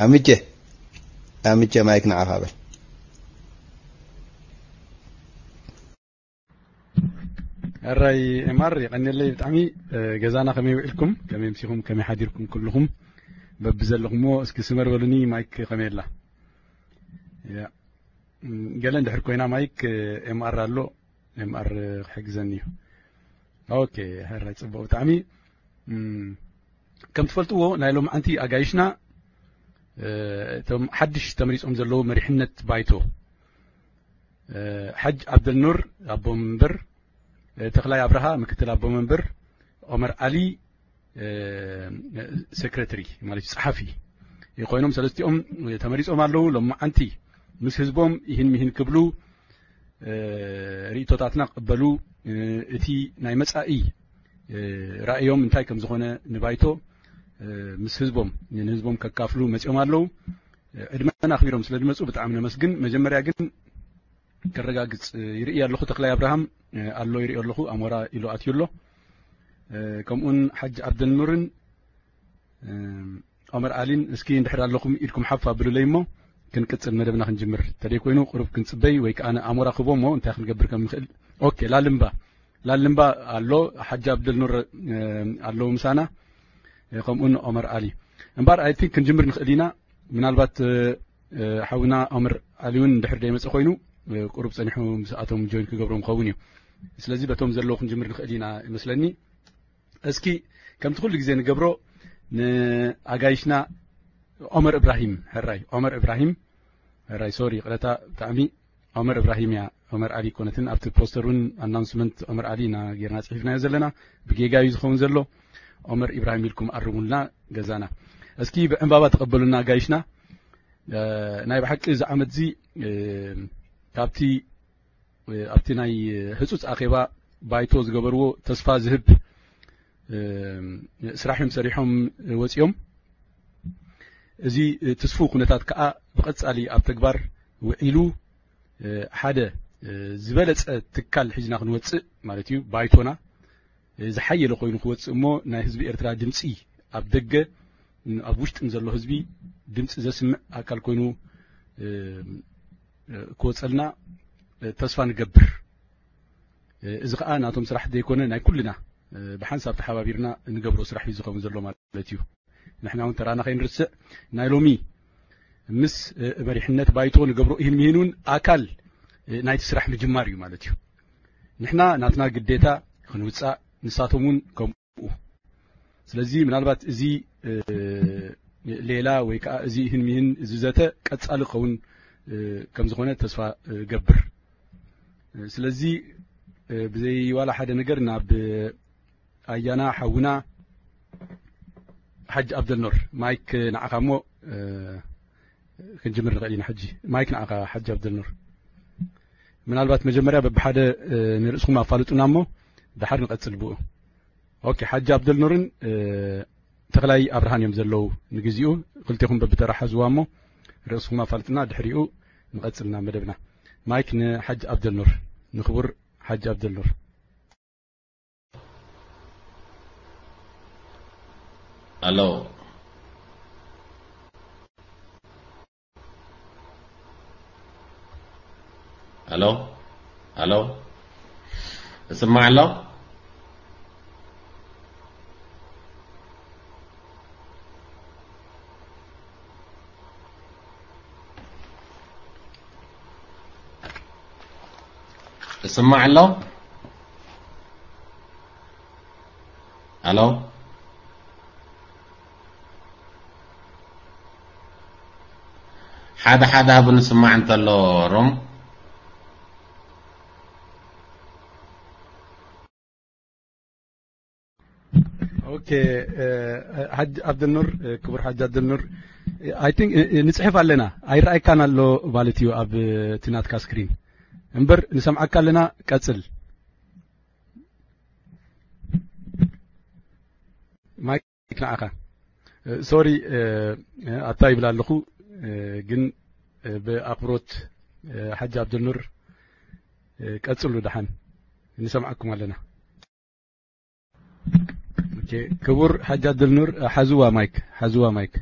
ኣምጀ ኣምጀ ማይክ ንዓኻ በል። ሕራይ ኤምኣር የቐንየለይ ብጣዕሚ። ገዛና ከመይ ውዒልኩም? ከመይ ምሲኹም? ከመይ ሓዲርኩም? ኩልኹም በብዘለኹምዎ እስኪ ስመር በሉኒ። ማይክ ከመይ ኣላ? ያ፣ ገለ እንድሕር ኮይና ማይክ ኤምኣር ኣሎ። ኤምኣር ክሕግዘኒ እዩ። ኦኬ፣ ሕራይ ጽቡቕ ብጣዕሚ። ከም ትፈልጥዎ ናይ ሎምዓንቲ ኣጋይሽና እቶም ሓድሽ ተመሪጾም ዘለዉ መሪሕነት ባይቶ፣ ሓጅ ዓብደልኑር ኣቦ መንበር፣ ተኽላይ ኣብርሃ ምክትል ኣቦ መንበር፣ ኦመር ዓሊ ሰክረተሪ ማለት እዩ፣ ጸሓፊ ኮይኖም ሰለስቲኦም ተመሪጾም ኣለዉ። ሎምዓንቲ ምስ ህዝቦም ይህን ሚህን ክብሉ ርእቶታትና ክቕበሉ፣ እቲ ናይ መጻኢ ራእዮም እንታይ ከም ዝኾነ ንባይቶ ምስ ህዝቦም ንህዝቦም ከካፍሉ መጺኦም ኣለዉ። ዕድመና ኣኽቢሮም ስለ ዝመጹ ብጣዕሚ ነመስግን። መጀመርያ ግን ከረጋግጽ ይርኢ ኣለኹ። ተኽላይ ኣብርሃም ኣሎ ይርኢ ኣለኹ። ኣሞራ ኢሉ ኣትዩ ኣሎ። ከምኡን ሓጅ ዓብደልኑርን ኦመር ዓሊን እስኪ እንድሕር ኣለኹም ኢድኩም ሓፍ ኣብሉለይ እሞ ክንቅጽል መደብና ክንጅምር። ተደይ ኮይኑ ቁሩብ ክንጽበይ ወይ ከኣ ኣሞራ ክቦ እሞ እንታይ ክንገብር ከም ንኽእል። ኦኬ፣ ላልምባ፣ ላልምባ ኣሎ፣ ሓጅ ዓብደልኑር ኣለዉ ምሳና፣ ከምኡን ኦመር ዓሊ። እምበኣር ኣይ ቲንክ ክንጅምር ንኽእል ኢና። ምናልባት ሓውና ኦመር ዓሊ እውን እንድሕር ደይመጸ ኮይኑ ቁሩብ ጸኒሑ ምስኣቶም ጆይን ክገብሮም ክኸውን እዩ። ስለዚ በቶም ዘለዉ ክንጅምር ንኽእል ኢና ይመስለኒ። እስኪ ከምቲ ኩሉ ግዜ ንገብሮ ንኣጋይሽና ኦመር እብራሂም፣ ሕራይ ኦመር እብራሂም፣ ሕራይ ሶሪ ይቕረታ ብጣዕሚ ኦመር እብራሂም እያ፣ ኦመር ዓሊ ኣይኮነትን። ኣብቲ ፖስተር እውን ኣናውንስመንት ኦመር ዓሊ ኢና ጌርና ጽሒፍናዮ ዘለና፣ ብጌጋ እዩ ዝኸውን ዘሎ። ኦመር ኢብራሂም ኢልኩም ኣርሙልና ገዛና። እስኪ ብዕምባባ ተቐበሉና ኣጋይሽና። ናይ ብሓቂ እዚ ዓመት እዚ ካብቲ ኣብቲ ናይ ህጹጽ ኣኼባ ባይቶ ዝገበርዎ ተስፋ ዝህብ ስራሕ እዮም ሰሪሖም ወጺኦም። እዚ ትስፉው ኩነታት ከኣ ብቐጻሊ ኣብ ተግባር ውዒሉ ሓደ ዝበለጸ ትካል ሒዝና ክንወጽእ ማለት እዩ። ባይቶና ዝሓየለ ኮይኑ ክወጽእ እሞ ናይ ህዝቢ ኤርትራ ድምጺ ኣብ ደገ ኣብ ውሽጥን ዘሎ ህዝቢ ድምጺ ዘስምዕ ኣካል ኮይኑ ክወጸልና ተስፋ ንገብር። እዚ ከኣ ናቶም ስራሕ ዘይኮነ ናይ ኩልና ብሓንሳብ ተሓባቢርና እንገብሮ ስራሕ እዩ ዝኸውን ዘሎ ማለት እዩ። ንሕና እውን ተራና ከይንርስዕ ናይ ሎሚ ምስ መሪሕነት ባይቶ ንገብሮ ይህን ሚህን እውን ኣካል ናይቲ ስራሕ ምጅማር እዩ ማለት እዩ። ንሕና ናትና ግዴታ ክንውጻእ ንሳቶም እውን ከምኡ። ስለዚ ምናልባት እዚ ሌላ ወይ ከዓ እዚ ይህን ሚህን እዚ ዘተ ቀጻሊ ክኸውን ከም ዝኾነ ተስፋ ገብር። ስለዚ ብዘይ ዋላ ሓደ ነገር ናብ ኣያና ሓውና ሓጅ ኣብደልኖር ማይክ ንዓኻ እሞ ክንጅምር ንኽእል ኢና። ሕጂ ማይክ ንዓኻ ሓጅ ኣብደልኖር። ምናልባት መጀመርያ በብሓደ ንርእስኹም ኣፋልጡና እሞ ድሓር ንቐጽል ብኡ። ኦኬ፣ ሓጂ ኣብደልኑርን ተኽላይ ኣብርሃን እዮም ዘለዉ ንግዚኡ። ክልቴኹም በብተራ ሓዝዋ እሞ ርእስኹም ኣፋልጥና፣ ድሕሪኡ ንቐጽልና መደብና። ማይክ ንሓጂ ኣብደልኑር፣ ንክቡር ሓጂ ኣብደልኑር። ኣሎ። ኣሎ። ኣሎ። እስማዕ ኣሎ። እስማዕ ኣሎ። ኣሎ። ሓደ ሓደ ሃብኒ ስማዕ እንተሎ ሮም። ኦኬ፣ ሓጅ ኣብደልኑር፣ ክቡር ሓጅ ኣብደልኑር፣ ኣይ ቲንክ ንጽሕፍ ኣለና፣ ኣይረኣይካን ኣሎ ማለት እዩ ኣብ እቲ ናትካ ስክሪን። እምበር ንሰምዓካ ኣለና፣ ቀጽል። ማይክ ንዓኻ። ሶሪ፣ ኣታ ይብል ኣለኹ፣ ግን ብኣኽብሮት ሓጂ ኣብደልኑር ቀጽሉ፣ ደሓን ንሰምዓኩም ኣለና። ኦኬ፣ ክቡር ሓጂ ኣብደልኑር፣ ሓዝዋ ማይክ፣ ሓዝዋ ማይክ።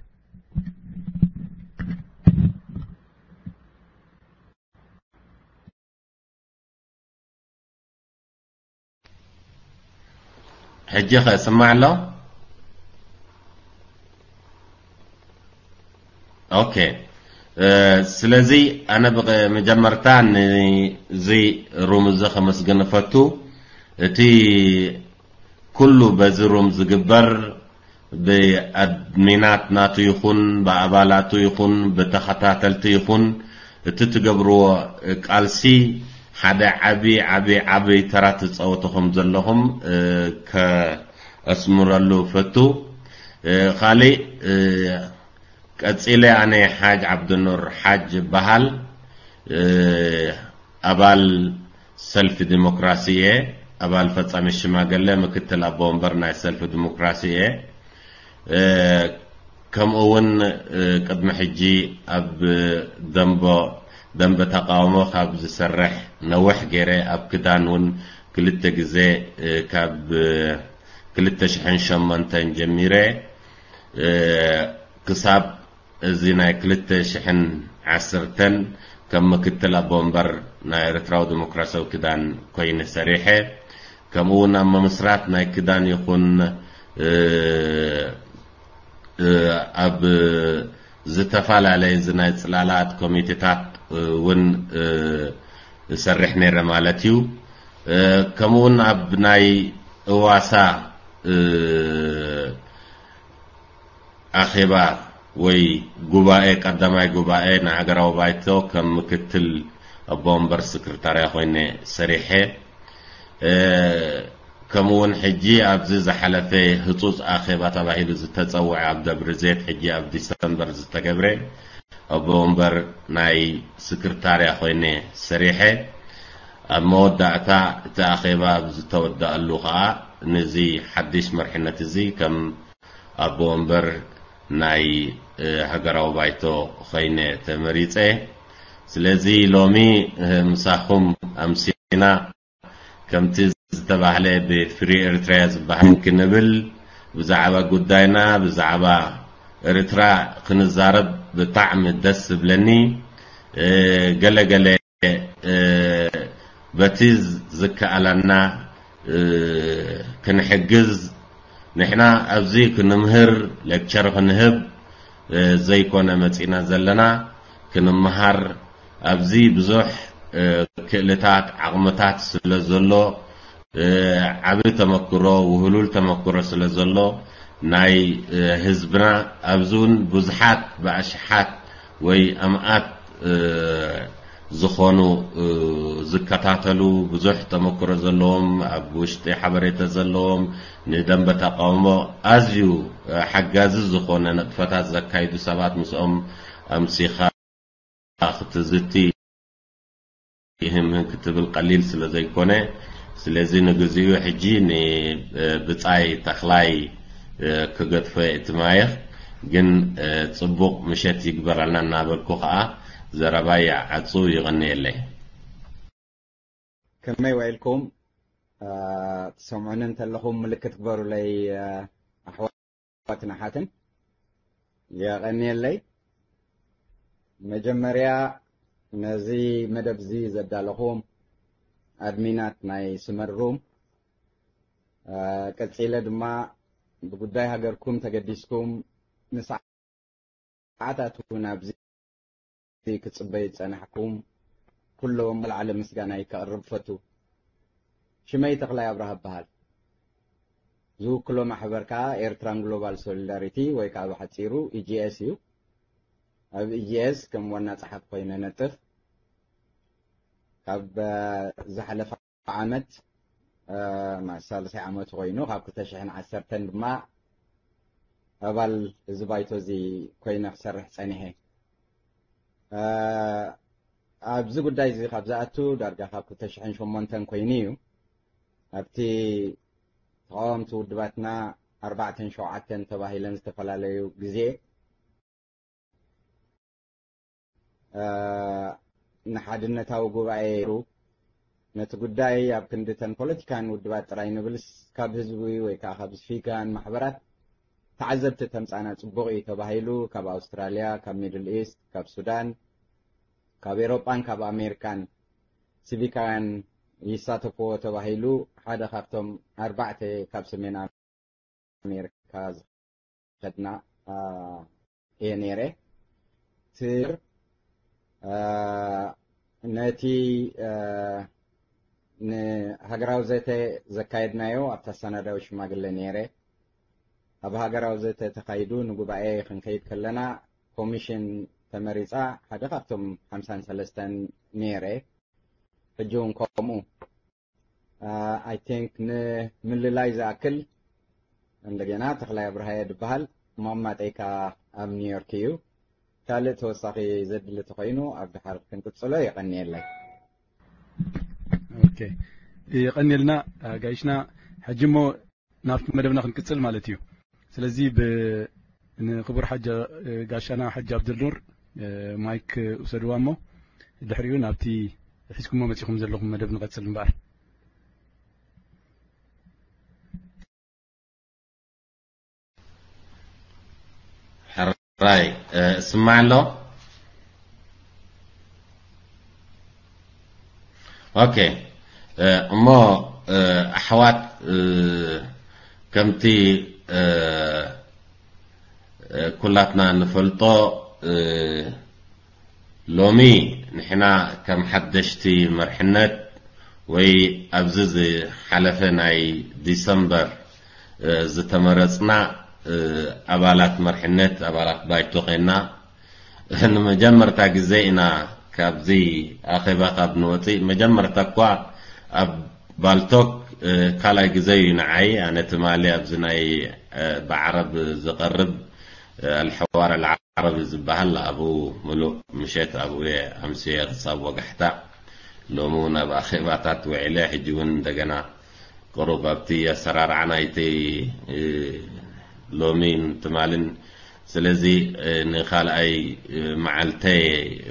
ሕጂ ከ ስማዕ ኣሎ? ኦኬ። ስለዚ ኣነ ብመጀመርታ ንዚ ሩም እዚ ከመስግን እፈቱ። እቲ ኩሉ በዚ ሩም ዝግበር ብኣድሚናት ናቱ ይኹን ብኣባላቱ ይኹን ብተኸታተልቲ ይኹን እቲ ትገብርዎ ቃልሲ ሓደ ዓቢ ዓቢ ዓቢ ተራ ትጻወቱ ከም ዘለኹም ከ ኣስምረሉ ፈቱ። ካልእ ቀጺለ ኣነ ሓጅ ዓብዱኑር ሓጅ ይበሃል። ኣባል ሰልፊ ዲሞክራሲ እየ። ኣባል ፈጻሚ ሽማግለ ምክትል ኣቦ ወንበር ናይ ሰልፊ ዲሞክራሲ እየ። ከምኡ እውን ቅድሚ ሕጂ ኣብ ደንቦ ደንበ ተቃውሞ ካብ ዝሰርሕ ነውሕ ገይረ ኣብ ክዳን እውን ክልተ ግዜ ካብ ክልተ ሽሕን ሸሞንተን ጀሚረ ክሳብ እዚ ናይ ክልተ ሽሕን ዓሰርተን ከም ምክትል ኣቦ ወንበር ናይ ኤርትራዊ ዲሞክራሲያዊ ክዳን ኮይነ ሰሪሐ። ከምኡ እውን ኣብ ምምስራት ናይ ክዳን ይኹን ኣብ ዝተፈላለየ እዚ ናይ ጽላላት ኮሚቴታት እውን እሰርሕ ነይረ ማለት እዩ። ከምኡ እውን ኣብ ናይ እዋሳ ኣኼባ ወይ ጉባኤ ቀዳማይ ጉባኤ ናይ ሃገራዊ ባይቶ ከም ምክትል ኣቦ ወንበር ስክርታርያ ኮይነ ሰሪሐ። ከምኡ እውን ሕጂ ኣብዚ ዝሓለፈ ህጹጽ ኣኼባ ተባሂሉ ዝተጸውዐ ኣብ ደብሪ ዜት ሕጂ ኣብ ዲሰምበር ዝተገብረ ኣቦ ወንበር ናይ ስክርታርያ ኮይነ ሰሪሐ። ኣብ መወዳእታ እቲ ኣኼባ ኣብ ዝተወዳኣሉ ከኣ ነዚ ሓድሽ መርሕነት እዚ ከም ኣቦ ወንበር ናይ ሃገራዊ ባይቶ ኮይነ ተመሪጸ። ስለዚ ሎሚ ምሳኹም ኣምሲና ከምቲ ዝተባህለ ብፍሪ ኤርትራያ ዝበሃል ክንብል ብዛዕባ ጉዳይና ብዛዕባ ኤርትራ ክንዛረብ ብጣዕሚ ደስ ዝብለኒ። ገለ ገለ በቲ ዝከኣለና ክንሕግዝ ንሕና ኣብዚ ክንምህር ሌክቸር ክንህብ ዘይኮነ መጺና ዘለና ክንመሃር ኣብዚ ብዙሕ ክእልታት ዓቕምታት ስለ ዘሎ ዓቢ ተመክሮ ውህሉል ተመክሮ ስለ ዘሎ ናይ ህዝብና ኣብዚ እውን ብዙሓት ብኣሽሓት ወይ ኣምኣት ዝኾኑ ዝከታተሉ ብዙሕ ተመክሮ ዘለዎም ኣብ ውሽጢ ሓበሬታ ዘለዎም ንደንበ ተቃውሞ ኣዝዩ ሓጋዚ ዝኾነ ነጥፈታት ዘካይዱ ሰባት ምስኦም ኣምሲኻ ክትዝቲ ይህምህን ክትብል ቀሊል ስለ ዘይኮነ ስለዚ ንግዚኡ ሕጂ ንብጻይ ተኽላይ ክገድፎ እቲ ማይኽ ግን ጽቡቕ ምሸት ይግበረልና እናበልኩ ከኣ ዘረባይ ይዓጹ። ይቐንየለይ። ከመይ ውዒልኩም? ትሰምዑኒ እንተለኹም ምልክት ግበሩለይ ኣሕዋትን ኣሓትን። የቐንየለይ። መጀመርያ ነዚ መደብ እዚ ዘዳለኹም ኣድሚናት ናይ ስመር ሩም፣ ቀጺለ ድማ ብጉዳይ ሃገርኩም ተገዲስኩም ንሰዓት ሰዓታት እውን ኣብዚ ክጽበዩ ዝጸናሕኩም ኩሎም ብላዕሊ ምስጋናይ ከቕርብ ፈቱ። ሽመይ ተኽላይ ኣብርሃ እበሃል። ዝውክሎ ማሕበር ከኣ ኤርትራን ግሎባል ሶሊዳሪቲ ወይ ከኣ ብሓጺሩ ኢጂኤስ እዩ። ኣብ ኢጂኤስ ከም ዋና ጸሓፊ ኮይነ ነጥፍ። ካብ ዝሓለፈ ዓመት ሳልሳይ ዓመቱ ኮይኑ ካብ ክልተ ሽሕን ዓሰርተን ድማ ኣባል እዚ ባይቶ እዚ ኮይነ ክሰርሕ ጸኒሐ። ኣብዚ ጉዳይ እዚ ካብ ዝኣቱ ዳርጋ ካብ ክልተ ሽሕን ሸሞንተን ኮይኑ እዩ። ኣብቲ ተቃወምቲ ውድባትና ኣርባዕተን ሸውዓተን ተባሂለን ዝተፈላለዩ ግዜ ንሓድነታዊ ጉባኤ ሩ ነቲ ጉዳይ ኣብ ክንዲ ተን ፖለቲካን ውድባት ጥራይ ንብልስ ካብ ህዝቢ ወይ ከዓ ካብ ስፊካን ማሕበራት ተዓዘብቲ ተምፃና ፅቡቕ እዩ ተባሂሉ ካብ ኣውስትራልያ ካብ ሚድል ኢስት ካብ ሱዳን ካብ ኤሮጳን ካብ ኣሜሪካን ሲቪካውያን ይሳተፍዎ ተባሂሉ ሓደ ካብቶም ኣርባዕተ ካብ ሰሜን ኣሜሪካ ዝኸድና እየ ነይረ። ትር ነቲ ንሃገራዊ ዘተ ዘካየድናዮ ኣብታ ሰነዳዊ ሽማግለ ነይረ። ኣብ ሃገራዊ ዘተ ተኻይዱ ንጉባኤ ክንከይድ ከለና ኮሚሽን ተመሪፃ ሓደ ካብቶም ሓምሳን ሰለስተን ነይረ። ሕጂ እውን ከምኡ። I think ንምልላይ ዝኣክል እንደገና ተኽላይ ኣብርሃየ ዝበሃል ማማጠይካ ኣብ ኒውዮርክ እዩ። ካልእ ተወሳኺ ዘድሊ ተኾይኑ ኣብ ድሓር ክንቅፅሎ። የቐንየለይ። ኦኬ፣ የቐንየልና ጋይሽና። ሕጂ እሞ ናብቲ መደብና ክንቅፅል ማለት እዩ። ስለዚ ብ ንክቡር ሓጂ ጋሻና ሓጂ ኣብደልኑር ማይክ ውሰድዋ እሞ ድሕሪኡ ናብቲ ሒዝኩሞ መፂኹም ዘለኹም መደብ ንቐፅል እምበኣር። ሕራይ እስማዕ ኣሎ። ኦኬ፣ እሞ ኣሕዋት፣ ከምቲ ኩላትና ንፈልጦ፣ ሎሚ ንሕና ከም ሓደሽቲ መርሕነት ወይ ኣብዚ ዝሓለፈ ናይ ዲሰምበር ዝተመረፅና ኣባላት መርሕነት፣ ኣባላት ባይቶ ኮይና፣ ንመጀመርታ ግዜ ኢና ካብዚ ኣኼባ ካብ ንወፅእ። መጀመርታ እኳ ኣብ ባልቶክ ካልኣይ ግዜ እዩ ንዓይ። ኣነ ትማሊ ኣብዚ ናይ ብዓረብ ዝቐርብ ኣልሐዋር ኣልዓረቢ ዝበሃል ኣብኡ ምሉእ ምሸት ኣብኡ እየ ኣምስየ ክሳብ ወጋሕታ። ሎሚ እውን ኣብ ኣኼባታት ውዒለ። ሕጂ እውን እንደገና ቁሩብ ኣብቲ ኣሰራርዓ ናይቲ ሎሚን ትማልን፣ ስለዚ ንኻልኣይ መዓልተ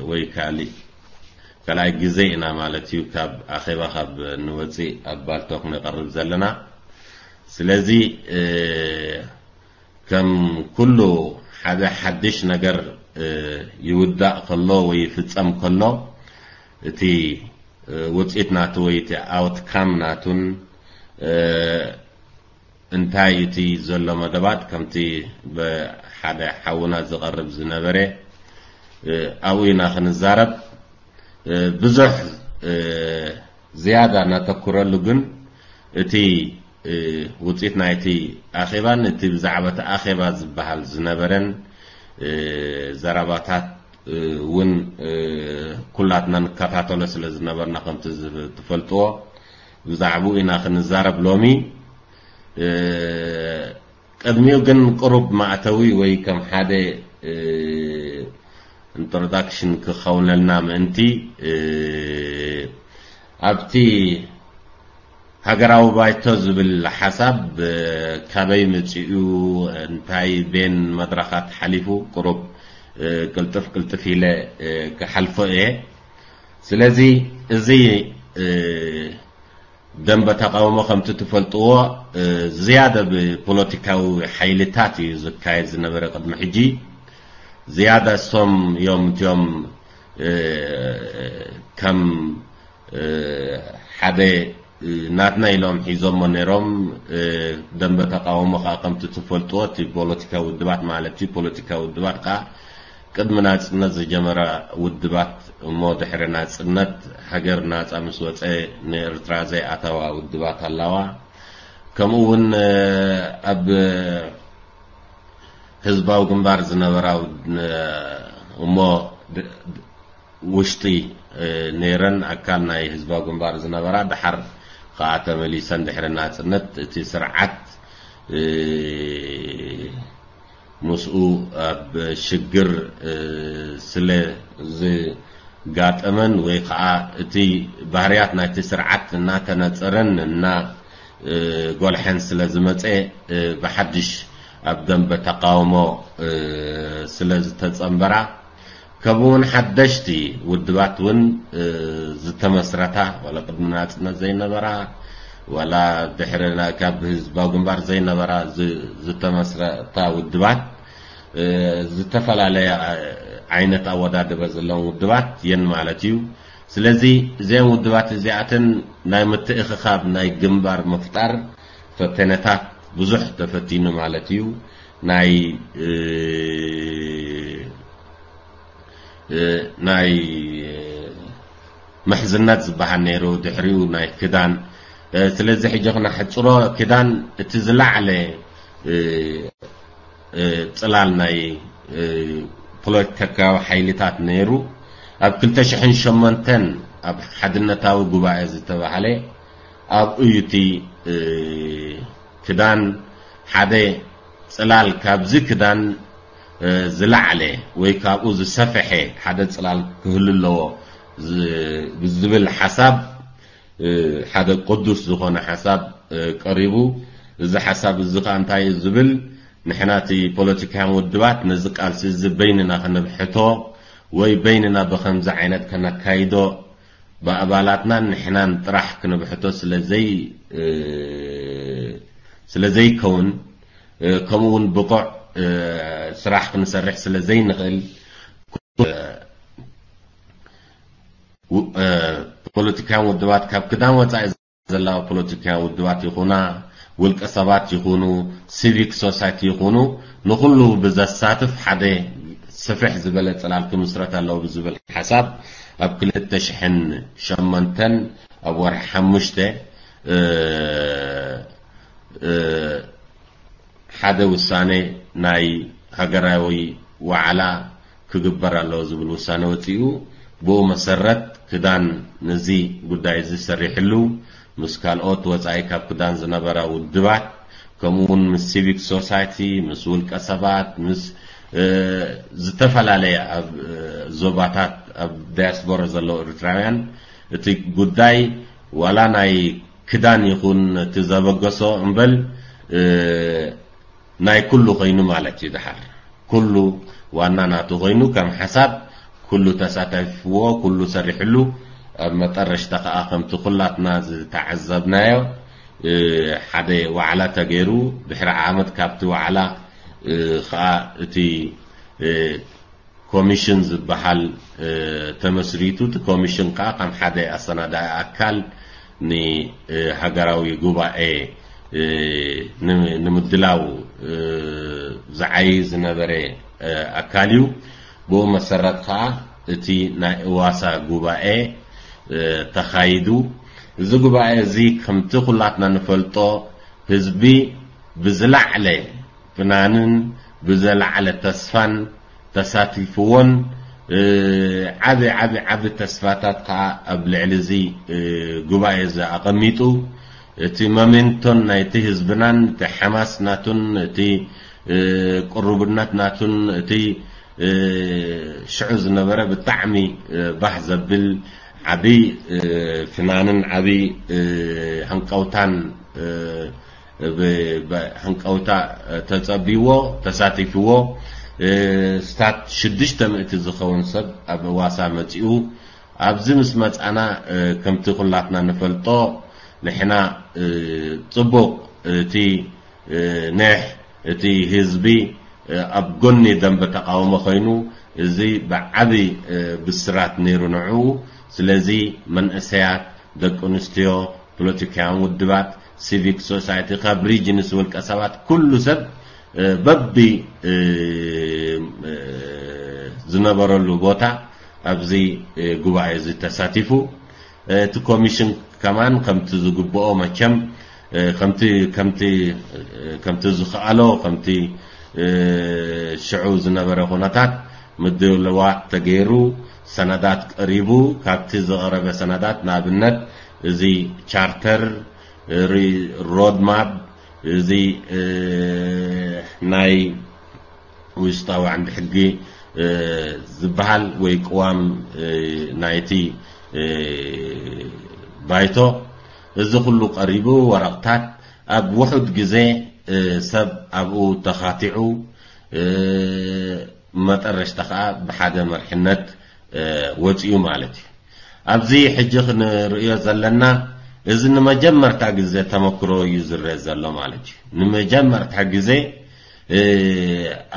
ወይ ካልእ ካልኣይ ግዜ ኢና ማለት እዩ ካብ ኣኼባ ካብ ንወፅእ ኣብ ባልቶክ ነቐርብ ዘለና። ስለዚ ከም ኩሉ ሓደ ሓድሽ ነገር ይውዳእ ከሎ ወይ ይፍፀም ከሎ እቲ ውፅኢት ናቱ ወይ እቲ ኣውትካም ናቱን እንታይ እቲ ዘሎ መደባት ከምቲ ብሓደ ሓውና ዝቐርብ ዝነበረ ኣብኡ ኢና ክንዛረብ። ብዙሕ ዝያዳ እናተኩረሉ ግን እቲ ውፅኢት ናይቲ ኣኼባን እቲ ብዛዕባ እቲ ኣኼባ ዝበሃል ዝነበረን ዘረባታት እውን ኩላትና ንከታተሎ ስለ ዝነበርና ከምቲ ትፈልጥዎ ብዛዕባኡ ኢና ክንዛረብ ሎሚ። ቅድሚኡ ግን ቅሩብ ማእተዊ ወይ ከም ሓደ ኢንትሮዳክሽን ክኸውነልና ምእንቲ ኣብቲ ሃገራዊ ባይቶ ዝብል ሓሳብ ካበይ መፂኡ፣ እንታይ ቤን መድረኻት ሓሊፉ ቅሩብ ቅልጥፍ ቅልጥፍ ኢለ ክሓልፎ እየ። ስለዚ እዚ ደንበ ተቃውሞ ከምቲ ትፈልጥዎ ዝያደ ብፖለቲካዊ ሓይልታት እዩ ዝካየድ ዝነበረ ቅድሚ ሕጂ። ዝያደ እሶም እዮም እቲኦም ከም ሓደ ናትና ኢሎም ሒዞሞ ነይሮም። ደንበ ተቃውሞ ከዓ ከምቲ ትፈልጥዎ እቲ ፖለቲካዊ ውድባት ማለት እዩ። ፖለቲካዊ ውድባት ከዓ ቅድሚ ናጽነት ዝጀመራ ውድባት እሞ ድሕሪ ናጽነት ሃገር ናጻ ምስ ወጸ ንኤርትራ ዘይኣተዋ ውድባት ኣለዋ። ከምኡ እውን ኣብ ህዝባዊ ግንባር ዝነበራ እሞ ውሽጢ ነይረን ኣካል ናይ ህዝባዊ ግንባር ዝነበራ ድሓር ከዓ ተመሊሰን ድሕሪ ናጽነት እቲ ስርዓት ምስኡ ኣብ ሽግር ስለ ዝጋጠመን ወይ ከዓ እቲ ባህርያት ናይቲ ስርዓት እናተነፀረን እናጎልሐን ስለ ዝመፀ ብሓድሽ ኣብ ደንበ ተቃውሞ ስለ ዝተፀንበራ ከምኡ እውን ሓደሽቲ ውድባት እውን ዝተመስረታ ዋላ ቅድሚ ናፅነት ዘይነበራ ዋላ ድሕሪ ካብ ህዝባዊ ግንባር ዘይነበራ ዝተመስረታ ውድባት ዝተፈላለየ ዓይነት ኣወዳድበ ዘለዎም ውድባት የን ማለት እዩ። ስለዚ እዚአን ውድባት እዚኣተን ናይ ምትእኽኻብ ናይ ግንባር ምፍጣር ፈተነታት ብዙሕ ተፈቲኑ ማለት እዩ። ናይ ናይ ምሕዝነት ዝበሃል ነይሩ፣ ድሕሪኡ ናይ ክዳን። ስለዚ ሕጂ ክነሕፅሮ፣ ክዳን እቲ ዝለዓለ ጽላል ናይ ፖለቲካዊ ሓይልታት ነይሩ። ኣብ ክልተ ሽሕን ሸሞንተን ኣብ ሓድነታዊ ጉባኤ ዝተባህለ ኣብኡ እዩ እቲ ክዳን ሓደ ጽላል ካብዚ ክዳን ዝለዓለ ወይ ካብኡ ዝሰፈሐ ሓደ ጽላል ክህሉ ኣለዎ ዝብል ሓሳብ ሓደ ቅዱስ ዝኾነ ሓሳብ ቀሪቡ። እዚ ሓሳብ እዚ ከኣ እንታይ እዩ ዝብል? ንሕና እቲ ፖለቲካውያን ውድባት ነዚ ቃልሲ እዚ በይንና ከነብሕቶ ወይ በይንና ብኸምዚ ዓይነት ከነካይዶ ብኣባላትናን ንሕናን ጥራሕ ክንብሕቶ ስለዘይ ስለዘይከውን ከምኡ እውን ብቑዕ ስራሕ ክንሰርሕ ስለዘይንኽእል ፖለቲካውያን ውድባት ካብ ክዳን ወፃኢ ዘለዋ ፖለቲካውያን ውድባት ይኹና ውልቀ ሰባት ይኹኑ ሲቪክ ሶሳይቲ ይኹኑ ንኹሉ ብዘሳትፍ ሓደ ስፍሕ ዝበለ ፅላል ክምስረት ኣለዎ ብዝብል ሓሳብ ኣብ ክልተ ሽሕን ሸሞንተን ኣብ ወርሒ ሓሙሽተ ሓደ ውሳነ ናይ ሃገራዊ ዋዕላ ክግበር ኣለዎ ዝብል ውሳነ ወፂኡ። ብኡ መሰረት ክዳን ነዚ ጉዳይ እዚ ሰሪሕሉ ምስ ካልኦት ወፃኢ ካብ ክዳን ዝነበራ ውድባት ከምኡ እውን ምስ ሲቪክ ሶሳይቲ ምስ ውልቀ ሰባት ምስ ዝተፈላለየ ኣብ ዞባታት ኣብ ዳያስፖራ ዘለዉ ኤርትራውያን እቲ ጉዳይ ዋላ ናይ ክዳን ይኹን እቲ ዘበገሶ እምበል ናይ ኩሉ ኮይኑ ማለት እዩ። ድሓር ኩሉ ዋና ናቱ ኮይኑ ከም ሓሳብ ኩሉ ተሳተፍዎ ኩሉ ሰሪሕሉ ኣብ መጠረሽታ ከዓ ከምቲ ኩላትና ዝተዓዘብናዮ ሓደ ዋዕላ ተገይሩ ድሕሪ ዓመት ካብቲ ዋዕላ ከዓ እቲ ኮሚሽን ዝበሃል ተመስሪቱ እቲ ኮሚሽን ከዓ ከም ሓደ ኣሰናዳኢ ኣካል ንሃገራዊ ጉባኤ ንምድላው ዝዓይ ዝነበረ ኣካል እዩ። ብኡ መሰረት ከዓ እቲ ናይ እዋሳ ጉባኤ ተኻይዱ። እዚ ጉባኤ እዚ ከምቲ ኩላትና ንፈልጦ ህዝቢ ብዝላዕለ ፍናንን ብዘላዕለ ተስፋን ተሳቲፍዎን ዓቢ ዓቢ ዓቢ ተስፋታት ከዓ ኣብ ልዕሊ እዚ ጉባኤ እዚ ኣቐሚጡ እቲ መሜንቶን ናይቲ ህዝብናን እቲ ሓማስ ናቱን እቲ ቅሩብነት ናቱን እቲ ሽዑ ዝነበረ ብጣዕሚ ባህ ዘብል ዓቢ ፍናንን ዓቢ ሃንቀውታን ብሃንቀውታ ተጸቢዎ ተሳቲፍዎ ስታት ሽዱሽተ ሚእቲ ዝኸውን ሰብ ኣብ ዋሳ መጺኡ ኣብዚ ምስ መጻና ከምቲ ኩላትና ንፈልጦ ንሕና ጽቡቕ እቲ ንሕ እቲ ህዝቢ ኣብ ጎኒ ደንበ ተቃውሞ ኮይኑ እዚ ብዓቢ ብስራት ነይሩ ንዕኡ። ስለዚ መንእሰያት፣ ደቂ ኣንስትዮ፣ ፖለቲካውያን ውድባት፣ ሲቪክ ሶሳይቲ፣ ካብ ሪጅንስ ውልቀ ሰባት ኩሉ ሰብ በቢ ዝነበረሉ ቦታ ኣብዚ ጉባኤ እዚ ተሳቲፉ። እቲ ኮሚሽን ከማን ከምቲ ዝግብኦ መቸም ከምቲ ከምቲ ከምቲ ዝኽኣሎ ከምቲ ሽዑ ዝነበረ ኩነታት ምድልዋት ተገይሩ ሰነዳት ቀሪቡ። ካብቲ ዝቐረበ ሰነዳት ንኣብነት እዚ ቻርተር፣ ሮድማፕ፣ እዚ ናይ ውሽጣዊ ዓንዲ ሕጊ ዝበሃል ወይ ቅዋም ናይቲ ባይቶ እዚ ኩሉ ቀሪቡ ወረቕታት ኣብ ውሑድ ግዜ ሰብ ኣብኡ ተኻቲዑ መጠረሽታ ከዓ ብሓደ መርሕነት ወፂኡ ማለት እዩ። ኣብዚ ሕጂ ክንርእዮ ዘለና እዚ ንመጀመርታ ግዜ ተመክሮ እዩ ዝረአ ዘሎ ማለት እዩ። ንመጀመርታ ግዜ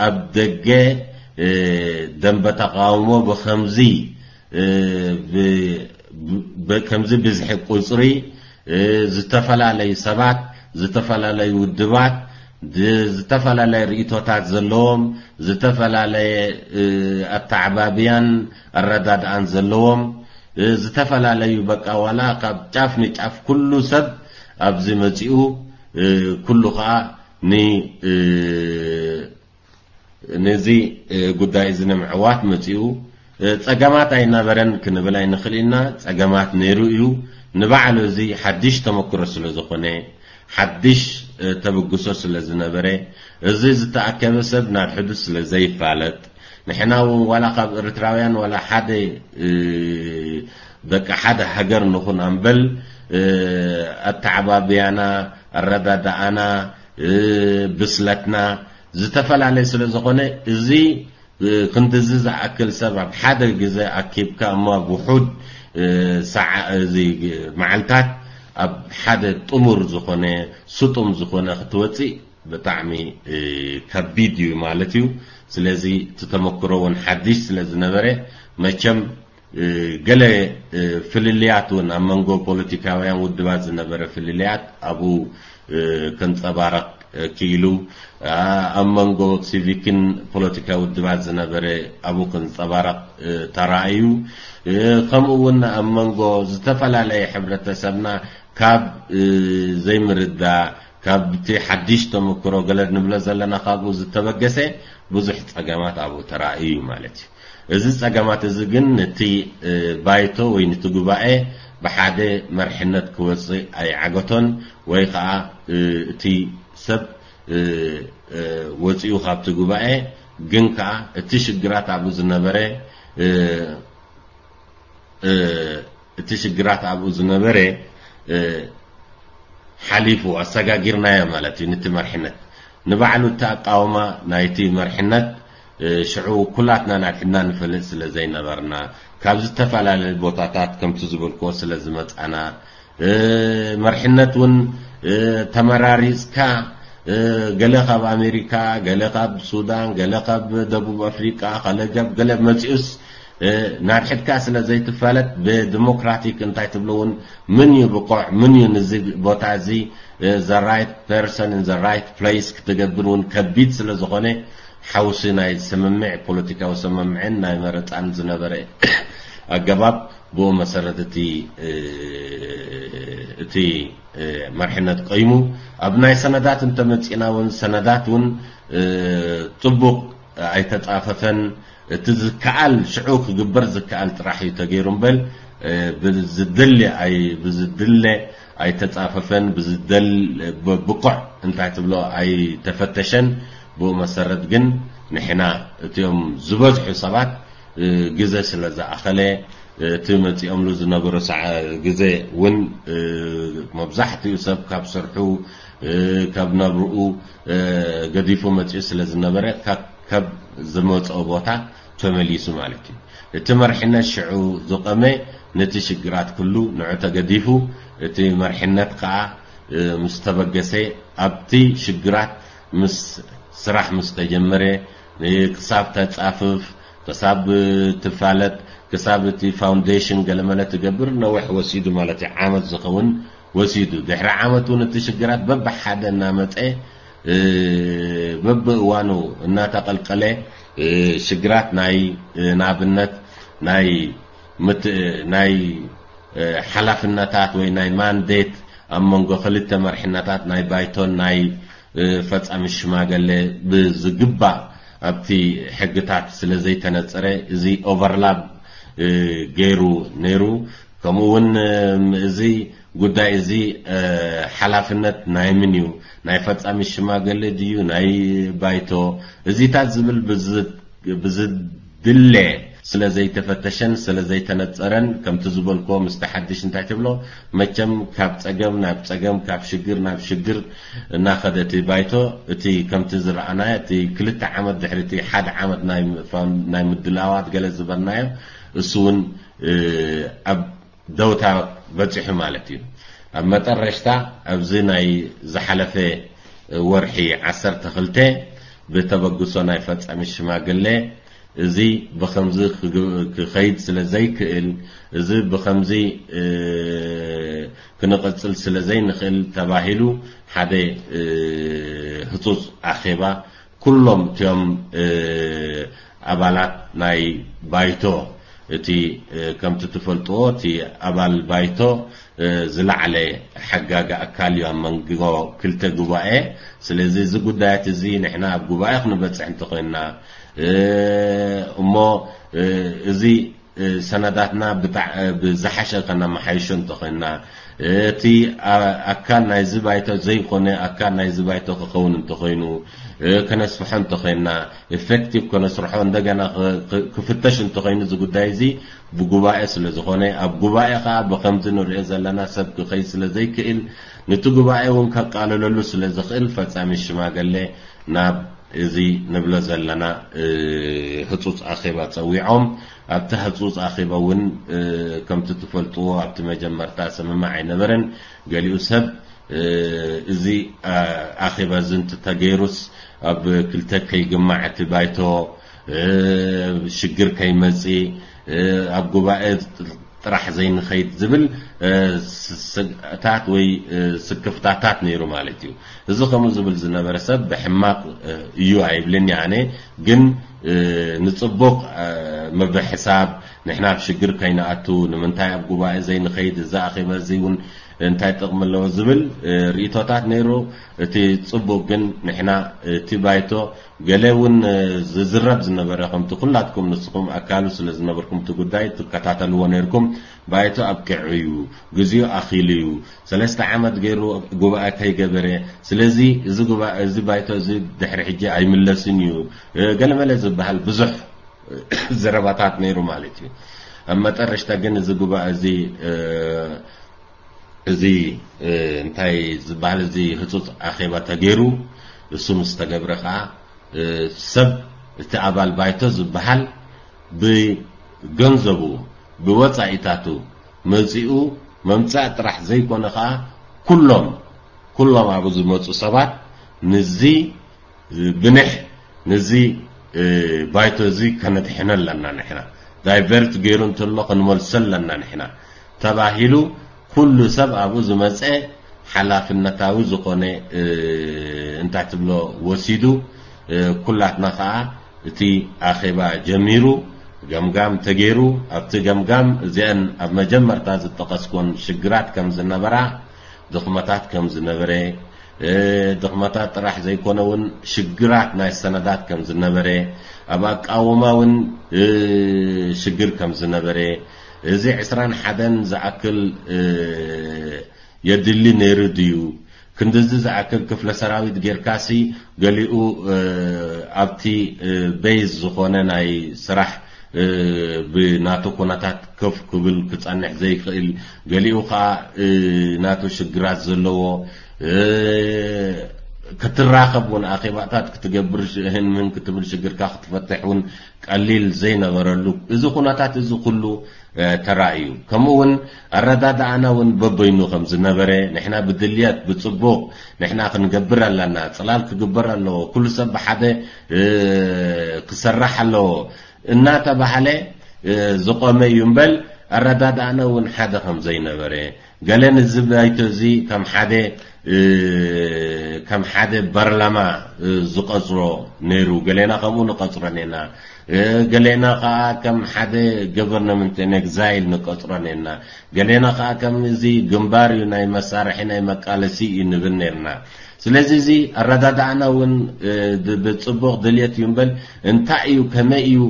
ኣብ ደገ ደንበ ተቃውሞ ብኸምዚ ብ-፣ ከምዚ ብዝሒ ቁጽሪ፣ እ፣ ዝተፈላለዩ ሰባት፣ ዝተፈላለዩ ውድባት፣ ድ-፣ ዝተፈላለየ ርእይቶታት ዘለዎም፣ ዝተፈላለየ፣ እ፣ ኣተዓባብያን ኣረዳድኣን ዘለዎም፣ እ፣ ዝተፈላለዩ በቃ ዋላ ካብ ጫፍ ንጫፍ ኩሉ ሰብ ኣብዚ መጺኡ፣ እ፣ ኩሉ ኸኣ ን-፣ እ፣ ነዚ፣ እ፣ ጉዳይ እዚ ንምዕዋት መጺኡ። እ፣ ጸገማት ኣይነበረን ክንብል ኣይንኽእል ኢና። ጸገማት ነይሩ እዩ። ንባዕሉ እዚ ሓድሽ ተመክሮ ስለ ዝኾነ፣ ሓድሽ፣ እ፣ ተበግሶ ስለ ዝነበረ፣ እዚ ዝተኣከበ ሰብ ናድሕዱ ስለ ዘይፋለጥ፣ ንሕና እውን ዋላ ካብ ኤርትራውያን ዋላ ሓደ፣ እ፣ በቃ ሓደ ሃገር ንኹን ኣምበል፣ እ፣ ኣተዓባብያና፣ ኣረዳድኣና፣ እ፣ ብስለትና ዝተፈላለየ ስለ ዝኾነ፣ እዚ፣ እ፣ ክንድዚ ዝኣክል ሰብ ኣብ ሓደ ግዜ ኣኪብካ እሞ ኣብ ውሑድ፣ እ፣ ሰዓ-፣ እዚ መዓልታት ኣብ ሓደ ጥሙር ዝኾነ፣ ስጡም ዝኾነ ክትወጽእ ብጣዕሚ፣ እ፣ ከቢድ እዩ ማለት እዩ። ስለዚ እቲ ተመክሮ እውን ሓድሽ ስለ ዝነበረ፣ መቸም፣ እ፣ ገለ፣ እ፣ ፍልልያት እውን ኣብ መንጎ ፖለቲካውያን ውድባት ዝነበረ ፍልልያት ኣብኡ፣ እ፣ ከንጸባረቕ፣ እ፣ ክኢሉ። ኣ-፣ ኣብ መንጎ ሲቪክን ፖለቲካዊ ውድባት ዝነበረ ኣብኡ ከንጸባረቕ፣ እ፣ ተራእዩ። እ፣ ከምኡ እውን ኣብ መንጎ ዝተፈላለየ ሕብረተሰብና ካብ፣ እ፣ ዘይምርዳእ፣ ካብቲ ሓድሽ ተመክሮ ገለ ንብሎ ዘለና ካብኡ ዝተበገሰ ብዙሕ ጸገማት ኣብኡ ተራእዩ እዩ ማለት እዩ። እዚ ጸገማት እዚ ግን ነቲ፣ እ፣ ባይቶ ወይ ነቲ ጉባኤ ብሓደ መርሕነት ክወጽእ ኣይዓገቶን ወይ ኸኣ፣ እ፣ እቲ ሰብ፣ እ፣ እ፣ ወጺኡ ካብቲ ጉባኤ ግን ከኣ እቲ ሽግራት ኣብኡ ዝነበረ፣ እ፣ እ፣ እቲ ሽግራት ኣብኡ ዝነበረ፣ እ፣ ሓሊፉ ኣሰጋጊርናዮ ማለት እዩ። ነቲ መርሕነት ንባዕሉ እቲ ኣቃውማ ናይቲ መርሕነት፣ እ፣ ሽዑ ኩላትና ናድሕድና ንፈልጥ ስለ ዘይነበርና፣ ካብ ዝተፈላለየ ቦታታት ከምቲ ዝበልክዎ ስለ ዝመጻና፣ እ፣ መርሕነት እውን፣ እ፣ ተመራሪጽካ፣ እ፣ ገለ ካብ ኣሜሪካ፣ ገለ ካብ ሱዳን፣ ገለ ካብ ደቡብ ኣፍሪቃ፣ ገለ ካብ ገለ መጺኡስ፣ እ፣ ናድሕድካ ስለ ዘይትፋለጥ ብዲሞክራቲክ እንታይ ትብሎ እውን ምን እዩ ብቑዕ፣ ምን እዩ ንዚ ቦታ እዚ፣ እ፣ the right person in the right place ክትገብር እውን ከቢድ ስለ ዝኾነ ሓውሲ ናይ ስምምዕ፣ ፖለቲካዊ ስምምዕን ናይ መረጻን ዝነበረ ኣገባብ ብኡ መሰረት እቲ፣ እ፣ እቲ፣ እ፣ መርሕነት ቆይሙ ኣብ ናይ ሰነዳት እንተመጺእና እውን ሰነዳት እውን፣ እ፣ ጽቡቕ ኣይተጻፈፈን። እቲ ዝከኣል ሽዑ ክግበር ዝከኣል ጥራሕ እዩ ተገይሩ እምበል፣ እ፣ ብዝድለ ኣይ-፣ ብዝድለ ኣይተጻፈፈን፣ ብዝደል-፣ ብ-፣ ብቑዕ እንታይ ትብሎ ኣይተፈተሸን። ብኡ መሰረት ግን ንሕና እቲኦም ዝበዝሑ ሰባት፣ እ፣ ግዜ ስለ ዝኣኸለ፣ እ፣ እቲ መጺኦምሉ ዝነበሩ ሰዓ-፣ ግዜ እውን፣ እ፣ መብዛሕትኡ ሰብ ካብ ስርሑ፣ እ፣ ካብ ናብርኡ፣ እ፣ ገዲፉ መጺኡ ስለ ዝነበረ ካብ፣ ካብ ዝመጽኦ ቦታ ተመሊሱ ማለት እዩ። እቲ መርሕነት ሽዑ ዝቐመ ነቲ ሽግራት ኩሉ ንዑ ተገዲፉ፣ እቲ መርሕነት ከኣ፣ እ፣ ምስ ተበገሰ ኣብቲ ሽግራት ምስ ስራሕ ምስ ተጀመረ፣ እ፣ ክሳብ ተጻፍፍ፣ ክሳብ ትፋለጥ፣ ክሳብ እቲ ፋውንዴሽን ገለመለ ትገብር ነዊሕ ወሲዱ ማለት እዩ። ዓመት ዝኸውን ወሲዱ። ድሕሪ ዓመት እውን እቲ ሽግራት በብሓደ እናመጸ፣ እ፣ በብእዋኑ እናተቐልቀለ፣ እ፣ ሽግራት ናይ፣ እ፣ ንኣብነት ናይ ምት-፣ ናይ፣ እ፣ ሓላፍነታት ወይ ናይ ማንዴት ኣብ መንጎ ክልተ መርሕነታት ናይ ባይቶን ናይ፣ እ፣ ፈጻሚ ሽማገለ ብዝግባእ ኣብቲ ሕግታት ስለ ዘይተነጸረ፣ እዚ ኦቨርላፕ፣ እ፣ ገይሩ ነይሩ። ከምኡ እውን፣ እ፣ እዚ ጉዳይ እዚ፣ እ፣ ሓላፍነት ናይ ምን እዩ? ናይ ፈጻሚ ሽማገለ ድዩ? ናይ ባይቶ? እዚታት ዝብል ብዝ-፣ ብዝድለ ስለ ዘይተፈተሸን ስለ ዘይተነጸረን፣ ከምቲ ዝበልክዎ ምስቲ ሓድሽ እንታይ ትብሎ፣ መቸም ካብ ጸገም ናብ ጸገም፣ ካብ ሽግር ናብ ሽግር እናኸደ እቲ ባይቶ፣ እቲ ከምቲ ዝረኣናዮ፣ እቲ ክልተ ዓመት ድሕሪ እቲ ሓደ ዓመት ናይ ፋን-፣ ናይ ምድላዋት ገለ ዝበልናዮ፣ እሱ እውን፣ እ፣ ኣብ ደውታ በጺሑ ማለት እዩ። ኣብ መጠረሽታ ኣብዚ ናይ ዝሓለፈ ወርሒ ዓሰርተ ክልተ ብተበግሶ ናይ ፈጻሚ ሽማግለ እዚ ብኸምዚ ክግ- ክኸይድ ስለ ዘይክእል፣ እዚ ብኸምዚ እ፣ ክንቕጽል ስለ ዘይንኽእል ተባሂሉ ሓደ እ፣ ህጹጽ ኣኼባ ኩሎም እቲኦም እ፣ ኣባላት ናይ ባይቶ እቲ እ፣ ከምቲ ትፈልጥዎ እቲ ኣባል ባይቶ እ፣ ዝለዓለ ሓጋጊ ኣካል እዩ ኣብ መንጎ ክልተ ጉባኤ። ስለዚ እዚ ጉዳያት እዚ ንሕና ኣብ ጉባኤ ክንበጽሕ እንተኾይንና እ፣ እሞ እ፣ እዚ እ፣ ሰነዳትና ብጣዕ- ብዝሓሸ ከነመሓይሾ እንተኾይንና እቲ ኣ- ኣካል ናይዚ ባይቶ ዘይኮነ ኣካል ናይዚ ባይቶ ክኸውን እንተኾይኑ እ፣ ከነስፍሖ እንተኾይንና ኢፌክቲቭ ከነስርሖ እንደገና ክ- ክ- ክፍተሽ እንተኾይኑ እዚ ጉዳይ እዚ ብጉባኤ ስለ ዝኾነ ኣብ ጉባኤ ከዓ ብኸምዚ ንሪኦ ዘለና ሰብ ክኸይድ ስለ ዘይክእል ንቲ ጉባኤ እውን ከቃልለሉ ስለ ዝኽእል ፈጻሚ ሽማገሌ ናብ እዚ ንብሎ ዘለና እ፣ ህጹጽ ኣኼባ ጸዊዖም ኣብቲ ህጹጽ ኣኼባ እውን እ፣ ከምቲ ትፈልጥዎ ኣብቲ መጀመርታ ስምማዕ ኣይነበረን። ገሊኡ ሰብ እ፣ እዚ ኣ፣ ኣኼባ እዚ እንተተገይሩስ ኣብ ክልተ ከይግማዕ እቲ ባይቶ እ፣ ሽግር ከይመጽእ እ፣ ኣብ ጉባኤ ጥራሕ ዘይንኸይድ ዝብል እ፣ ስ- ስግኣታት ወይ እ፣ ስክፍታታት ነይሩ ማለት እዩ። እዚ ከምኡ ዝብል ዝነበረ ሰብ ብሕማቕ እ፣ እዩ ኣይብልን እየ ኣነ። ግን እ፣ ንጽቡቕ እ፣ ምብሕሳብ ንሕና ኣብ ሽግር ከይንኣቱ ንምንታይ ኣብ ጉባኤ ዘይንኸይድ እዚ ኣኼባ እዚ እውን እንታይ ጥቕሚ ኣለዎ ዝብል እ፣ ርእይቶታት ነይሩ። እቲ ጽቡቕ ግን ንሕና እቲ ባይቶ ገለ እውን እ፣ ዝዝረብ ዝነበረ ከምቲ ኩላትኩም ንስኹም ኣካሉ ስለ ዝነበርኩም እቲ ጉዳይ ትከታተልዎ ነይርኩም። ባይቶ ኣብቂዑ እዩ፣ ግዜኡ ኣኺሉ እዩ፣ ሰለስተ ዓመት ገይሩ ጉባኤ ከይገበረ፣ ስለዚ እዚ ጉባኤ እዚ ባይቶ እዚ ድሕሪ ሕጂ ኣይምለስን እዩ እ፣ ገለመለ ዝበሃል ብዙሕ ዘረባታት ነይሩ ማለት እዩ። ኣብ መጠረሽታ ግን እዚ ጉባኤ እዚ እ፣ እዚ እ፣ እንታይ ዝበሃል እዚ ህጹጽ ኣኼባ ተገይሩ እሱ ምስ ተገብረ ከዓ እ፣ ሰብ እቲ ኣባል ባይቶ ዝበሃል ብገንዘቡ ብወጻኢታቱ መጺኡ መምጻእ ጥራሕ ዘይኮነ ከዓ ኩሎም ኩሎም ኣብኡ ዝመጹ ሰባት ንዚ ብንሕ ንዚ እ፣ ባይቶ እዚ ከነድሕነ ኣለና ንሕና ዳይቨርት ገይሩ እንተሎ ክንመልሶ ኣለና ንሕና ተባሂሉ ኩሉ ሰብ ኣብኡ ዝመፀ ሓላፍነታዊ ዝኾነ እ፣ እንታይ ትብሎ ወሲዱ እ፣ ኩላትና ከዓ እቲ ኣኼባ ጀሚሩ ገምጋም ተገይሩ ኣብቲ ገምጋም እዚአን ኣብ መጀመርታ ዝጠቀስኮን ሽግራት ከም ዝነበራ ድኽመታት ከም ዝነበረ እ፣ ድኽመታት ጥራሕ ዘይኮነ እውን ሽግራት ናይ ሰነዳት ከም ዝነበረ ኣብ ኣቃውማ እውን እ፣ ሽግር ከም ዝነበረ እዚ ዕስራን ሓደን ዝኣክል እ፣ የድሊ ነይሩ ድዩ ክንድዚ ዝኣክል ክፍለ ሰራዊት ጌርካሲ ገሊኡ እ፣ ኣብቲ እ፣ ቤዝ ዝኾነ ናይ ስራሕ እ፣ ብናቱ ኩነታት ከፍ ክብል ክጸንሕ ዘይክእል ገሊኡ ከዓ እ፣ ናቱ ሽግራት ዘለዎ እ፣ ክትራኸብ እውን ኣኼባታት ክትገብር ሽ- ህን ምን ክትብል ሽግርካ ክትፈትሕ እውን ቀሊል ዘይነበረሉ እዚ ኩነታት እዚ ኩሉ እ፣ ተራእዩ ከምኡ እውን ኣረዳድኣና እውን በበይኑ ከም ዝነበረ ንሕና ብድልየት ብፅቡቕ ንሕና ክንገብር ኣለና ፅላል ክግበር ኣለዎ ኩሉ ሰብ ብሓደ እ፣ ክሰራሕ ኣለዎ እናተባህለ እ፣ ዝቆመ እዩ እምበል ኣረዳድኣና እውን ሓደ ከም ዘይነበረ ገለ ንዚ ባይቶ እዚ ከም ሓደ እ፣ ከም ሓደ ፓርላማ እ፣ ዝቐፅሮ ነይሩ ገሌና ከምኡ ንቐፅሮ ኔና እ፣ ገሌና ከዓ ከም ሓደ ገቨርነመንት ኤግዛይል ንቐፅሮ ኔና ገሌና ከዓ ከም እዚ ግንባር እዩ ናይ መሳርሒ ናይ መቃለሲ እዩ ንብል ኔርና ስለዚ እዚ ኣረዳድኣና እውን እ፣ ብ- ብፅቡቕ ድልየት እዩ እምበል እንታይ እዩ ከመይ እዩ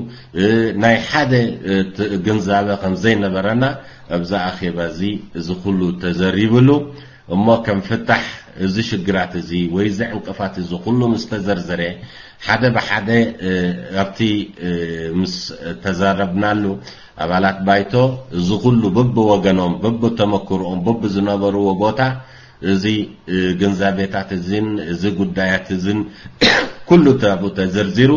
እ፣ ናይ ሓደ እ፣ ት- ግንዛበ ከም ዘይነበረና ኣብዚ ኣኼባ እዚ እዚ ኩሉ ተዘሪብሉ እሞ ከም ፍታሕ እዚ ሽግራት እዚ ወይ እዚ ዕንቅፋት እዚ ኩሉ ምስ ተዘርዘረ ሓደ ብሓደ እ፣ ኣብቲ እ፣ ምስ ተዛረብናሉ ኣባላት ባይቶ እዚ ኩሉ በብወገኖም በብተመክርኦም በብዝነበርዎ ቦታ እዚ እ፣ ግንዛቤታት እዝን እዚ ጉዳያት እዝን ኩሉ ኣብኡ ተዘርዚሩ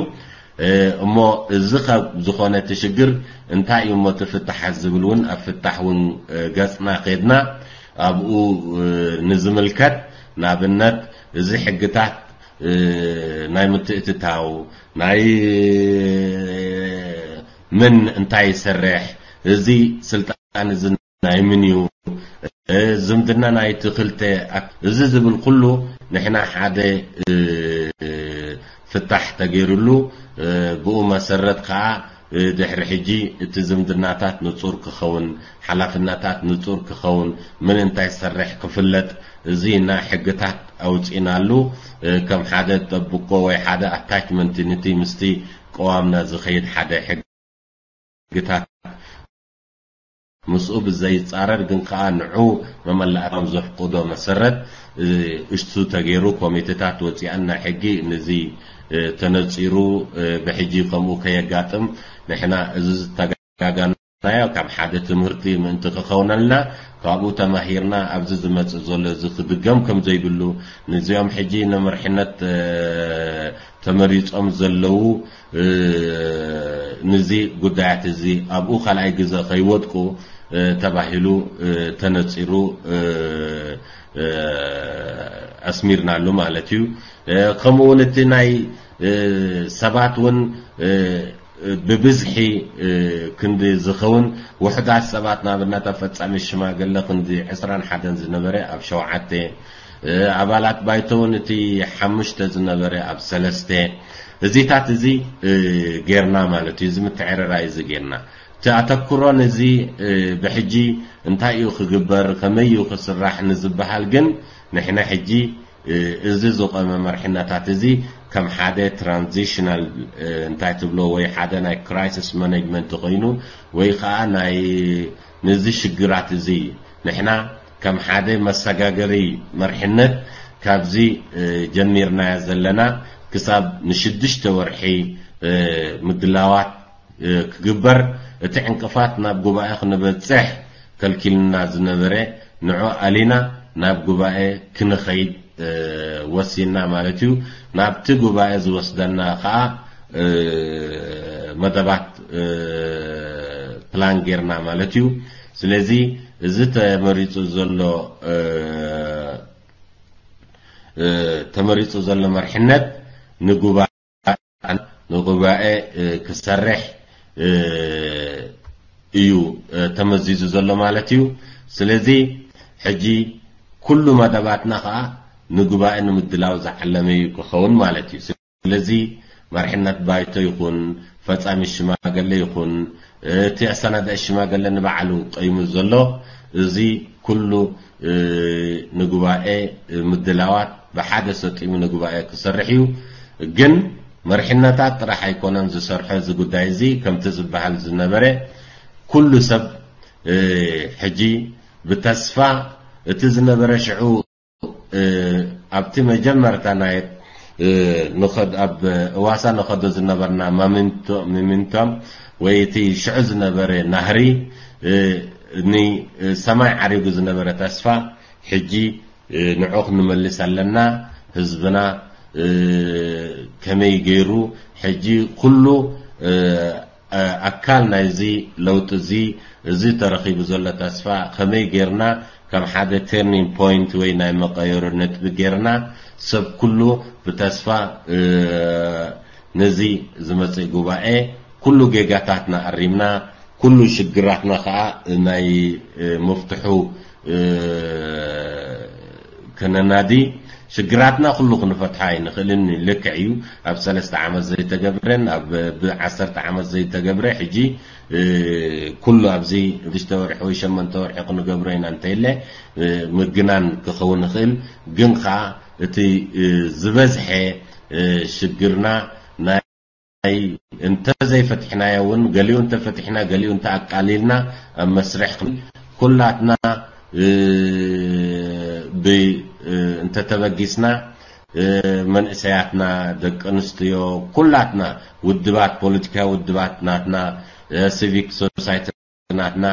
እ፣ እሞ እዚ ካብ ዝኾነ እቲ ሽግር እንታይ እዩ እሞ እቲ ፍታሓት ዝብል እውን ኣብ ፍታሕ እውን እ፣ ገፅና ከድና ኣብኡ እ፣ ንዝምልከት ንኣብነት እዚ ሕግታት እ፣ ናይ ምትእትታው ናይ ምን እንታይ ይሰርሕ፣ እዚ ስልጣን እዚ ናይ ምን እዩ፣ ዝምድና ናይቲ ክልተ ኣክ-፣ እዚ ዝብል ኩሉ ንሕና ሓደ ፍታሕ ተገይሩሉ፣ ብኡ መሰረት ከዓ ድሕሪ ሕጂ እቲ ዝምድናታት ንጹር ክኸውን፣ ሓላፍነታት ንጹር ክኸውን፣ ምን እንታይ ሰርሕ ክፍለጥ፣ እዚ ናይ ሕግታት ኣውፂእናሉ። ከም ሓደ ጠብቆ ወይ ሓደ ኣታችመንት ንቲ ምስቲ ቀዋምና ዝኸይድ ሓደ ሕግታት ምስኡ ብዘይፃረር ግን ከዓ ንዑ መመላእታም ዘፍቅዶ መሰረት እሽቱ ተገይሩ ኮሚቴታት ወፂኣን ናይ ሕጊ ንዚ ተነፂሩ ብሕጂ ከምኡ ከየጋጥም ንሕና እዚ ዝተጋጋናዮ ካብ ሓደ ትምህርቲ ምእንቲ ክኸውነልና ካብኡ ተማሂርና ኣብዚ ዝመፅእ ዘሎ እዚ ክድገም ከም ዘይብሉ ንዚኦም ሕጂ ንመርሕነት ተመሪጾም ዘለዉ ንዚ ጉዳያት እዚ ኣብኡ ካልኣይ ግዘ ከይወድቁ ተባሂሉ ተነፂሩ ኣስሚርናሉ ማለት እዩ። ከምኡ እውን እቲ ናይ ሰባት እውን ብብዝሒ ክንዲ ዝኸውን ውሕዳት ሰባት ንኣብነት ኣብ ፈጻሚ ሽማግለ ክንዲ ዕስራን ሓደን ዝነበረ ኣብ ሸውዓተ ኣባላት ባይቶ እውን እቲ ሓሙሽተ ዝነበረ ኣብ ሰለስተ እዚታት እዚ ጌርና ማለት እዩ። እዚ ምትዕርራይ እዚ ጌርና እቲ ኣተኩሮ ነዚ ብሕጂ እንታይ እዩ ክግበር ከመይ እዩ ክስራሕ ንዝበሃል ግን ንሕና ሕጂ እዚ ዝቆመ መርሕነታት እዚ ከም ሓደ ትራንዚሽናል እንታይ ትብሎ ወይ ሓደ ናይ ክራይሲስ ማኔጅመንት ኮይኑ ወይ ከዓ ናይ ነዚ ሽግራት እዚ ንሕና ከም ሓደ መሰጋገሪ መርሕነት ካብዚ ጀሚርናዮ ዘለና ክሳብ ንሽዱሽተ ወርሒ ምድላዋት ክግበር እቲ ዕንቅፋት ናብ ጉባኤ ክንበፅሕ ከልኪልና ዝነበረ ንዑ ኣሊና ናብ ጉባኤ ክንኸይድ ወሲንና ማለት እዩ። ናብቲ ጉባኤ ዝወስደና ከዓ መደባት ፕላን ጌርና ማለት እዩ። ስለዚ እዚ ተመሪፁ ዘሎ ተመሪፁ ዘሎ መርሕነት ንጉባኤ ንጉባኤ ክሰርሕ እዩ ተመዚዙ ዘሎ ማለት እዩ። ስለዚ ሕጂ ኩሉ መደባትና ከዓ ንጉባኤ ንምድላው ዝዓለመ እዩ ክኸውን ማለት እዩ። ስለዚ መርሕነት ባይቶ ይኹን ፈጻሚ ሽማገለ ይኹን እቲ ኣሰናዳኢ ሽማገለ ንባዕሉ ቀይሙ ዘሎ እዚ ኩሉ ንጉባኤ ምድላዋት ብሓደ ሰጢሙ ንጉባኤ ክሰርሕ እዩ። ግን መርሕነታት ጥራሕ ኣይኮነን ዝሰርሖ እዚ ጉዳይ እዚ ከምቲ ዝበሃል ዝነበረ ኩሉ ሰብ ሕጂ ብተስፋ እቲ ዝነበረ ሽዑ ኣብቲ መጀመርታ ናይ ኣብ እዋሳ ንኸዶ ዝነበርና ሚሚንቶም ወይ እቲ ሽዑ ዝነበረ ናህሪ ንሰማይ ዓሪጉ ዝነበረ ተስፋ ሕጂ ንዑ ክንመልስ ኣለና። ህዝብና ከመይ ገይሩ ሕጂ ኩሉ ኣካል ናይዚ ለውጢ እዚ እዚ ተረኺቡ ዘሎ ተስፋ ከመይ ጌርና ከም ሓደ ተርኒንግ ፖይንት ወይ ናይ መቀየሮ ነጥቢ ጌርና ሰብ ኩሉ ብተስፋ ነዚ ዝመፅእ ጉባኤ ኩሉ ጌጋታትና ኣሪምና ኩሉ ሽግራትና ከዓ ናይ መፍትሑ ከነናዲ ሽግራትና ኩሉ ክንፈትሓ ኣይንኽእልን። ልክዕ እዩ ኣብ ሰለስተ ዓመት ዘይተገብረን ኣብ ብዓሰርተ ዓመት ዘይተገብረ ሕጂ ኩሉ ኣብዚ ሽዱሽተ ወርሒ ወይ ሸመንተ ወርሒ ክንገብሮ ኢና እንተይለ ምግናን ክኸውን ይኽእል። ግን ከዓ እቲ ዝበዝሐ ሽግርና ናይ እንተዘይፈትሕናዮ እውን ገሊኡ እንተፈትሕና ገሊኡ እንተኣቃሊልና ኣብ መስርሕ ኩላትና እንተተበጊስና መንእሰያትና ደቂ ኣንስትዮ ኩላትና ውድባት ፖለቲካዊ ውድባት ናትና ሲቪክ ሶሳይቲ ናትና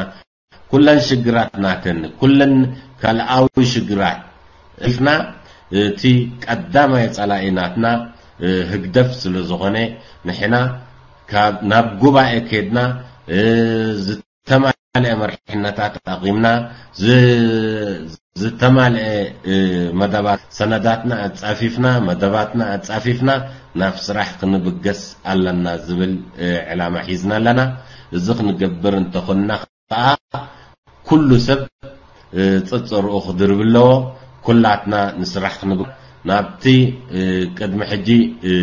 ኩለን ሽግራት ናተን ኩለን ካልኣዊ ሽግራት እልፍና እቲ ቀዳማይ ጸላኢ ናትና ህግደፍ ስለ ዝኾነ ንሕና ናብ ጉባኤ ከድና ዝተማ ዝተማልአ መርሕነታት ኣቂምና፣ ዝ-፣ ዝተማልአ፣ እ፣ መደባት፣ ሰነዳትና ኣጻፊፍና፣ መደባትና ኣጻፊፍና ናብ ስራሕ ክንብገስ ኣለና ዝብል፣ እ፣ ዕላማ ሒዝና ኣለና። እዚ ክንገብር እንተኾንና ከኣ ኩሉ ሰብ፣ እ፣ ጸጸርኡ ክድርብ ኣለዎ። ኩላትና ንስራሕ ክንብል ናብቲ፣ እ፣ ቅድሚ ሕጂ፣ እ፣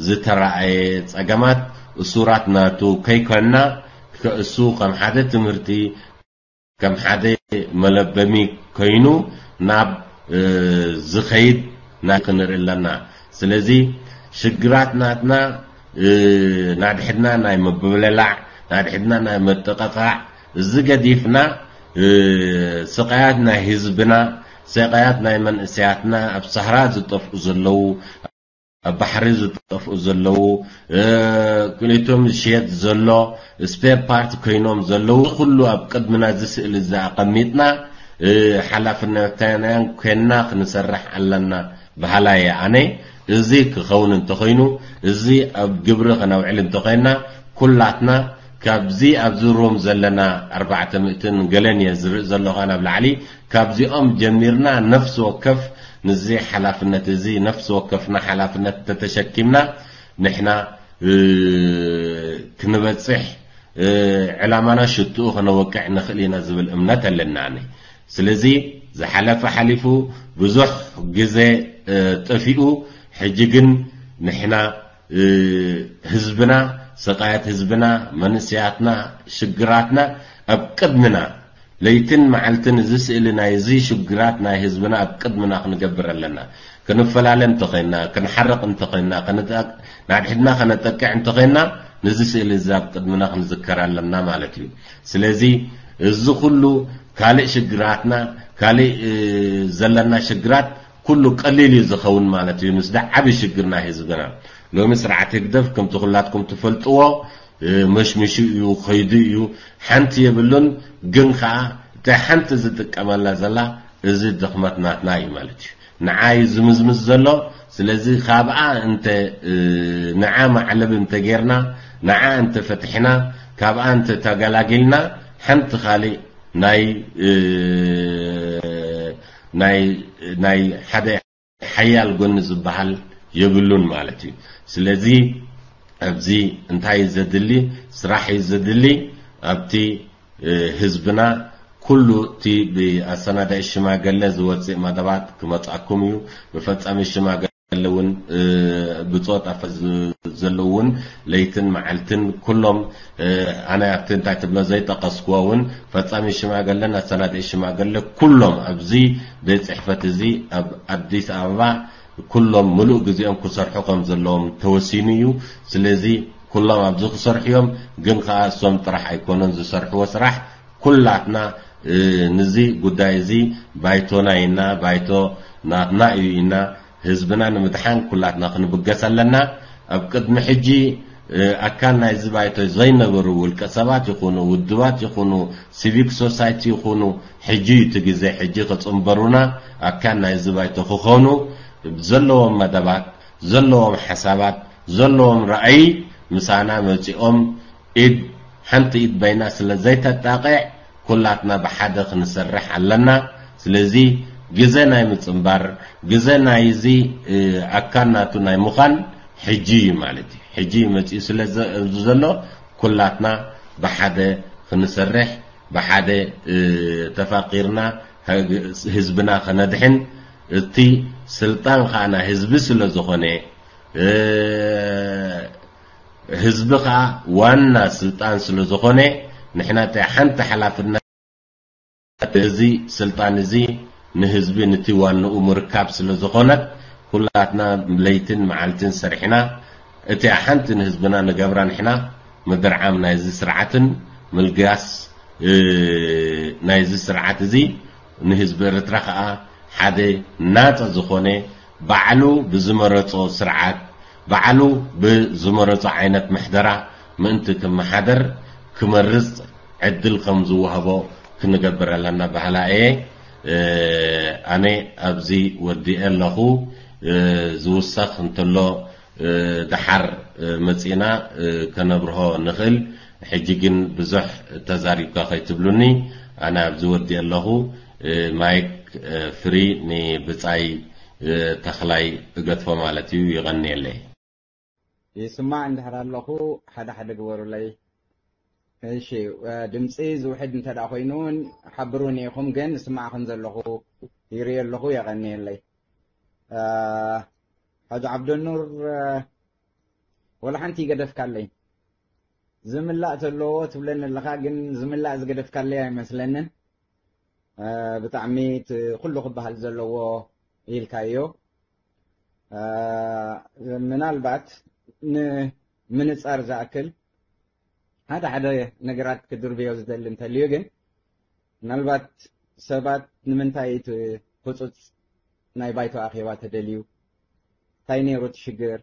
ዝተራእየ ጸገማት እሱራት ናቱ ከይኮንና፣ ከ-፣ እሱ ከም ሓደ ትምህርቲ፣ ከም ሓደ መለበሚ ኮይኑ ናብ፣ እ፣ ዝኸይድ ናይ ክንርኢ ኣለና። ስለዚ ሽግራት ናትና፣ እ፣ ናድሕድና ናይ ምብልላዕ፣ ናድሕድና ናይ ምጥቕቓዕ፣ እዚ ገዲፍና፣ እ፣ ስቓያት ናይ ህዝብና፣ ስቓያት ናይ መንእሰያትና፣ ኣብ ሳህራ ዝጠፍኡ ዘለዉ፣ ኣብ ባሕሪ ዝጠፍኡ ዘለዉ፣ እ፣ ክልቲኦም ዝሽየጥ ዘሎ ስፔር ፓርት ኮይኖም ዘለዉ ኩሉ ኣብ ቅድምና እዚ ስእሊ እዚ ኣቐሚጥና፣ እ፣ ሓላፍነታውያን ኮይንና ክንሰርሕ ኣለና በሃላይ እየ ኣነ። እዚ ክኸውን እንተኾይኑ፣ እዚ ኣብ ግብሪ ከነውዕል እንተኾይንና፣ ኩላትና ካብዚ ኣብዚ ሮም ዘለና ኣርባዕተ ሚእትን ገለን እየ ዝርኢ ዘለኹ ናብ ላዕሊ፣ ካብዚኦም ጀሚርና ነፍሲ ወከፍ ንዚ ሓላፍነት እዚ፣ ነፍሲ ወከፍና ሓላፍነት ተተሸኪምና፣ ንሕና፣ እ፣ ክንበጽሕ፣ እ፣ ዕላማና ሽትኡ ከነወቅዕ ንኽእል ኢና ዝብል እምነት ኣለና ኣነ። ስለዚ ዝሓለፈ ሓሊፉ፣ ብዙሕ ግዜ፣ እ፣ ጠፊኡ፣ ሕጂ ግን ንሕና፣ እ፣ ህዝብና፣ ስቓያት ህዝብና፣ መንእሰያትና፣ ሽግራትና ኣብ ቅድምና፣ ለይትን መዓልትን እዚ ስእሊ ናይ እዚ ሽግራት ናይ ህዝብና ኣብ ቅድምና ክንገብር ኣለና። ክንፈላለ እንተኾይንና፣ ክንሓርቕ እንተኾይንና፣ ክንጠ-፣ ናድሕድና ከነጠቅዕ እንተኾይንና፣ ነዚ ስእሊ እዚ ኣብ ቅድምና ክንዝከር ኣለና ማለት እዩ። ስለዚ እዚ ኩሉ ካልእ ሽግራትና፣ ካልእ፣ እ፣ ዘለና ሽግራት ኩሉ ቀሊል እዩ ዝኸውን ማለት እዩ። ምስ ደዓቢ ሽግር ናይ ህዝብና። ሎሚ ስርዓት ህግደፍ ከምቲ ኩላትኩም ትፈልጥዎ፣ እ፣ መሽሚሹ እዩ፣ ከይዱ እዩ፣ ሓንቲ የብሉን። ግን ከኣ እታ ሓንቲ ዝጥቀመላ ዘላ እዚ ድኽመት ናትና እዩ ማለት እዩ። ንዓ እዩ ዝምዝምዝ ዘሎ። ስለዚ ካብኣ እንተ፣ እ፣ ንዓ ማዕለቢ እንተ ጌርና፣ ንዓ እንተ ፈትሕና፣ ካብኣ እንተ ተገላጊልና፣ ሓንቲ ካልእ ናይ፣ እ፣ ናይ፣ ናይ ሓደ ሓያል ጎኒ ዝበሃል የብሉን ማለት እዩ። ስለዚ ኣብዚ እንታይ እዩ ዘድሊ? ስራሕ እዩ ዘድሊ። ኣብቲ፣ እ፣ ህዝብና ኩሉ እቲ ብኣሰናዳኢ ሽማገለ ዝወፅእ መደባት ክመፃኩም እዩ። ብፈፃሚ ሽማገለ እውን፣ እ፣ ብፆት ኣፈ ዝ-፣ ዘለዉ እውን ለይትን መዓልትን ኩሎም፣ እ፣ ኣነ ኣብቲ እንታይ ትብሎ ዘይጠቀስክዎ እውን ፈፃሚ ሽማገለን ኣሰናዳኢ ሽማገለ ኩሎም ኣብዚ ቤት ፅሕፈት እዚ ኣብ ኣዲስ ኣበባ ኩሎም ምሉእ ግዜኦም ክሰርሑ ከም ዘለዎም ተወሲኑ እዩ። ስለዚ ኩሎም ኣብዚ ክሰርሑ እዮም። ግን ከኣ እሶም ጥራሕ ኣይኮኑን ዝሰርሕዎ ስራሕ። ኩላትና፣ እ፣ ንዚ ጉዳይ እዚ ባይቶና ኢና፣ ባይቶ ናትና እዩ ኢና፣ ህዝብና ንምድሓን ኩላትና ክንብገስ ኣለና። ኣብ ቅድሚ ሕጂ፣ እ፣ ኣካል ናይዚ ባይቶ ዘይነበሩ ውልቀ ሰባት ይኹኑ፣ ውድባት ይኹኑ፣ ሲቪክ ሶሳይቲ ይኹኑ፣ ሕጂ እዩ እቲ ግዜ። ሕጂ ክጽንበሩና፣ ኣካል ናይዚ ባይቶ ክኾኑ፣ ዘለዎም መደባት፣ ዘለዎም ሓሳባት፣ ዘለዎም ራእይ ምሳና መጺኦም ኢድ፣ ሓንቲ ኢድ በይና ስለ ዘይተጣቕዕ፣ ኩላትና ብሓደ ክንሰርሕ ኣለና። ስለዚ ግዜ ናይ ምጽንባር፣ ግዜ ናይዚ፣ እ፣ ኣካል ናቱ ናይ ምዃን ሕጂ እዩ ማለት እዩ። ሕጂ እዩ መጺኡ ስለ ዘ-፣ ዘሎ፣ ኩላትና ብሓደ ክንሰርሕ፣ ብሓደ፣ እ፣ ተፋቂርና፣ ህግ-፣ ህዝብና ከነድሕን፣ እቲ ስልጣን ኸኣ ናይ ህዝቢ ስለ ዝኾነ፣ እ፣ ህዝቢ ኸኣ ዋና ስልጣን ስለ ዝኾነ፣ ንሕና እቲ ሓንቲ ሓላፍነት እዚ ስልጣን እዚ ንህዝቢ፣ ነቲ ዋንኡ ምርካብ ስለ ዝኾነት፣ ኩላትና ለይትን መዓልትን ሰሪሕና፣ እቲኣ ሓንቲ ንህዝብና ንገብራ ንሕና፣ ምድርዓም ናይዚ ስርዓትን ምልጋስ፣ እ፣ ናይዚ ስርዓት እዚ ንህዝቢ ኤርትራ ኸኣ ሓደ ናጻ ዝኾነ፣ ባዕሉ ብዝመረጾ ስርዓት፣ ባዕሉ ብዝመረጾ ዓይነት ምሕደራ ምእንቲ ክመሓደር ክመርጽ ዕድል ከም ዝወሃቦ ክንገብር ኣለና በሃላ እየ። እ፣ ኣነ ኣብዚ ወዲኤ ኣለኹ። እ፣ ዝውሰኽ እንተሎ፣ እ፣ ደሓር፣ እ፣ መጺና፣ እ፣ ከነብርሆ ንኽእል። ሕጂ ግን ብዙሕ ተዛሪብካ ከይትብሉኒ፣ ኣነ ኣብዚ ወዲ ኣለኹ። ማይክ ፍሪ ንብጻይ ተኽላይ እገድፎ ማለት እዩ። ይቐንየለይ። ይስማዕ እንድሕር ኣለኹ ሓደ ሓደ ግበሩለይ። እሺ፣ ድምፂ ዝውሕድ እንተ ደኣ ኮይኑ እውን ሓብሩኒ ኢኹም፣ ግን እስማዕ ከም ዘለኹ ይርኢ ኣለኹ። የቐንየለይ። ሓጅ ዓብደኑር፣ ወላ ሓንቲ ይገደፍካለይ። ዝምላእ ዘለዎ ትብለኒ ኣለኻ፣ ግን ዝምላእ ዝገደፍካለይ ኣይመስለንን። ብጣዕሚ እቲ ኩሉ ክበሃል ዘለዎ ኢልካዮ። ምናልባት ንምንጻር ዝኣክል ሓደ ሓደ ነገራት ክድርብዮ ዝደሊ እንተልዩ፣ ግን ምናልባት ሰባት ንምንታይ እቲ ህጹጽ ናይ ባይቶ ኣኼባ ተደልዩ፣ እንታይ ነይሩ እቲ ሽግር፣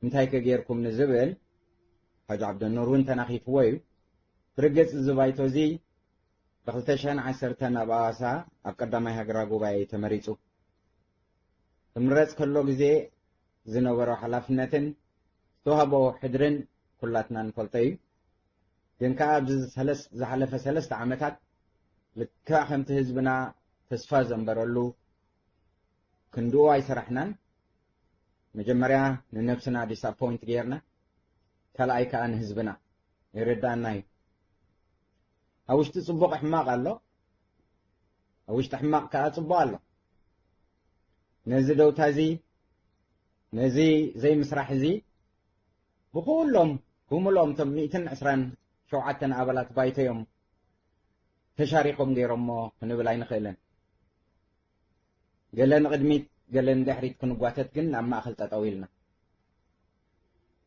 እንታይ ከ ጌርኩም ንዝብል ሓጅ ዓብደኑር እውን ተናኺፍዎ እዩ። ብርግጽ እዚ ባይቶ እዚ ብ ክልተ ሽሕን ዓሰርተን ኣብ ኣዋሳ ኣብ ቀዳማይ ሃገራዊ ጉባኤ እዩ ተመሪጹ። ክምረጽ ከሎ ግዜ ዝነበሮ ሓላፍነትን ዝተዋህቦ ሕድርን ኩላትና ንፈልጦ እዩ። ግን ከኣ ኣብዚ ዝሓለፈ ሰለስተ ዓመታት ልክዕ ከምቲ ህዝብና ተስፋ ዘንበረሉ ክንድኡ ኣይሰራሕናን። መጀመርያ ንነብስና ዲስኣፖይንት ጌርና፣ ካልኣይ ከኣ ንህዝብና። ይርዳእና እዩ። ኣብ ውሽጢ ጽቡቕ ሕማቕ ኣሎ፣ ኣብ ውሽጢ ሕማቕ ከኣ ጽቡቕ ኣሎ። ነዚ ደውታ እዚ፣ ነዚ ዘይምስራሕ እዚ ብኹሎም ብምልኦም እቶም ሚእትን ዕስራን ሸውዓተን ኣባላት ባይቶ እዮም ተሻሪኾም ገይሮሞ ክንብል ኣይንኽእልን። ገለ ንቕድሚት ገለ ንድሕሪት ክንጓተት ግን ኣብ ማእኸል ጠጠው ኢልና።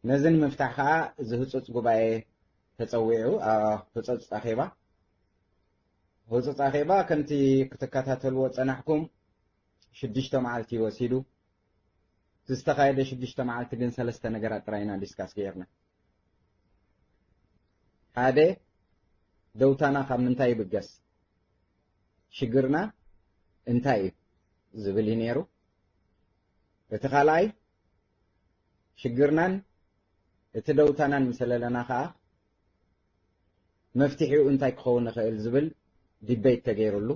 ነዚ ንምፍታሕ ከኣ እዚ ህጹጽ ጉባኤ ተጸዊዑ፣ ህጹጽ ኣኼባ። ህጹጽ ኣኼባ ከምቲ ክትከታተልዎ ጸናሕኩም ሽዱሽተ መዓልቲ ወሲዱ። እቲ ዝተኻየደ ሽዱሽተ መዓልቲ ግን ሰለስተ ነገራት ጥራይ ኢና ዲስካስ ገይርና። ሓደ፣ ደውታና ካብ ምንታይ ይብገስ፣ ሽግርና እንታይ እዩ ዝብል እዩ ነይሩ። እቲ ካልኣይ፣ ሽግርናን እቲ ደውታናን ምስ ኣለለና ከኣ መፍትሒኡ እንታይ ክኸውን ይኽእል ዝብል ዲቤት ተገይሩሉ።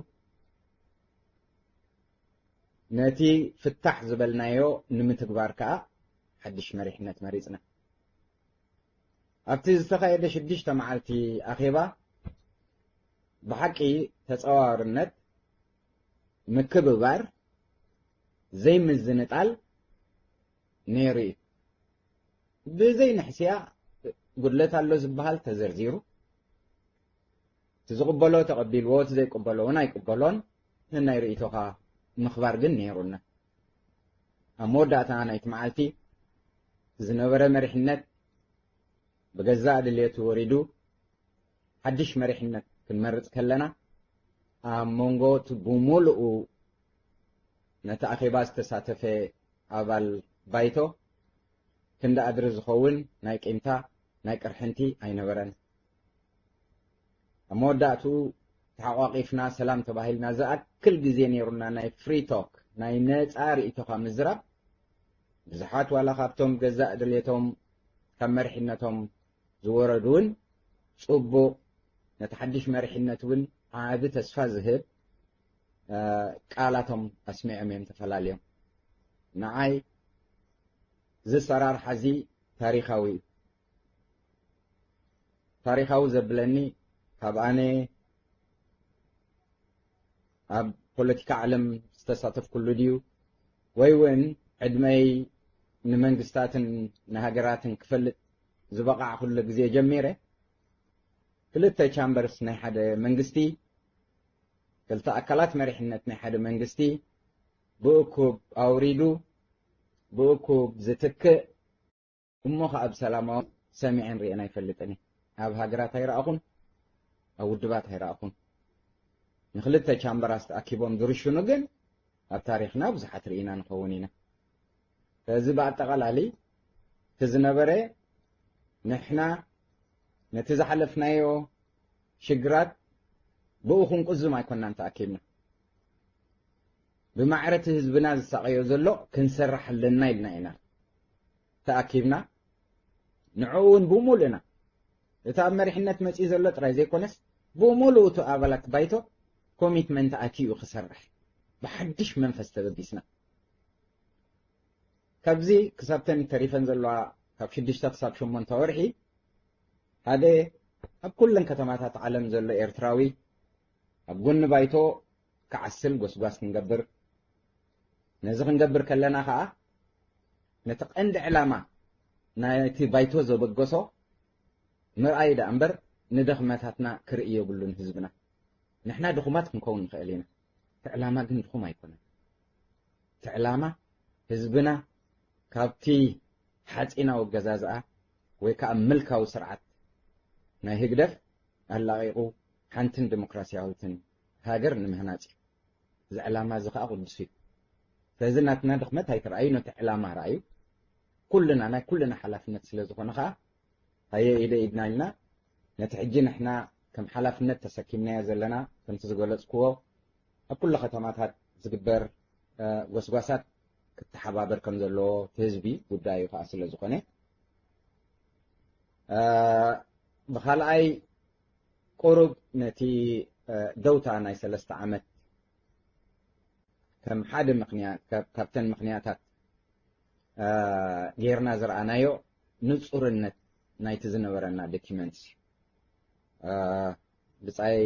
ነቲ ፍታሕ ዝበልናዮ ንምትግባር ከኣ ሓድሽ መሪሕነት መሪጽና። ኣብቲ ዝተኻየደ ሽዱሽተ መዓልቲ ኣኼባ ብሓቂ ተጸዋርነት፣ ምክብባር፣ ዘይምዝንጣል ነይሩ እዩ። ብዘይ ንሕስያ ጉድለት ኣሎ ዝበሃል ተዘርዚሩ፣ እቲ ዝቕበሎ ተቐቢልዎ፣ እቲ ዘይቅበሎ እውን ኣይቅበሎን። ንናይ ርእይቶኻ ምኽባር ግን ነይሩና። ኣብ መወዳእታ ናይቲ መዓልቲ ዝነበረ መሪሕነት ብገዛእ ድልየቱ ወሪዱ፣ ሓድሽ መሪሕነት ክንመርጽ ከለና፣ ኣብ መንጎ እቲ ብምሉኡ ነቲ ኣኼባ ዝተሳተፈ ኣባል ባይቶ ክንዲ ኣድሪ ዝኸውን ናይ ቂምታ፣ ናይ ቅርሕንቲ ኣይነበረን። ኣብ መወዳእትኡ ተሓቋቒፍና ሰላም ተባሂልና ዝኣክል ግዜ ነይሩና ናይ ፍሪ ቶክ፣ ናይ ነጻ ርእይቶኻ ምዝራብ። ብዙሓት ዋላ ካብቶም ገዛእ ድሌቶም ካብ መሪሕነቶም ዝወረዱ እውን ጽቡቕ፣ ነቲ ሓድሽ መሪሕነት እውን ዓቢ ተስፋ ዝህብ ቃላቶም ኣስሚዖም እዮም ተፈላልዮም። ንዓይ እዚ ኣሰራርሓ እዚ ታሪኻዊ እዩ። ታሪኻዊ ዘብለኒ ካብ ኣነ ኣብ ፖለቲካ ዓለም ዝተሳተፍኩሉ ድዩ ወይ እውን ዕድመይ ንመንግስታትን ንሃገራትን ክፈልጥ ዝበቓዕኩሉ ግዜ ጀሚረ ክልተ ቻምበርስ ናይ ሓደ መንግስቲ፣ ክልተ ኣካላት መሪሕነት ናይ ሓደ መንግስቲ ብእኩብ ኣውሪዱ ብእኩብ ዝትክእ እሞ ከኣ ብሰላማዊ ሰሚዐን ርእየን ኣይፈልጥን እየ። ኣብ ሃገራት ኣይረኣኹን፣ ኣብ ውድባት ኣይረኣኹን። ንክልተ ቻምበራት ተኣኪቦም ዝርሽኑ ግን ኣብ ታሪኽና ብዙሓት ርኢና ንኸውን ኢና። ስለዚ ብኣጠቓላሊ እቲ ዝነበረ ንሕና ነቲ ዝሓለፍናዮ ሽግራት ብኡ ክንቁዝም ኣይኮናን ተኣኪብና። ብማዕረ እቲ ህዝብና ዝሳቐዮ ዘሎ ክንሰርሕ ኣለና ኢልና ኢና ተኣኪብና። ንዕኡ እውን ብሙሉእና እቲ ኣብ መሪሕነት መጺኡ ዘሎ ጥራይ ዘይኮነስ፣ ብምሉእ እቲ ኣባላት ባይቶ ኮሚትመንት ኣትዩ ክሰርሕ ብሓድሽ መንፈስ ተበጊስና። ካብዚ ክሳብተን ተሪፈን ዘለዋ ካብ ሽዱሽተ ክሳብ ሸሞንተ ወርሒ፣ ሓደ ኣብ ኩለን ከተማታት ዓለም ዘሎ ኤርትራዊ ኣብ ጎኒ ባይቶ ክዓስል ጎስጓስ ክንገብር፣ ነዚ ክንገብር ከለና ኸኣ ነቲ ቀንዲ ዕላማ ናይቲ ባይቶ ዘበገሶ ምርኣይ ደኣ እምበር ንደኽመታትና ክርኢ የብሉን ህዝብና። ንሕና ድኹማት ክንከውን ንኽእል ኢና። እቲ ዕላማ ግን ድኹም ኣይኮነን። እቲ ዕላማ ህዝብና ካብቲ ሓጺናዊ ኣገዛዝኣ ወይ ከኣ ምልካዊ ስርዓት ናይ ህግደፍ ኣላቒቑ ሓንትን ዲሞክራሲያዊትን ሃገር ንምህናጽ እዩ። እዚ ዕላማ እዚ ከኣ ቅዱስ እዩ። ስለዚ ናትና ድኽመት ኣይትረኣዩ፣ ነቲ ዕላማ ረኣዩ። ኩልና ናይ ኩልና ሓላፍነት ስለ ዝኾነ ከኣ ሃየ ኢደ ኢድና ኢልና ነቲ ሕጂ ንሕና ከም ሓላፍነት ተሰኪምናዮ ዘለና ከምቲ ዝገለጽክዎ ኣብ ኩሉ ከተማታት ዝግበር ጎስጓሳት ክተሓባበር ከም ዘለዎ እቲ ህዝቢ ጉዳዩ ከኣ ስለ ዝኾነ፣ ብኻልኣይ ቁሩብ ነቲ ደውታ ናይ ሰለስተ ዓመት ከም ሓደ ምኽንያት፣ ካብ- ካብተን ምኽንያታት ጌርና ዝረኣናዮ ንጹርነት ናይቲ ዝነበረና ዶኪመንትስ እዩ። ብጻይ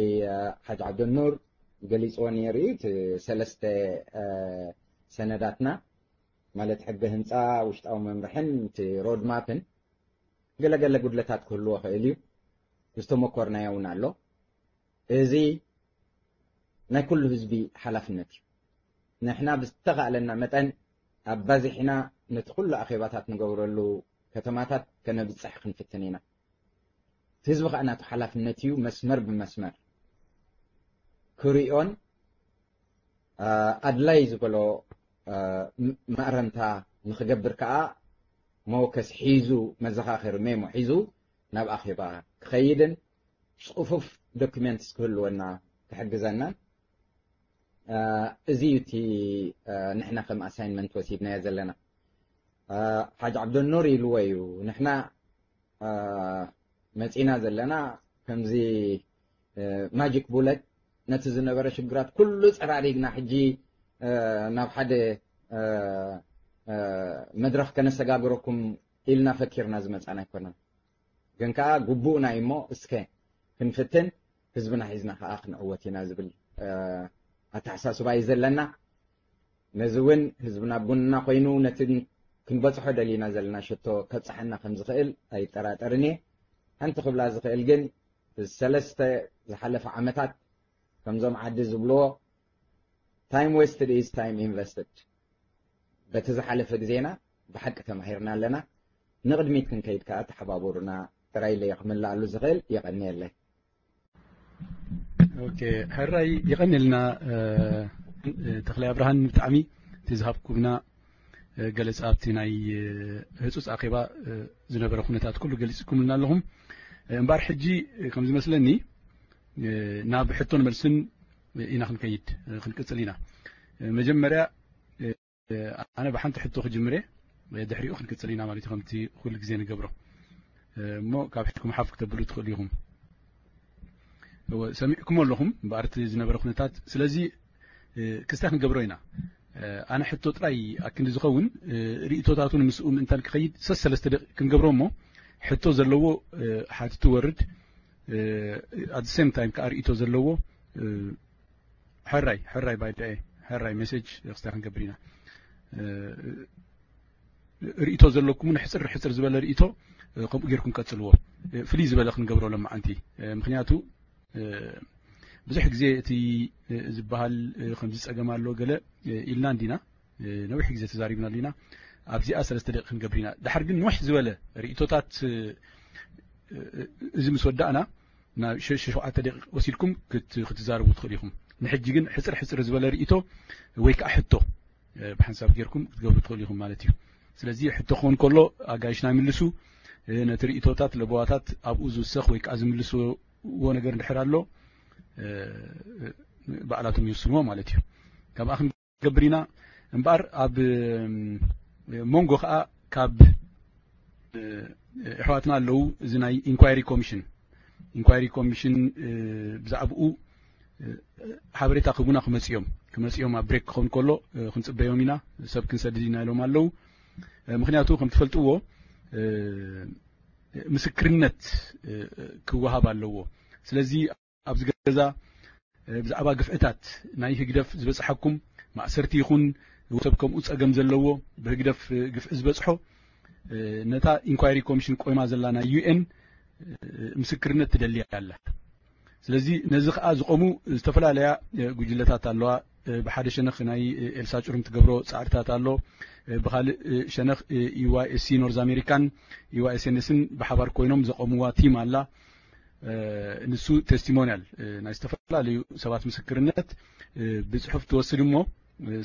ሓጅ ዓብደኑር ገሊጽዎ ነይሩ እዩ። እቲ ሰለስተ ሰነዳትና ማለት ሕገ ህንጻ፣ ውሽጣዊ መምርሕን እቲ ሮድማፕን ገለገለ ጉድለታት ክህልዎ ክእል እዩ። ዝተመኮርናዮ እውን ኣሎ። እዚ ናይ ኩሉ ህዝቢ ሓላፍነት እዩ። ንሕና ብዝተኻእለና መጠን ኣባዚሕና ነቲ ኩሉ ኣኼባታት ንገብረሉ ከተማታት ከነብጽሕ ክንፍትን ኢና። እቲ ህዝቢ ከኣ ናቱ ሓላፍነት እዩ መስመር ብመስመር ክሪኦን ኣድላይ ዝበሎ ማእረምታ ንክገብር ከኣ መወከስ ሒዙ፣ መዘኻኸሪ ሜሞ ሒዙ ናብ ኣኼባ ክኸይድን ጽፉፍ ዶክመንትስ ክህልወና ክሕግዘናን እዚ እዩ እቲ ንሕና ከም ኣሳይንመንት ወሲድናዮ ዘለና። ሓጅ ዓብደኑር ኢልዎ እዩ፣ ንሕና መጺና ዘለና ከምዚ ማጂክ ቡለት ነቲ ዝነበረ ሽግራት ኩሉ ጸራሪግና ሕጂ ናብ ሓደ መድረኽ ከነሰጋግረኩም ኢልና ፈኪርና ዝመጻና ኣይኮነን። ግን ከኣ ግቡእና እዩ እሞ እስከ ክንፍትን ህዝብና ሒዝና ከኣ ክንዕወት ኢና ዝብል ኣተሓሳስባ እዩ ዘለና። ነዚ እውን ህዝብና ኣብ ጎንና ኮይኑ ነቲ ክንበጽሖ ደሊና ዘለና ሸቶ ከብጽሓና ከም ዝኽእል ኣይጠራጠርን እየ። ሓንቲ ክብላ ዝኽእል ግን እዚ ሰለስተ ዝሓለፈ ዓመታት ከምዞም ዓዲ ዝብልዎ time wasted is time invested። በቲ ዝሓለፈ ግዜና ብሓቂ ተማሂርና ኣለና። ንቕድሚት ክንከይድ ከኣ ተሓባበሩና ጥራይ ኢለ ክምልኣሉ ዝኽእል። የቐንየለይ። ኦኬ፣ ሕራይ የቐንየልና ተኽላይ ኣብርሃን፣ ብጣዕሚ እቲ ዝሃብኩምና ገለጻ ኣብቲ ናይ ህጹጽ ኣኼባ ዝነበረ ኩነታት ኩሉ ገሊጽኩምልና ኣለኹም። እምበኣር ሕጂ ከም ዝመስለኒ ናብ ሕቶን መልስን ኢና ክንከይድ ክንቅጽል ኢና። መጀመርያ ኣነ ብሓንቲ ሕቶ ክጅምር እየ፣ ድሕሪኡ ክንቅጽል ኢና ማለት እዩ፣ ከምቲ ኩሉ ግዜ ንገብሮ። እሞ ካብ ሕድኩም ሓፍ ክተብሉ ትኽእሉ ኢኹም። እወ፣ ሰሚዕኩሞ ኣለኹም እምበኣር እቲ ዝነበረ ኩነታት። ስለዚ ክስታይ ክንገብሮ ኢና። ኣነ ሕቶ ጥራይ ኣክንዲ ዝኸውን ርእይቶታቱ ንምስኡ ምእንታን ክኸይድ ሰሰለስተ ደቂቕ ክንገብሮ እሞ ሕቶ ዘለዎ ሓቲቱ ወርድ፣ at the same time ከዓ ርእይቶ ዘለዎ ሕራይ ሕራይ ባይዳኤ ሕራይ ሜሴጅ ክስታይ ክንገብር ኢና። ርእይቶ ዘለኩምን ሕፅር ሕፅር ዝበለ ርእይቶ ከምኡ ጌርኩም ቀፅልዎ። ፍልይ ዝበለ ክንገብሮ ለማዓንቲ። ምክንያቱ ብዙሕ ግዜ እቲ ዝበሃል ከምዚ ፀገም ኣሎ ገለ ኢልና እንዲና፣ ነዊሕ ግዜ ተዛሪብናሉ ኢና። ኣብዚኣ ሰለስተ ደቂቕ ክንገብር ኢና። ድሓር ግን ንውሕ ዝበለ ርእይቶታት እዚ ምስ ወዳእና ናብ ሸ- ሸ- ሸውዓተ ደቂቕ ወሲድኩም ክት- ክትዛረቡ ትኽእሉ ኢኹም። ንሕጂ ግን ሕፅር ሕፅር ዝበለ ርእይቶ ወይ ከዓ ሕቶ ብሓንሳብ ጌርኩም ክትገብሩ ትኽእሉ ኢኹም ማለት እዩ። ስለዚ ሕቶ ክኸውን ከሎ ኣጋይሽና ይምልሱ። ነቲ ርእይቶታት ለበዋታት ኣብኡ ዝውሰኽ ወይ ከዓ ዝምልስዎ ነገር እንድሕር ኣሎ ባዕላቶም ይውስንዎ ማለት እዩ። ካብኣ ክንገብር ኢና እምበኣር ኣብ መንጎ ከዓ ካብ ኣሕዋትና ኣለዉ። እዚ ናይ ኢንኳይሪ ኮሚሽን ኢንኳይሪ ኮሚሽን ብዛዕባኡ ሓበሬታ ክህቡና ክመፅኦም ክመፅኦም ኣብ ብሬክ ክኸውን ከሎ ክንፅበዮም ኢና። ሰብ ክንሰድድ ኢና ኢሎም ኣለዉ። ምክንያቱ ከም ትፈልጥዎ ምስክርነት ክወሃብ ኣለዎ። ስለዚ ኣብዚ ገዛ ብዛዕባ ግፍዕታት ናይ ህግደፍ ዝበፅሓኩም ማእሰርቲ ይኹን ሰብ ከምኡ ፀገም ዘለዎ ብህግደፍ ግፍዒ ዝበፅሖ ነታ ኢንኳይሪ ኮሚሽን ቆይማ ዘላ ናይ ዩ ኤን ምስክርነት ትደሊ ኣላ። ስለዚ ነዚ ከዓ ዝቆሙ ዝተፈላለያ ጉጅለታት ኣለዋ። ብሓደ ሸነኽ ናይ ኤልሳ ጭሩም ትገብሮ ፃዕርታት ኣሎ። ብካልእ ሸነኽ ዩ ዋይ ኤስ ሲ ኖርዝ ኣሜሪካን ዩ ዋይ ኤስ ኤን ኤስን ብሓባር ኮይኖም ዘቆምዋ ቲም ኣላ። ንሱ ቴስቲሞኒያል ናይ ዝተፈላለዩ ሰባት ምስክርነት ብፅሑፍ ትወስድ እሞ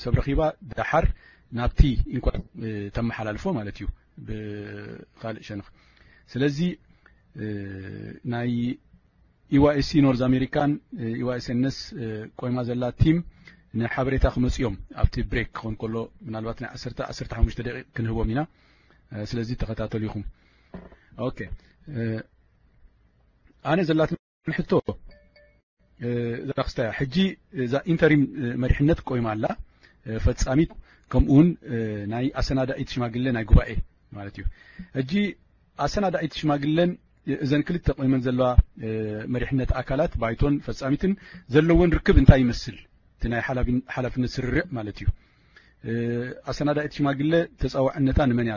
ሰብ ረኺባ ደሓር ናብቲ ኢንኳ ተመሓላልፎ ማለት እዩ። ብካልእ ሸነኽ ስለዚ ናይ ኢዋኤስሲ ኖርዝ ኣሜሪካን ኢዋኤስኤንስ ቆይማ ዘላ ቲም ንሓበሬታ ክመፅኦም ኣብቲ ብሬክ ክኾን ከሎ ምናልባት ናይ ዓሰርተ ዓሰርተ ሓሙሽተ ደቂቕ ክንህቦም ኢና። ስለዚ ተኸታተሉ ኢኹም። ኦኬ፣ ኣነ ዘላትኒ ሕቶ እዛ ክስታ እያ። ሕጂ እዛ ኢንተሪም መሪሕነት ቆይማ ኣላ፣ ፈጻሚት ከምኡውን ናይ ኣሰናዳኢት ሽማግሌ ናይ ጉባኤ ማለት እዩ። ሕጂ ኣሰናዳኢት ሽማግሌን እዘን ክልተ ቆይመን ዘለዋ መሪሕነት ኣካላት ባይቶን ፈጻሚትን ዘለወን ርክብ እንታይ ይመስል? እቲ ናይ ሓላፊን- ሓላፍነት ስርርዕ ማለት እዩ። ኣሰናዳኢት ሽማግሌ ተጻዋዕነታ ንመን እያ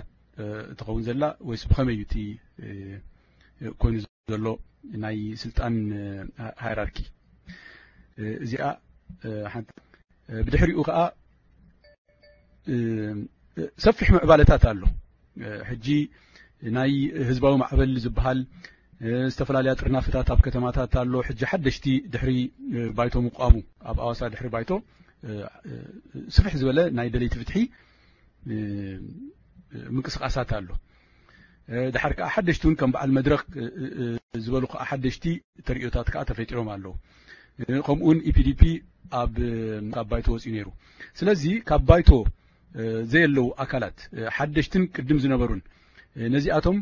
ትኸውን ዘላ ወይስ ብኸመይ እዩ እቲ ኮይኑ ዘሎ ናይ ስልጣን ሃይራርኪ? እዚኣ ሓንቲ። ብድሕሪኡ ከዓ ሰፊሕ ምዕባለታት ኣሎ። ሕጂ ናይ ህዝባዊ ማዕበል ዝበሃል ዝተፈላለያ ጥርናፈታት ኣብ ከተማታት ኣሎ። ሕጂ ሓደሽቲ ድሕሪ ባይቶ ምቋሙ ኣብ ኣዋሳ ድሕሪ ባይቶ ስፍሕ ዝበለ ናይ ደለይቲ ፍትሒ ምንቅስቃሳት ኣሎ። ድሓር ከዓ ሓደሽቲ እውን ከም በዓል መድረክ ዝበሉ ከዓ ሓደሽቲ ተርእዮታት ከዓ ተፈጢሮም ኣለዉ። ከምኡውን ኢፒዲፒ ኣብ ካብ ባይቶ ወፂኡ ነይሩ። ስለዚ ካብ ባይቶ ዘየለዉ ኣካላት ሓደሽትን ቅድም ዝነበሩን ነዚኣቶም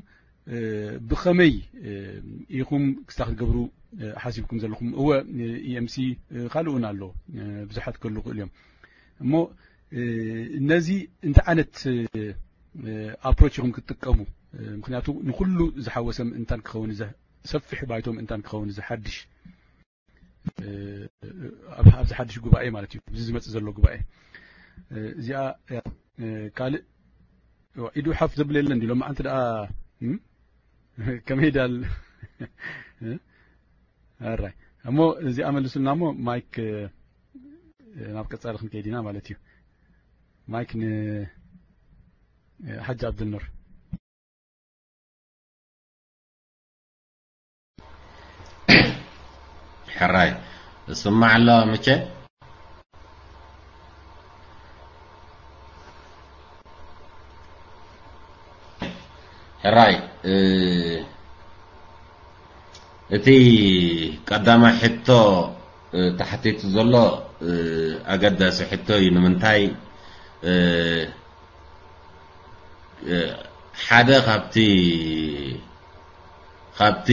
ብኸመይ ኢኹም ክስታ ክትገብሩ ሓሲብኩም ዘለኹም? እወ፣ ኢኤምሲ ካልእ እውን ኣሎ፣ ብዙሓት ክህሉ ይኽእሉ እዮም። እሞ ነዚ እንታይ ዓይነት ኣፕሮች ኢኹም ክትጥቀሙ? ምክንያቱ ንኩሉ ዝሓወሰ ምእንታን ክኸውን ዘ- ሰፊሕ ባይቶ ምእንታን ክኸውን እዚ ሓድሽ ኣብ ኣብዚ ሓድሽ ጉባኤ ማለት እዩ፣ እዚ ዝመፅእ ዘሎ ጉባኤ። እዚኣ ካልእ ኢዱ ሓፍ ዘብል የለን ድሎ መዓንቲ ደኣ ከመይ ዳል ኣራይ እሞ እዚኣ መልሱልና እሞ ማይክ ናብ ቀጻሊ ክንከይድ ኢና ማለት እዩ። ማይክ ንሓጂ ኣብድልኑር። ሕራይ እስማዕ ኣሎ ምቸ ሕራይ እቲ ቀዳማይ ሕቶ ተሓቲቱ ዘሎ ኣገዳሲ ሕቶ እዩ። ንምንታይ ሓደ ካብቲ ካብቲ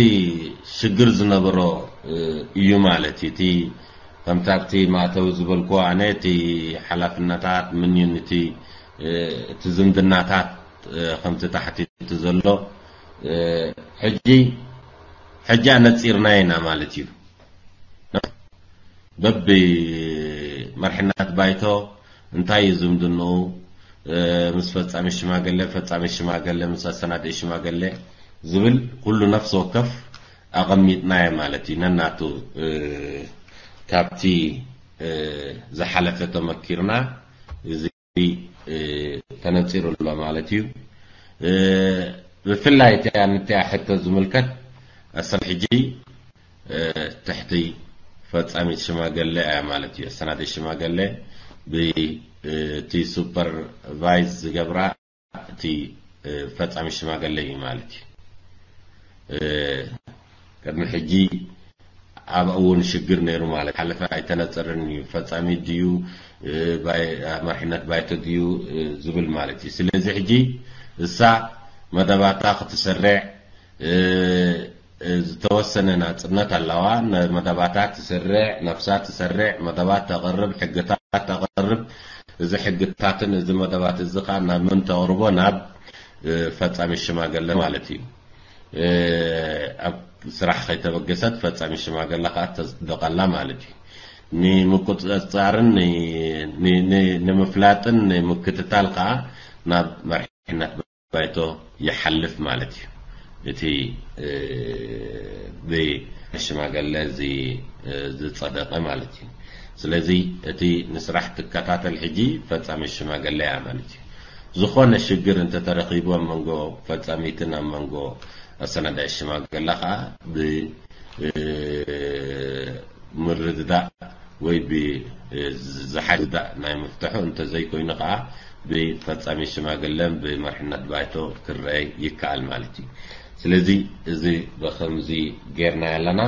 ሽግር ዝነበሮ እዩ ማለት እዩ። እቲ ከምቲ ኣብቲ ማእተዊ ዝበልኩዎ ኣነ እቲ ሓላፍነታት ምንዩን እቲ እቲ ዝምድናታት ከምቲ ተሓቲቱ ዘሎ ሕጂ ሕጂ ኣነፂርና ኢና ማለት እዩ። በቢ መርሕነት ባይቶ እንታይ እዩ ዝምድንኡ ምስ ፈጻሚ ሽማገለ፣ ፈጻሚ ሽማገለ ምስ ኣሰናድኢ ሽማገለ ዝብል ኩሉ ነፍሲ ወከፍ ኣቐሚጥናዮ ማለት እዩ። ነናቱ ካብቲ ዝሓለፈ ተመኪርና እዚ ተነጺሩ ኣሎ ማለት እዩ። ብፍላይ እቲኣ ንቲኣ ሕቶ ዝምልከት ኣሰር ሕጂ ትሕቲ ፈጻሚት ሽማገለ እያ ማለት እዩ። ኣሰናዳኢት ሽማገለ ብቲ ሱፐርቫይዝ ዝገብራ እቲ ፈጻሚ ሽማገለ እዩ ማለት እዩ። ቅድሚ ሕጂ ኣብ እውን ሽግር ነይሩ ማለት ሓለፈ ኣይተነጸርን እዩ። ፈጻሚ ድዩ መሪሕነት ባይቶ ድዩ ዝብል ማለት እዩ። ስለዚ ሕጂ እሳ መደባታ ክትስርዕ ዝተወሰነ ናጽነት ኣለዋ። መደባታ ትስርዕ፣ ነፍሳ ትሰርዕ፣ መደባት ተቕርብ፣ ሕግታት ተቕርብ። እዚ ሕግታትን እዚ መደባት እዚ ኸዓ ናብ መን ተቕርቦ? ናብ ፈጻሚ ሽማግለ ማለት እዩ። ኣብ ስራሕ ከይተበገሰት ፈጻሚ ሽማግለ ኸዓ ተጽድቐላ ማለት እዩ። ንምቁጽጻርን ንምፍላጥን ንምክትታል ኸዓ ናብ መርሕነት ባይቶ ይሓልፍ ማለት እዩ። እቲ ብሽማግለ እዚ ዝጸደቐ ማለት እዩ። ስለዚ እቲ ንስራሕ ትከታተል ሕጂ ፈጻሚ ሽማግለ እያ ማለት እዩ። ዝኾነ ሽግር እንተተረኺቡ ኣብ መንጎ ፈጻሚትን ኣብ መንጎ ኣሰናዳኢ ሽማግለ ኸዓ ብምርድዳእ ወይ ብዝሓድዳእ ናይ ምፍትሑ እንተዘይኮይኑ ኸዓ ብፈጻሚ ሽማግለን ብመርሕነት ባይቶ ክረአ ይከኣል ማለት እዩ። ስለዚ እዚ ብኸምዚ ጌርና ኣለና።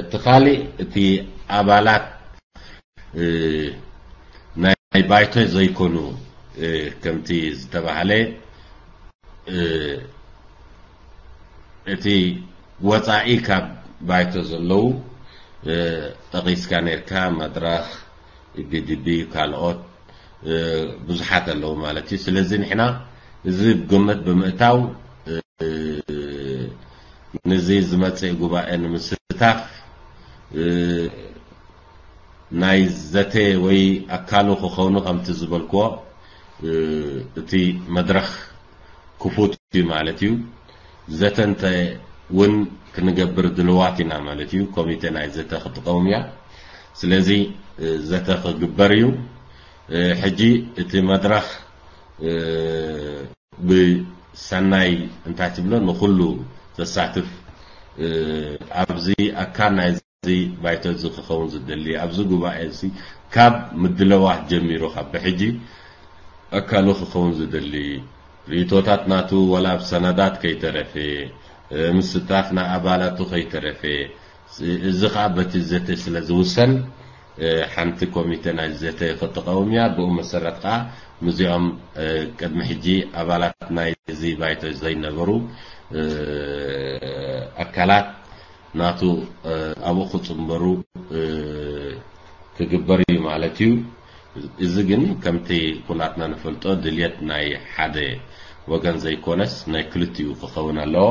እቲ ካሊእ እቲ ኣባላት ናይ ባይቶ ዘይኮኑ ከምቲ ዝተባህለ እቲ ወጻኢ ካብ ባይቶ ዘለዉ ጠቒስካ ነርካ መድረኽ፣ ኢቢዲቢ፣ ካልኦት ብዙሓት ኣለዉ ማለት እዩ። ስለዚ ንሕና እዚ ግምት ብምእታው ንዚ ዝመጽእ ጉባኤ ንምስታፍ ናይ ዘተ ወይ ኣካሉ ክኸውኑ ከምቲ ዝበልክዎ እቲ መድረኽ ክፉት እዩ ማለት እዩ። ዘተ እንተ እውን ክንገብር ድልዋት ኢና ማለት እዩ። ኮሚቴ ናይ ዘተ ክትቀውም እያ። ስለዚ ዘተ ክግበር እዩ። ሕጂ እቲ መድረኽ ብሰናይ እንታይ ትብሎ ንኹሉ ዘሳትፍ ኣብዚ ኣካል ናይ እዚ ባይቶ እዚ ክኸውን ዝደሊ ኣብዚ ጉባኤ እዚ ካብ ምድለዋት ጀሚሩ ካብ ብሕጂ ኣካሉ ክኸውን ዝደሊ ርእቶታት ናቱ ወላ ኣብ ሰነዳት ከይተረፈ ምስታፍ ናይ ኣባላቱ ከይተረፈ እዚ ከዓ በቲ ዘተ ስለ ዝውሰን ሓንቲ ኮሚቴ ናይ ዘተ ክትቀውም እያ። ብኡ መሰረት ከዓ ምስዚኦም ቅድሚ ሕጂ ኣባላት ናይ እዚ ባይቶ ዘይነበሩ ኣካላት ናቱ ኣብኡ ክጽንበሩ ክግበር እዩ ማለት እዩ። እዚ ግን ከምቲ ኩላትና ንፈልጦ ድልየት ናይ ሓደ ወገን ዘይኮነስ ናይ ክልቲኡ ክኸውን ኣለዎ።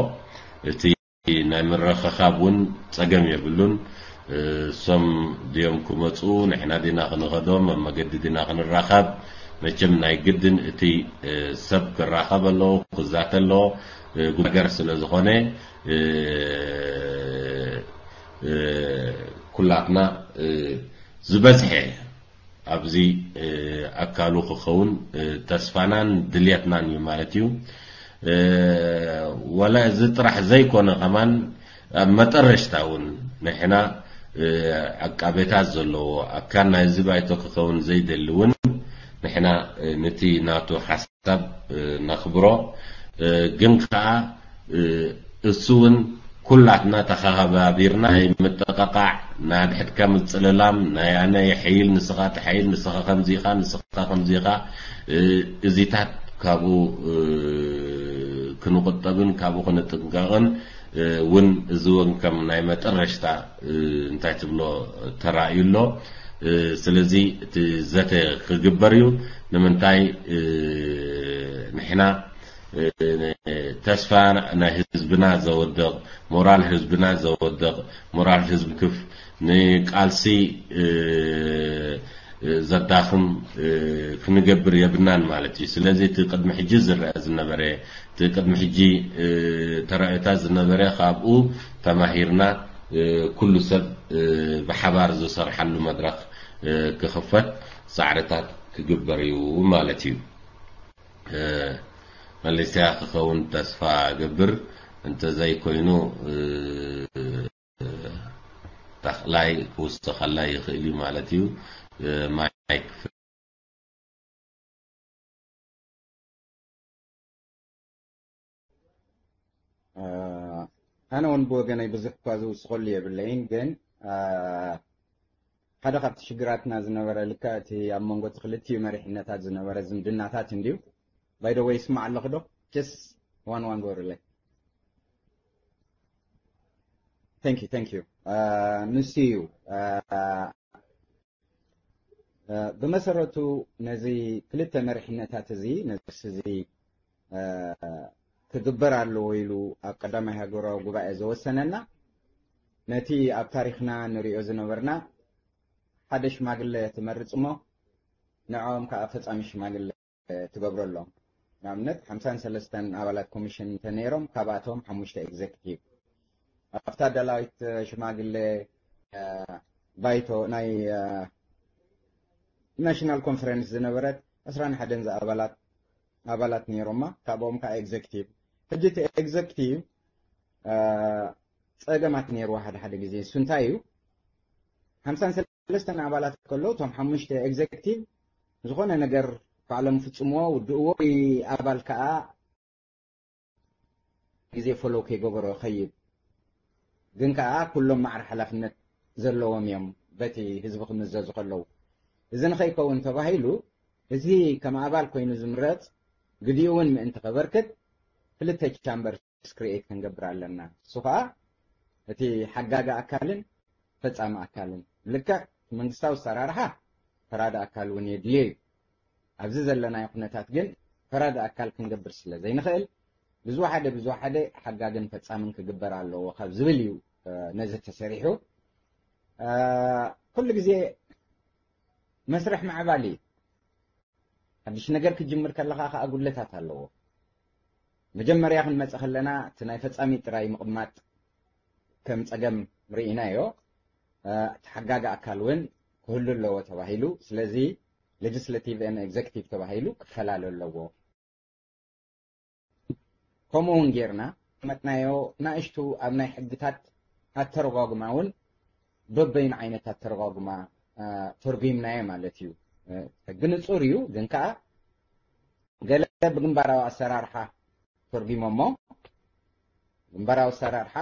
እቲ ናይ ምርኽኻብ እውን ጸገም የብሉን። እሶም ድዮም ክመጹ ንሕና ዲና ክንኸዶም ኣብ መገዲ ዲና ክንራኸብ? መቸም ናይ ግድን እቲ ሰብ ክራኸብ ኣለዎ ክዛተ ኣለዎ። ጉዳይ ሃገር ስለ ዝኾነ ኩላትና ዝበዝሐ ኣብዚ ኣካሉ ክኸውን ተስፋናን ድልየትናን እዩ ማለት እዩ። ወላ እዚ ጥራሕ ዘይኮነ ከማን ኣብ መጠረሽታ እውን ንሕና ዓቃቤታት ዘለዎ ኣካል ናይዚ ባይቶ ክኸውን ዘይደሊ እውን ንሕና ነቲ ናቱ ሓሳብ ነኽብሮ። ግን ከዓ እሱ እውን እዚታት ተኸባቢርና ናይ ምጥቕቓዕ ናይ ኣድሕድካ ምፅልላም ናይ ኣነ ይሐይል ንስኻ ትሐይል ንስኻ ከምዚ ኢኻ ንስኻ ከምዚ ኢኻ እዚታት ካብኡ ክንቑጠብን ካብኡ ክንጥንቀቕን እውን እዚ እውን ከም ናይ መጠረሽታ እንታይ ትብሎ ተራእዩ ኣሎ። ስለዚ እቲ ዘተ ክግበር እዩ። ንምንታይ ንሕና ተስፋ ናይ ህዝብና ዘወድቕ ሞራል ህዝብና ዘወድቕ ሞራል ህዝቢ ክፍ ንቃልሲ ዘዳኽም ክንገብር የብናን ማለት እዩ። ስለዚ እቲ ቅድሚ ሕጂ ዝረአ ዝነበረ እቲ ቅድሚ ሕጂ ተራእዮታት ዝነበረ ካብኡ ተማሂርና ኩሉ ሰብ ብሓባር ዝሰርሓሉ መድረኽ ክኽፈት ፃዕርታት ክግበር እዩ ማለት እዩ። መለስያ ክኸውን ተስፋ እገብር። እንተዘይኮይኑ ተኽላይ ክውስኸላ ይኽእል እዩ ማለት እዩ። ማይክ ኣነ እውን ብወገነይ ብዙሕ እኳ ዝውስኸሉ የብለይን፣ ግን ሓደ ካብቲ ሽግራትና ዝነበረ ልክዕ እቲ ኣብ መንጎ እቲ ክልቲኡ መሪሕነታት ዝነበረ ዝምድናታት እንድዩ። ባይደወይ ይስማዕ ኣለኹ ዶ? Just one one go relay. Thank you, thank you. Uh, ንሱ እዩ። Uh, ብመሰረቱ ነዚ ክልተ መሪሕነታት እዚ ነዚ እዚ ክግበር ኣለዎ ኢሉ ኣብ ቀዳማይ ሃገራዊ ጉባኤ ዝወሰነና ነቲ ኣብ ታሪኽና ንሪኦ ዝነበርና ሓደ ሽማግለ ትመርጽ እሞ ንዕኦም ከዓ ፈጻሚ ሽማግለ ትገብረሎም። ንኣብነት ሓምሳን ሰለስተን ኣባላት ኮሚሽን እንተነይሮም ካብኣቶም ሓሙሽተ ኤግዜክቲቭ ኣብታ ኣዳላዊት ሽማግለ ባይቶ ናይ ናሽናል ኮንፈረንስ ዝነበረት ዕስራን ሓደን ኣባላት ኣባላት ነይሮማ ካብኦም ከዓ ኤግዜክቲቭ ሕጂ እቲ ኤግዜክቲቭ ፀገማት ነይርዎ ሓደ ሓደ ግዜ እሱ እንታይ እዩ ሓምሳን ሰለስተን ኣባላት ከለዉ እቶም ሓሙሽተ ኤግዜክቲቭ ዝኾነ ነገር ባዕሎም ፍፅምዎ ውድእዎ ኣባል ከዓ ግዜ ፎሎው ከይገበሮ ይኸይድ ግን ከዓ ኩሎም ማዕረ ሓላፍነት ዘለዎም እዮም በቲ ህዝቢ ክምዘዙ ከለዉ እዚ ንኸይከውን ተባሂሉ እዚ ከም ኣባል ኮይኑ ዝምረፅ ግዲኡ እውን ምእንቲ ከበርክት ክልተ ቻምበርስ ክሪኤት ክንገብር ኣለና እሱ ከዓ እቲ ሓጋጊ ኣካልን ፈፃሚ ኣካልን ልክዕ መንግስታዊ ኣሰራርሓ ፈራዲ ኣካል እውን የድልዮ እዩ ኣብዚ ዘለናዮ ኩነታት ግን ፈራዲ ኣካል ክንገብር ስለ ዘይንኽእል ብዝወሓደ ብዝወሓደ ሓጋግን ፈፃምን ክግበር ኣለዎ ካብ ዝብል እዩ ነዚ ተሰሪሑ ኩሉ ግዜ መስርሕ ምዕባል እዩ ሓድሽ ነገር ክጅምር ከለኻ ከዓ ጉድለታት ኣለዎ መጀመርያ ክንመፀ ከለና እቲ ናይ ፈፃሚ ጥራይ ምቕማጥ ከም ፀገም ርኢናዮ እቲ ሓጋጊ ኣካል እውን ክህሉ ኣለዎ ተባሂሉ ስለዚ legislative and executive ተባሂሉ ክፈላለ ኣለዎ ከምኡ እውን ጌርና መጥናዮ ናእሽቱ ኣብ ናይ ሕግታት ኣተረጓጉማ እውን በበይኑ ዓይነት ኣተረጓጉማ ተርጉምናዮ ማለት እዩ ሕጊ ንፁር እዩ ግን ከዓ ገለ ብግንባራዊ ኣሰራርሓ ተርጉሞሞ ግንባራዊ ኣሰራርሓ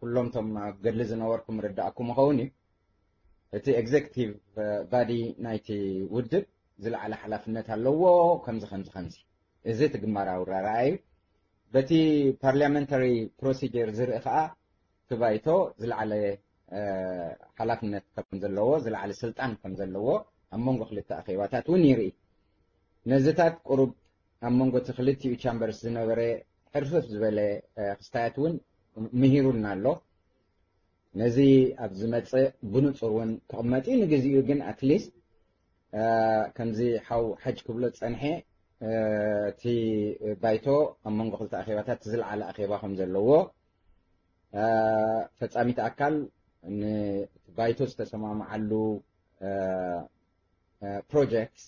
ኩሎም ቶም ኣብ ገድሊ ዝነበርኩም ርዳእኩም ይኸውን እዩ እቲ executive body ናይቲ ውድብ ዝለዓለ ሓላፍነት ኣለዎ ከምዚ ከምዚ ከምዚ እዚ እቲ ግንባራዊ ረኣዩ በቲ parliamentary procedure ዝርኢ ከዓ እቲ ባይቶ ዝለዓለ ሓላፍነት ከም ዘለዎ ዝለዓለ ስልጣን ከም ዘለዎ ኣብ መንጎ ክልተ ኣኼባታት እውን ይርኢ ነዚታት ቁሩብ ኣብ መንጎ እቲ ክልቲኡ ቻምበርስ ዝነበረ ሕርፍፍ ዝበለ ክስታያት እውን ምሂሩልና ኣሎ ነዚ ኣብ ዝመፅእ ብንፁር እውን ክቕመጥ እዩ ንግዚኡ ግን ኣትሊስት ከምዚ ሓው ሓጅ ክብሎ ዝፀንሐ እቲ ባይቶ ኣብ መንጎ ክልተ ኣኼባታት ዝለዓለ ኣኼባ ከም ዘለዎ ፈፃሚት ኣካል ንባይቶ ዝተሰማምዓሉ ፕሮጀክት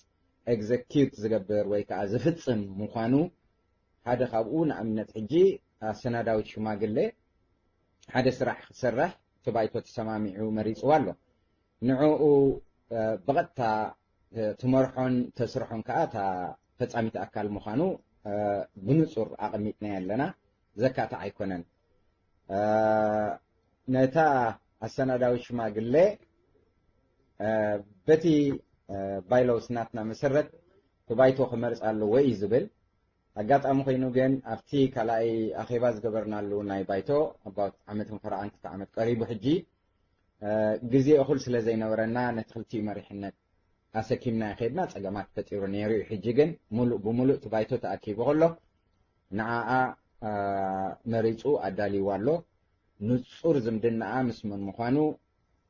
ኤግዘኪዩት ዝገብር ወይ ከዓ ዝፍፅም ምዃኑ ሓደ ካብኡ ንኣብነት ሕጂ ኣሰናዳዊት ሽማግሌ ሓደ ስራሕ ክሰርሕ እቲ ባይቶ ተሰማሚዑ መሪፅዋ ኣሎ ንዕኡ ብቐጥታ ትመርሖን ተስርሖን ከዓ እታ ፈፃሚት ኣካል ምዃኑ ብንፁር ኣቐሚጥናዮ ኣለና ዘካትዕ ኣይኮነን ነታ ኣሰናዳዊት ሽማግሌ በቲ ባይሎውስ ናትና መሰረት እቲ ባይቶ ክመርፅ ኣለዎ እዩ ዝብል ኣጋጣሚ ኮይኑ ግን ኣብቲ ካልኣይ ኣኼባ ዝገበርናሉ ናይ ባይቶ about ዓመት ምክራዓን ክልተ ዓመት ቀሪቡ ሕጂ ግዜ እኹል ስለ ዘይነበረና ነቲ ክልቲኡ መሪሕነት ኣሰኪምና ይኸድና ፀገማት ፈጢሩ ነይሩ እዩ ሕጂ ግን ሙሉእ ብሙሉእ እቲ ባይቶ ተኣኪቡ ከሎ ንዓኣ መሪፁ ኣዳልይዋ ኣሎ ንፁር ዝምድናኣ ምስ መን ምዃኑ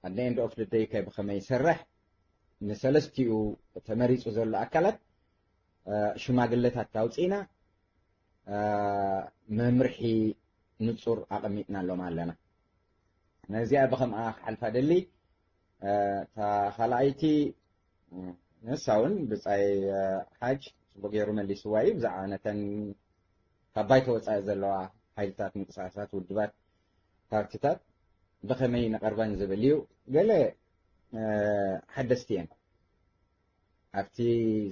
ኣደ end of the day ከ ብኸመይ ይሰርሕ ንሰለስቲኡ ተመሪፁ ዘሎ ኣካላት ሽማግለታት ኣውፂእና መምርሒ ንፁር ኣቐሚጥናሎም ኣለና ነዚኣ ብኸምኣ ክሓልፋ ደሊ እታ ካልኣይቲ ንሳ እውን ብፃይ ሓጅ ፅቡቅ ገይሩ መሊስዋ እዩ ብዛዕባ ነተን ካብ ባይተ ወፃኢ ዘለዋ ሓይልታት ምንቅስቃሳት ውድባት ፓርቲታት ብኸመይ ንቐርበን ዝብል እዩ ገለ ሓደስቲ እየን ኣብቲ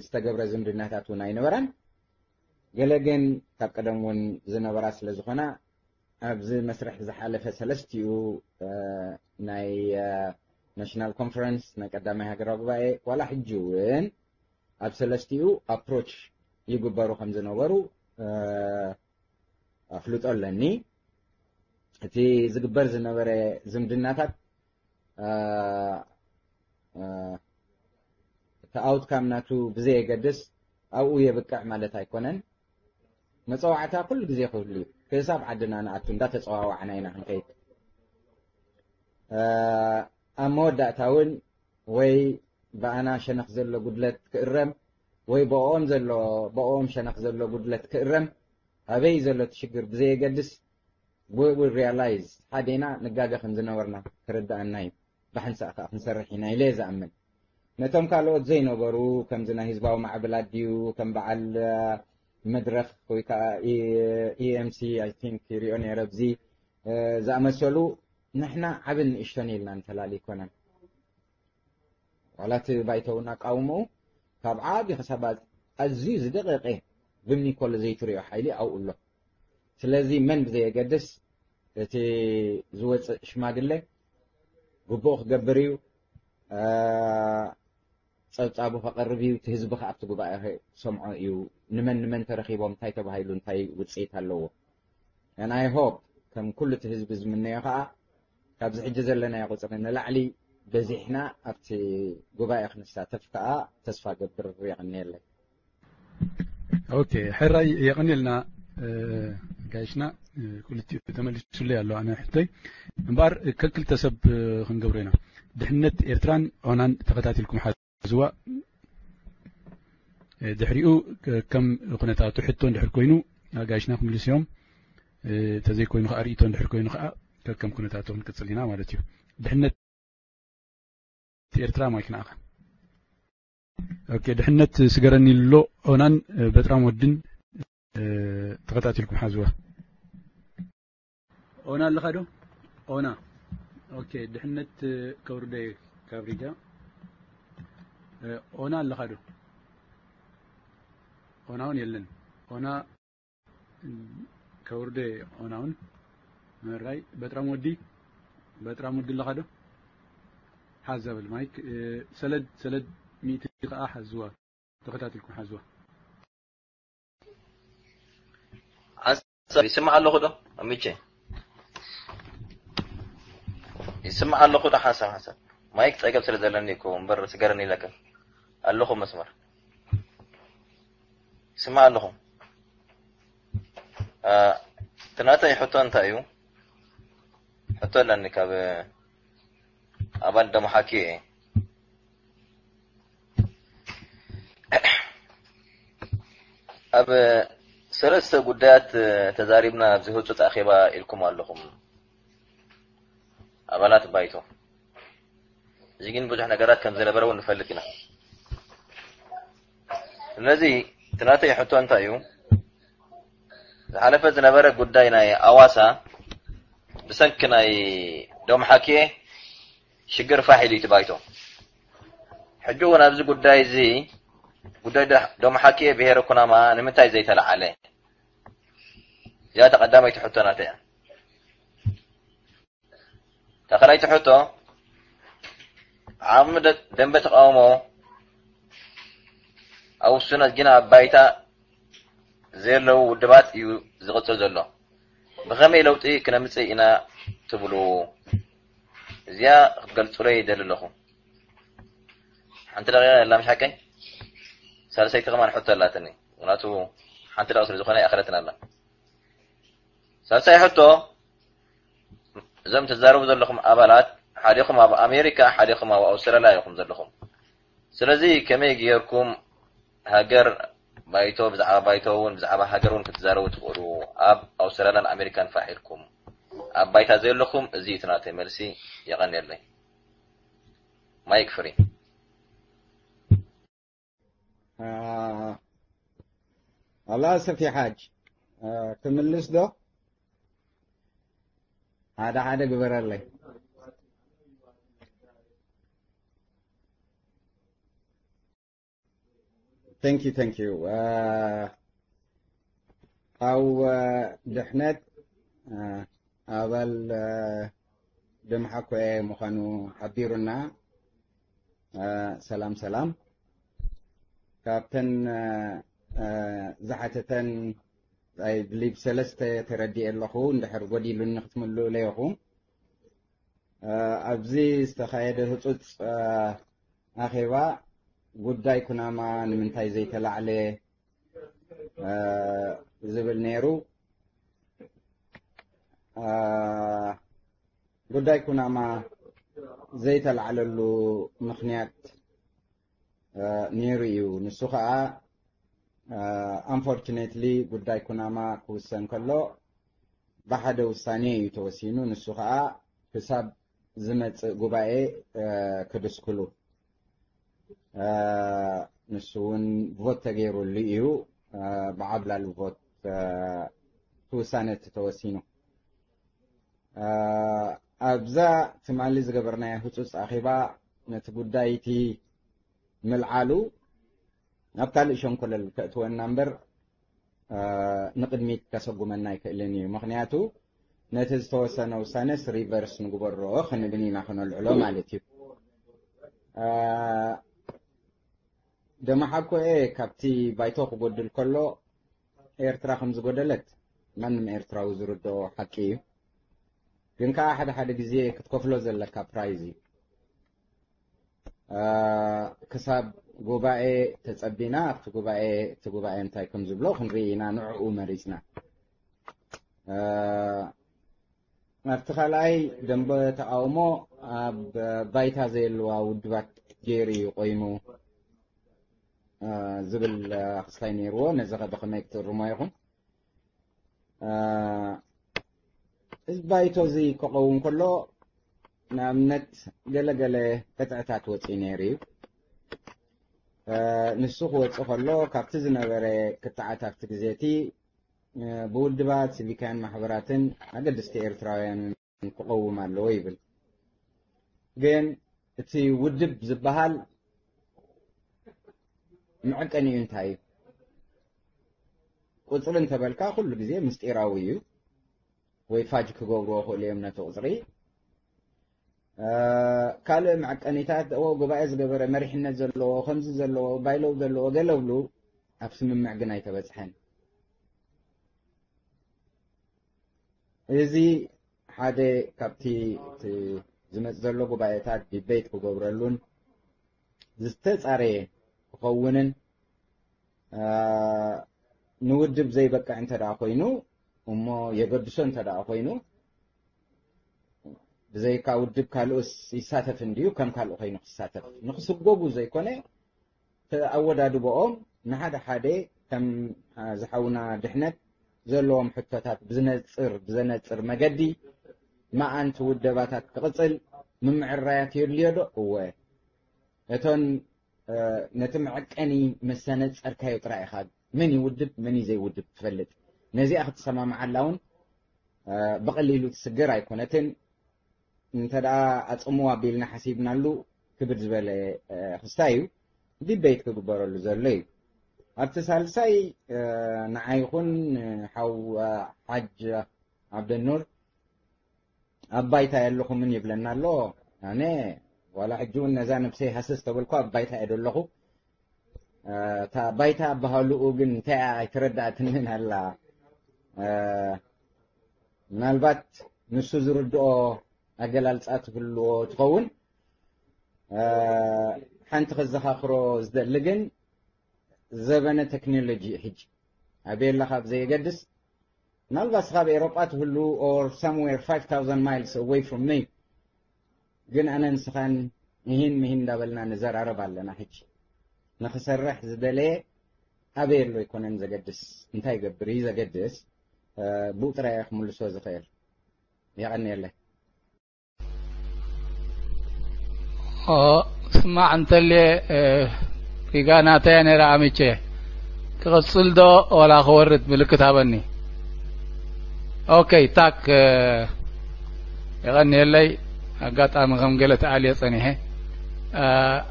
ዝተገብረ ዝምድናታት እውን ኣይነበራን ገለ ግን ካብ ቀደም እውን ዝነበራ ስለ ዝኾና ኣብዚ መስርሕ ዝሓለፈ ሰለስቲኡ ናይ ናሽናል ኮንፈረንስ ናይ ቀዳማይ ሃገራዊ ጉባኤ ዋላ ሕጂ እውን ኣብ ሰለስቲኡ ኣፕሮች ይግበሩ ከም ዝነበሩ ኣፍልጦ ኣለኒ። እቲ ዝግበር ዝነበረ ዝምድናታት እቲ ኣውትካም ናቱ ብዘየገድስ ኣብኡ የብቅዕ ማለት ኣይኮነን። መፀዋዕታ ኩሉ ግዜ ክህሉ እዩ። ክሳብ ዓድና ንኣቱ እንዳተፀዋዋዕና ኢና ክንከይድ። ኣብ መወዳእታ እውን ወይ ብኣና ሸነኽ ዘሎ ጉድለት ክእረም ወይ ብኦም ዘሎ ብኦም ሸነኽ ዘሎ ጉድለት ክእረም፣ ኣበይ ዘሎ እቲ ሽግር ብዘየገድስ we will realize ሓዴና ንጋገ ከም ዝነበርና ክርድኣና እዩ። ብሓንሳእ ከዓ ክንሰርሕ ኢና ኢለ እየ ዝኣምን። ነቶም ካልኦት ዘይነበሩ ከምዚ ናይ ህዝባዊ ማዕበል ኣድዩ ከም በዓል መድረኽ ወይ ከዓ EMC I think ይሪኦ ነይረ ኣብዚ ዝኣመሰሉ ንሕና ዓብን ንእሽቶን ኢልና ንፈላሊ ኣይኮነን። ዋላ እቲ ባይቶ እውን ኣቃውምኡ ካብ ዓቢ ክሳብ ኣዝዩ ዝደቀቀ ብምኒ ኮሎ ዘይትሪኦ ሓይሊ ኣብኡ ኣሎ። ስለዚ መን ብዘየገድስ እቲ ዝወፅእ ሽማግለ ግቡእ ክገብር እዩ። ፀብፃቡ ከቐርብ እዩ። እቲ ህዝቢ ከዓ ኣብቲ ጉባኤ ክሰምዖ እዩ። ንመን ንመን ተረኺቦም እንታይ ተባሂሉ እንታይ ውፅኢት ኣለዎ። And I hope ከም ኩሉ እቲ ህዝቢ ዝምነዮ ከዓ ካብዚ ሕጂ ዘለናዮ ቁፅሪ ንላዕሊ በዚሕና ኣብቲ ጉባኤ ክንሳተፍ ከዓ ተስፋ ገብር። የቐንየለይ። ኦኬ ሕራይ የቐንየልና ጋይሽና። ክልቲኡ ተመሊሱለይ ኣሎ ኣነ ሕቶይ እምበኣር ከክልተ ሰብ ክንገብሮ ኢና። ድሕነት ኤርትራን ኦናን ተኸታቲልኩም ሓዝዋ። ድሕሪኡ ከም ኩነታቱ ሕቶ እንድሕር ኮይኑ ኣጋይሽና ክምልስ እዮም። ተዘይኮይኑ ከዓ ርእቶ እንድሕር ኮይኑ ከዓ ከከም ኩነታቱ ክንቅፅል ኢና ማለት እዩ። ድሕነት ኤርትራ ማይክ ንዓኻ። ኦኬ ድሕነት ስገረኒ ኣሎ። ኦናን በጥራም ወድን ተኸታቲልኩም ሓዝዋ። ኦና ኣለኻ ዶ? ኦና ኦኬ ድሕነት ከውርደ ካብ ሪጋ። ኦና ኣለኻ ዶ? ኦና እውን የለን። ኦና ከውርደ ኦና እውን መራይ በጥራም ወዲ በጥራም ወዲ ኣለኻ ዶ? ሓዛ በል ማይክ ሰለድ ሰለድ ሚእቲ ከዓ ሓዝዋ። ተኸታቲልኩም ሓዝዋ። ሓንሳብ ይስማዕ ኣለኹ ዶ? ኣሚቼ ይስማዕ ኣለኹ ዶ? ሓንሳብ ሓንሳብ ማይክ ፀገም ስለ ዘለኒ እኮ እምበር ስገረኒ ኢለካ ኣለኹ መስመር ይስማዕ ኣለኹ። እቲ ናተይ ሕቶ እንታይ እዩ? ሕቶ ኣለኒ ካብ ኣባል ደሞሓኪ እየ። ኣብ ሰለስተ ጉዳያት ተዛሪብና ኣብዚ ህጹጽ ኣኼባ ኢልኩም ኣለኹም ኣባላት ባይቶ። እዚ ግን ብዙሕ ነገራት ከም ዝነበረ እውን ንፈልጥ ኢና። ስለዚ እቲ ናተይ ሕቶ እንታይ እዩ? ዝሓለፈ ዝነበረ ጉዳይ ናይ ኣዋሳ ብሰንኪ ናይ ዶም ሓኪኤ ሽግር ፋሕ ኢሉ እዩ እቲ ባይቶ። ሕጂ እውን ኣብዚ ጉዳይ እዚ ጉዳይ ዶ- ዶም ሓኪኤ ብሄረ ኩናማ ንምንታይ ዘይተለዓለ? እዚኣ ተቐዳመይቲ ሕቶ ናተይ እያ። ተኸላይቲ ሕቶ ዓቕሚ ደ- ደንበ ተቃውሞ ኣብ ውሱናት ግን ኣብ ባይታ ዘየለዉ ውድባት እዩ ዝቕጽል ዘሎ። ብኸመይ ለውጢ ክነምጽእ ኢና ትብሉ? እዚኣ ክትገልጹለይ ይደሊ ኣለኹ። ሓንቲ ደቂቃ የላ ምሽ ሓቀይ? ሳልሰይቲ ከማን ሕቶ ኣላትኒ። ምክንያቱ ሓንቲ ደቂቃ ስለ ዝኾነ ይኣኸለትን ኣላ። ሳልሳይ ሕቶ እዞም ትዛረቡ ዘለኹም ኣባላት ሓዲኹም ኣብ ኣሜሪካ ሓዲኹም ኣብ ኣውስትራልያ ኢኹም ዘለኹም። ስለዚ ከመይ ጌርኩም ሃገር ባይቶ ብዛዕባ ባይቶ እውን ብዛዕባ ሃገር እውን ክትዛረቡ ትኽእሉ ኣብ ኣውስትራልያን ኣሜሪካን ፋሕ ኢልኩም ኣብ ባይታ ዘለኹም? እዚ እቲ ናተይ መልሲ። የቐንየለይ። ማይክ ፍሪ። ኣላ ሰፊ ሓጅ ክምልስ ዶ? ሓደ ሓደ ግበረለይ። Thank you, thank you. ኣው ድሕነት ኣባል ደምሓኮ ምዃኑ ሓቢሩና። ሰላም ሰላም። ካብተን ዝሓተተን I believe ሰለስተ ተረዲኤ ኣለኹ። እንድሕር ጎዲሉኒ ክትምልኡለይ ኢኹም። እ፣ ኣብዚ ዝተኻየደ ህጹጽ፣ እ፣ ኣኼባ ጉዳይ ኩናማ ንምንታይ ዘይተላዕለ፣ እ፣ ዝብል ነይሩ። እ፣ ጉዳይ ኩናማ ዘይተላዕለሉ ምኽንያት፣ እ፣ ነይሩ እዩ። ንሱ ኸኣ፣ እ፣ unfortunately ጉዳይ ኩናማ ክውሰን ከሎ ብሓደ ውሳኔ እዩ ተወሲኑ። ንሱ ኸኣ ክሳብ ዝመጽእ ጉባኤ፣ እ፣ ክድስክሉ፣ እ፣ ንሱ እውን ቮት ተገይሩሉ እዩ። እ፣ ብዓብላሊ ቮት፣ እ፣ እቲ ውሳነ እቲ ተወሲኑ። እ፣ ኣብዛ ትማሊ ዝገበርናዮ ህጹጽ ኣኼባ ነቲ ጉዳይ እቲ ምልዓሉ ናብ ካልእ ሸንኮለል ከእትወና እምበር፣ እ፣ ንቕድሚት ከሰጉመና ኣይክእልን እዩ። ምኽንያቱ ነቲ ዝተወሰነ ውሳነስ ሪቨርስ ንግበሮ ክንብል ኢና ክነልዕሎ ማለት እዩ። እ፣ ደመሓኮኤ ካብቲ ባይቶ ክጎድል ከሎ ኤርትራ ከም ዝጎደለት ማንም ኤርትራዊ ዝርድኦ ሓቂ እዩ። ግን ከኣ ሓደ ሓደ ግዜ ክትከፍሎ ዘለካ ፕራይዝ እዩ። እ፣ ክሳብ ጉባኤ ተጸቢና ኣብቲ ጉባኤ፣ እቲ ጉባኤ እንታይ ከም ዝብሎ ክንርኢ ኢና፣ ንዕኡ መሪጽና። እ፣ ኣብቲ ካልኣይ ደንበ ተቃውሞ ኣብ ባይታ ዘየለዋ ውድባት ገይሩ እዩ ቆይሙ፣ እ፣ ዝብል፣ እ፣ ክስታይ ነይርዎ። ነዚ ኸ ብኸመይ ክትእርሞ ኢኹም? እ፣ እዚ ባይቶ እዚ ክቐውም ከሎ ንኣብነት ገለ ገለ ቅጥዕታት ወፂኡ ነይሩ እዩ። እ፣ ንሱ ክወፅእ ከሎ ካብቲ ዝነበረ ክትዓት ኣብቲ ግዜ እቲ፣ እ፣ ብውድባት ሲቪካውያን ማሕበራትን ኣገደስቲ ኤርትራውያንን ክቐውም ኣለዎ ይብል። ግን እቲ ውድብ ዝበሃል መዐቀኒኡ እንታይ እዩ? ቁፅሪ እንተበልካ ኩሉ ግዜ ምስጢራዊ እዩ፣ ወይ ፋጅ ክገብርዎ ክእሉ እዮም ነቲ ቁፅሪ። እ፣ ካልእ መዐቀኒታት፣ ኦ፣ ጉባኤ ዝገበረ፣ መሪሕነት ዘለዎ፣ ከምዚ ዘለዎ፣ ባይሎው ዘለዎ፣ ገለ ብሉ፣ ኣብ ስምምዕ ግን ኣይተበፅሐን። እዚ ሓደ ካብቲ እቲ ዝመጽእ ዘሎ ጉባኤታት ዲቤት ክገብረሉን ዝተጻረየ ክኸውንን፣ እ፣ ንውድብ ዘይበቅዕ እንተ ደኣ ኮይኑ፣ እሞ የገድሶ እንተ ደኣ ኮይኑ፣ ብዘይካ ውድብ ካልኡስ ይሳተፍ እንድዩ፣ ከም ካልኡ ኮይኑ ክሳተፍ። ንክስጎጉ ዘይኮነ፣ ኣወዳድብኦም ንሓደ ሓደ ከም፣ አ፣ ዝሓውና ድሕነት ዘለዎም ሕቶታት ብዝነጽር፣ ብዘነጽር መገዲ መኣንቲ ውደባታት ክቕጽል ምምዕራያት የድልዮ ዶ? እወ። እቶን፣ እ፣ ነቲ መዐቀኒ መሰነጸርካዮ ጥራይ ኢኻ መን ይውድብ፣ መን እዩ ዘይውድብ ትፈልጥ። ነዚኣ ክትሰማምዓላ እውን፣ እ፣ ብቐሊሉ ትስገር ኣይኮነትን። እንተ ደኣ ኣጽምዋ ኣቢልና ሓሲብናሉ ክብድ ዝበለ፣ እ፣ ክስታይ እዩ። ዲቤት ክግበረሉ ዘሎ እዩ። ኣብቲ ሳልሳይ፣ እ፣ ንዓይ ይኹን፣ እ፣ ሓው፣ እ፣ ሓጅ ዓብደኑር ኣብ ባይታ የለኹምን ይብለና ኣሎ። ኣነ ዋላ ሕጂ እውን ነዛ ነብሰይ ሃስስ ተበልኩ ኣብ ባይታ እየ ዘለኹ። እ፣ እታ ባይታ ኣበሃልኡ ግን እንታይ እያ ኣይተረዳእትንን ኣላ። እ፣ ምናልባት ንሱ ዝርድኦ ኣገላልጻ ትህልዎ ትኸውን። እ፣ ሓንቲ ከዘኻኽሮ ዝደሊ ግን ዘበነ ቴክኖሎጂ ሕጂ ኣበይ ኣለኻ ብዘየገድስ፣ ምናልባት እስኻ ኣብ ኤሮጳ ትህሉ or somewhere five thousand miles away from me፣ ግን ኣነ ንስኻን እሂን ምሂን እንዳበልና ንዘራረብ ኣለና። ሕጂ ንኽሰርሕ ዝደለየ ኣበይ ኣሎ ኣይኮነን ዘገድስ፣ እንታይ ይገብር እዩ ዘገድስ። እ፣ ብኡ ጥራይ እየ ክምልሶ ዝኽእል። የቐንየለይ። ኦ፣ ስማዕ እንተልየ፣ እ፣ ሪጋ ናተያ ነይራ ኣምቼ። ክቕጽል ዶ ወላ ክወርድ ምልክት ሃበኒ። ኦኬ፣ ታክ፣ እ፣ የቐንየለይ። ኣጋጣሚ ከም ገለ ተኣልየ ጸኒሐ። እ፣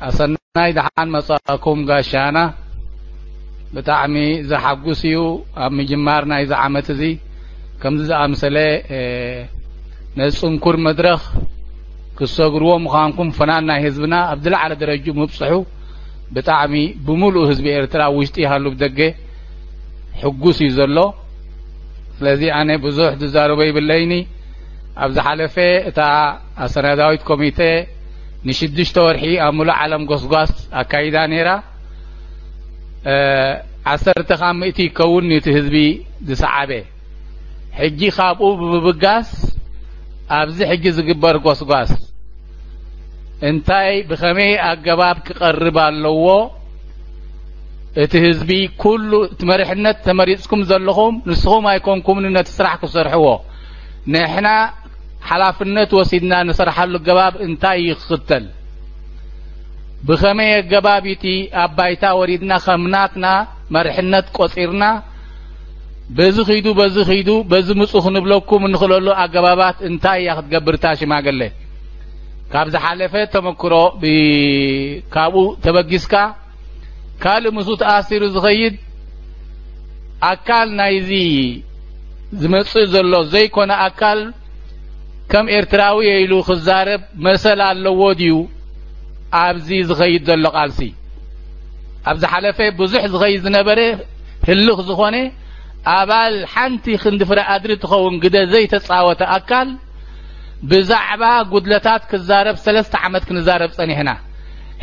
ኣሰናይ ደሓን መጻእኩም ጋሻና። ብጣዕሚ ዘሓጉስ እዩ። ኣብ ምጅማር ናይዚ ዓመት እዚ ከምዚ ዝኣምሰለ፣ እ፣ ነዚ ጽንኩር መድረኽ ክሰግርዎ ምዃንኩም፣ ፈናን ናይ ህዝብና ኣብ ዝለዓለ ደረጅኡ ምብጽሑ ብጣዕሚ ብምሉእ ህዝቢ ኤርትራ ኣብ ውሽጢ ይሃሉ ብደገ ሕጉስ እዩ ዘሎ። ስለዚ ኣነ ብዙሕ ዝዛረቦ ይብለይኒ። ኣብ ዝሓለፈ እታ ኣሰናዳዊት ኮሚቴ ንሽዱሽተ ወርሒ ኣብ ሙሉእ ዓለም ጎስጓስ ኣካይዳ ነይራ። እ፣ ዓሰርተ ካብ ሚእቲ ይከውን እቲ ህዝቢ ዝሰዓበ። ሕጂ ካብኡ ብምብጋስ ኣብዚ ሕጂ ዝግበር ጎስጓስ እንታይ ብኸመይ ኣገባብ ክቐርብ ኣለዎ? እቲ ህዝቢ ኩሉ፣ እቲ መሪሕነት ተመሪጽኩም ዘለኹም ንስኹም ኣይኮንኩምን ነቲ ስራሕ ክሰርሕዎ። ንሕና ሓላፍነት ወሲድና ንሰርሓሉ ኣገባብ እንታይ እዩ ክኽተል? ብኸመይ ኣገባብ እቲ ኣብ ባይታ ወሪድና ከም ናትና መሪሕነት ቆጺርና በዚ ኺዱ፣ በዚ ኺዱ፣ በዚ ምጹ ክንብለኩም እንኽእለሉ ኣገባባት እንታይ እያ ክትገብር እታ ሽማግለ? ካብ ዝሓለፈ ተመክሮ ብ-፣ ካብኡ ተበጊስካ ካልእ ምስኡ ተኣሲሩ ዝኸይድ ኣካል ናይዚ ዝመጽእ ዘሎ ዘይኮነ ኣካል ከም ኤርትራዊ እየ ኢሉ ክዛረብ መሰል ኣለዎ ድዩ? ኣብዚ ዝኸይድ ዘሎ ቃልሲ ኣብ ዝሓለፈ ብዙሕ ዝኸይድ ዝነበረ ህልኽ ዝኾነ ኣባል ሓንቲ ክንዲ ፍረ ኣድሪ ትኸውን ግደ ዘይተጻወተ ኣካል ብዛዕባ ጉድለታት ክዛረብ ሰለስተ ዓመት ክንዛረብ ጸኒሕና።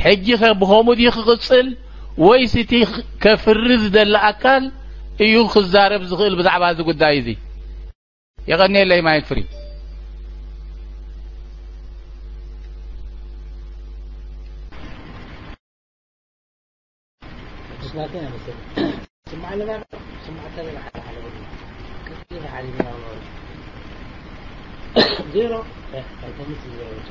ሕጂ ኸ ብኸምኡ ድዩ ክቕጽል ወይስ እቲ ከፍሪ ዝደሊ ኣካል እዩ ክዛረብ ዝኽእል ብዛዕባ እዚ ጉዳይ እዚ? የቐንየለይ ማይክ ፍሪ። ስማዕ ኣለና፣ ስማዕ ተበላ ሓደ ሓደ ወዲ። ቀጥታ ሓደ ይበላ ወዲ። ዜሮ፣ እ፣ ኣይተምጽእ ዜሮ ብቻ።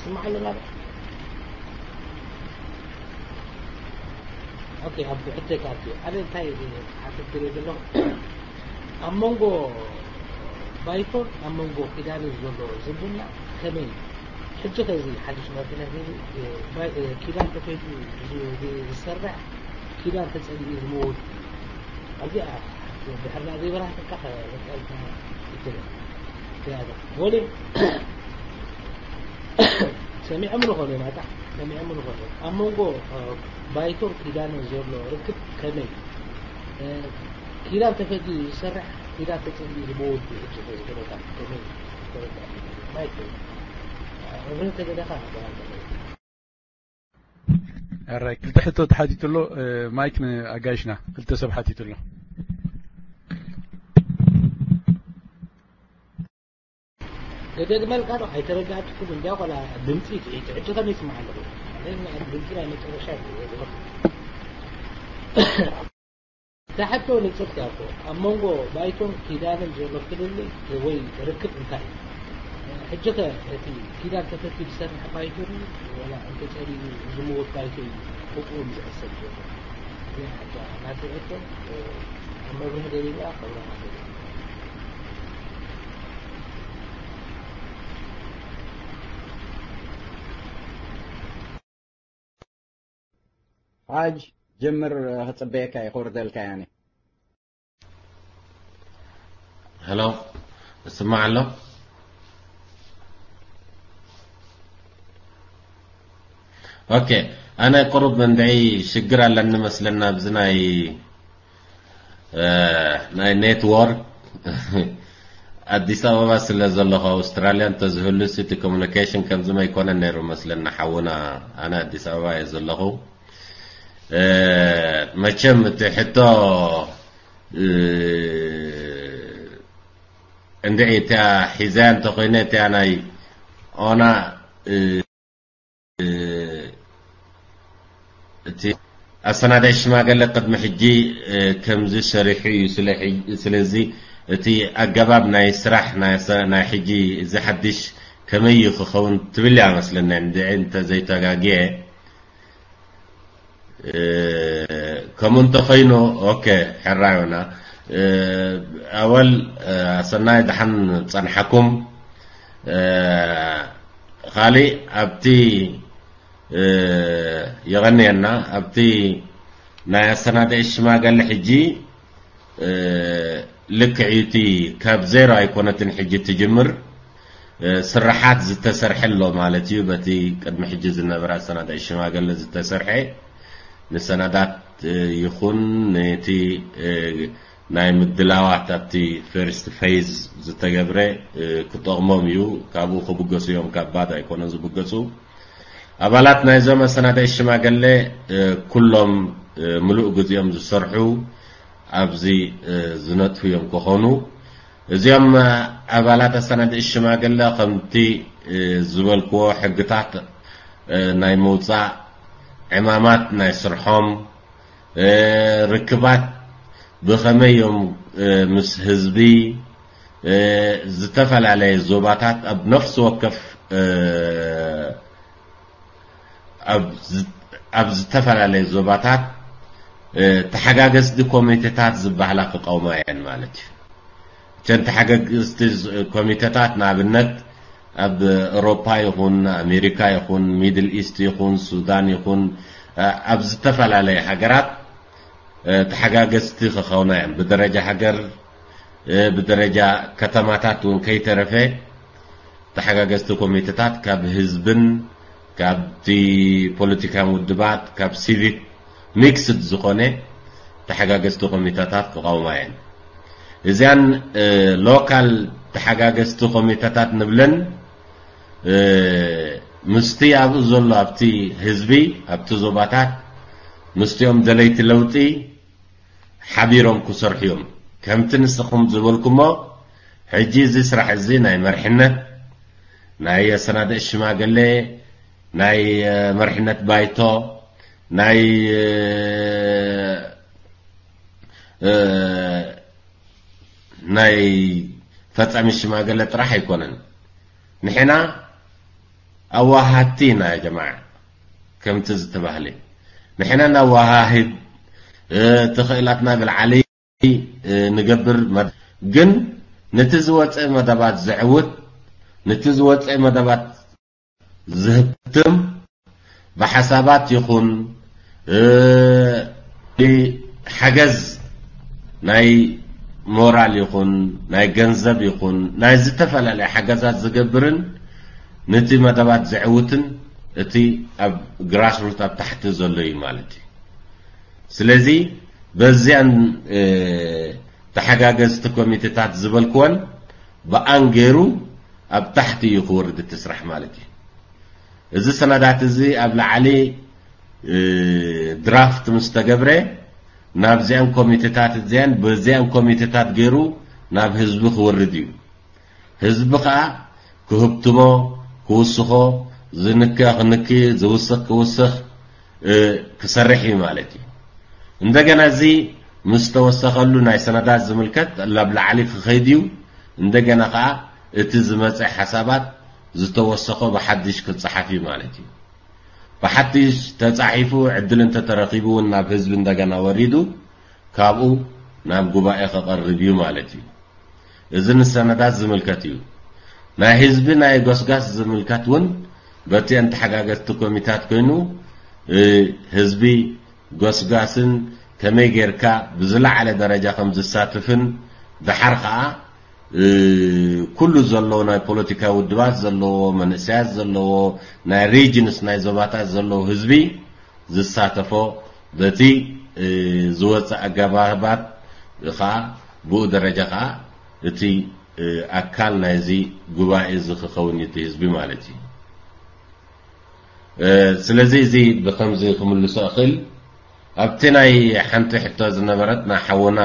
ስማዕ ኣለና። ኦኬ፣ ኣብ ሕቶይ ክኣቱ። ኣነ እንታይ ሓተት ዝርኢ ዘለኹ፣ ኣብ መንጎ ባይቶን ኣብ መንጎ ኪዳንን ዘሎ ዝምድና ከመይ እዩ? ሕጂ ከዚ ሓድሽ መሪሕነት ሂቡ፣ እ፣ ባይ-፣ እ፣ ኪዳን ተፈትዩ ዝ-፣ ዝ-፣ ዝሰርሕ፣ ኪዳን ተጸሊኡ ዝመውት እዩ። ኣብዚኣ ድሕርና ዘይበራህትካ ከ-፣ ከ-፣ ይትብል። ያዛ። ወሊ ሰሚዖም ንኾኑ ናታ፣ ሰሚዖም ንኾኑ። ኣብ መንጎ፣ እ፣ ባይቶን ኪዳንን ዘሎ ርክብ ከመይ? እ፣ ኪዳን ተፈትዩ ዝሰርሕ፣ ኪዳን ተጸሊኡ ዝመውት እዩ። ሕጂ እዚ ኩነታት ከመይ? ማይክ፣ እ፣ መብርሂ ተደለኻ፣ ኣራይ፣ ክልተ ሕቶ ተሓቲቱ ኣሎ። እ፣ ማይክ ንኣጋይሽና፣ ክልተ ሰብ ሓቲቱ ኣሎ። ክደግመልካ ዶ? ኣይተረዳእኩን። እንዲያ ቆላ ድምፂ ትሕቲ ሕጂ ከመይ ይስማዕ ኣለኹ? ድምፂ ናይ መጨረሻ እዩ። እታ ሕቶ ንፅርቲ ኣኮ ኣብ መንጎ ባይቶን ኪዳንን ዘሎ ፍልልይ ወይ ርክብ እንታይ እዩ? ሕጂ ከ እቲ ኪዳን ተፈትዩ ዝሰርሕ ባይቶ ድዩ ወላ እንተፀሊኡ ዝመውት ባይቶ እዩ ብእኡ ዝሕሰብ ዘሎ? እዚኣ ሕቶ ናተይ ሕቶ፣ ኣብ መብርሂ ደሊና ክብረና ደሊና። ሓጅ ጀምር፣ ክጽበየካ እየ፣ ክወርደልካ እየ ኣነ። ሄሎ፣ እስማዕ ኣሎ? ኦኬ፣ ኣነ ቁሩብ እንድዒ ሽግር ኣለኒ መስለና ኣብዚ ናይ እ፣ ናይ ኔትወርክ ኣዲስ ኣበባ ስለ ዘለኹ ኣውስትራልያ እንተዝህሉስ እቲ ኮሙኒኬሽን ከምዚ መይኮነን ነይሩ መስለኒ ሓውና። ኣነ ኣዲስ ኣበባ እየ ዘለኹ። እ፣ መቸም እቲ ሕቶ፣ እ፣ እንድዒ እቲኣ ሒዘያ እንተኾይነ እቲኣ ናይ ኦና፣ እ፣ እቲ ኣሰናዳኢ ሽማግለ ቅድሚ ሕጂ፣ እ፣ ከምዚ ሰሪሑ እዩ። ስለ ሕጂ፣ ስለዚ እቲ ኣገባብ ናይ ስራሕ ናይ ሰ-፣ ናይ ሕጂ እዚ ሓድሽ ከመይ እዩ ክኸውን ትብል እያ መስለኒ፣ እንድዒ እንተዘይተጋግየ። እ፣ ከምኡ እንተኾይኑ፣ ኦኬ፣ ሕራይ ዮና። እ፣ ኣወል፣ እ፣ ኣሰናይ ደሓን ጸንሓኩም። እ፣ ኻሊእ ኣብቲ፣ እ፣ የቐንየና፣ ኣብቲ ናይ ኣሰናዳኢ ሽማግለ ሕጂ፣ እ፣ ልክዕ እዩ፣ እቲ ካብ ዜሮ ኣይኮነትን ሕጂ ትጅምር። ስርሓት ዝተሰርሐ ኣሎ ማለት እዩ። በቲ ቅድሚ ሕጂ ዝነበረ ኣሰናዳኢ ሽማግለ ዝተሰርሐ ንሰነዳት ይኹን ነቲ ናይ ምድላዋት ኣብቲ ፈርስት ፌዝ ዝተገብረ ክጠቕሞም እዩ። ካብኡ ክብገሱ እዮም፣ ካብ ባድ ኣይኮነን ዝብገሱ። ኣባላት ናይዞም ኣሰናዳኢ ሽማግለ ኩሎም ምሉእ ግዜኦም ዝሰርሑ ኣብዚ ዝነጥፉ እዮም ክኾኑ። እዚኦም ኣባላት ኣሰናዳኢ ሽማግለ ከምቲ ዝበልክዎ ሕግታት ናይ ምውፃእ፣ ዕማማት ናይ ስርሖም፣ ርክባት ብኸመይ እዮም ምስ ህዝቢ ዝተፈላለየ ዞባታት ኣብ ነፍሲ ወከፍ ኣብ ዝ- ኣብ ዝተፈላለየ ዞባታት ተሓጋገዝቲ ኮሚቴታት ዝበሃላ ክቐውማ እየን ማለት እዩ። እተን ተሓጋገዝቲ ኮሚቴታት ንኣብነት ኣብ ኤውሮፓ ይኹን ኣሜሪካ ይኹን ሚድል ኢስት ይኹን ሱዳን ይኹን ኣብ ዝተፈላለየ ሃገራት ተሓጋገዝቲ ክኸውና እዮም። ብደረጃ ሃገር፣ ብደረጃ ከተማታት እውን ከይተረፈ ተሓጋገዝቲ ኮሚቴታት ካብ ህዝብን ካብቲ ፖለቲካን ውድባት ካብ ሲቪክ ሚክስድ ዝኾነ ተሓጋገዝቲ ኮሚቴታት ክቐውማ እየን። እዚኣን ሎካል ተሓጋገዝቲ ኮሚቴታት ንብለን ምስቲ ኣብኡ ዘሎ ኣብቲ ህዝቢ ኣብቲ ዞባታት ምስቲኦም ደለይቲ ለውጢ ሓቢሮም ክሰርሑ እዮም። ከምቲ ንስኹም ዝበልኩሞ ሕጂ እዚ ስራሕ እዚ ናይ መርሕነት ናይ ኣሰናዳኢ ሽማግለ ናይ መርሕነት ባይቶ ናይ ናይ ፈጻሚ ሽማግለ ጥራሕ ኣይኮነን። ንሕና ኣዋሃድቲ ኢና ያ ጀማዓ። ከምቲ ዝተባህለ ንሕና ናዋሃህድ ተኽእላትና ብልዓሊ ንገብር። ግን ነቲ ዝወፀ መደባት ዘዕውት፣ ነቲ ዝወፀ መደባት ዝህብትም ብሓሳባት ይኹን ሓገዝ ናይ ሞራል ይኹን ናይ ገንዘብ ይኹን ናይ ዝተፈላለየ ሓገዛት ዝገብርን ነቲ መደባት ዘዕውትን እቲ ኣብ ግራስሩት ኣብ ታሕቲ ዘሎ እዩ ማለት እዩ። ስለዚ በዚኣን ተሓጋገዝቲ ኮሚቴታት ዝበልክወን ብኣን ገይሩ ኣብ ታሕቲ እዩ ክወርድ እቲ ስራሕ ማለት እዩ። እዚ ሰነዳት እዚ ኣብ ላዕሊ ድራፍት ምስ ተገብረ ናብዚኣን ኮሚቴታት እዚኣን በዚኣን ኮሚቴታት ገይሩ ናብ ህዝቢ ክወርድ እዩ። ህዝቢ ኸኣ ክህብትሞ፣ ክውስኾ፣ ዝንከ ክንክ፣ ዝውስኽ ክውስኽ ክሰርሕ እዩ ማለት እዩ። እንደገና እዚ ምስ ተወሰኸሉ ናይ ሰነዳት ዝምልከት ናብ ላዕሊ ክኸይድ እዩ። እንደገና ኸኣ እቲ ዝመጸ ሓሳባት ዝተወሰኾ ብሓድሽ ክጸሓፍ እዩ ማለት እዩ። ብሓድሽ ተጻሒፉ ዕድል እንተተረኺቡ እውን ናብ ህዝቢ እንደገና ወሪዱ ካብኡ ናብ ጉባኤ ክቐርብ እዩ ማለት እዩ። እዚ ንሰነዳት ዝምልከት እዩ። ናይ ህዝቢ ናይ ጎስጋስ ዝምልከት እውን በቲአን ተሓጋገዝቲ ኮሚታት ኮይኑ ህዝቢ ጎስጋስን ከመይ ጌርካ ብዝለዓለ ደረጃ ከም ዝሳትፍን ደሓር ከዓ ኩሉ ዘለዎ ናይ ፖለቲካ ውድባት ዘለዎ መንእሰያት ዘለዎ ናይ ሪጅንስ ናይ ዞባታት ዘለዎ ህዝቢ ዝሳተፎ በቲ ዝወፅእ ኣገባባት ከዓ ብኡ ደረጃ ከዓ እቲ ኣካል ናይዚ ጉባኤ እዚ ክኸውን እዩ እቲ ህዝቢ ማለት እዩ። ስለዚ እዚ ብከምዚ ክምልሶ እኽእል ኣብቲ ናይ ሓንቲ ሕቶ ዝነበረት ናይ ሓውና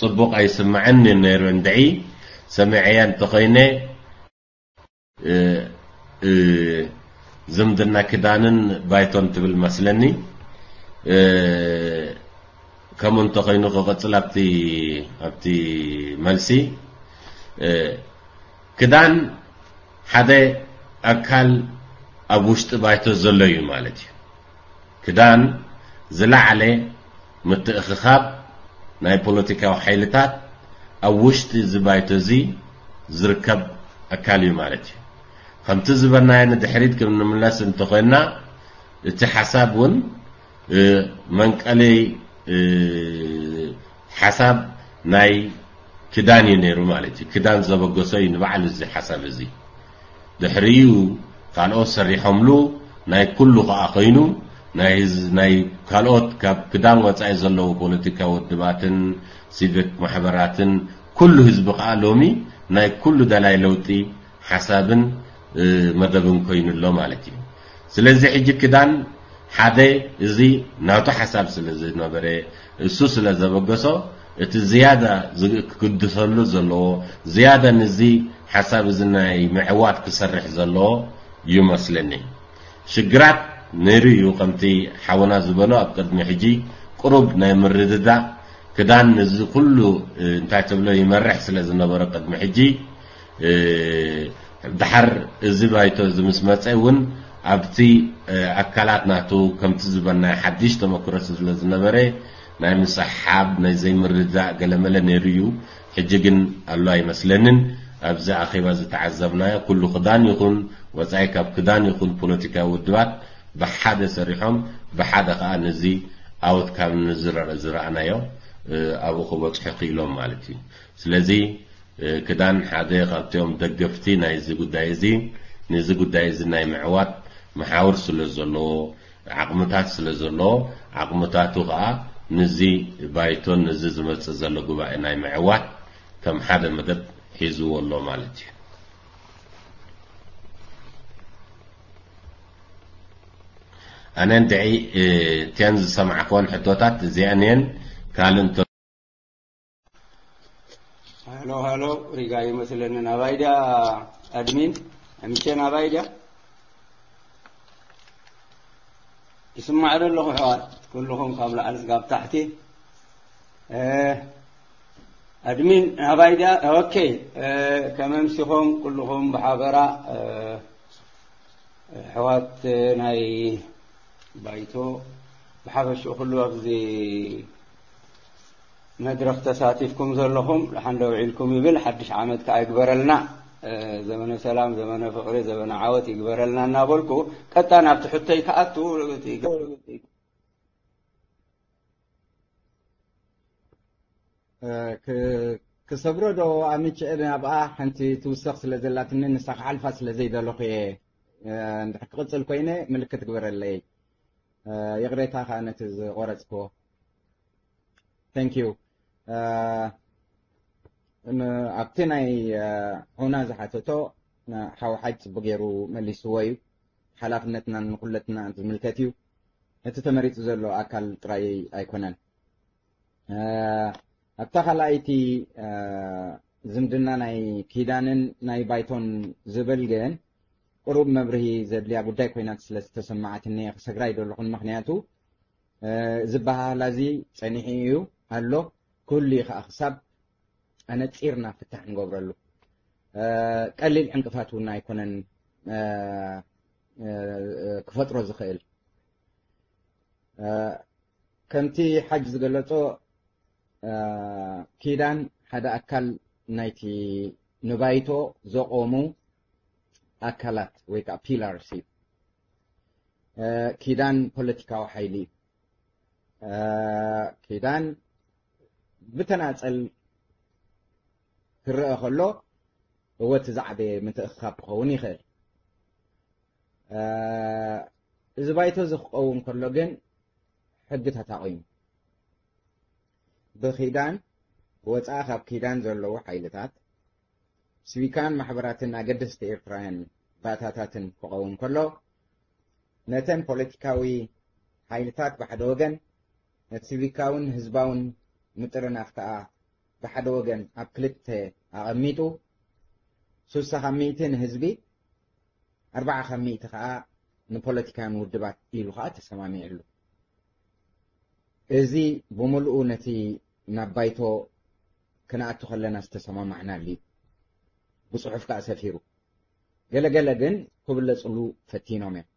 ፅቡቕ ኣይስምዐን ነይሩ እንድዒ ሰሚዐያ እንተኾይነ ዝምድና ክዳንን ባይቶን ትብል መስለኒ። ከምኡ እንተኾይኑ ክቕፅል ኣብቲ ኣብቲ መልሲ ክዳን ሓደ ኣካል ኣብ ውሽጢ ባይቶ ዘሎ እዩ ማለት እዩ። ክዳን ዝለዓለ ምትእኽኻብ ናይ ፖለቲካዊ ሓይልታት ኣብ ውሽጢ እዚ ባይቶ እዚ ዝርከብ ኣካል እዩ ማለት እዩ። ከምቲ ዝበልናዮ ንድሕሪት ክንምለስ እንተኾይና እቲ ሓሳብ እውን መንቀሊ ሓሳብ ናይ ክዳን እዩ ነይሩ ማለት እዩ። ክዳን ዘበገሶ እዩ ንበዓል እዚ ሓሳብ እዚ። ድሕሪኡ ካልኦት ሰሪሖምሉ ናይ ኩሉ ከኣ ኮይኑ ናይ ህዝ- ናይ ካልኦት ካብ ክዳን ወጻኢ ዘለዉ ፖለቲካዊ ውድባትን ሲቪክ ማሕበራትን ኩሉ ህዝቢ ከኣ ሎሚ ናይ ኩሉ ደላይ ለውጢ ሓሳብን መደብን ኮይኑ ኣሎ ማለት እዩ። ስለዚ ሕጂ ክዳን ሓደ እዚ ናቱ ሓሳብ ስለ ዝነበረ እሱ ስለ ዘበገሶ እቲ ዝያዳ ክግድሰሉ ዘለዎ ዝያዳ ንዚ ሓሳብ እዚ ናይ ምዕዋት ክሰርሕ ዘለዎ ይመስለኒ። ሽግራት ነይሩ እዩ ከምቲ ሓውና ዝበሎ ኣብ ቅድሚ ሕጂ ቅሩብ ናይ ምርድዳእ ክዳን ነዚ ኩሉ እንታይ ትብሎ ይመርሕ ስለ ዝነበረ ቅድሚ ሕጂ ድሓር እዚ ባይቶ እዚ ምስ መፀ እውን ኣብቲ ኣካላት ናቱ ከምቲ ዝበልናዮ ሓድሽ ተመክሮ ስለ ዝነበረ ናይ ምስሓብ ናይ ዘይምርድዳእ ገለመለ ነይሩ እዩ። ሕጂ ግን ኣሎ ኣይመስለንን። ኣብዚ ኣኼባ ዝተዓዘብናዮ ኩሉ ክዳን ይኹን ወፃኢ ካብ ክዳን ይኹን ፖለቲካዊ ውድባት ብሓደ ሰሪሖም ብሓደ ከዓ ነዚ ኣውት ካም ዝረኣናዮ ኣብኡ ክበፅሑ ክኢሎም ማለት እዩ። ስለዚ ክዳን ሓደ ካብቲኦም ደገፍቲ ናይዚ ጉዳይ እዚ ነዚ ጉዳይ እዚ ናይ ምዕዋት መሓውር ስለ ዘለዎ ዓቕምታት ስለ ዘለዎ ዓቕምታቱ ከዓ ነዚ ባይቶን ነዚ ዝመፅእ ዘሎ ጉባኤ ናይ ምዕዋት ከም ሓደ መደብ ሒዝዎ ኣሎ ማለት እዩ። ኣነ እንድዒ እቲአን ዝሰማዕክወን ሕቶታት እዚአን እየን። ካልእ እንተ ሃሎ ሃሎ ሪጋ ይመስለኒ ናባይ ድያ ኣድሚን ኣምቼ ናባይ ድያ ይስማዕ ዶ ኣለኹ ኣሕዋት ኩልኹም ካብ ላዕሊ ስጋብ ታሕቲ ኣድሚን ናባይ ድያ ኦኬ ከመምሲኹም ኩልኹም ብሓበራ ኣሕዋት ናይ ባይቶ ብሓፈሽኡ ኩሉ ኣብዚ መድረኽ ተሳቲፍኩም ዘለኹም ደሓን ደው ዒልኩም ይብል ሓድሽ ዓመት ከዓ ይግበረልና ዘመነ ሰላም ዘመነ ፍቅሪ ዘመነ ዓወት ይግበረልና እናበልኩ ቀጣ ናብቲ ሕቶይ ክኣቱ ክሰብሮ ዶ ኣምችእ ናብኣ ሓንቲ ትውሰኽ ስለ ዘላትኒ ንሳ ክሓልፋ ስለ ዘይደለኹ እየ እንድሕር ክቕፅል ኮይነ ምልክት ግበረለይ ይቕሬታ ከዓ ነቲ ዝቆረፅክዎ thank you ኣብቲ ናይ ሑና ዝሓተቶ ሓው ሓጅ ፅቡቅ ገይሩ መሊስዎ እዩ ሓላፍነትና ንኩለትና ዝምልከት እዩ እቲ ተመሪፁ ዘሎ ኣካል ጥራይ ኣይኮነን ኣብታ ካልኣይቲ ዝምድና ናይ ኪዳንን ናይ ባይቶን ዝብል ግን ቅሩብ መብርሂ ዘድልያ ጉዳይ ኮይና ስለ ዝተሰማዓትኒ ክሰግራ ይደለኹን ምክንያቱ ዝበሃላ እዚ ፀኒሑ እዩ ኣሎ ኩሉ ከዓ ክሳብ ኣነፂርና ፍታሕ ንገብረሉ ቀሊል ዕንቅፋት እውን ኣይኮነን ክፈጥሮ ዝኽእል ከምቲ ሓጅ ዝገለጾ ኪዳን ሓደ ኣካል ናይቲ ንባይቶ ዘቆሙ ኣካላት ወይ ከዓ pillars እዩ ኪዳን ፖለቲካዊ ሓይሊ እዩ ኪዳን ብተናፀል ክረአ ከሎ እወ እቲ ዝዓበየ ምትእኽኻብ ክኸውን ይኽእል እዚ ባይቶ እዚ ክኸውን ከሎ ግን ሕጊ ተታቒሙ ብኺዳን ብወፃኢ ካብ ኪዳን ዘለዉ ሓይልታት ስቪካን ማሕበራትን ኣገደስቲ ኤርትራውያን ባእታታትን ክቐውም ከሎ ነተን ፖለቲካዊ ሓይልታት ብሓደ ወገን ነቲ ሲቪካውን ህዝባውን ምጥርናፍ ከዓ ብሓደ ወገን ኣብ ክልተ ኣቐሚጡ ሱሳ ካብ ሚእቲ ንህዝቢ ኣርባዓ ካብ ሚእቲ ከዓ ንፖለቲካውያን ውድባት ኢሉ ከዓ ተሰማሚዕሉ እዚ ብምልኡ ነቲ ናብ ባይቶ ክንኣቱ ከለና ዝተሰማማዕናሉ እዩ ብፅሑፍ ከዓ ሰፊሩ ገለገለ ግን ክብለፅሉ ፈቲኖም እዮም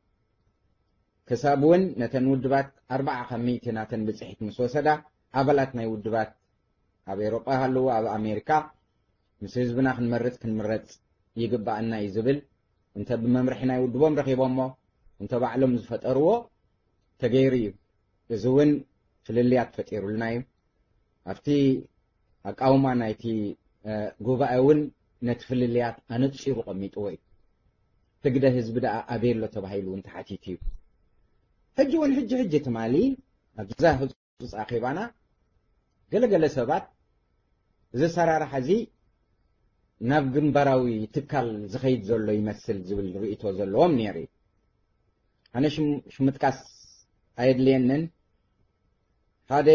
ክሳብ እውን ነተን ውድባት ኣርባዓ ካብ ሚእቲ ናተን ብፅሒት ምስ ወሰዳ ኣባላት ናይ ውድባት ኣብ ኤሮጳ ይሃለዉ ኣብ ኣሜሪካ ምስ ህዝብና ክንመርፅ ክንምረፅ ይግባኣና እዩ ዝብል እንተ ብመምርሒ ናይ ውድቦም ረኺቦሞ እንተ ባዕሎም ዝፈጠርዎ ተገይሩ እዩ እዚ እውን ፍልልያት ፈጢሩልና እዩ ኣብቲ ኣቃውማ ናይቲ ጉባኤ እውን ነቲ ፍልልያት ኣነጺሩ ቀሚጥዎ እዩ። ትግደ ህዝቢ ደኣ ኣበይ ኣሎ ተባሂሉ እውን ተሓቲቱ እዩ። ሕጂ እውን ሕጂ ሕጂ ትማሊ ኣብዛ ህጹጽ ኣኼባና ገለገለ ሰባት እዚ ኣሰራርሓ እዚ ናብ ግንባራዊ ትካል ዝኸይድ ዘሎ ይመስል ዝብል ርእይቶ ዘለዎም ነይሩ እዩ። ኣነ ሽም ምጥቃስ ኣየድልየንን። ሓደ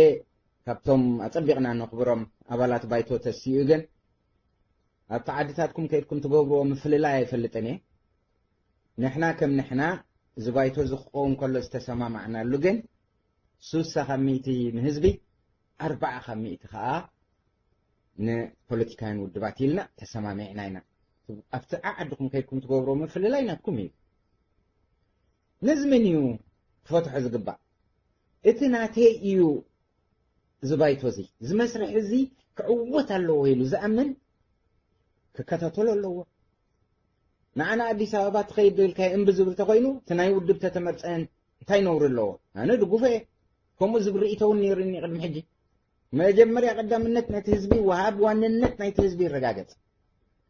ካብቶም ኣጸቢቕና ነኽብሮም ኣባላት ባይቶ ተሲኡ ግን ኣብቲ ዓድታትኩም ከይድኩም ትገብርዎ ምፍልላይ ኣይፈልጥን እየ። ንሕና ከም ንሕና እዚ ባይቶ እዚ ክኸውን ከሎ ዝተሰማማዕናሉ ግን ሱሳ ካብ ሚእቲ ንህዝቢ ኣርባዓ ካብ ሚእቲ ከዓ ንፖለቲካውያን ውድባት ኢልና ተሰማሚዕና ኢና። ኣብቲ ዓዓድኹም ከይድኩም ትገብርዎ ምፍልላይ ናትኩም እዩ። ነዚ መን እዩ ክፈትሖ ዝግባእ? እቲ ናተይ እዩ። እዚ ባይቶ እዚ እዚ መስርሕ እዚ ክዕወት ኣለዎ ኢሉ ዝኣምን ክከታተሎ ኣለዎ። ንዓና ኣዲስ ኣበባ ትኸይድ ዶ ኢልካዮ እምቢ ዝብል ተኮይኑ እቲ ናይ ውድብ ተተመርፀን እንታይ ነውሪ ኣለዎ? ኣነ ድጉፎ እየ። ከምኡ ዝብል ርእይቶ እውን ነይሩኒ ቅድሚ ሕጂ። መጀመርያ ቀዳምነት ነቲ ህዝቢ ወሃብ ዋንነት ናይቲ ህዝቢ ይረጋገጽ።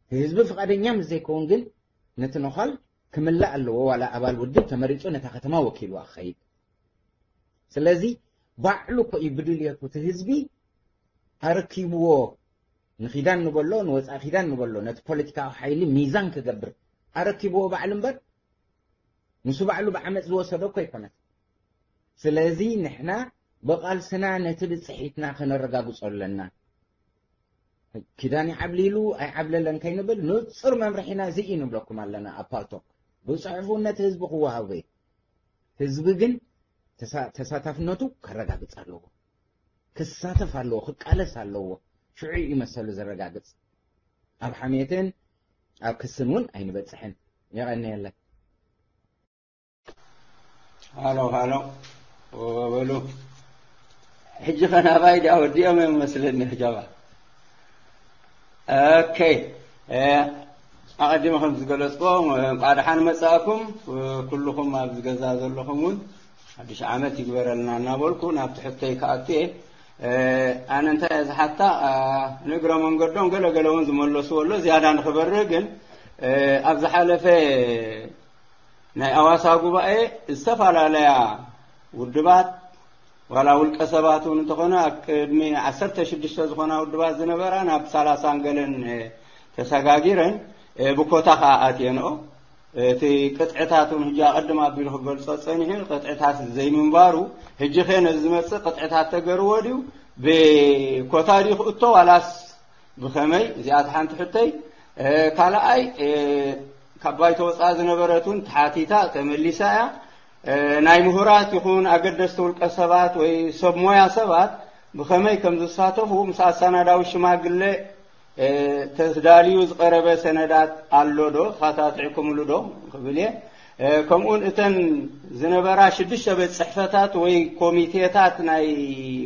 እቲ ህዝቢ ፍቓደኛ ምስ ዘይከውን ግን ነቲ ነዃል ክምላእ ኣለዎ። ዋላ ኣባል ውድብ ተመሪጹ ነታ ከተማ ወኪልዋ ክኸይድ። ስለዚ ባዕሉ እኮ እዩ ብድልየቱ እቲ ህዝቢ ኣረኪብዎ ንኺዳን ንበሎ ንወፃኢ ኺዳን ንበሎ ነቲ ፖለቲካዊ ሓይሊ ሚዛን ክገብር ኣረኪብዎ ባዕሉ እምበር ንሱ ባዕሉ ብዓመፅ ዝወሰዶ እኮ ኣይኮነን። ስለዚ ንሕና ብቓልስና ነቲ ብፅሒትና ከነረጋግጾ ኣለና። ኪዳን ይዓብሊሉ ኣይዓብለለን ከይንብል ንፁር መምርሒና እዚ እዩ ንብለኩም ኣለና። ኣብ ፓልቶክ ብፅሑፉ ነቲ ህዝቢ ክወሃቦ እዩ። ህዝቢ ግን ተሳ- ተሳታፍነቱ ከረጋግፅ ኣለዎ። ክሳተፍ ኣለዎ፣ ክቃለስ ኣለዎ። ሽዑ እዩ መሰሉ ዘረጋግፅ። ኣብ ሓሜትን ኣብ ክስን እውን ኣይንበፅሕን። የቐንየለን። ሃሎ ሃሎ በሉ። ሕጂ ከ ናባይ ድኣ ወዲኦም እዮም መስለኒ። ሕጃባ ኦኬ። ኣቐዲመ ከም ዝገለፅኮ እንቋዕ ደሓን መፃእኩም። ኩልኹም ኣብዚ ገዛ ዘለኹም እውን ሓድሽ ዓመት ይግበረልና እናበልኩ ናብ ትሕተይ ክኣቱ እየ። ኣነ እንታይ እየ ዝሓታ፣ ንእግረ መንገዶም ገለ ገለ እውን ዝመለስዎ ኣሎ። ዝያዳ ንክበርህ ግን ኣብ ዝሓለፈ ናይ ኣዋሳ ጉባኤ ዝተፈላለያ ውድባት ዋላ ውልቀ ሰባት እውን እንተኾነ ኣብ ቅድሚ ዓሰርተ ሽዱሽተ ዝኾና ውድባት ዝነበራ ናብ ሰላሳን ገለን ተሰጋጊረን ብኮታ ከዓ ኣትየንኦ። እቲ ቅጥዕታት እውን ሕጂ ኣቐድም ኣቢሉ ክገልጾ ጸኒሑ ቅጥዕታት ዘይምንባሩ ሕጂ ከ ነዚ ዝመጽእ ቅጥዕታት ተገርዎ ድዩ ብኮታ ድዩ ክእቶ ዋላስ ብኸመይ? እዚኣ እቲ ሓንቲ ሕቶይ። ካልኣይ ካብ ባይቶ ወፃኢ ዝነበረት እውን ተሓቲታ ተመሊሳ እያ። ናይ ምሁራት ይኹን ኣገደስቲ ውልቀ ሰባት ወይ ሰብ ሞያ ሰባት ብኸመይ ከም ዝሳተፉ ምስ ኣሰናዳዊ ሽማግለ ተዳልዩ ዝቐረበ ሰነዳት ኣሎ ዶ ተኸታቲዕኩምሉ ዶ ክብል እየ። ከምኡውን እተን ዝነበራ ሽዱሽተ ቤት ፅሕፈታት ወይ ኮሚቴታት ናይ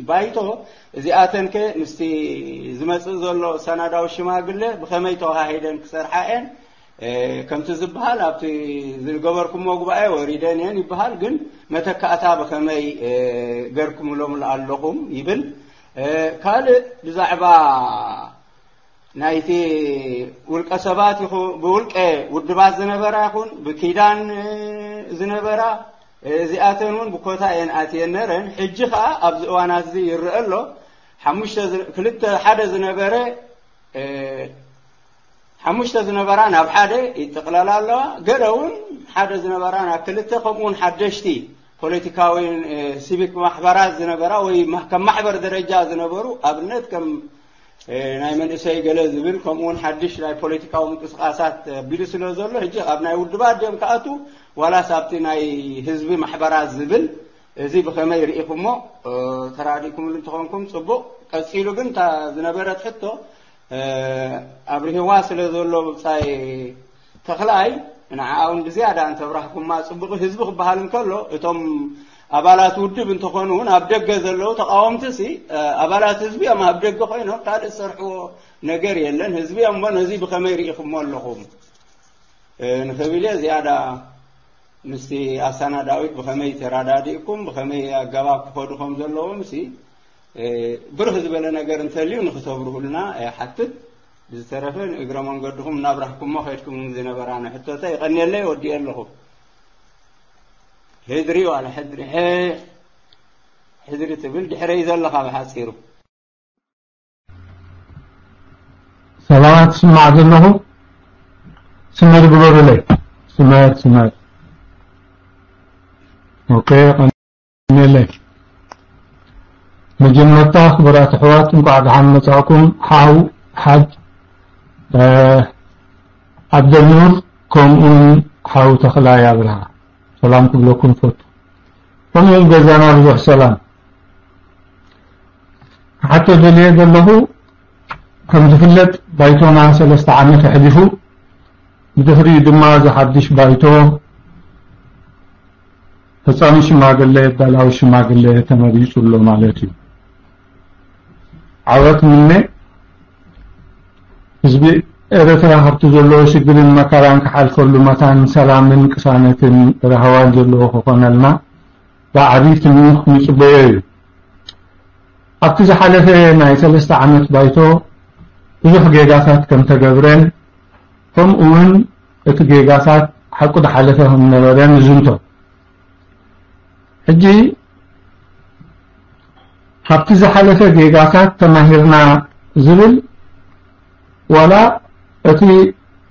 ባይቶ እዚኣተን ከ ምስቲ ዝመፅእ ዘሎ ሰናዳዊ ሽማግለ ብኸመይ ተዋሃሂደን ክሰርሓ እየን? ከምቲ ዝበሃል ኣብቲ ዝገበርኩሞ ጉባኤ ወሪደን እየን ይበሃል፣ ግን መተካእታ ብኸመይ ገርኩምሎም ኣለኹም ይብል። ካልእ ብዛዕባ ናይቲ ውልቀ ሰባት ይኹ ብውልቀ ውድባት ዝነበራ ይኹን ብኪዳን ዝነበራ እዚኣተን እውን ብኮታ እየን ኣትየን ነረን። ሕጂ ከዓ ኣብዚ እዋናት እዚ ይረአ ኣሎ። ሓሙሽተ ዝ- ክልተ ሓደ ዝነበረ እ፣ ሓሙሽተ ዝነበራ ናብ ሓደ ይጥቕለላ ኣለዋ። ገለ እውን ሓደ ዝነበራ ናብ ክልተ፣ ከምኡ እውን ሓደሽቲ ፖለቲካዊ እ፣ ሲቪክ ማሕበራት ዝነበራ ወይ ማ- ከም ማሕበር ደረጃ ዝነበሩ ኣብነት ከም እ፣ ናይ መንእሰይ ገለ ዝብል ከምኡ እውን ሓድሽ ናይ ፖለቲካዊ ምንቅስቃሳት ኣቢሉ ስለ ዘሎ ሕጂ ኣብ ናይ ውድባት ድዮም ክኣቱ ዋላስ ኣብቲ ናይ ህዝቢ ማሕበራት ዝብል እዚ ብኸመይ ርኢኹሞ? እ፣ ተራዲእኩምሉ እንተኾንኩም ጽቡቕ። ቀጺሉ ግን እታ ዝነበረት ሕቶ እ፣ ኣብርሂዋ ስለ ዘሎ ብጻይ ተኽላይ ንዓኣ እውን ብዝያዳ እንተብራህኩማ ጽቡቕ። ህዝቢ ክበሃል እንከሎ እቶም ኣባላት ውድብ እንተኾኑ እውን ኣብ ደገ ዘለዉ ተቃወምቲ ሲ እ፣ ኣባላት ህዝቢ እዮም። ኣብ ደገ ኮይኖም ካልእ ዝሰርሕዎ ነገር የለን። ህዝቢ እዮም እሞ ነዚ ብኸመይ ርኢኹሞ ኣለኹም እ፣ ንኽብል እየ። ዝያዳ ምስቲ ኣሳና ዳዊት ብኸመይ ተራዳዲእኩም ብኸመይ ኣገባብ ክኸዱ ከም ዘለዎም ሲ ብርህ ዝበለ ነገር እንተልዩ ንክተብርሁልና እሓትት። ብዝተረፈ ንእግረ መንገድኹም እናብራህኩሞ ከይድኩም ዝነበራ ንሕቶተ ይቐንየለይ። ወዲኤ ኣለኹ። ሕድሪ ዋላ ሕድሪ፣ ሕድሪ ትብል ድሕረይ ዘለኻ ብሓፂሩ። ሰላማት ስማዕ ዘለኹ። ስመር ግበሩለይ። ስመር ስመር። ኦኬ። ሜለይ። መጀመርታ ክቡራት ኣሕዋት እንኳዕ ደሓን መጻእኩም። ሓው ሓጅ ኣብደልኑር ከምኡውን ሓው ተኽላይ ኣብርሃ ሰላም ክብለኩም ፈቱ። ከምኡውን ገዛና ብዙሕ ሰላም። ክሓቶ ደልየ ዘለኹ ከም ዝፍለጥ ባይቶና ሰለስተ ዓመት ኣሕሊፉ። ብድሕሪኡ ድማ እዚ ሓድሽ ባይቶ ፈጻሚ ሽማግለ ኣዳላዊ ሽማግለ ተመሪጹ ኣሎ ማለት እዩ። ዓወት ምነ። ህዝቢ ኤርትራ ካብቲ ዘለዎ ሽግርን መከራን ክሓልፈሉ መታን ሰላምን ቅሳነትን ራህዋን ዘለዎ ክኾነልና ብዓቢ ትምኒት ንጽበዮ እዩ። ኣብቲ ዝሓለፈ ናይ ሰለስተ ዓመት ባይቶ ብዙሕ ጌጋታት ከም ተገብረን ከምኡ እውን እቲ ጌጋታት ሓቁ ዝሓለፈ ከም ነበረን ይዝንቶ። ሕጂ ካብቲ ዝሓለፈ ጌጋታት ተማሂርና ዝብል ዋላ እቲ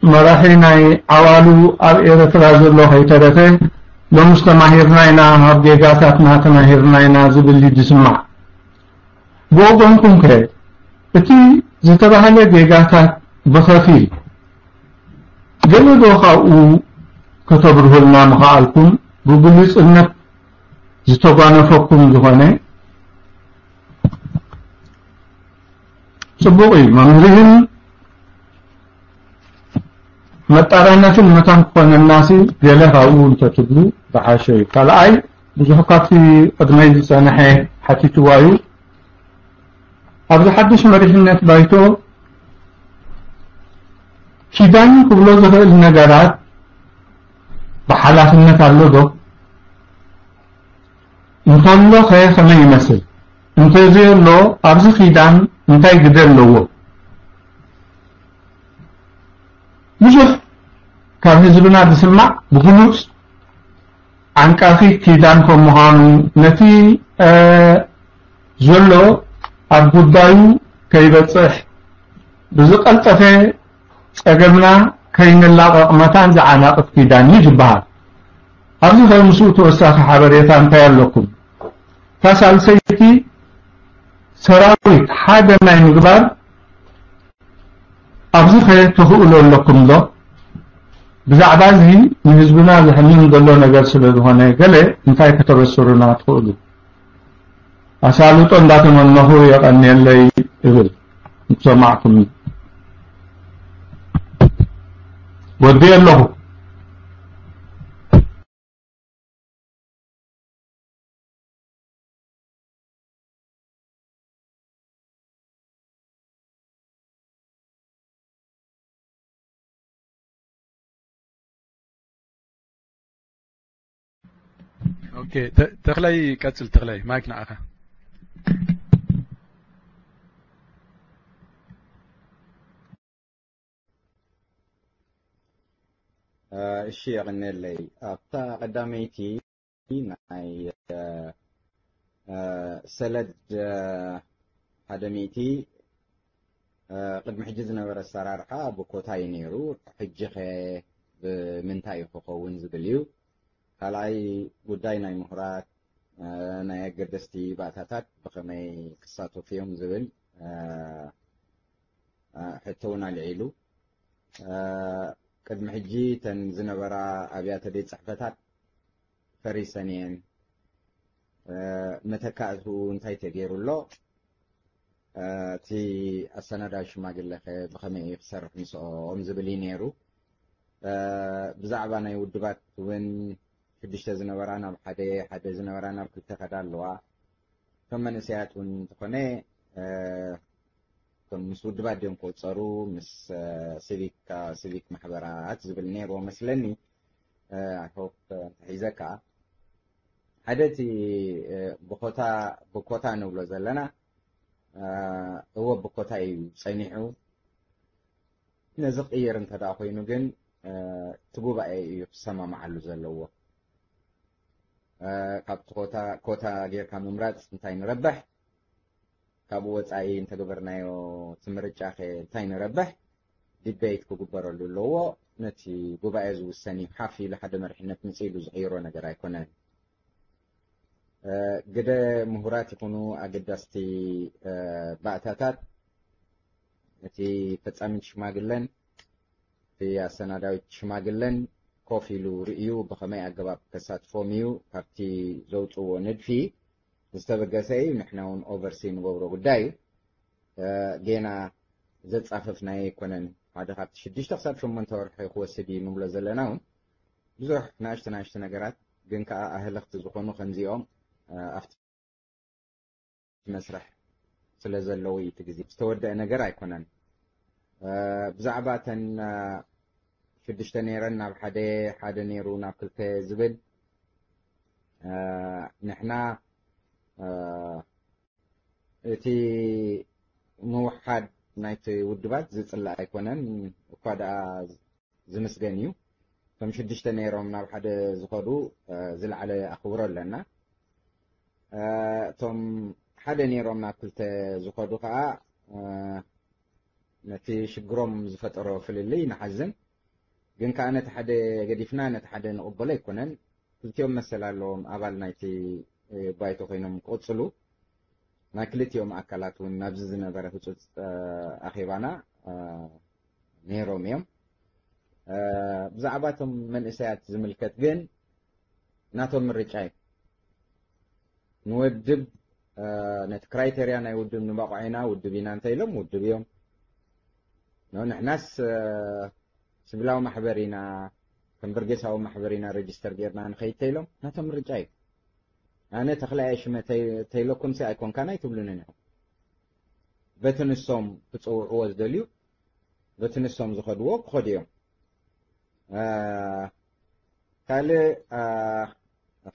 መራሒ ናይ ዓዋሉ ኣብ ኤርትራ ዘሎ ከይተረፈ ሎምስ ተማሂርና ኢና፣ ካብ ጌጋታትና ተማሂርና ኢና ዝብል እዩ ዝስማዕ። ብወገንኩም ከ እቲ ዝተባህለ ጌጋታት ብኸፊል ገለ ዶ ካብኡ ከተብርሁልና ምኸኣልኩም ብግሉጽነት ዝተጓነፈኩም ዝኾነ ጽቡቕ እዩ። መምርህን መጣራነትን መታን ክኾነናሲ ገለ ካብኡ እንተትብሉ ዝሓሸ እዩ። ካልኣይ ብዙሕ ካብቲ ቅድመይ ዝጸንሐ ሓቲትዋ እዩ። ኣብዚ ሓድሽ መሪሕነት ባይቶ ኪዳን ክብሎ ዝኽእል ነገራት ብሓላፍነት ኣሎ ዶ? እንተሎ ኸ ከመይ ይመስል? እንተዘየሎ ኣብዚ ኪዳን እንታይ ግደ ኣለዎ? ብዙሕ ካብ ህዝብና ዝስማዕ ብግሉጽ ዓንቃፊ ኪዳን ከም ምዃኑ ነቲ ዘሎ ኣብ ጉዳዩ ከይበጽሕ ብዝቐልጠፈ ጸገምና ከይንላቐቕ መታን ዝዓናቕፍ ኪዳን እዩ ዝበሃል። ኣብዚ ኸ ምስኡ ተወሳኺ ሓበሬታ እንታይ ኣለኩም? እታ ሳልሰይቲ ሰራዊት ሓደ ናይ ምግባር ኣብዚ ኸ ተኽእሎ ኣለኩም ዶ? ብዛዕባ እዚ ንህዝብና ዘሕምም ዘሎ ነገር ስለ ዝኾነ ገለ እንታይ ከተበስሩና ትኽእሉ? ኣሳልጦ እንዳተመነኹ የቐንየለይ እብል ምስ ሰማዕኩም ወዲኤ ኣለኹ። ኦኬ፣ ተ- ተኽላይ ቀጽል። ተኽላይ ማይክ ንዓኻ። እሺ፣ የቐንየለይ። ኣብታ ቀዳመይቲ ናይ ሰለድ ሓደ ሚእቲ ቅድሚ ሕጂ ዝነበረ ኣሰራርሓ ብኮታ እዩ ነይሩ። ሕጂ ኸ ብምንታይ እዩ ክኸውን ዝብል እዩ። ካልኣይ ጉዳይ ናይ ምሁራት፣ ናይ ኣገደስቲ ባእታታት ብኸመይ ክሳተፉ እዮም ዝብል ሕቶ እውን ኣልዒሉ። ቅድሚ ሕጂ እተን ዝነበራ ኣብያተ ቤት ፅሕፈታት ፈሪሰን እየን። መተካእትኡ እንታይ ተገይሩ ኣሎ? እቲ ኣሰናዳኢ ሽማግለ ኸ ብኸመይ እዩ ክሰርሕ ምስኦም ዝብል እዩ ነይሩ። ብዛዕባ ናይ ውድባት እውን ሽዱሽተ ዝነበራ ናብ ሓደ፣ ሓደ ዝነበራ ናብ ክልተ ከዳ ኣለዋ። ከም መንእሰያት እውን እንተኾነ እቶም ምስ ውድባት ድዮም ክቁፀሩ፣ ምስ ሲቪክ ሲቪክ ማሕበራት ዝብል ነይርዎ መስለኒ። I hope እንተሒዘካ ሓደ እቲ ብኮታ ብኮታ ንብሎ ዘለና እወ ብኮታ እዩ ጸኒሑ። ነዚ ክቕየር እንተ ደኣ ኮይኑ ግን እቲ ጉባኤ እዩ ክሰማምዓሉ ዘለዎ። ካብቲ ኮታ ኮታ ጌርካ ምምራጽ እንታይ ንረብሕ፣ ካብኡ ወጻኢ እንተገበርናዮ እቲ ምርጫ ከ እንታይ ንረብሕ፣ ዲቤት ክግበረሉ ኣለዎ። ነቲ ጉባኤ ዝውሰን እዩ። ሓፍ ኢሉ ሓደ መሪሕነት ምጽእ ኢሉ ዝቕይሮ ነገር ኣይኮነን። ግደ ምሁራት ይኹኑ ኣገዳስቲ ባእታታት፣ እቲ ፈጻሚት ሽማግለን እቲ ኣሰናዳዊት ሽማግለን ኮፍ ኢሉ ርእዩ ብኸመይ ኣገባብ ከሳትፎም እዩ። ካብቲ ዘውፅዎ ንድፊ ዝተበገሰ እዩ። ንሕና እውን ኦቨርሲ ንገብሮ ጉዳይ እዩ። ጌና ዘጻፈፍናዮ ኣይኮነን። ሓደ ካብቲ ሽዱሽተ ክሳብ ሸሞንተ ወርሒ ክወስድ እዩ ንብሎ ዘለና እውን ብዙሕ ናእሽቱ ናእሽቱ ነገራት ግን ከዓ ኣህለኽቲ ዝኾኑ ከምዚኦም ኣብቲ መስርሕ ስለ ዘለዉ እዩ። እቲ ግዜ ዝተወደአ ነገር ኣይኮነን። ብዛዕባ እተን ሽዱሽተ ነይረን ናብ ሓደ፣ ሓደ ነይሩ ናብ ክልተ ዝብል ንሕና እቲ ምውሓድ ናይቲ ውድባት ዝጽላእ ኣይኮነን። እኳ ደኣ ዝምስገን እዩ። እቶም ሽዱሽተ ነይሮም ናብ ሓደ ዝኸዱ ዝለዓለ ኣኽብሮ ኣለና። እቶም ሓደ ነይሮም ናብ ክልተ ዝኸዱ ከዓ ነቲ ሽግሮም ዝፈጠሮ ፍልልይ ንሓዝን። ግን ከዓ ነቲ ሓደ ገዲፍና ነቲ ሓደ ንቕበሎ ኣይኮነን። ክልቲኦም መሰል ኣለዎም ኣባል ናይቲ ባይቶ ኮይኖም ክቕፅሉ። ናይ ክልቲኦም ኣካላት እውን ናብዚ ዝነበረ ህፁፅ ኣኼባና ነይሮም እዮም። ብዛዕባ እቶም መንእሰያት ዝምልከት ግን ናቶም ምርጫ እዩ። ንወድብ ነቲ ክራይቴርያ ናይ ውድብ ንባቑዕ ኢና፣ ውድብ ኢና እንተ ኢሎም ውድብ እዮም። ንሕናስ ስብላዊ ማሕበር ኢና፣ ከም በርጌሳዊ ማሕበር ኢና ረጅስተር ጌርና ንኸይድ ተኢሎም ናቶም ምርጫ እዩ። ኣነ ተኽላይ ሽመ ተይለኩምሲ ኣይኮንካን ኣይትብሉንን ኢኹም። በቲ ንሶም ክፅውዕዎ ዝደልዩ በቲ ንሶም ዝኸድዎ ክኸዱ እዮም። ካልእ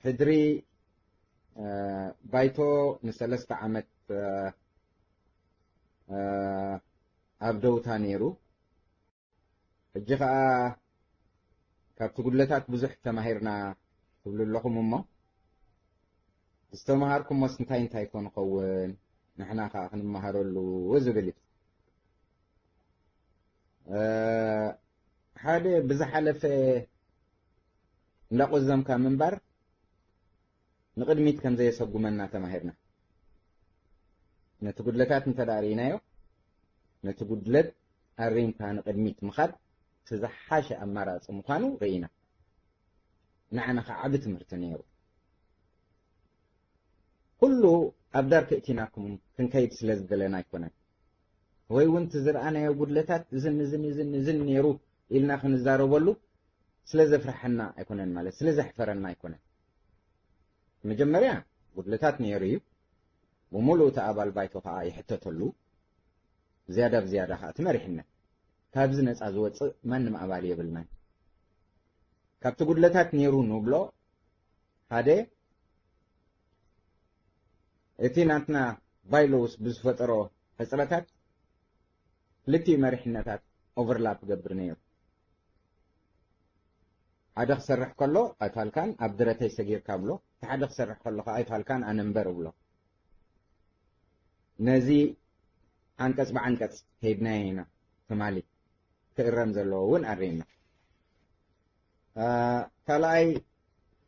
ሕድሪ ባይቶ ንሰለስተ ዓመት ኣብ ደውታ ነይሩ። ሕጂ ኸዓ ካብቲ ጉድለታት ብዙሕ ተማሂርና ትብሉ ኣለኹም እሞ ዝተምሃርኩሞስ እንታይ እንታይ ኮን ኸውን ንሕና ኸዓ ክንመሃረሉ ዝብል እዩ። ሓደ ብዝሓለፈ እንዳቆዘምካ ምንባር ንቕድሚት ከም ዘየሰጉመና ተማሂርና። ነቲ ጉድለታት እንተ ደኣ ርኢናዮ፣ ነቲ ጉድለት ኣሪምካ ንቕድሚት ምኻድ እቲ ዝሓሸ ኣማራፂ ምዃኑ ርኢና። ንዓና ከዓ ዓቢ ትምህርቲ ነይሩ። ኩሉ ኣብ ዳር ከእቲናኩም ክንከይድ ስለ ዝደለና ኣይኮነን። ወይ እውን እቲ ዝረኣናዮ ጉድለታት እዝን እዝን እዝን እዝን ነይሩ ኢልና ክንዛረበሉ ስለ ዘፍርሐና ኣይኮነን፣ ማለት ስለ ዘሕፈረና ኣይኮነን። መጀመርያ ጉድለታት ነይሩ እዩ። ብምሉእ እቲ ኣባል ባይቶ ከዓ ይሕተተሉ። ዝያዳ ብዝያዳ ከዓ እቲ መሪሕነት ካብዚ ነፃ ዝወፅእ ማንም ኣባል የብልናን። ካብቲ ጉድለታት ነይሩ ንብሎ ሓደ እቲ ናትና ባይሎውስ ብዝፈጠሮ ሕፅረታት ክልቲኡ መሪሕነታት ኦቨርላፕ ገብር ነይሩ። ሓደ ክሰርሕ ከሎ ኣይፋልካን ኣብ ድረተይ ሰጊርካ ብሎ፣ እቲ ሓደ ክሰርሕ ከሎ ከዓ ኣይፋልካን ኣነ እምበር እብሎ። ነዚ ዓንቀፅ ብዓንቀፅ ከይድናዮ ኢና ትማሊ ክእረም ዘለዎ እውን ኣርእና። ካልኣይ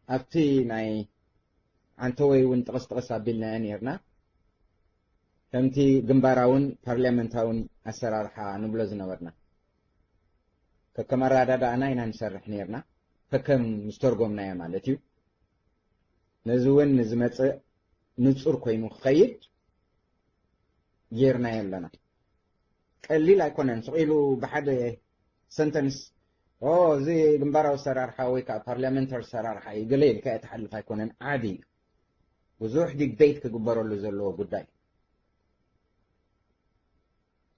ኣብቲ ናይ ዓንተወይ እውን ጥቕስ ጥቕስ ኣቢልናዮ ነርና። ከምቲ ግንባራውን ፓርላመንታውን ኣሰራርሓ ንብሎ ዝነበርና ከከም ኣረዳድኣና ኢና ንሰርሕ ነርና፣ ከከም ዝተርጎምናዮ ማለት እዩ። ነዚ እውን ንዝመፅእ ንፁር ኮይኑ ክኸይድ ጌርናዮ ኣለና። ቀሊል ኣይኮነን። ስቕ ኢሉ ብሓደ ሰንተንስ ኦ እዚ ግንባራዊ ኣሰራርሓ ወይ ከዓ ፓርላመንታሪ ኣሰራርሓ እዩ ገለ ኢልካ ትሓልፍ ኣይኮነን። ዓቢ እዩ። ብዙሕ ዲቤት ክግበረሉ ዘለዎ ጉዳይ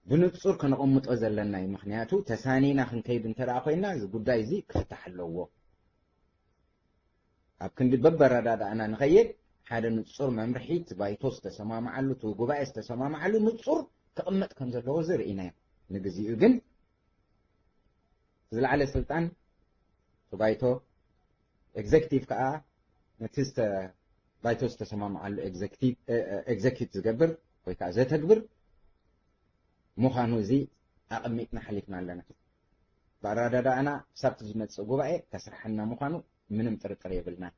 ብንፁር ከነቐምጦ ዘለና እዩ። ምክንያቱ ተሳኒና ክንከይድ እንተ ደኣ ኮይና እዚ ጉዳይ እዚ ክፍታሕ ኣለዎ። ኣብ ክንዲ በበረዳዳእና ንኸይድ ሓደ ንጹር መምርሒ እቲ ባይቶ ዝተሰማማዓሉ፣ እቲ ጉባኤ ዝተሰማማዓሉ ንጹር ክቕመጥ ከም ዘለዎ እዚ ርኢናዮ። ንግዚኡ ግን ዝለዓለ ስልጣን እቲ ባይቶ፣ ኤግዘክቲቭ ከኣ ነቲ ዝተ-፣ ባይቶ ዝተሰማማዓሉ ኤግዘክቲቭ፣ እ፣ እ፣ ኤግዘኪዩት ዝገብር ወይ ከኣ ዘተግብር ምዃኑ እዚ ኣቐሚጥና ሓሊፍና ኣለና። ብኣረዳድኣና ክሳብቲ ዝመጽእ ጉባኤ ከስርሓና ምዃኑ ምንም ጥርጥር የብልናን።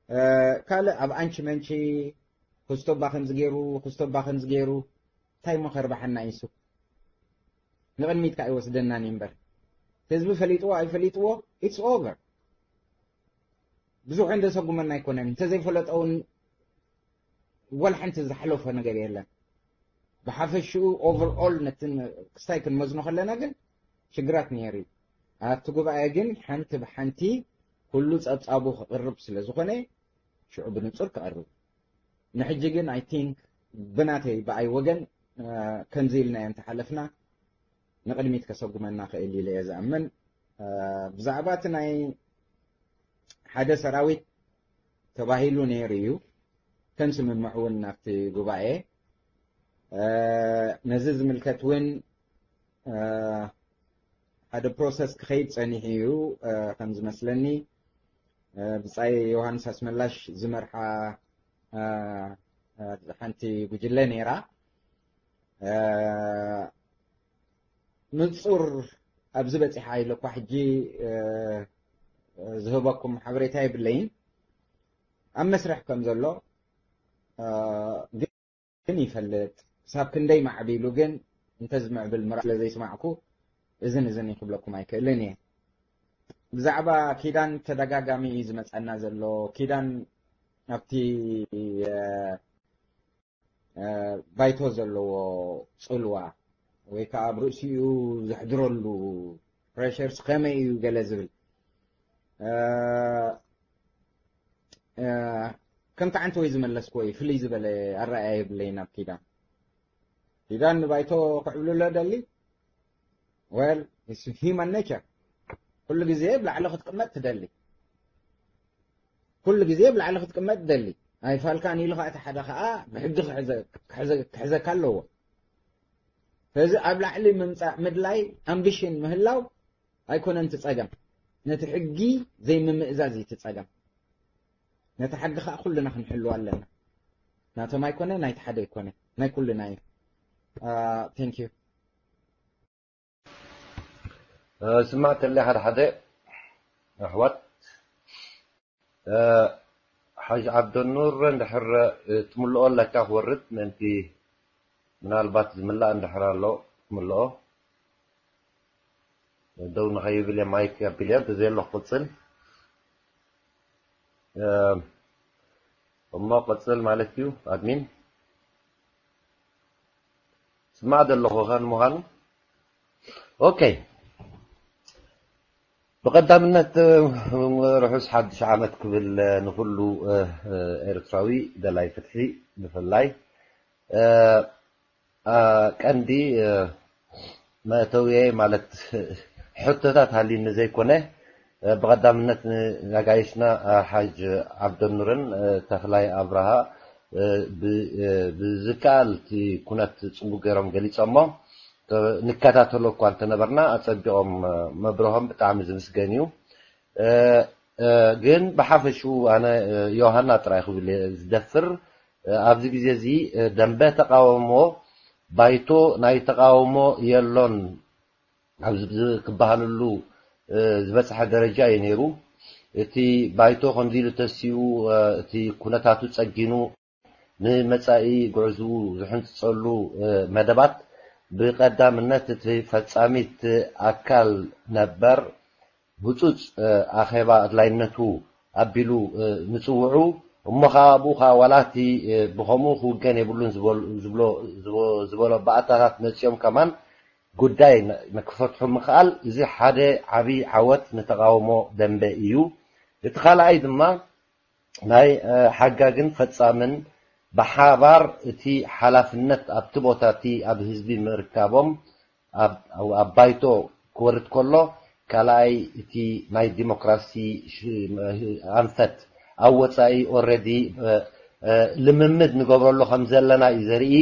እ፣ ካልእ ኣብ ኣንቺ መንቺ ክስቶባ ከምዚ ገይሩ፣ ክስቶባ ከምዚ ገይሩ፣ እንታይ እሞ ከርባሓና ኢንሱ? ንቕድሚት ከኣ ይወስደናን እዩ እምበር። ህዝቢ ፈሊጥዎ ኣይፈሊጥዎ፣ ኢትስ ኦቨር። ብዙሕ እንደ ሰጉመና ኣይኮነን። እንተዘይፈለጠ እውን ወላ ሓንቲ ዝሓለፎ ነገር የለን። ብሓፈሽኡ ኦቨርኦል ነቲ ክስታይ ክንመዝኖ ከለና ግን ሽግራት ነይሩ እዩ። ኣብቲ ጉባኤ ግን ሓንቲ ብሓንቲ ኩሉ ጸብጻቡ ክቕርብ ስለ ዝኾነ ሽዑ ብንጹር ክቐርብ። ንሕጂ ግን ኣይ ቲንክ ብናተይ ብኣይ ወገን፣ እ፣ ከምዚ ኢልና እንተሓለፍና ንቕድሚት ከሰጉመና ክእል ኢለ እየ ዝኣምን። እ፣ ብዛዕባ እቲ ናይ ሓደ ሰራዊት ተባሂሉ ነይሩ እዩ። ከም ስምምዕ እውን ናብቲ ጉባኤ፣ እ፣ ነዚ ዝምልከት እውን፣ እ፣ ሓደ ፕሮሰስ ክኸይድ ጸኒሑ እዩ፣ እ፣ ከም ዝመስለኒ። እ፣ ብጻይ ዮሃንስ ኣስመላሽ ዝመርሓ፣ እ፣ እ፣ ሓንቲ ጉጅለ ነይራ። እ፣ ንጹር ኣብዚ በጺሓ ኢለ እኳ ሕጂ፣ እ፣ ዝህበኩም ሓበሬታ የብለይን። ኣብ መስርሕ ከም ዘሎ፣ እ፣ ግን ይፈልጥ። ክሳብ ክንደይ ማዕቢሉ ግን እንተ ዝምዕብል ምርኣይ ስለ ዘይስማዕኩ እዝን እዝን እዩ ክብለኩም ኣይክእልን እየ። ብዛዕባ ኪዳን ተደጋጋሚ እዩ ዝመጸና ዘሎ። ኪዳን ኣብቲ፣ እ፣ እ፣ ባይቶ ዘለዎ ጽልዋ ወይ ከኣ ኣብ ርእሲኡ ዘሕድረሉ ፕሬሸርስ ከመይ እዩ ገለ ዝብል፣ እ፣ እ፣ ከምቲ ዓንተወይ ዝመለስክዎ እዩ። ፍልይ ዝበለ ኣረኣእያ የብለይን ኣብ ኪዳን። ኪዳን ንባይቶ ክዕብልሎ ደሊ? ዌል፣ it's human nature። ኩሉ ግዜ ብላዕሊ ክትቅመጥ ትደሊ። ኩሉ ግዜ ብላዕሊ ክትቅመጥ ትደሊ። ኣይፋልካን ኢሉ ኸኣ እቲ ሓደ ኸኣ ብሕጊ ክሕዘ-፣ ክሕዘ-፣ ክሕዘካ ኣለዎ። ስለዚ ኣብ ላዕሊ ምምጻእ ምድላይ፣ ኣምቢሽን ምህላው ኣይኮነን እቲ ጸገም። ነቲ ሕጊ ዘይምምእዛዝ እዩ እቲ ጸገም። ነቲ ሕጊ ኸኣ ኩልና ክንሕልዎ ኣለና። ናቶም ኣይኮነ፣ ናይቲ ሓደ ኣይኮነ፣ ናይ ኩልና እዩ። አ፣ ቴንክ ዩ። እ፣ ስማዕ ተለ ሓደ ሓደ ኣሕዋት፣ እ፣ ሓጅ ዓብደኑር እንድሕር፣ እ፣ ትምልኦ ኣለካ ክወርድ፣ ምእንቲ ምናልባት ዝምላእ እንድሕር ኣሎ ትምልኦ። ደው ንኸይብል እየ ማይክ ኣቢለ፣ እንተዘየሎ ክቕጽል። እ፣ እሞ ቅጽል ማለት እዩ ኣድሚን። ስማዕ ዘለኹ ከን ምዃኑ። ኦኬ። ብቐዳምነት፣ እ፣ ርሑስ ሓድሽ ዓመት ክብል፣ እ፣ ንኹሉ፣ እ፣ እ፣ ኤርትራዊ ደላይ ፍትሒ ብፍላይ። እ፣ እ፣ ቀንዲ፣ እ፣ መእተውየ ማለት ሕቶታት ሃልዩኒ ዘይኮነ፣ እ፣ ብቐዳምነት ንኣጋይሽና፣ እ፣ ሓጅ ዓብደኑርን፣ እ፣ ተኽላይ ኣብርሃ፣ እ፣ ብ-፣ እ፣ ብዝከኣል እቲ ኩነት ጽቡቕ ገይሮም ገሊጾሞ። እ፣ ንከታተሎ እኳ እንተነበርና ኣጸቢቖም፣ እ፣ መብርሆም ብጣዕሚ ዝምስገን እዩ። እ፣ እ፣ ግን ብሓፈሽኡ ኣነ፣ እ፣ ዮሃና ጥራይ ክብል እየ ዝደፍር። እ፣ ኣብዚ ግዜ እዚ፣ እ፣ ደንበ ተቃውሞ፣ ባይቶ ናይ ተቃውሞ የሎን ኣብዚ ዝ-፣ ክበሃለሉ፣ እ፣ ዝበጽሐ ደረጃ እዩ ነይሩ። እቲ ባይቶ ከምዚ ኢሉ ተሲኡ፣ እ፣ እቲ ኩነታቱ ጸጊኑ ንመጻኢ ጉዕዝኡ ዝሕንጽጸሉ፣ እ፣ መደባት ብቐዳምነት እቲ ፈጻሚት ኣካል ነበር ህጹጽ፣ እ፣ ኣኼባ ኣድላይነቱ ኣቢሉ፣ እ፣ ምጽውዑ፣ እሞ ኸኣ ኣብኡ ኸኣ ዋላ እቲ፣ እ፣ ብኸምኡ ክውገን የብሉን ዝበል-፣ ዝብሎ፣ ዝቦ-፣ ዝበሎ ባእታታት መጺኦም ከማን ጉዳይ ን-፣ ንክፈትሑ ምኽኣል፣ እዚ ሓደ ዓቢ ዓወት ንተቓውሞ ደንበ እዩ። እቲ ካልኣይ ድማ ናይ፣ እ፣ ሓጋግን ፈጻምን ብሓባር እቲ ሓላፍነት ኣብቲ ቦታ እቲ ኣብ ህዝቢ ምርካቦም ኣብ፣ ኣብ፣ ኣብ ባይቶ ክወርድ ከሎ፣ ካልኣይ እቲ ናይ ዲሞክራሲ ሽ-፣ ኣንፈት ኣብ ወጻኢ ኦረዲ ልምምድ ንገብረሉ ከም ዘለና እዩ ዘርኢ።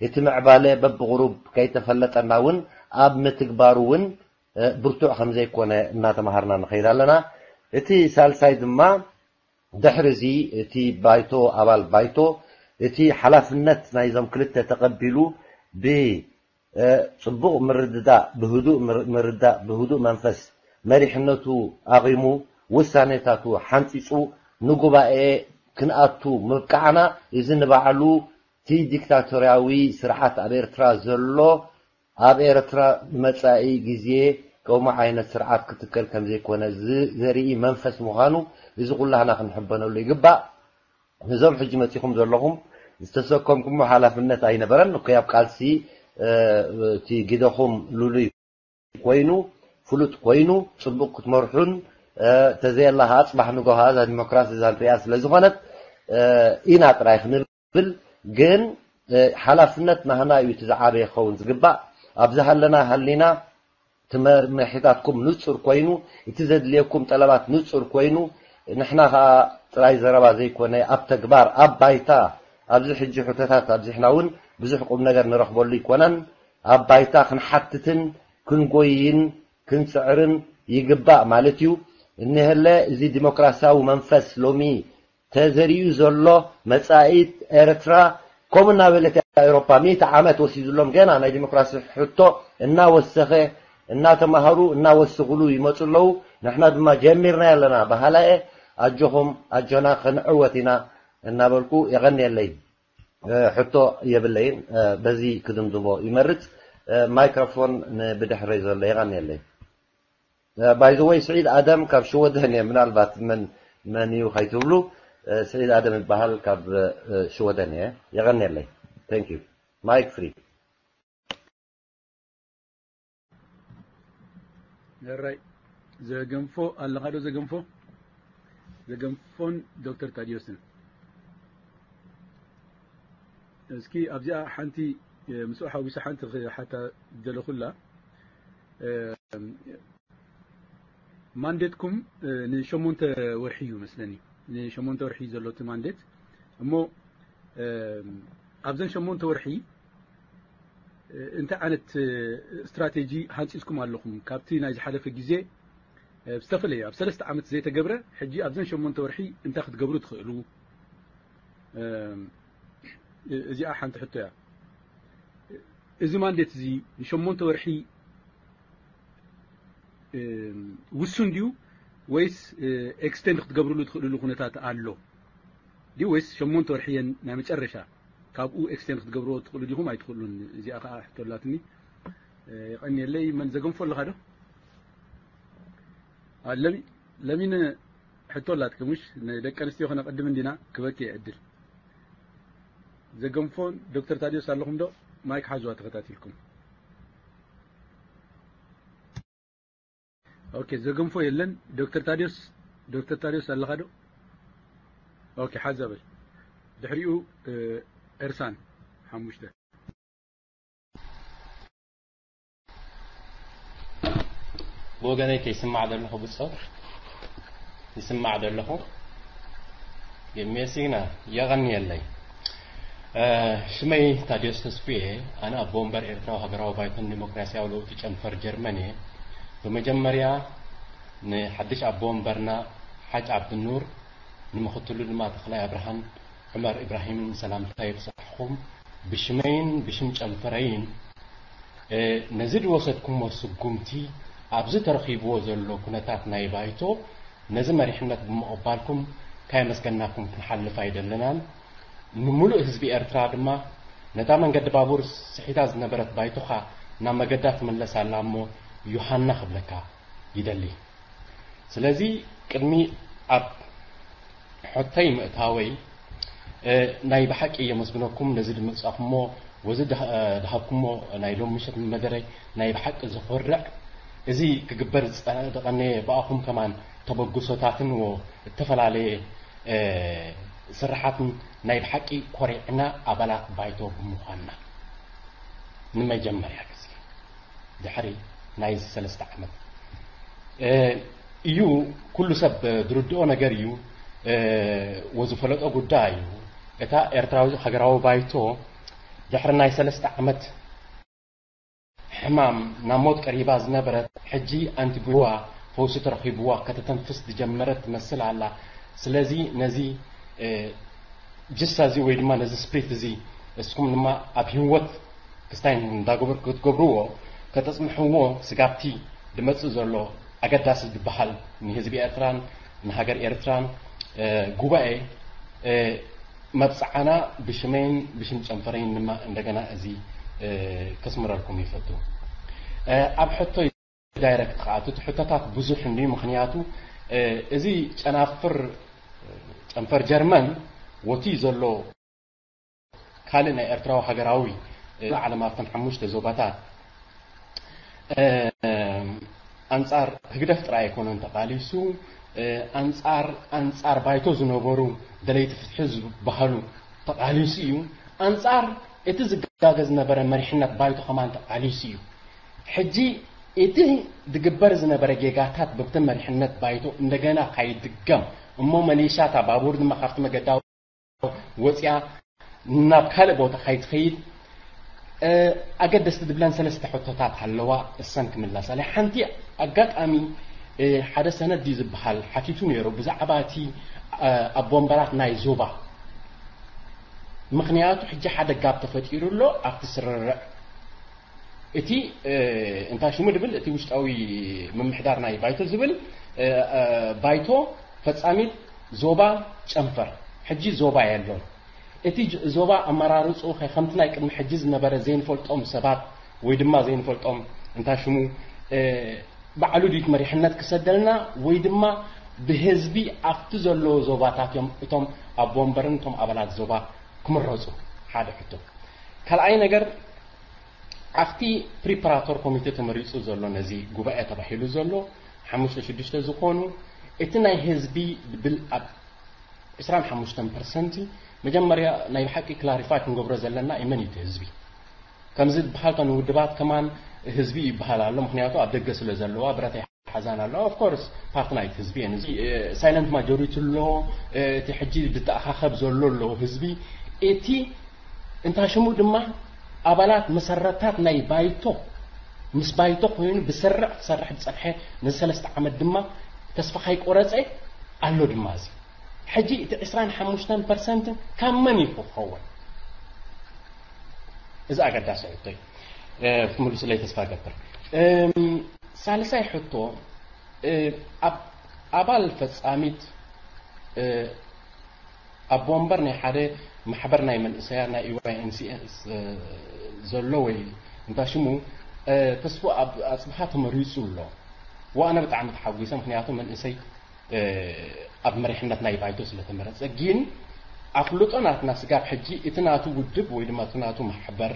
እቲ ምዕባለ በብቕሩብ ከይተፈለጠና እውን ኣብ ምትግባሩ እውን ብርቱዕ ከም ዘይኮነ እናተምሃርና ንኸይድ ኣለና። እቲ ሳልሳይ ድማ ድሕሪ እዚ እቲ ባይቶ ኣባል ባይቶ እቲ ሓላፍነት ናይዞም ክልተ ተቐቢሉ ብፅቡቕ ምርድዳእ ብህዱእ ምርዳእ ብህዱእ መንፈስ መሪሕነቱ ኣቒሙ ውሳኔታቱ ሓንፂፁ ንጉባኤ ክንኣቱ ምብቃዕና እዚ ንባዕሉ እቲ ዲክታቶርያዊ ስርዓት ኣብ ኤርትራ ዘሎ ኣብ ኤርትራ ንመጻኢ ግዜ ከምኡ ዓይነት ስርዓት ክትከል ከም ዘይኮነ ዘርኢ መንፈስ ምዃኑ እዚ ኩላህና ክንሕበነሉ ይግባእ። ነዞም ሕጂ መጺኹም ዘለኹም ዝተሰከምኩሞ ሓላፍነት ኣይነበረን እኮ ኣብ ቃልሲ እቲ ግደኹም ልሉይ ኮይኑ ፍሉጥ ኮይኑ ጽቡቕ ክትመርሑን ተዘየላ ከዓ ጽባሕ ንጎ ከዓ እዛ ዲሞክራሲ እዛ ንሪኣ ስለ ዝኾነት ኢና ጥራይ ክንብል ግን ሓላፍነት ናህና እዩ እቲ ዝዓበየ ክኸውን ዝግባእ ኣብዚ ሃለና ሃሊና ትመርምሒታትኩም ንጹር ኮይኑ እቲ ዘድልየኩም ጠለባት ንጹር ኮይኑ ንሕና ከዓ ጥራይ ዘረባ ዘይኮነ ኣብ ተግባር ኣብ ባይታ ኣብዚ ሕጂ ሕቶታት ኣብዚሕና እውን ብዙሕ ቁም ነገር ንረኽበሉ ይኮነን ኣብ ባይታ ክንሓትትን ክንጎይን ክንጽዕርን ይግባእ ማለት እዩ እነሀለ እዚ ዲሞክራሲያዊ መንፈስ ሎሚ ተዘሪኡ ዘሎ መጻኢት ኤርትራ ከምኡ እናበለት እያ ኤውሮፓ ሚእቲ ዓመት ወሲዱሎም ገና ናይ ዲሞክራሲ ሕቶ እናወሰኸ እናተማሃሩ እናወስኽሉ ይመፁ ኣለዉ ንሕና ድማ ጀሚርና ኣለና በሃላየ ኣጆኹም ኣጆና ክንዕወት ኢና እናበልኩ የቐንየለይ ሕቶ የብለይን በዚ ክድምድሞ ይመርፅ ማይክሮፎን ንብድሕረይ ዘሎ የቐንየለይ ባይዘወይ ስዒድ ኣደም ካብ ሽወደን እየ ምናልባት መን መን እዩ ከይትብሉ ስዒድ ኣደም ይበሃል ካብ ሽወደን እየ የቐንየለይ thank you mic free ራይ ዘገንፎ ኣለኻ ዶ ዘገንፎ ዘገንፎን ዶክተር ታዲዮስን እስኪ ኣብዚኣ ሓንቲ ምስኡ ሓዊሱ ሓንቲ ሓታ ዘለኹላ ማንዴትኩም ንሸሞንተ ወርሒ እዩ መስለኒ ንሸሞንተ ወርሒ ዘሎ እቲ ማንዴት እሞ ኣብዘን ሸሞንተ ወርሒ እንታይ ዓይነት ስትራቴጂ ሃንፂፅኩም ኣለኹም ካብቲ ናይ ዝሓለፈ ግዜ ዝተፈለየ ኣብ ሰለስተ ዓመት ዘይተገብረ ሕጂ ኣብዘን ሸሞንተ ወርሒ እንታይ ክትገብሩ ትኽእሉ እዚኣ ሓንቲ ሕቶ እያ እዚ ማንዴት እዚ ንሸሞንተ ወርሒ ውሱን ድዩ ወይስ ኤክስቴንድ ክትገብርሉ ትኽእልሉ ኩነታት ኣሎ ድዩ ወይስ ሸሞንተ ወርሒ እየን ናይ መጨረሻ ካብኡ ኤክስቴንድ ክትገብርዎ ትኽእሉ ዲኹም ኣይትኽእሉን እዚኣ ከዓ ሕቶ ኣላትኒ የቐንየለይ መን ዘገንፎ ኣለኻ ዶ ለሚን ሕቶ ኣላትኪ ሙሽ ንደቂ ኣንስትዮ ከነቐድም እንዲና ክበኪ ዕድል ዘገንፎን ዶክተር ታዲዮስ ኣለኹም ዶ ማይክ ሓዝዋ ተኸታቲልኩም ኦኬ ዘገንፎ የለን ዶክተር ታዲዮስ ዶክተር ታዲዮስ ኣለኻ ዶ ኦኬ ሓዛ በል ድሕሪኡ ኤርሳን ሓሙሽተ ብወገነይ ከይስማዕ ዘለኹ ብጾት ይስማዕ ዘለኹ የሜሲና የቐንየለይ ሽመይ ታዲዮስ ተስፉ እየ ኣነ ኣቦ ወንበር ኤርትራዊ ሃገራዊ ባይቶን ዲሞክራሲያዊ ለውጢ ጨንፈር ጀርመን እየ ብመጀመርያ ንሓድሽ ኣቦ ወንበርና ሓጅ ዓብድኑር ንምኽትሉ ድማ ተኽላይ ኣብርሃን ዑመር ኢብራሂምን ሰላምታ ይብጻሕኹም ብሽመይን ብሽም ጨንፈረይን ነዚ ዝወሰድኩሞ ስጉምቲ ኣብዚ ተረኺብዎ ዘሎ ኩነታት ናይ ባይቶ ነዚ መሪሕነት ብምቕባልኩም ካየመስገናኩም ክንሓልፍ ኣይደለናን። ንምሉእ ህዝቢ ኤርትራ ድማ ነታ መንገዲ ባቡር ስሒታ ዝነበረት ባይቶኻ ናብ መገዳ ትምለስ ኣላ እሞ ዮሃና ክብለካ ይደሊ። ስለዚ ቅድሚ ኣብ ሕቶይ ምእታወይ ናይ ብሓቂ የመስግነኩም ነዚ ድምጻኹሞ ወዚ ድሃብኩሞ ናይ ሎም ምሸት መደረ ናይ ብሓቂ ዘኾርዕ እዚ ክግበር ዝጸደቐነ ብኣኹም ከማን ተበግሶታትን ወ እተፈላለየ ስርሓትን ናይ ብሓቂ ኮሪዕና ኣባላት ባይቶ ብምዃንና ንመጀመርያ ግዜ ድሕሪ ናይ ሰለስተ ዓመት እዩ ኩሉ ሰብ ዝርድኦ ነገር እዩ ወዝፈለጦ ጉዳይ እዩ። እታ ኤርትራዊ ሃገራዊ ባይቶ ድሕሪ ናይ ሰለስተ ዓመት ሕማም ናብ ሞት ቀሪባ ዝነበረት፣ ሕጂ ኣንቲጉዋ ፈውሲ ተረኺብዋ ከተተንፍስ ዝጀመረት ትመስል ኣላ። ስለዚ ነዚ ጅሳ እዚ ወይ ድማ ነዚ ስፕሪት እዚ እስኩም ድማ ኣብ ህይወት ክስታይ እንዳገበር ክትገብርዎ ከተጽንሕዎ ስጋብቲ ድመጽእ ዘሎ ኣገዳሲ ዝበሃል ንህዝቢ ኤርትራን ንሃገር ኤርትራን ጉባኤ መብጽዓና ብሽመይን ብሽም ጨንፈረይን ድማ እንደገና እዚ ከስምረልኩም ይፈቱ። ኣብ ሕቶይ ዳይረክት ክኣቱ እቲ ሕቶታት ብዙሕ እንድዩ። ምክንያቱ እዚ ጨናፍር ጨንፈር ጀርመን ወቲ ዘሎ ካልእ ናይ ኤርትራዊ ሃገራዊ ዓለም ኣብተን ሓሙሽተ ዞባታት ኣንጻር ህግደፍ ጥራይ ኣይኮነን ተቃሊሱ፣ ኣንጻር ኣንጻር ባይቶ ዝነበሩ ደለይቲ ፍትሒ ዝበሃሉ ተቃሊሱ እዩ። ኣንጻር እቲ ዝጋገ ዝነበረ መሪሕነት ባይቶ ከማን ተቃሊሱ እዩ። ሕጂ እቲ ዝግበር ዝነበረ ጌጋታት በብቲ መሪሕነት ባይቶ እንደገና ካይድገም እሞ መሊሻ እታ ባቡር ድማ ካብቲ መገዳዊ ወፂኣ ናብ ካልእ ቦታ ካይትኸይድ ኣገደስቲ ዝብለን ሰለስተ ሕቶታት ኣለዋ። እሰን ክምላሳለይ ሓንቲ ኣጋጣሚ ሓደ ሰነድ እዩ ዝበሃል ሓቲቱ ነይሩ ብዛዕባ እቲ ኣብ ወንበራት ናይ ዞባ። ምክንያቱ ሕጂ ሓደ ጋብ ተፈጢሩ ኣሎ ኣብቲ ስርርዕ እቲ እንታይ ሽሙ ድብል እቲ ውሽጣዊ ምምሕዳር ናይ ባይቶ ዝብል ባይቶ ፈጻሚት ዞባ ጨንፈር ሕጂ ዞባ የሎን። እቲ ዞባ ኣመራርፅኡ ከ ከምቲ ናይ ቅድሚ ሕጂ ዝነበረ ዘይንፈልጦም ሰባት ወይ ድማ ዘይንፈልጦም እንታይ ሽሙ ባዕሉ ድዩት መሪሕነት ክሰደልና ወይ ድማ ብህዝቢ ኣብቲ ዘለዎ ዞባታት እዮም እቶም ኣብ ወንበርን እቶም ኣባላት ዞባ ክምረፁ? ሓደ ሕቶ። ካልኣይ ነገር ኣብቲ ፕሪፓራቶር ኮሚቴ ተመሪፁ ዘሎ ነዚ ጉባኤ ተባሂሉ ዘሎ ሓሙሽተ ሽዱሽተ ዝኾኑ እቲ ናይ ህዝቢ ድብል ኣብ ዕስራን ሓሙሽተን ፐርሰንቲ መጀመርያ ናይ ብሓቂ ክላሪፋይ ክንገብሮ ዘለና እዩ መን እዩ እቲ ህዝቢ? ከምዚ ዝበሃል እተን ውድባት ከማን ህዝቢ ይበሃል ኣሎ ምክንያቱ ኣብ ደገ ስለ ዘለዋ ብረት ሓዛን ኣሎ ኦፍ ኮርስ ፓርቲ ናይቲ ህዝቢ እየን እዚ ሳይለንት ማጆሪቲ ኣሎ። እቲ ሕጂ ዝተኣኻኸብ ዘሎ ኣሎ ህዝቢ እቲ እንታይ ሽሙ ድማ ኣባላት መሰረታት ናይ ባይቶ ምስ ባይቶ ኮይኑ ብስርዕ ክሰርሕ ዝፀንሐ ንሰለስተ ዓመት ድማ ተስፋ ካይቆረፀ ኣሎ ድማ እዚ ሕጂ እቲ ዕስራን ሓሙሽተን ፐርሰንት ካብ መን እዩ ክኸውን? እዚ ኣገዳሲ ሕቶ እዩ። ክትምልሱለይ ተስፋ ገብር። ሳልሳይ ሕቶ ኣብ ኣባል ፈጻሚት ኣብ ወንበር ናይ ሓደ ማሕበር ናይ መንእሰያት ናይ ኢዋይኤንሲኤስ ዘሎ ወይ እንታይ ሽሙ ተስፉ ኣብ ኣጽብሃ ተመሪጹ ኣሎ። ወኣነ ብጣዕሚ ተሓጒሰ፣ ምክንያቱ መንእሰይ ኣብ መሪሕነት ናይ ባይቶ ስለተመረጸ። ግን ኣፍልጦ ናትና ስጋብ ሕጂ እቲ ናቱ ውድብ ወይ ድማ እቲ ናቱ ማሕበር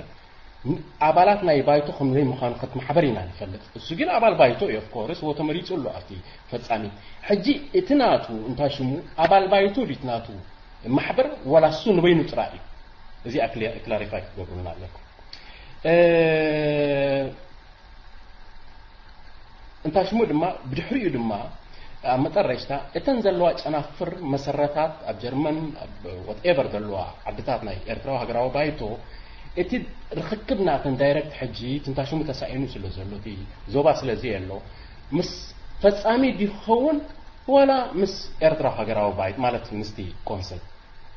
ኣባላት ናይ ባይቶ ከም ዘይምዃኑ ከቲ ማሕበር ኢና ንፈልጥ። እሱ ግን ኣባል ባይቶ እዩ ኦፍ ኮርስ ወ ተመሪጹ ኣሎ ኣብቲ ፈጻሚ። ሕጂ እቲ ናቱ እንታይ ሽሙ ኣባል ባይቶ ድዩ እቲ ናቱ ማሕበር ወላ እሱ ንበይኑ ጥራይ እዩ? እዚኣ ክላሪፋይ ክትገብሩና ኣለኩም። እንታይ ሽሙ ድማ ብድሕሪኡ ድማ ኣብ መጠረሽታ እተን ዘለዋ ጨናፍር መሰረታት ኣብ ጀርመን ኣብ ወትኤቨር ዘለዋ ዓድታት ናይ ኤርትራዊ ሃገራዊ ባይቶ እቲ ርክክብ ናተን ዳይረክት ሕጂ ትንታሽሙ ተሳኢኑ ስለ ዘሎ እቲ ዞባ ስለዚ የሎ ምስ ፈጻሚ ድዩ ክኸውን ዋላ ምስ ኤርትራዊ ሃገራዊ ባይት ማለት ምስቲ ኮንሰል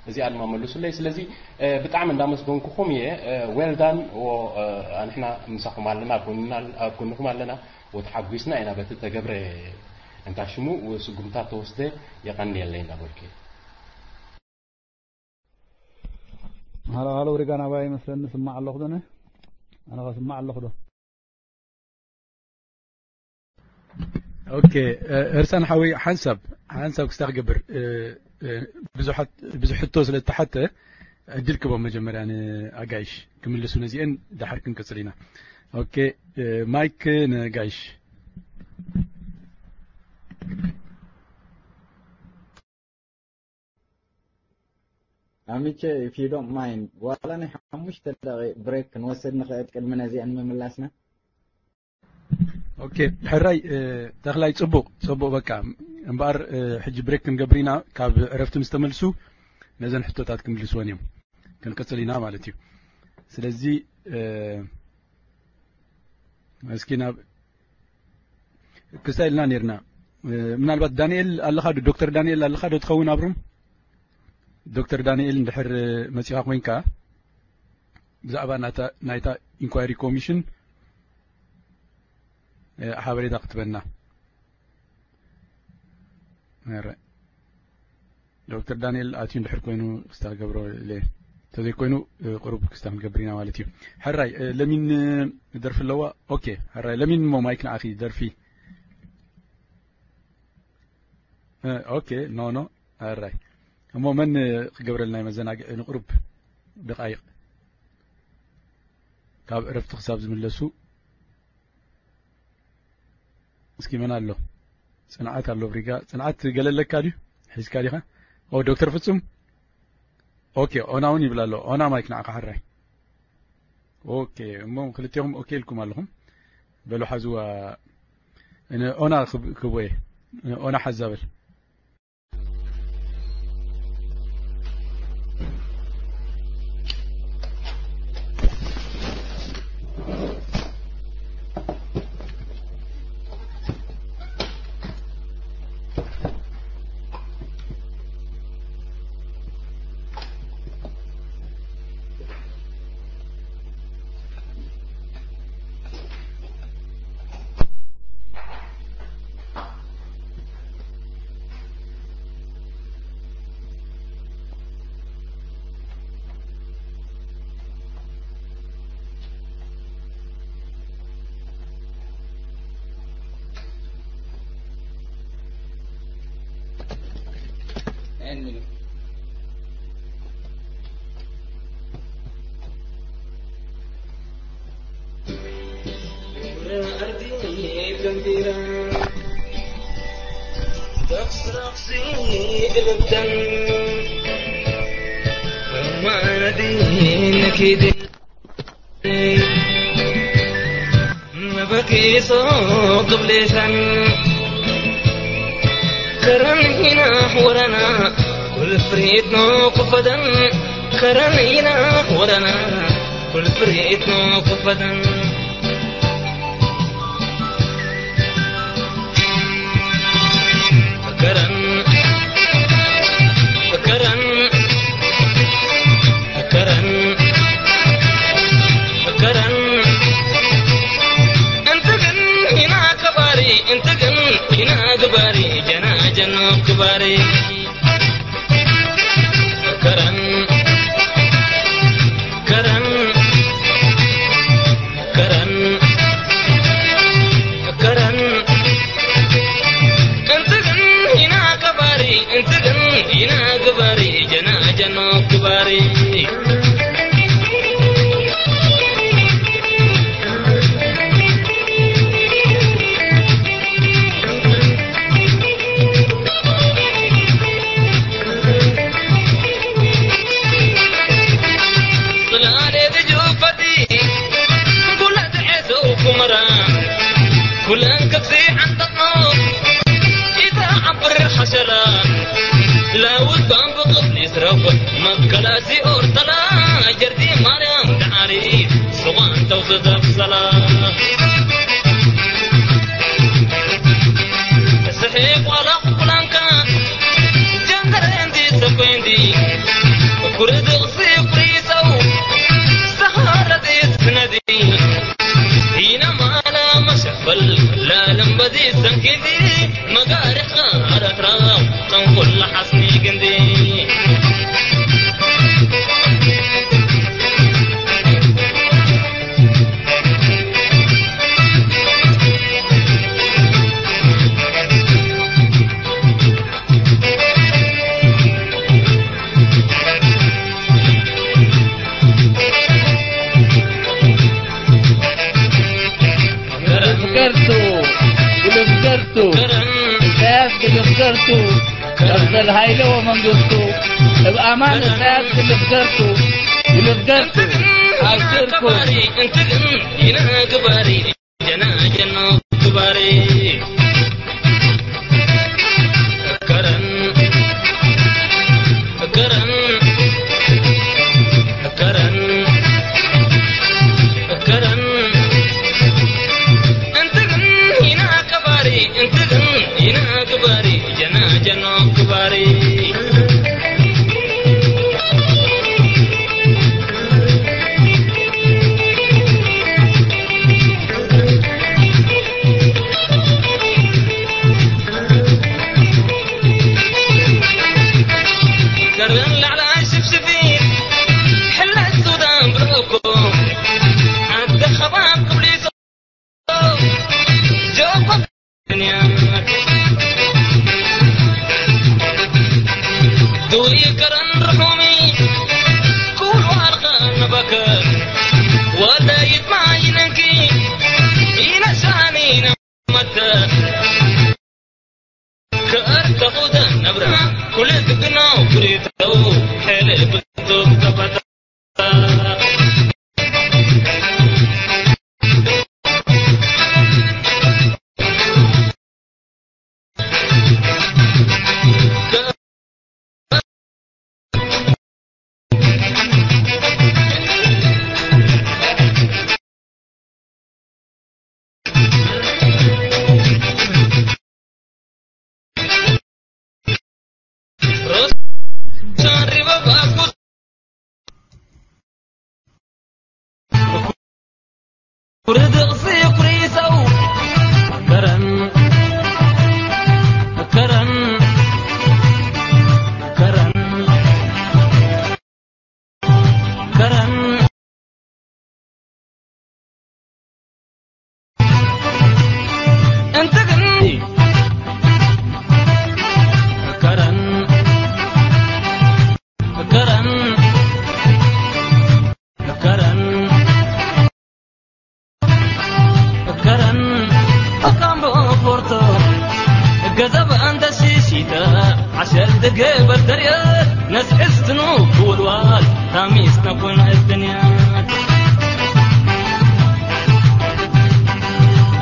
እዚኣ ድማ መልሱለይ። ስለዚ ብጣዕሚ እንዳመስገንኩኹም እየ። ዌልዳን ንሕና ምሳኹም ኣለና፣ ኣብ ጎንና- ኣብ ጎንኹም ኣለና። ወተሓጒስና ኢና በቲ ተገብረ እንታይ ሽሙ ስጉምታት ተወስደ። የቐንየለይ እንዳበልኩ እየ። ሃሎ ሃሎ ሪጋ ናባይ መስለኒ ስማዕ ኣለኹ ዶ ኣነ ኣነ ስማዕ ኣለኹ ዶ ኦኬ እርሳን ሓወይ ሓንሳብ ሓንሳብ ክስታ ክገብር ብዙሓት ብዙሕ ሕቶ ስለ ዝተሓተ ዕድል ክቦም መጀመርያ ንኣጋይሽ ክምልሱ ነዚአን ድሓር ክንቅፅል ኢና ኦኬ ማይክ ንጋይሽ ኣሚቸ if you don't mind ዋላ ናይ ሓሙሽተ ደቂ ብሬክ ክንወስድ ንኽእል ቅድሚ ነዚአን ምምላስና ኦኬ፣ ሕራይ፣ እ፣ ተኽላይ፣ ጽቡቕ፣ ጽቡቕ። በቃ እምበኣር፣ እ፣ ሕጂ ብሬክ ክንገብር ኢና። ካብ ዕረፍቲ ምስ ተመልሱ ነዘን ሕቶታት ክምልስወን እዮም። ክንቅጽል ኢና ማለት እዩ። ስለዚ፣ እ፣ እስኪ ናብ ክስታይ ኢልና ነርና። እ፣ ምናልባት ዳንኤል ኣለኻ ዶ? ዶክተር ዳንኤል ኣለኻ ዶ ትኸውን ኣብ ሩም? ዶክተር ዳንኤል እንድሕር መጺኻ ኮይንካ ብዛዕባ ናታ፣ ናይታ ኢንኳይሪ ኮሚሽን፣ እ፣ ሓበሬታ ክትበና። ኧረ፣ ዶክተር ዳንኤል ኣትዩ እንድሕር ኮይኑ ክስታ ገብሮ ኢለ። እንተዘይኮይኑ፣ እ፣ ቁሩብ ክስታ ክንገብር ኢና ማለት እዩ። ሕራይ፣ እ፣ ለሚን፣ እ፣ ደርፊ ኣለዋ? ኦኬ፣ ሕራይ፣ ለሚን እሞ ማይክ ንዓኺ ደርፊ። እ፣ ኦኬ፣ ኖ፣ ኖ፣ ሕራይ። እሞ መን፣ እ፣ ክገብረልና እዩ መዘናግዒ ንቁሩብ ደቃይቕ? ካብ ዕረፍቲ ክሳብ ዝምለሱ። እስኪ መን ኣሎ? ጽንዓት ኣሎ ብሪጋ። ጽንዓት ገለ ኣለካ ድዩ? ሒዝካ ዲኻ? ኦ፣ ዶክተር ፍጹም። ኦኬ፣ ኦና እውን ይብል ኣሎ። ኦና ማይክ ንዓኻ ሕራይ። ኦኬ፣ እሞ ክልቴኹም ኦኬ ኢልኩም ኣለኹም። በሉ ሓዝዋ። እነ ኦና ክብ-፣ ክብወየ። እነ ኦና ሓዛ በል። መበኪሶ ቅብሌታን ከረን ኢና ወረና ኩል ፍሪት ነው ክፈደን ከረን ኢና ወረና ኩል ፍሪት ነው ክፈደን ከረን ከረን ከረን ከረን እንት ግን ኢና ከባሪ እንት ግን ኢና ግባሪ ጀና ጀኖ ክባሪ ከረን ከረን ከረን ከረን እንት ግን ኢና ከባሪ እንት ግን ኢና ግባሪ ጀና ጀኖ ክባሪ ጽላሌ ብጁፈቲ ኩለን ትዔሰው ኩመራ ኩለን ክፍሲ ዓንጠጦ ኢታ ዓብር ሓሸራ ላውት ባንብቕት ሊስረብ መከላሲ ኦርተላ ጀርዲ ማርያም ደዓሪ ስዋን ተውስዘብ ሰላ ስሒ ቋላ ኩላንካ ጀንገረ እንዲ ሰኮ እንዲ ኩርዝቕሲ ኩሪሰው ሰሃረዚ ስነዲ ኢና ማላ መሸፈል ላለም በዚ ሰንኪዲ መጋሪኻ ኣረትራ ጠንቁላ ሓስኒ ግንዲ ግልፍገርቱ፣ ግልፍገርቱ፣ ኢሳያስ ግልፍገርቱ፣ ደብተር ሃይለ ወመንግስቱ፣ እብ ኣማን ኢሳያስ ግልፍገርቱ፣ ግልፍገርቱ፣ ኣብ ሽርኩ። ርድቕሲ ኩሪሰው ከረን ከረን ከረን ከረን እንተ ግን ከረን ከረን ከረን ከረን ካምቦ ፖርቶ ገዘብ እንተ ሽሽተ ዓሸል ትገብር ተርእዮ ነስዕስትኑ ክውልዋል ታሚስ ነኩን እድንያ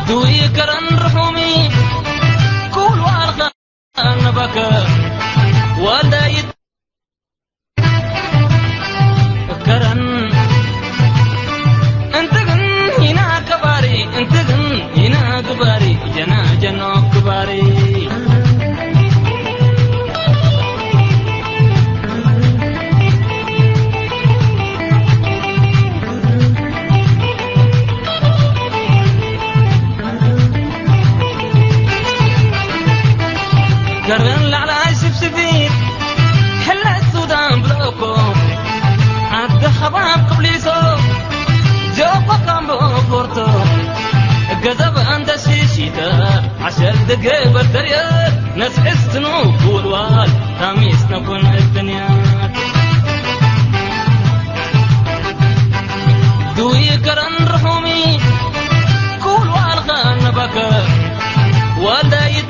ዱይ ከረን ርሑሚ ክውልዋል ከነባከ ወልዳይት ከረን እንተ ግን ኢና ከባሪ እንተ ግን ኢና ግባሪ ጀና ጀኖ ክባሪ ከረን ላዕላይ ስብስቢት ሕለት ሱዳን ብሎኮ ዓዲ ኸባብ ክብሊሶ ጆኮ ካምቦ ፖርቶ ገዘብ እንተ ሽሽተ ዓሸል ድግበር ተርእዮ ነስዕስትኑ ክውልዋል ታሚስ ነኩን እድንያት ዱይ ከረን ርሑሚ ክውልዋል ኸነበከ ወልዳይት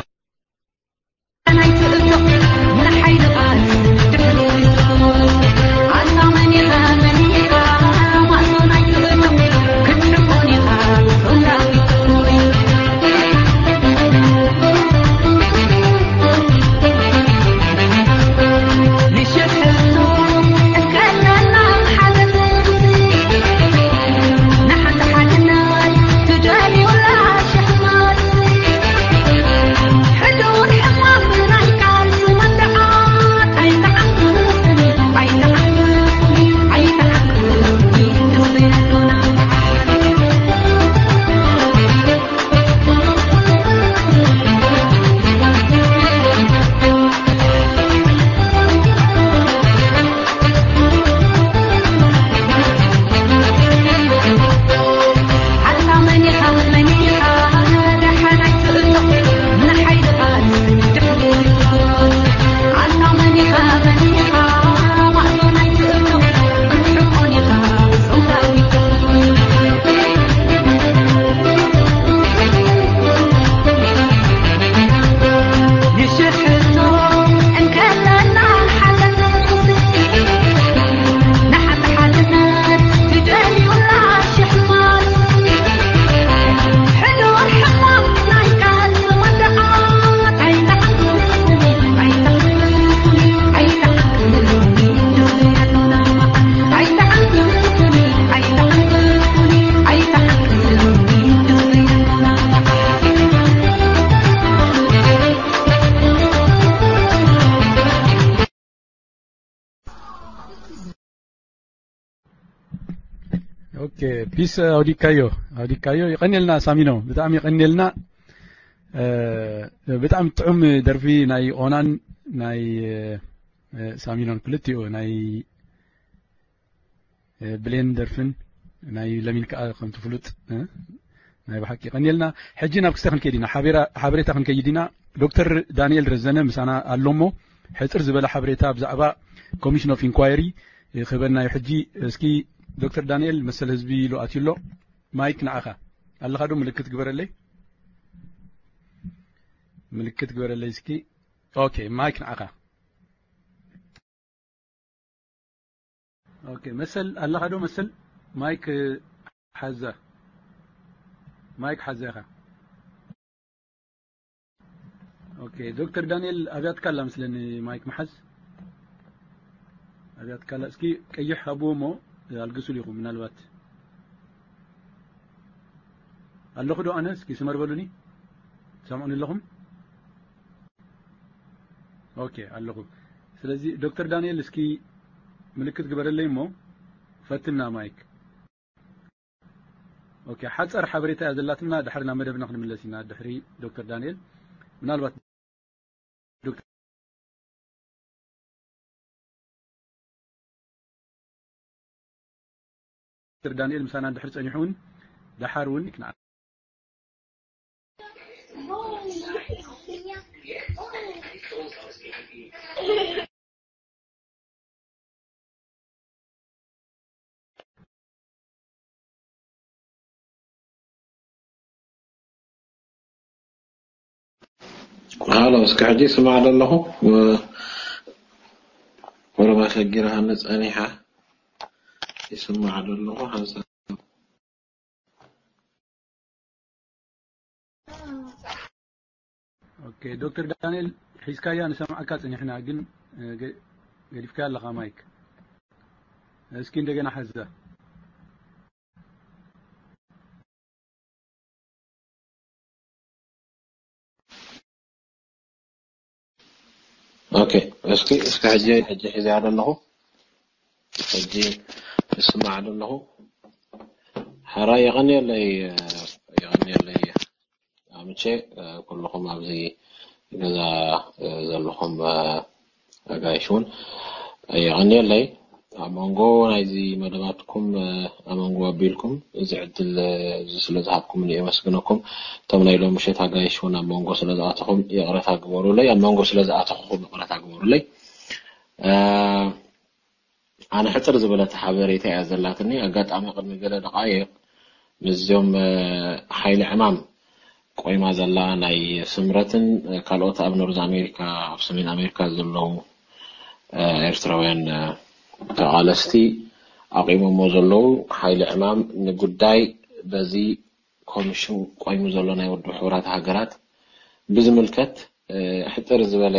ኦኬ ፒስ ኣውዲካዮ ኣውዲካዮ ይቀኒልና ሳሚኖ ብጣዕሚ ይቀኒልና። ብጣዕሚ ጥዑም ደርፊ ናይ ኦናን ናይ ሳሚኖን ክልቲኡ ናይ ብሌን ደርፍን ናይ ለሚን ከዓ ከምቲ ፍሉጥ ናይ ብሓቂ ቀኒልና። ሕጂ ናብ ክስተ ክንከይድ ኢና ሓበሬታ ክንከይድ ኢና። ዶክተር ዳንኤል ረዘነ ምሳና ኣሎ እሞ ሕፅር ዝበለ ሓበሬታ ብዛዕባ ኮሚሽን ኦፍ ኢንኳየሪ ክህበና እዩ። ሕጂ እስኪ ዶክተር ዳንኤል መሰል ህዝቢ ኢሉ ኣትዩ ኣሎ። ማይክ ንዓኻ ኣለኻ ዶ? ምልክት ግበረለይ፣ ምልክት ግበረለይ እስኪ። ኦኬ ማይክ ንዓኻ። ኦኬ መሰል ኣለኻ ዶ? መሰል ማይክ ሓዛ፣ ማይክ ሓዛ ኢኻ። ኦኬ ዶክተር ዳንኤል ኣብያትካ ኣላ ምስለኒ ማይክ መሓዝ ኣብያትካ ኣላ። እስኪ ቀይሕ ሃብዎ እሞ ኣልግሱሉ ኢኹም ምናልባት ኣለኹ ዶ ኣነ? እስኪ ስመር በሉኒ። ትሰምዑኒ ኣለኹም? ኦኬ ኣለኹ። ስለዚ ዶክተር ዳንኤል እስኪ ምልክት ግበረለይ እሞ ፈትና ማይክ። ኦኬ፣ ሓጸር ሓበሬታ እያ ዘላትና። ድሕሪ ናብ መደብና ክንምለስ ኢና። ድሕሪ ዶክተር ዳንኤል፣ ምናልባት ዶክተር ዳንኤል ምሳና እንድሕር ጸኒሑ እውን፣ ደሓር እውን ክና- ሃሎ፣ እስኪ ሕጂ ይስማዕ ዶ ኣለኹ? ወረባ ሸጊራሃኒ ጸኒሓ። ይስማዕ ዶ ኣለኹ? ሓንሳብ። ኦኬ፣ ዶክተር ዳንኤል፣ ሒዝካያ ንሰምዓካ ጽኒሕና፣ ግን፣ እ፣ ገ-፣ ገዲፍካያ ኣለኻ ማይክ። እስኪ እንደገና ሓዛ። ኦኬ፣ እስኪ፣ እስኪ ሕጂ፣ ሕጂ ሒዘያ ዶ ኣለኹ? ሕጂ እስማዕ ዶ ኣለኹ? ሓራይ የቐንየለይ፣ የቐንየለይ። ኣምቼ፣ ኩልኹም ኣብዚ ገዛ ዘለኹም ኣጋይሽ እውን የቐንየለይ። ኣብ መንጎ ናይዚ መደባትኩም ኣብ መንጎ ኣቢልኩም እዚ ዕድል እዚ ስለ ዝሃብኩምኒ የመስግነኩም። እቶም ናይ ሎሚ ምሸት ኣጋይሽ እውን ኣብ መንጎ ስለ ዝኣተኹም ይቕረታ ግበሩለይ። ኣብ መንጎ ስለ ዝኣተኹኹም ይቕረታ ግበሩለይ። ኣነ ሕጽር ዝበለት ሓበሬታ እያ ዘላትኒ። ኣጋጣሚ ቅድሚ ገለ ደቓይቕ ምስዞም፣ እ፣ ሓይሊ ዕማም ቆይማ ዘላ ናይ ስምረትን፣ እ፣ ካልኦት ኣብ ኖርዝ ኣሜሪካ፣ ኣብ ሰሜን ኣሜሪካ ዘለዉ፣ እ፣ ኤርትራውያን፣ እ፣ ተቓለስቲ ኣቑሞሞ ዘለዉ ሓይሊ ዕማም ንጉዳይ በዚ ኮሚሽን ቆይሙ ዘሎ ናይ ውድብ ሕቡራት ሃገራት ብዝምልከት፣ እ፣ ሕጽር ዝበለ፣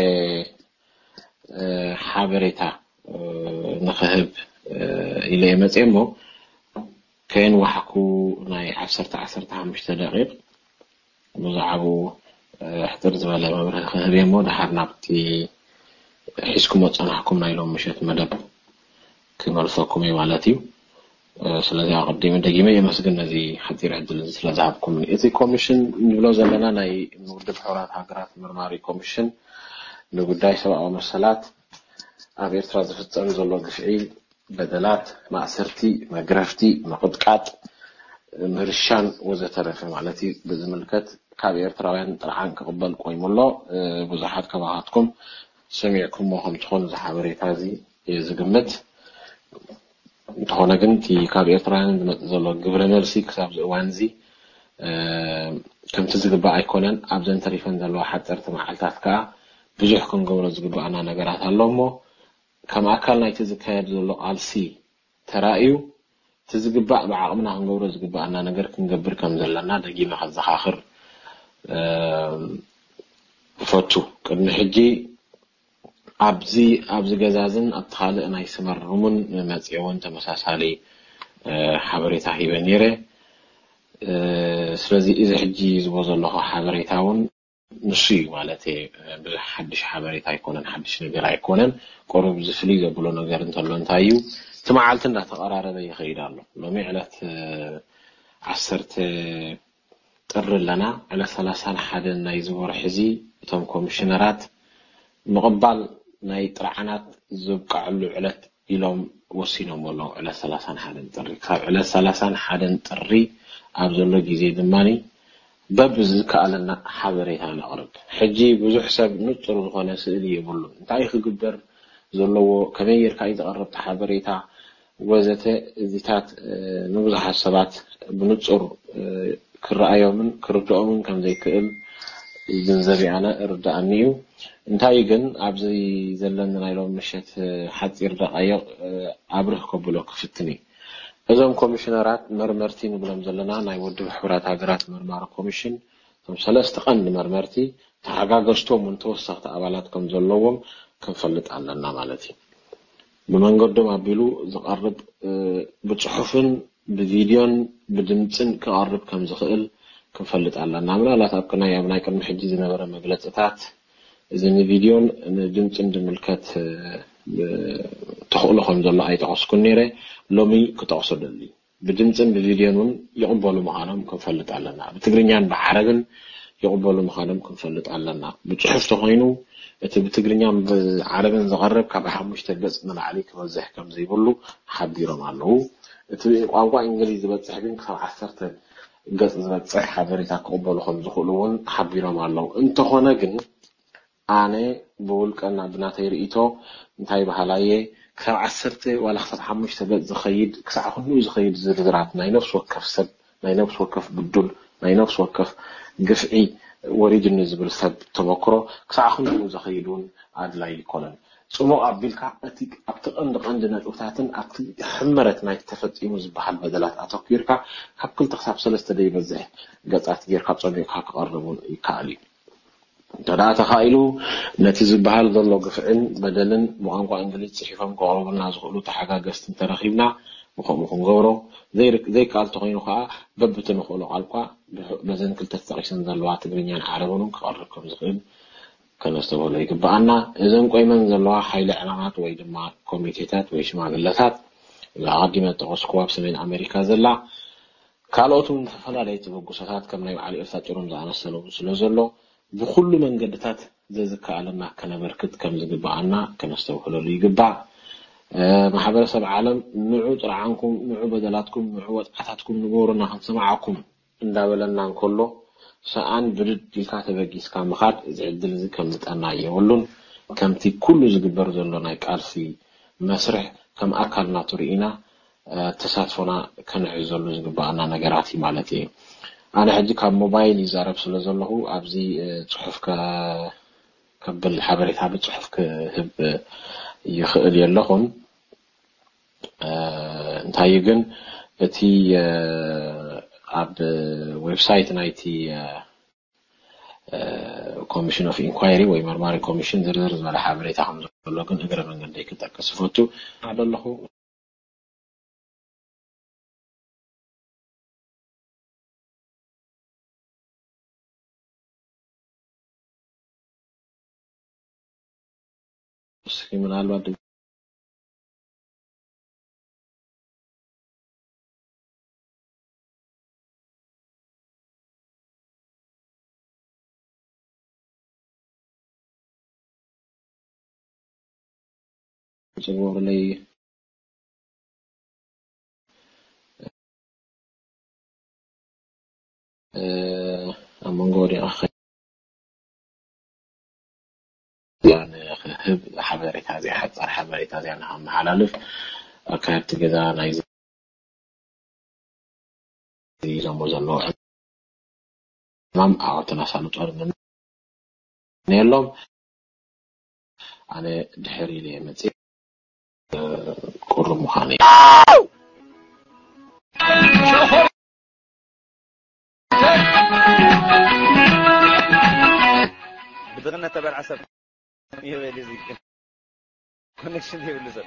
እ፣ ሓበሬታ፣ እ፣ ንኽህብ፣ እ፣ ኢለ እየ መጽየ እሞ፣ ከየንዋሕኩ ናይ ዓሰርተ፣ ዓሰርተ ሓሙሽተ ደቂቕ ብዛዕባኡ፣ እ፣ ሕጽር ዝበለ መብርሂ ክህብ እየ እሞ፣ ደሓር ናብቲ ሒዝኩሞ ዝጸናሕኩም ናይ ሎሚ ምሸት መደብ ክመልሰኩም እየ ማለት እዩ። እ፣ ስለዚ ኣቐዲመ ደጊመ የመስግን ነዚ ሓጺር ዕድል እዚ ስለ ዝሃብኩምኒ። እቲ ኮሚሽን ንብሎ ዘለና ናይ ውድብ ሕቡራት ሃገራት መርማሪ ኮሚሽን ንጉዳይ ሰብኣዊ መሰላት ኣብ ኤርትራ ዝፍጸም ዘሎ ግፍዒ፣ በደላት፣ ማእሰርቲ፣ መግረፍቲ፣ ምቕጥቃጥ፣ ምርሻን ወዘተረፈ ማለት እዩ ብዝምልከት ካብ ኤርትራውያን ጥርዓን ክቕበል ቆይሙ ኣሎ። እ፣ ብዙሓት ካባኻትኩም ሰሚዕኩሞ ከም ትኾኑ እዚ ሓበሬታ እዚ እየ ዝግምት። እንተኾነ ግን እቲ ካብ ኤርትራውያን ዝመጽእ ዘሎ ግብረ መልሲ ክሳብ እዚ እዋን እዚ፣ እ፣ ከምቲ ዝግባእ ኣይኮነን። ኣብዘን ተሪፈን ዘለዋ ሓጸርቲ መዓልታት ከኣ ብዙሕ ክንገብሮ ዝግባኣና ነገራት ኣሎ እሞ፣ ከም ኣካል ናይቲ ዝካየድ ዘሎ ቃልሲ ተራእዩ፣ እቲ ዝግባእ ብዓቕምና ክንገብሮ ዝግባኣና ነገር ክንገብር ከም ዘለና ደጊመ ከዘኻኽር፣ እ፣ እፈቱ። ቅድሚ ሕጂ ኣብዚ፣ ኣብዚ ገዛዝን ኣብቲ ካልእ ናይ ስመር ሩምን መጽየ እውን ተመሳሳሊ፣ እ፣ ሓበሬታ ሂበ ነይረ። እ፣ ስለዚ እዚ ሕጂ ዝቦ ዘለኹ ሓበሬታ እውን ንሱ እዩ ማለት እየ። ብዙሕ ሓድሽ ሓበሬታ ኣይኮነን፣ ሓድሽ ነገር ኣይኮነን። ቁሩብ እዚ ፍልይ ዘብሎ ነገር እንተሎ እንታይ እዩ፣ እቲ መዓልቲ እንዳተቐራረበ ይኸይድ ኣሎ። ሎሚ ዕለት፣ እ፣ ዓሰርተ ጥሪ ኣለና። ዕለት ሰላሳን ሓደን ናይዚ ወርሒ እዚ እቶም ኮሚሽነራት ምቕባል ናይ ጥርዓናት ዘብቅዓሉ ዕለት ኢሎም ወሲኖም ኣለዉ። ዕለት ሰላሳን ሓደን ጥሪ፣ ካብ ዕለት ሰላሳን ሓደን ጥሪ ኣብ ዘሎ ግዜ ድማ በብዝከኣለና ሓበሬታ ነቕርብ። ሕጂ ብዙሕ ሰብ ንጹር ዝኾነ ስእሊ የብሉን። እንታይ ክግበር ዘለዎ፣ ከመይ ጌርካ እዩ ዝቐርብ እቲ ሓበሬታ ወዘተ፣ እዚታት፣ እ፣ ንብዙሓት ሰባት ብንጹር፣ እ፣ ክረኣዮምን ክርድኦምን ከም ዘይክእል ይግንዘብ እየ ኣነ፣ እርድኣኒ እዩ። እንታይ ግን ኣብዚ ዘለኒ ናይ ሎም ምሸት፣ እ፣ ሓጺር ደቃይቕ፣ እ፣ ኣብርህ ከብሎ ክፍትን እየ። እዞም ኮሚሽነራት መርመርቲ ንብሎም ዘለና ናይ ውድብ ሕቡራት ሃገራት መርማሪ ኮሚሽን፣ እቶም ሰለስተ ቀንዲ መርመርቲ ተሓጋገዝቶም እውን ተወሰኽቲ ኣባላት ከም ዘለዎም ክንፈልጥ ኣለና ማለት እዩ። ብመንገዶም ኣቢሉ ዝቐርብ፣ እ፣ ብጽሑፍን ብቪድዮን ብድምጽን ክቐርብ ከም ዝኽእል ክንፈልጥ ኣለና። ምናልባት ኣብ ናይ፣ ኣብ ናይ ቅድሚ ሕጂ ዝነበረ መግለጽታት እዚ ንቪድዮን ንድምጽን ዝምልከት፣ እ፣ ተኽእሎ ከም ዘሎ ኣይጠቐስኩን ነይረ። ሎሚ ክጠቕሶ ደሊ። ብድምፅን ብቪድዮን እውን ይቕበሉ ምዃኖም ክንፈልጥ ኣለና። ብትግርኛን ብዓረብን ይቕበሉ ምዃኖም ክንፈልጥ ኣለና። ብፅሑፍ ተኾይኑ እቲ ብትግርኛን ብዓረብን ዝቐርብ ካብ ሓሙሽተ ገፅ ንላዕሊ ክበዝሕ ከም ዘይብሉ ሓቢሮም ኣለዉ። እቲ ቋንቋ እንግሊዝ ዝበፅሕ ግን ክሳብ ዓሰርተ ገፅ ዝበፅሕ ሓበሬታ ክቕበሉ ከም ዝኽእሉ እውን ሓቢሮም ኣለዉ። እንተኾነ ግን ኣነ ብውልቀና ብናተይ ርእይቶ እንታይ በሃላየ ክሳብ ዓሰርተ ዋላ ክሳብ ሓሙሽተ ገፅ ዝኸይድ ክሳዕ ክንኡ ዝኸይድ ዝርዝራት ናይ ነፍሲ ወከፍ ሰብ ናይ ነፍሲ ወከፍ ብዱል ናይ ነፍሲ ወከፍ ግፍዒ ወሪድኒ ዝብል ሰብ ተመክሮ ክሳዕ ክንኡ ዝኸይድ እውን ኣድላይ ይኮነን። ጽሙቕ ኣቢልካ እቲ ኣብቲ ቀንዲ ቀንዲ ነጥብታትን ኣብቲ ሕመረት ናይ ተፈጺሙ ዝበሃል በደላት ኣተኲርካ ካብ ክልተ ክሳብ ሰለስተ ደይበዝሕ ገጻት ጌርካ ጸሚቕካ ክቐርብ እውን ይከኣል እዩ። እንተ ደኣ ተኻኢሉ ነቲ ዝበሃል ዘሎ ግፍዕን በደልን ብቋንቋ እንግሊዝ ጽሒፎም ከቕርቡልና ዝኽእሉ ተሓጋገዝቲ እንተረኺብና ብኸምኡ ክንገብሮ፣ ዘይከኣል ተኾይኑ ከኣ በብቲ ንኽእሎ ቃልኳ በዘን ክልተ ተጠቒሰን ዘለዋ ትግርኛን ዓረብን እውን ክቐርብ ከም ዝኽእል ከነስተብህሎ ይግብኣና። እዘን ቆይመን ዘለዋ ሓይሊ ዕማማት ወይ ድማ ኮሚቴታት ወይ ሽማግለታት፣ እዛ ኣቐዲመ ዝጠቐስኩዋ ኣብ ሰሜን ኣሜሪካ ዘላ፣ ካልኦት እውን ዝተፈላለየ ተበግሶታት ከም ናይ በዓል ኤልሳ ጭሩም ዝኣመሰሉ እውን ስለ ዘሎ፣ ብኹሉ መንገድታት ዘዝከኣለና ከነበርክት ከም ዝግብኣና ከነስተብህለሉ ይግባእ። ማሕበረሰብ ዓለም ንዑ ጥርዓንኩም፣ ንዑ በደላትኩም፣ ንዑ ወጽዓታትኩም ንገሩና ክንሰምዓኩም እንዳበለና እንከሎ፣ ሰኣን ብድድ ኢልካ ተበጊስካ ምኻድ እዚ ዕድል እዚ ከምልጠና የብሉን። ከምቲ ኩሉ ዝግበር ዘሎ ናይ ቃልሲ መስርሕ ከም ኣካል ናቱ ርኢና ተሳትፎና ከነዕዘሉ ዝግብኣና ነገራት እዩ ማለት እዩ። ኣነ ሕጂ ካብ ሞባይል ይዛረብ ስለ ዘለኹ ኣብዚ ጽሑፍ ከብል ሓበሬታ ብጽሑፍ ክህብ ይኽእል የለኹን። እንታይ እዩ ግን እቲ ኣብ ዌብሳይት ናይቲ ኮሚሽን ኦፍ ኢንኳይሪ ወይ መርማሪ ኮሚሽን ዝርዝር ዝበለ ሓበሬታ ከም ዘሎ ግን እግረ መንገደይ ክጠቅስ ይፈቱ ኣለኹ። እስኪ ምናልባት ጽቡቕ ለይ ኣብ መንጎ ወዲቕኻ ክህብ ሓበሬታ እዚኣ ሓጻር ሓበሬታ እዚኣ ንኸመሓላልፍ ኣካየድቲ ገዛ ናይ ሒዞሞ ዘለዉ ዕማም ኣወተናሳልጦ ንመን ነየሎም ኣነ ድሕር ኢለ እየ መፅእ ቁሩብ ምዃነ ብድኽነት ተበልዓ ሰብ ይበል እዚ ኮኔክሽን ይብሉ ሰብ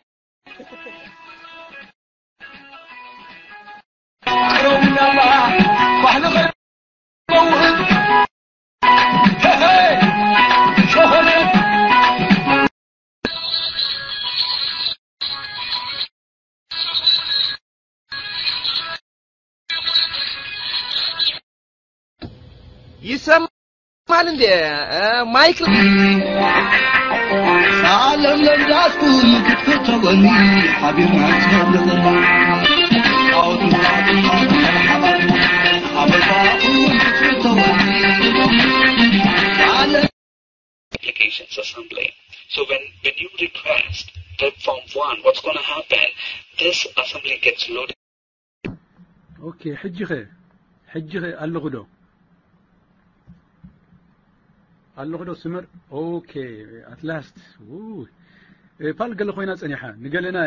ይሰማል እንዴ ማይክል ሳለም ለምዳስኩም ክትፍተወኒ ሓቢርና ንሰብርኽ ኣወትናትና ሓባር ሓባር ሓበዛኹም ክትፍተወኒ ሳለም Applications Assembly. So when, when you request Pep Form one, what's going to happen? This assembly gets loaded. ኦኬ ሕጂ ኸ ሕጂ ኸ ኣለኹ ዶ ኣለኹ ዶ ስመር ኦኬ at last ፓል ገለ ኮይና ጸኒሓ ንገለና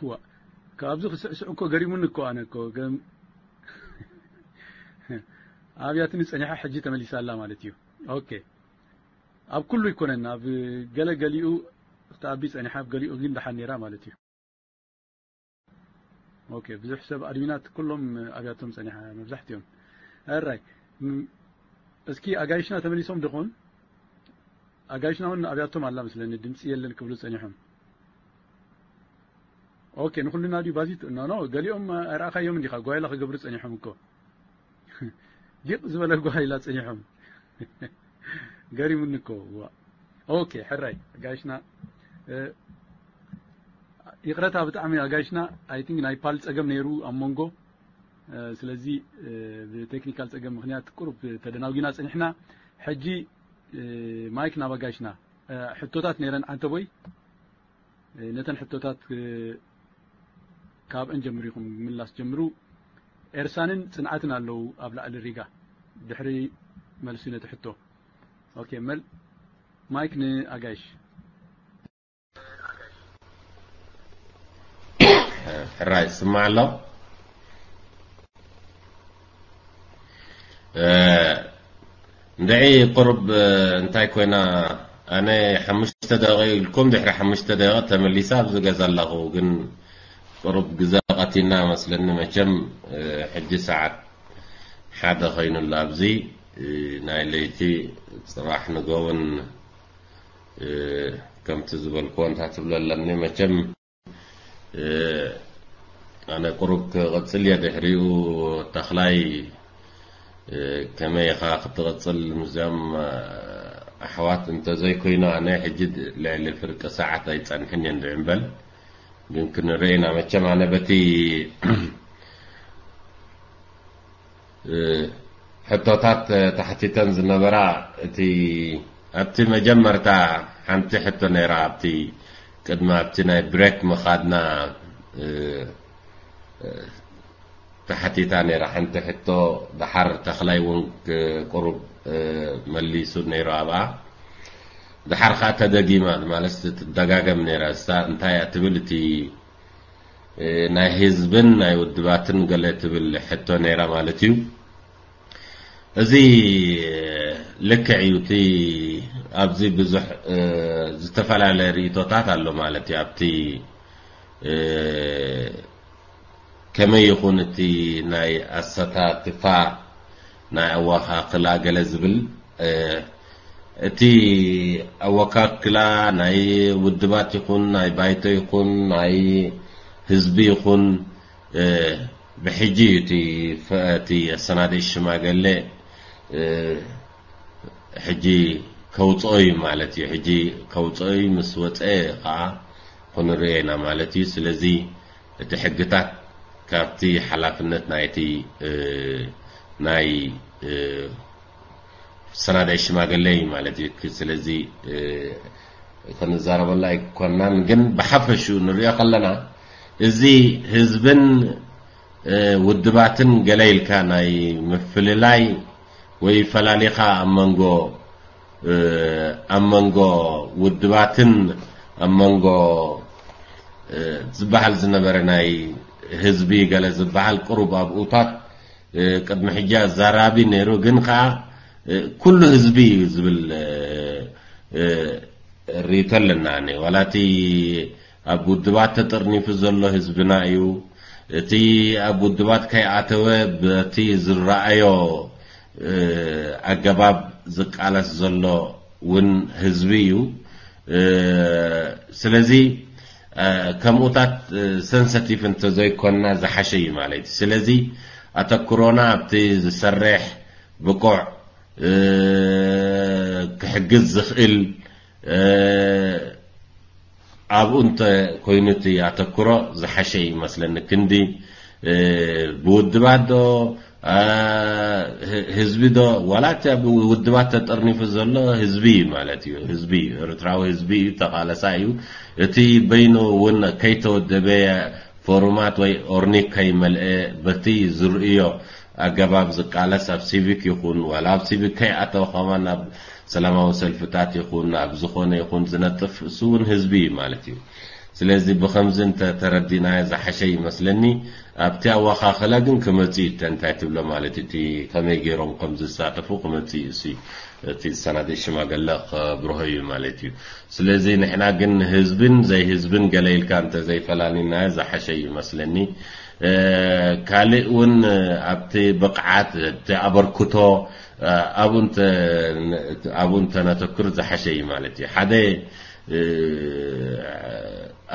ዋ ካብዚ ክስዕስዕ እኮ ገሪሙኒ እኮ ኣነ እኮ ገም ኣብያትኒ ጸኒሓ ሕጂ ተመሊሳ ኣላ ማለት እዩ ኦኬ ኣብ ኩሉ ይኮነን ኣብ ገለ ገሊኡ ክትኣቢ ጸኒሓ ኣብ ገሊኡ ግን ደሓን ነይራ ማለት እዩ ኦኬ ብዙሕ ሰብ ኣድሚናት ኩሎም ኣብያቶም ጸኒሓ መብዛሕትኦም ኣራይ እስኪ ኣጋይሽና ተመሊሶም ድኾን ኣጋይሽና እውን ኣብያቶም ኣላ መስለኒ ድምፂ የለን ክብሉ ጸኒሖም ኦኬ፣ ንኹልና ድዩ ባዚት? ኖ፣ ኖ፣ ገሊኦም ኣይረኣኻዮም እንዲኻ፣ ጓይላ ክገብሩ ጸኒሖም እኮ። ዲቕ ዝበለ ጓይላ ጸኒሖም። ገሪሙኒ እኮ። ዋ። ኦኬ፣ ሕራይ፣ ጋይሽና፣ እ፣ ይቕረታ ብጣዕሚ ኣጋይሽና፣ I think ናይ ፓል ጸገም ነይሩ ኣብ መንጎ። እ፣ ስለዚ፣ እ፣ ብቴክኒካል ጸገም ምኽንያት ቁሩብ ተደናጒና ጸኒሕና። ሕጂ፣ እ፣ ማይክ ናብ ኣጋይሽና። እ፣ ሕቶታት ነይረን ዓንተቦይ። እ፣ ነተን ሕቶታት፣ እ፣ ካብአን ጀምሪኹም ምላስ ጀምሩ። ኤርሳንን ጽንዓትን ኣለዉ ኣብ ላዕሊ ሪጋ። ድሕሪ መልሲ ነቲ ሕቶ። ኦኬ፣ መል-፣ ማይክ ንኣጋይሽ። ሕራይ፣ ይስማዕ ኣሎ? እ፣ እንድዒ ቁሩብ፣ እ፣ እንታይ ኮይና፣ ኣነ ሓሙሽተ ደቂቕ ኢልኩም፣ ድሕሪ ሓሙሽተ ደቂቕ ተመሊሳ ኣብዚ ገዛ ኣለኹ። ግን ቁሩብ ግዘ ቀቲልና መስለኒ። መቸም፣ እ፣ ሕጂ ሰዓት ሓደ ኮይኑላ ኣብዚ፣ እ፣ ናይ ለይቲ፣ ጽባሕ ንጎውን፣ እ፣ ከምቲ ዝበልክዎ እንታ ትብሎ ኣለኒ። መቸም፣ እ፣ ኣነ ቁሩብ ክቕጽል እየ። ድሕሪኡ ተኽላይ፣ እ፣ ከመይ ኢኻ ክትቕጽል ምስዚኦም፣ እ፣ ኣሕዋት? እንተዘይኮይኑ ኣነ ሕጂ ድ-፣ ልዕሊ ፍርቂ ሰዓት ኣይጸንሕን እየ እንድዒ እምበል። ግን ክንርኢ ኢና። መቸም ኣነ በቲ እ፣ ሕቶታት፣ እ፣ ተሓቲተን ዝነበራ፣ እቲ ኣብቲ መጀመርታ ሓንቲ ሕቶ ነይራ፣ ኣብቲ ቅድሚ ኣብቲ ናይ ብሬክ ምኻድና፣ እ፣ እ፣ ተሓቲታ ነይራ ሓንቲ ሕቶ። ደሓር ተኽላይ እውን ክ-፣ ቁሩብ፣ እ፣ መሊሱ ነይሩ ኣብኣ። ደሓር ኸዓ ተደጊማ፣ ማለት ትደጋገም ነይራ። እሳ እንታይ እያ ትብል? እቲ እ፣ ናይ ህዝብን ናይ ውድባትን ገለ ትብል ሕቶ ነይራ ማለት እዩ። እዚ ልክዕ እዩ። እቲ ኣብዚ ብዙሕ፣ እ፣ ዝተፈላለየ ርእይቶታት ኣሎ ማለት እዩ። ኣብቲ፣ እ፣ ከመይ ይኹን እቲ ናይ ኣሰታትፋ፣ ናይ ኣወኻኽላ ገለ ዝብል፣ እ፣ እቲ ኣወካክላ ናይ ውድባት ይኹን፣ ናይ ባይቶ ይኹን፣ ናይ ህዝቢ ይኹን፣ እ፣ ብሕጂ እዩ እቲ ፈ-፣ እቲ ኣሰናዳኢ ሽማግለ፣ እ፣ ሕጂ ከውፅኦ እዩ ማለት እዩ። ሕጂ ከውፅኦ እዩ፣ ምስ ወፀ ከዓ ክንሪኦ ኢና ማለት እዩ። ስለዚ እቲ ሕግታት ካብቲ ሓላፍነት ናይቲ፣ እ፣ ናይ፣ እ፣ ሰናዳይ ሽማግለ እዩ ማለት እዩ። ስለዚ፣ እ፣ ክንዛረበሉ ኣይኮናን፣ ግን ብሓፈሽኡ ንሪኦ ከለና እዚ ህዝብን፣ እ፣ ውድባትን ገለ ኢልካ ናይ ምፍልላይ ወይ ፈላሊኻ ኣብ መንጎ፣ እ፣ ኣብ መንጎ ውድባትን ኣብ መንጎ፣ እ፣ ዝበሃል ዝነበረ ናይ ህዝቢ ገለ ዝበሃል ቁሩብ ኣብኡታት፣ እ፣ ቅድሚ ሕጂ ኣዛራቢ ነይሩ፣ ግን ከኣ፣ እ፣ ኩሉ ህዝቢ እዩ ዝብል፣ እ፣ እ፣ ርእይቶ ኣለና። ኣነ ዋላ እቲ ኣብ ውድባት ተጠርኒፉ ዘሎ ህዝብና እዩ። እቲ ኣብ ውድባት ከይኣተወ በቲ ዝረኣዮ፣ እ፣ ኣገባብ ዝቃለስ ዘሎ እውን ህዝቢ እዩ። እ፣ ስለዚ፣ እ፣ ከምኡታት፣ እ፣ ሰንሰቲቭ እንተዘይኮንና ዝሓሸ እዩ ማለት እዩ። ስለዚ ኣተኩሮና ኣብቲ ዝሰርሕ ብቁዕ፣ እ፣ ክሕግዝ ዝኽእል፣ እ፣ ኣብኡ እንተ ኮይኑ እቲ ኣተኩሮ ዝሓሸ እዩ መስለኒ። ክንዲ፣ እ፣ ብውድባት ዶ፣ እ፣ ህ-፣ ህዝቢ ዶ፣ ዋላ እቲ ኣብ ውድባት ተጠርኒፉ ዘሎ ህዝቢ እዩ ማለት እዩ። ህዝቢ እዩ፣ ኤርትራዊ ህዝቢ እዩ፣ ተቓለሳይ እዩ። እቲ በይኑ እውን ከይተወደበ ፎሩማት ወይ ኦርኒክ ከይመልአ በቲ ዝርእዮ ኣገባብ ዝቃለስ ኣብ ሲቪክ ይኹን ዋላ ኣብ ሲቪክ ከይኣተወ ከማን ኣብ ሰላማዊ ሰልፍታት ይኹን ኣብ ዝኾነ ይኹን ዝነጥፍ እሱ እውን ህዝቢ እዩ ማለት እዩ። ስለዚ ብኸምዚ እንተ ተረዲናዮ ዝሓሸ ይመስለኒ። ኣብቲ ኣወኻኽላ ግን ክመጽእ እዩ፣ እተ እንታይ ትብሎ ማለት እዩ፣ እቲ ከመይ ገይሮም ከም ዝሳተፉ ክመጽእ እዩ። እሱ እቲ ዝሰናደ ሽማግለ ከብርሆ እዩ ማለት እዩ። ስለዚ ንሕና ግን ህዝብን ዘይህዝብን ገለ ኢልካ እንተ ዘይፈላሊናዮ ዝሓሸ እዩ ይመስለኒ። እ፣ ካልእ እውን ኣብቲ ብቕዓት፣ እቲ ኣበርክቶ፣ እ፣ ኣብኡ እንተ-፣ ኣብኡ እንተነተኩር ዝሓሸ እዩ ማለት እዩ። ሓደ፣ እ፣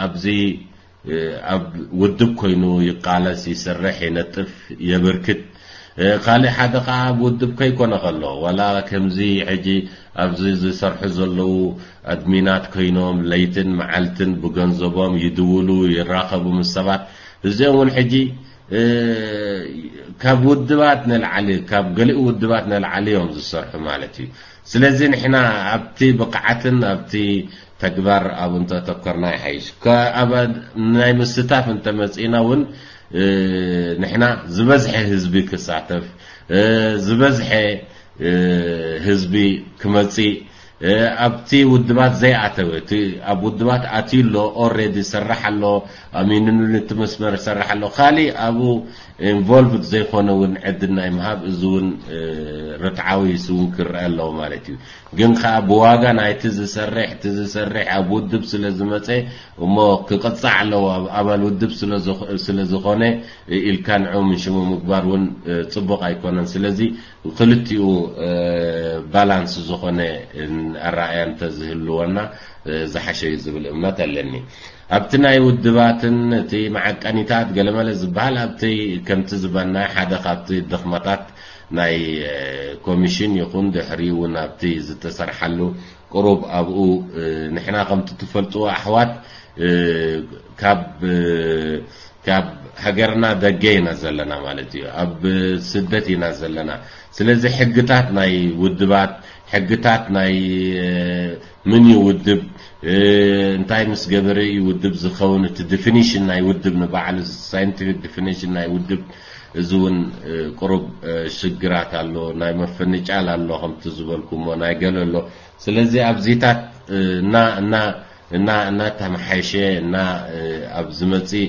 ኣብዚ ኣብ ውድብ ኮይኑ ይቃለስ፣ ይሰርሕ፣ ይነጥፍ፣ የበርክት። ካልእ ሓደ ከዓ ኣብ ውድብ ከይኮነ ከሎ፣ ዋላ ከምዚ ሕጂ ኣብዚ ዝሰርሑ ዘለዉ ኣድሚናት ኮይኖም ለይትን መዓልትን ብገንዘቦም ይድውሉ፣ ይራኸቡ ምስ ሰባት፣ እዚኦም እውን ሕጂ ካብ ውድባት ንላዕሊ፣ ካብ ገሊኡ ውድባት ንላዕሊ እዮም ዝሰርሑ ማለት እዩ። ስለዚ ንሕና ኣብቲ ብቕዓትን ኣብቲ ተግባር ኣብ እንተተኮርና ይሓይሽ። ከ-፣ ኣብ ናይ ምስታፍ እንተመጺእና እውን፣ እ፣ ንሕና ዝበዝሐ ህዝቢ ክሳተፍ፣ እ፣ ዝበዝሐ፣ እ፣ ህዝቢ ክመጺእ፣ እ፣ ኣብቲ ውድባት ዘይኣተወ፣ እቲ ኣብ ውድባት ኣትዩ ኣሎ፣ ኦልሬዲ ይሰርሕ ኣሎ፣ ኣሚንሉ ነቲ መስመር ይሰርሕ ኣሎ። ካሊእ ኣብኡ ኢንቮልቭድ ዘይኮነ እውን ዕድል ናይ ምሃብ፣ እዚ እውን፣ እ፣ ርትዓዊ፣ እዚ እውን ክረአ ኣለዎ ማለት እዩ። ግን ከኣ ብዋጋ ናይቲ ዝሰርሕ፣ እቲ ዝሰርሕ ኣብ ውድብ ስለ ዝመጸ እሞ ክቕጻዕ ኣለዎ፣ ኣብ ኣባል ውድብ ስለ ዝኾ-፣ ስለ ዝኾነ ኢልካ ንዕኡ ምን ሽሙ ምግባር እውን፣ እ፣ ጽቡቕ ኣይኮነን። ስለዚ ክልቲኡ፣ እ፣ ባላንስ ዝኾነ፣ እ፣ ኣረኣእያ እንተዝህልወና፣ እ፣ ዝሓሸ እዩ ዝብል እምነት ኣለኒ። ኣብቲ ናይ ውድባትን እቲ መዓቀኒታት ገለመለ ዝበሃል ኣብቲ ከምቲ ዝበልና ሓደ ካብቲ ድኽመታት ናይ፣ እ፣ ኮሚሽን ይኹን ድሕሪኡ እውን ኣብቲ ዝተሰርሓሉ ቁሩብ ኣብኡ፣ እ፣ ንሕና ከምቲ ትፈልጥዎ ኣሕዋት፣ እ፣ ካብ፣ እ፣ ካብ ሃገርና ደገ ኢና ዘለና ማለት እዩ። ኣብ ስደት ኢና ዘለና። ስለዚ ሕግታት ናይ ውድባት፣ ሕግታት ናይ፣ እ፣ ምን እዩ ውድብ፣ እ፣ እንታይ ምስ ገበረ እዩ ውድብ ዝኸውን፣ እቲ ዲፊኒሽን ናይ ውድብ ንባዕሉ፣ ሳይንቲፊክ ዲፊኒሽን ናይ ውድብ፣ እዚ እውን፣ እ፣ ቁሩብ፣ እ፣ ሽግራት ኣሎ። ናይ መፈንጫል ኣሎ፣ ከምቲ ዝበልኩሞ ናይ ገለ ኣሎ። ስለዚ ኣብዚታት፣ እ፣ እና፣ እና፣ እና፣ እናተመሓየሸ፣ እና፣ እ፣ ኣብ ዝመጽእ፣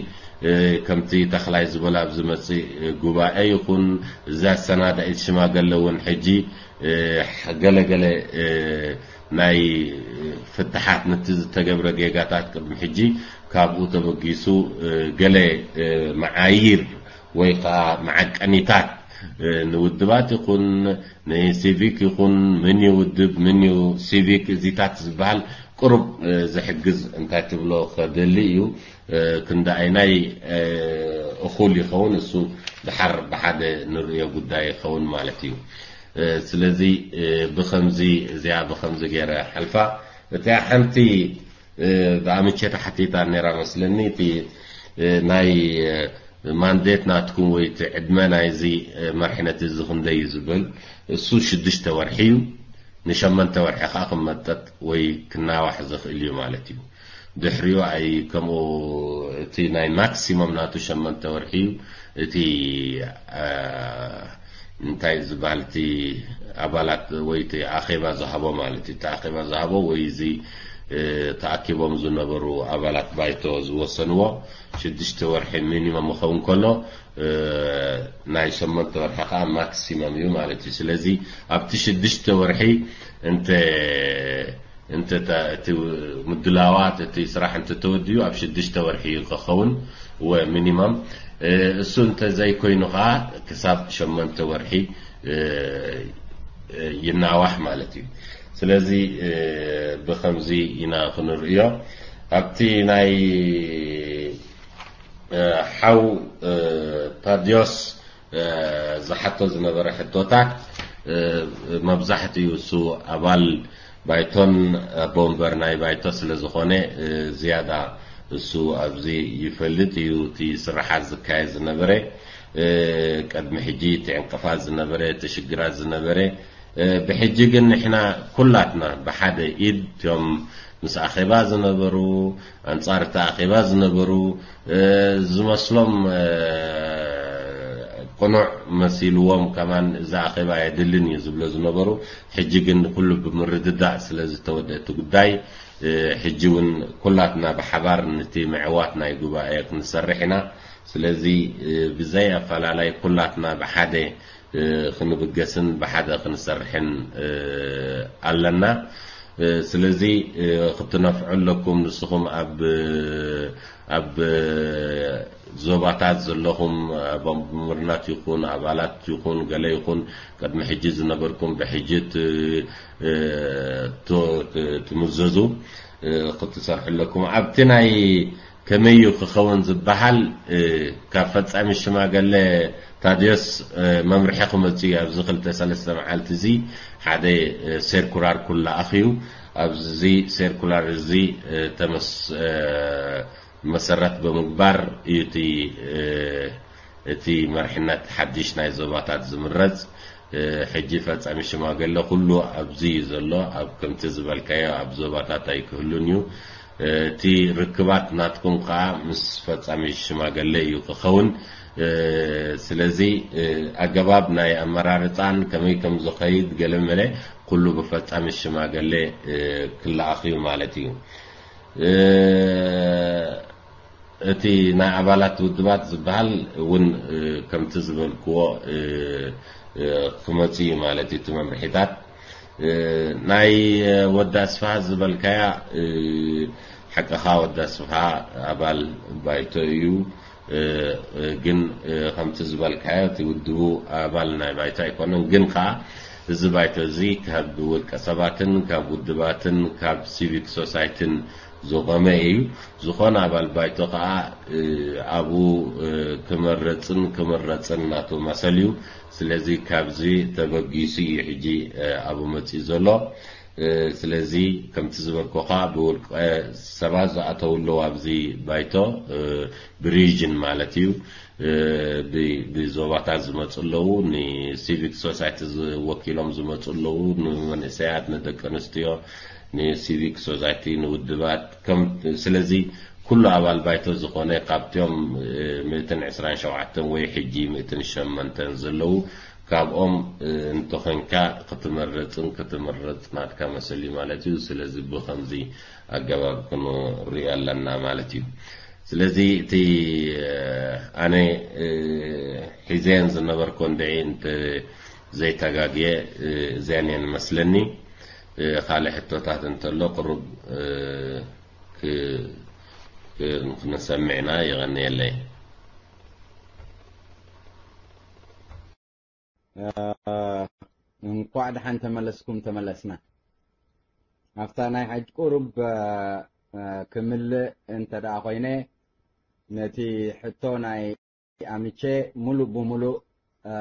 እ፣ ከምቲ ተኽላይ ዝበሎ ኣብ ዝመጽእ፣ እ፣ ጉባኤ ይኹን፣ እዚ ኣሰናዳኢት ሽማገለ እውን ሕጂ፣ እ፣ ገለ ገለ፣ እ፣ ናይ ፍትሓት ነቲ ዝተገብረ ጌጋታት ቅድሚ ሕጂ ካብኡ ተበጊሱ፣ እ፣ ገለ፣ እ፣ መዓይር ወይ ከዓ መዓቀኒታት፣ እ፣ ንውድባት ይኹን ንሲቪክ ይኹን ምን እዩ ውድብ፣ ምን እዩ ሲቪክ፣ እዚታት ዝበሃል ቁሩብ፣ እ፣ ዝሕግዝ እንታይ ትብሎ ከደሊ እዩ። እ፣ ክንደኣይናይ፣ እ፣ እኹል ይኸውን፣ እሱ ድሓር ብሓደ ንርእዮ ጉዳይ ይኸውን ማለት እዩ። እ፣ ስለዚ፣ እ፣ ብኸምዚ እዚኣ ብኸምዚ ገይረ ሓልፋ። እቲኣ ሓንቲ፣ እ፣ ብኣምቼ ተሓቲታ ነይራ መስለኒ። እቲ፣ እ፣ ናይ፣ እ፣ ማንዴት ናትኩም ወይ እቲ ዕድመ ናይዚ፣ እ፣ መርሕነት እዚ ክንደይ እዩ ዝብል፣ እሱ ሽዱሽተ ወርሒ እዩ። ንሸመንተ ወርሒ ከዓ ክመጠጥ ወይ ክናዋሕ ዝኽእል እዩ ማለት እዩ። ድሕሪኡ ኣይ ከምኡ እቲ ናይ ማክሲመም ናቱ ሸመንተ ወርሒ እዩ። እቲ፣ እ፣ እንታይ ዝበሃል እቲ ኣባላት ወይ እቲ ኣኼባ ዝሃቦ ማለት እዩ። እቲ ኣኼባ ዝሃቦ ወይ እዚ፣ እ፣ ተኣኪቦም ዝነበሩ ኣባላት ባይቶ ዝወሰንዎ ሽዱሽተ ወርሒ ሚኒመም ክኸውን ከሎ፣ እ፣ ናይ ሸመንተ ወርሒ ከዓ ማክሲመም እዩ ማለት እዩ። ስለዚ ኣብቲ ሽዱሽተ ወርሒ እንተ፣ እንተ ተ-፣ እቲ ምድላዋት፣ እቲ ስራሕ እንተ ተወዲኡ ኣብ ሽዱሽተ ወርሒ እዩ ክኸውን፣ ወ-፣ ሚኒመም። እ፣ እሱ እንተ ዘይኮይኑ ከዓ ክሳብ ሸመንተ ወርሒ፣ እ፣ እ፣ ይናዋሕ ማለት እዩ። ስለዚ፣ እ፣ ብኸምዚ ኢና ክንርእዮ። ኣብቲ ናይ፣ እ፣ ሓው፣ እ፣ ታድዮስ፣ እ፣ ዝሓቶ ዝነበረ ሕቶታት፣ እ፣ መብዛሕትኡ እሱ ኣባል ባይቶን ኣቦ ወንበር ናይ ባይቶ ስለ ዝኾነ፣ እ፣ ዝያዳ እሱ ኣብዚ ይፈልጥ እዩ። እቲ ስራሓት ዝካየድ ዝነበረ፣ እ፣ ቅድሚ ሕጂ እቲ ዕንቅፋት ዝነበረ፣ እቲ ሽግራት ዝነበረ፣ እ፣ ብሕጂ ግን ንሕና ኩላትና ብሓደ ኢድ፣ እቶም ምስ ኣኼባ ዝነበሩ፣ ኣንጻር እቲ ኣኼባ ዝነበሩ፣ እ፣ ዝመስሎም፣ እ፣ ቅኑዕ መሲልዎም ከማን እዚ ኣኼባ የድልን እዩ ዝብሎ ዝነበሩ፣ ሕጂ ግን ኩሉ ብምርድዳእ ስለ ዝተወደአ እቲ ጉዳይ፣ እ፣ ሕጂ እውን ኩላትና ብሓባር ነቲ ምዕዋት ናይ ጉባኤ ክንሰርሕ ኢና። ስለዚ፣ እ፣ ብዘይ ኣፈላላይ ኩላትና ብሓደ፣ እ፣ ክንብገስን ብሓደ ክንሰርሕን፣ እ፣ ኣለና። እ፣ ስለዚ፣ እ፣ ክትነፍዑ ኣለኩም። ንስኹም ኣብ፣ ኣብ ዞባታት ዘለኹም፣ ኣብ ምርናት ይኹን፣ ኣባላት ይኹን፣ ገለ ይኹን፣ ቅድሚ ሕጂ ዝነበርኩም ብሕጂ ት-፣ እ፣ ት-፣ ት-፣ ትምዘዙ፣ እ፣ ክትሰርሑ ኣለኩም። ኣብቲ ናይ ከመይ እዩ ክኸውን ዝበሃል፣ እ፣ ካብ ፈጻሚ ሽማገለ ታድዮስ፣ እ፣ መምርሒ ክመጽእ እዩ። ኣብዚ ክልተ ሰለስተ መዓልቲ እዚ ሓደ፣ እ፣ ሴርኩላር ክለኣኽ እዩ። ኣብዚ ሴርኩላር እዚ፣ እ፣ ተመስ-፣ እ፣ መሰረት ብምግባር እዩ እቲ፣ እ፣ እቲ መርሕነት ሓድሽ ናይ ዞባታት ዝምረጽ። እ፣ ሕጂ ፈጻሚ ሽማገለ ኩሉ ኣብዚ እዩ ዘሎ። ኣብ ከምቲ ዝበልካዮ ኣብ ዞባታት ኣይክህሉን እዩ። እ፣ እቲ ርክባት ናትኩም ከኣ ምስ ፈጻሚ ሽማገለ እዩ ክኸውን። እ፣ ስለዚ፣ እ፣ ኣገባብ ናይ ኣመራርጻን ከመይ ከም ዝኸይድ ገለ መለ ኩሉ ብፈጻሚ ሽማገለ፣ እ፣ ክለኣኽ እዩ ማለት እዩ። እ፣ እቲ ናይ ኣባላት ውድባት ዝበሃል እውን፣ እ፣ ከምቲ ዝበልክዎ፣ እ፣ እ፣ ክመጽእ እዩ ማለት እዩ። እቲ መምርሒታት፣ እ፣ ናይ፣ እ፣ ወዲ ኣስፍሃ ዝበልካያ፣ እ፣ ሓቅኻ፣ ወዲ ኣስፍሃ ኣባል ባይቶ እዩ። እ፣ እ፣ ግን፣ እ፣ ከምቲ ዝበልካዮ እቲ ውድቡ ኣባል ናይ ባይቶ ኣይኮነን። ግን ከኣ እዚ ባይቶ እዚ ካብ ውልቀ ሰባትን ካብ ውድባትን ካብ ሲቪክ ሶሳይትን ዝቖመ እዩ። ዝኾነ ኣባል ባይቶ ከኣ፣ እ፣ ኣብኡ፣ እ፣ ክመርጽን ክምረጽን ናቱ መሰል እዩ። ስለዚ ካብዚ ተበጊሱ እዩ ሕጂ፣ እ፣ ኣብኡ መጺኡ ዘሎ። እ፣ ስለዚ ከምቲ ዝበልኩኻ ብውልቀ ሰባት ዝኣተው ኣለዉ ኣብዚ ባይቶ፣ እ፣ ብሪጅን ማለት እዩ። እ፣ ብ-፣ ብዞባታት ዝመጹ ኣለዉ፣ ንሲቪክ ሶሳይቲ ዝ-፣ ወኪሎም ዝመጹ ኣለዉ፣ ንመንእሰያት፣ ንደቂ ኣንስትዮ፣ ንሲቪክ ሶሳይቲ፣ ንውድባት፣ ከም፣ ስለዚ ኩሉ ኣባል ባይቶ ዝኾነ ካብቶም፣ እ፣ ሚእትን ዕስራን ሸውዓተን ወይ ሕጂ ሚእትን ሸሞንተን ዘለዉ፣ ካብኦም፣ እ፣ እንተኾንካ ክትመርጽን ክትምረጽ ናትካ መሰል እዩ ማለት እዩ። ስለዚ ብኸምዚ ኣገባብ ክንሪኦ ኣለና ማለት እዩ። ስለዚ እቲ፣ እ፣ ኣነ፣ እ፣ ሒዘየን ዝነበርኩ እንድዒ እንተ ዘይተጋግየ፣ እ፣ እዚኣን እየን መስለኒ። እ፣ ካልእ ሕቶታት እንተሎ ቅሩብ፣ እ፣ ክ-፣ ክ-፣ ክንሰምዕ ኢና። የቐንየለይ። እ፣ እንኳዕ ደሓን ተመለስኩም ተመለስና። ኣብታ ናይ ሕጂ ቁሩብ፣ እ፣ እ፣ ክምልእ እንተ ደኣ ኮይነ፣ ነቲ ሕቶ ናይ ኣምቼ ሙሉእ ብሙሉእ፣ እ፣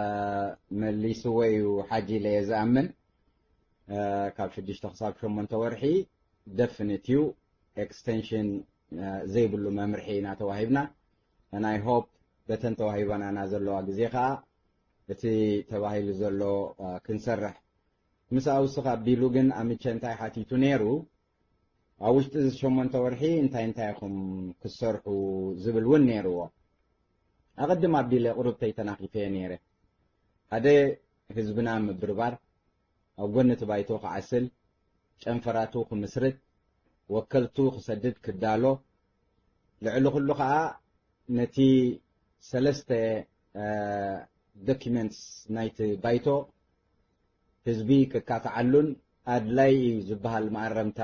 መሊስዎ እዩ ሓጂ ኢለ እየ ዝኣምን። እ፣ ካብ ሽዱሽተ ክሳብ ሸሞንተ ወርሒ ደፍኒት እዩ፣ ኤክስቴንሽን፣ እ፣ ዘይብሉ መምርሒ ኢና ተዋሂብና። And I hope በተን ተዋሂባናና ዘለዋ ግዜ ከኣ እቲ ተባሂሉ ዘሎ፣ እ፣ ክንሰርሕ። ምስ ኣውስኽ ኣቢሉ ግን ኣምቼ እንታይ ሓቲቱ ነይሩ? ኣብ ውሽጢ እዚ ሸሞንተ ወርሒ እንታይ እንታይ ኢኹም ክትሰርሑ ዝብል እውን ነይርዎ። ኣቐድም ኣቢለ ቁሩብ ተይተናኺፈ እየ ነይረ። ሓደ፣ ህዝብና ምብርባር፣ ኣብ ጎኒ እቲ ባይቶ ክዓስል፣ ጨንፈራቱ ክምስርት፣ ወከልቱ ክሰድድ ክዳሎ፣ ልዕሊ ኩሉ ከኣ ነቲ ሰለስተ፣ እ፣ ዶኪመንትስ ናይቲ ባይቶ ህዝቢ ክካትዓሉን ኣድላይ እዩ ዝበሃል መኣረምታ፣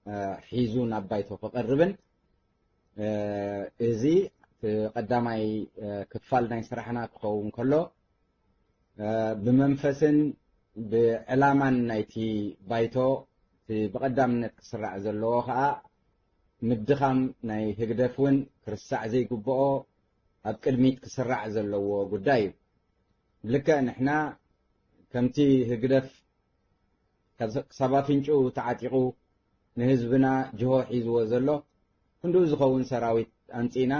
እ፣ ሒዙ ናብ ባይቶ ክቐርብን፣ እ፣ እዚ እቲ ቀዳማይ፣ እ፣ ክፋል ናይ ስራሕና ክኸውን ከሎ፣ እ፣ ብመንፈስን ብዕላማን ናይቲ ባይቶ እቲ ብቐዳምነት ክስራዕ ዘለዎ ኸኣ ምድኻም ናይ ህግደፍ እውን ክርሳዕ ዘይግብኦ ኣብ ቅድሚት ክስራዕ ዘለዎ ጉዳይ እዩ። ልክዕ ንሕና ከምቲ ህግደፍ ካብ-፣ ክሳብ ኣፍንጭኡ ተዓጢቑ ንህዝብና ጅሆ ሒዝዎ ዘሎ ክንድኡ ዝኸውን ሰራዊት ኣምጺእና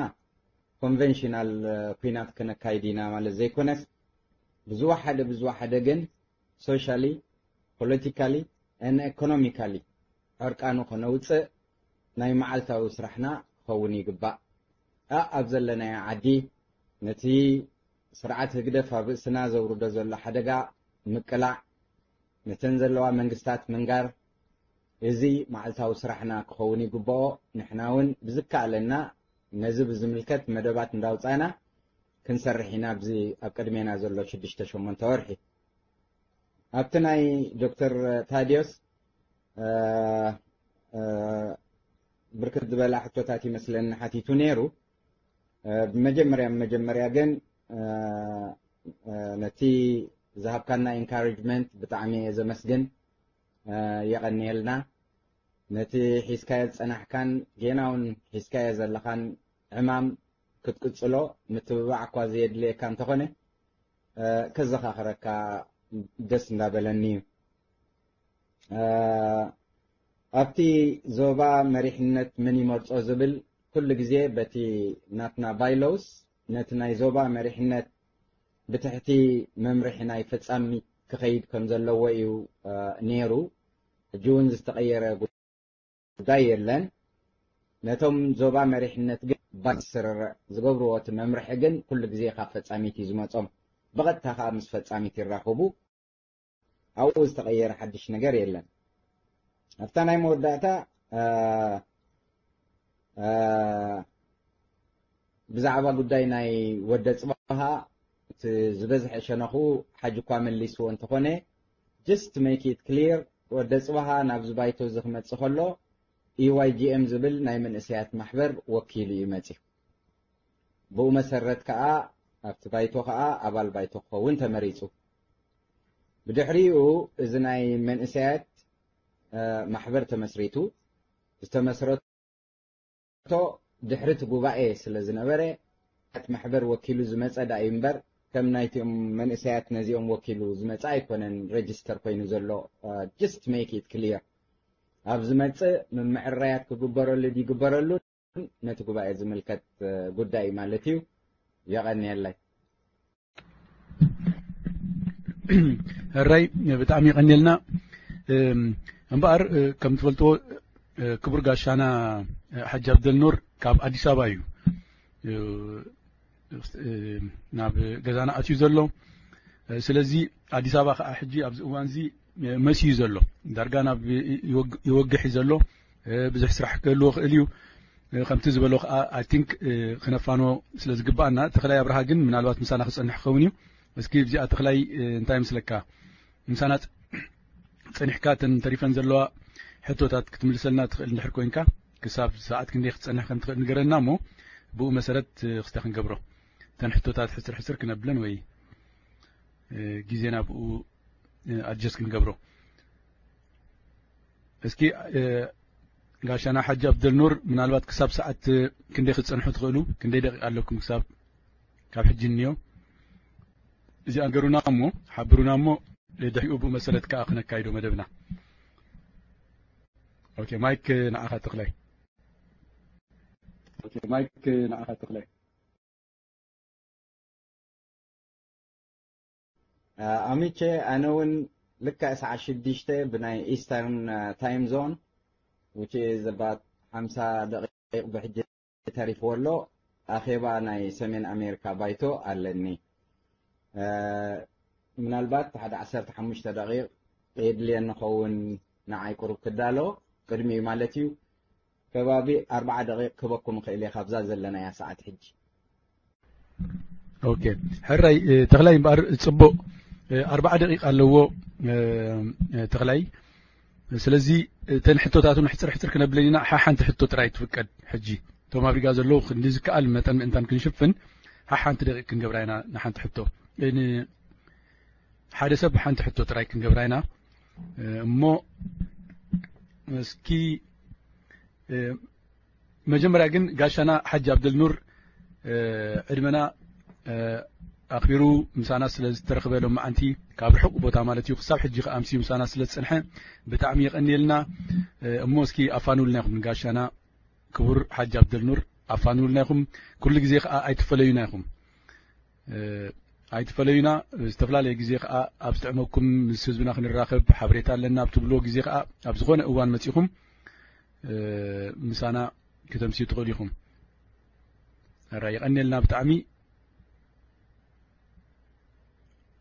ኮንቨንሽናል፣ እ፣ ኲናት ክነካይድ ኢና ማለት ዘይኮነስ ብዝወሓደ ብዝወሓደ ግን ሶሻሊ፣ ፖለቲካሊ and ኢኮኖሚካሊ ዕርቃኑ ከነውፅእ ናይ መዓልታዊ ስራሕና ክኸውን ይግባእ። ኣእ ኣብ ዘለናዮ ዓዲ ነቲ ስርዓት ህግደፍ ኣብ ርእስና ዘውርዶ ዘሎ ሓደጋ ምቅላዕ፣ ነተን ዘለዋ መንግስታት ምንጋር፣ እዚ መዓልታዊ ስራሕና ክኸውን ይግብኦ። ንሕና እውን ብዝከኣለና ነዚ ብዝምልከት መደባት እንዳውፃእና ክንሰርሕ ኢና ኣብዚ ኣብ ቅድሜና ዘሎ ሽዱሽተ ሸሞንተ ወርሒ። ኣብቲ ናይ ዶክተር ታዲዮስ፣ እ፣ እ፣ ብርክት ዝበላ ሕቶታት ይመስለኒ ሓቲቱ ነይሩ። እ፣ ብመጀመርያ መጀመርያ ግን፣ እ፣ እ፣ ነቲ ዝሃብካና ኢንካሬጅመንት ብጣዕሚ እየ ዘመስግን። እ፣ የቐንየልና። ነቲ ሒዝካዮ ዝጸናሕካን ጌና እውን ሒዝካዮ ዘለኻን ዕማም ክትቅጽሎ ምትብባዕ እኳ ዘየድልየካ እንተኾነ፣ እ፣ ከዘኻኽረካ ደስ እንዳበለኒ እዩ። እ፣ ኣብቲ ዞባ መሪሕነት መን ይመርጾ ዝብል ኩሉ ግዜ በቲ ናትና ባይሎውስ ነቲ ናይ ዞባ መሪሕነት ብትሕቲ መምርሒ ናይ ፈጻሚ ክኸይድ ከም ዘለዎ እዩ፣ እ፣ ነይሩ። ሕጂ እውን ዝተቐየረ ጉዳይ የለን። ነቶም ዞባ መሪሕነት ግን ባይ ስርርዕ ዝገብርዎ እቲ መምርሒ ግን ኩሉ ግዜ ካብ ፈጻሚት እዩ ዝመጾም። ብቐጥታ ከኣ ምስ ፈጻሚት ይራኸቡ። ኣብኡ ዝተቐየረ ሓድሽ ነገር የለን። ኣብታ ናይ መወዳእታ፣ እ፣ እ፣ ብዛዕባ ጉዳይ ናይ ወደ ጽባሃ እቲ ዝበዝሐ ሸነኹ ሓጂ እኳ መሊስዎ እንተኾነ፣ just to make it clear፣ ወደ ጽባሃ ናብዚ ባይቶ እዚ ክመጽእ ከሎ፣ E Y G M ዝብል ናይ መንእሰያት ማሕበር ወኪሉ እዩ መጺኡ። ብኡ መሰረት ከኣ ኣብቲ ባይቶ ከኣ ኣባል ባይቶ ክኸውን ተመሪጹ። ብድሕሪኡ እዚ ናይ መንእሰያት፣ እ፣ ማሕበር ተመስሪቱ። ዝተመስረቶ ድሕሪ እቲ ጉባኤ ስለ ዝነበረ፣ እቲ ማሕበር ወኪሉ ዝመጸ ዳእዩ እምበር፣ ከም ናይቲኦም መንእሰያት ነዚኦም ወኪሉ ዝመጸ ኣይኮነን ሬጅስተር ኮይኑ ዘሎ። እ፣ just make it clear። ኣብ ዝመጽእ ምምዕራያት ክግበረሉ ድይግበረሉ ነቲ ጉባኤ ዝምልከት፣ እ፣ ጉዳይ እዩ ማለት እዩ። የቐንየለይ። ሕራይ ብጣዕሚ የቐንየልና። እም፣ እምበኣር፣ እ፣ ከም ትፈልጥዎ፣ እ፣ ክቡር ጋሻና፣ እ፣ ሓጂ ኣብደልኖር ካብ ኣዲስ ኣበባ እዩ፣ እ፣ እ፣ ናብ ገዛና ኣትዩ ዘሎ። እ፣ ስለዚ ኣዲስ ኣበባ ከዓ ሕጂ ኣብዚ እዋን እዚ፣ እ፣ መስዩ ዘሎ። ዳርጋ ናብ ይወግ-፣ ይወግሕ እዩ ዘሎ። እ፣ ብዙሕ ስራሕ ክህልዎ ክእል እዩ። እ፣ ከምቲ ዝበሎ ከዓ፣ I think፣ እ፣ ክነፋንዎ ስለ ዝግባኣና፣ ተኽላይ ኣብርሃ ግን ምናልባት ምሳና ክጸንሕ ክኸውን እዩ። እስኪ እዚኣ ተኽላይ፣ እ፣ እንታይ ምስለካ? ምሳና ጸ-፣ ጸኒሕካ እተን ተሪፈን ዘለዋ ሕቶታት ክትምልሰልና ትኽእል እንድሕር ኮይንካ፣ ክሳብ ሰዓት ክንደይ ክትጸንሕ ከም ትኽእል ንገረና እሞ፣ ብኡ መሰረት፣ እ፣ ክስተ ክንገብሮ። እተን ሕቶታት ሕጽር ሕጽር ክነብለን ወይ፣ እ፣ ግዜና ብኡ፣ እ፣ ኣድጀስት ክንገብሮ። እስኪ፣ እ፣ ጋሻና ሓጂ ኣብደልኑር፣ ምናልባት ክሳብ ሰዓት፣ እ፣ ክንደይ ክትጸንሑ ትኽእሉ? ክንደይ ደቂቕ ኣለኩም ክሳብ፣ ካብ ሕጂ እንዮ? እዚኣ ንገሩና እሞ፣ ሓብሩና እሞ፣ ድሕሪኡ ብኡ መሰረት ከኣ ክነካይዶ መደብና። ኦኬ፣ ማይክ ንዓኻ ተኽላይ። ኦኬ፣ ማይክ ንዓኻ ተኽላይ። እ፣ ኣሚቼ፣ ኣነ እውን ልክዕ ሰዓት ሽዱሽተ ብናይ ኢስተርን፣ እ፣ ታይም ዞን፣ which is about ሓምሳ ደቂቕ ብሕጂ ተሪፍዎ ኣሎ፣ ኣኼባ ናይ ሰሜን ኣሜሪካ ባይቶ ኣለኒ። እ፣ ምናልባት ሓደ ዓሰርተ ሓሙሽተ ደቂቕ የድልየኒ ኸውን፣ ንዓይ ቁሩብ ክዳሎ፣ ቅድሚኡ ማለት እዩ። ከባቢ ኣርብዓ ደቂቕ ክበኩም እኽእል እየ ካብዛ ዘለናያ ሰዓት ሕጂ። ኦኬ፣ ሕራይ፣ እ፣ ተኽላይ እምበኣር ጽቡቕ፣ እ፣ ኣርብዓ ደቂቕ ኣለዎ፣ እ፣ እ፣ ተኽላይ። ስለዚ እተን ሕቶታት እውን ሕጽር ሕጽር ክነብለን ኢና። ሓሓንቲ ሕቶ ጥራይ ትፍቀድ። ሕጂ እቶም ኣብ ሪጋ ዘለዉ ክንዲ ዝከኣል መጠን ምእንታን ክንሽፍን፣ ሓሓንቲ ደቂቕ ክንገብራ ኢና ንሓንቲ ሕቶ። እ፣ ን-፣ ሓደ ሰብ ሓንቲ ሕቶ ጥራይ ክንገብራ ኢና። እ፣ እሞ እስኪ፣ እ፣ መጀመርያ ግን ጋሻና ሓጂ ኣብደልኑር፣ እ፣ ዕድመና፣ እ፣ ኣኽቢሩ ምሳና ስለ ዝተረኽበ ሎማዓንቲ ካብ ርሑቕ ቦታ ማለት እዩ፣ ክሳብ ሕጂ ከኣ ኣምስዩ ምሳና ስለ ዝጸንሐ ብጣዕሚ የቐንየልና። እ፣ እሞ እስኪ ኣፋንውልና ኢኹም ንጋሻና ክቡር ሓጂ ኣብደልኑር፣ ኣፋንውልና ኢኹም። ኩሉ ግዜ ከኣ ኣይትፈለዩና ኢኹም። እ፣ ኣይትፈለዩና። ዝተፈላለየ ግዜ ከኣ ኣብ ዝጥዕመኩም ምስ ህዝብና ክንራኸብ ሓበሬታ ኣለና ኣብ ትብልዎ ግዜ ከኣ ኣብ ዝኾነ እዋን መጺኹም፣ እ፣ ምሳና ክተምስዩ ትኽእሉ ኢኹም። ሕራይ፣ የቐንየልና ብጣዕሚ።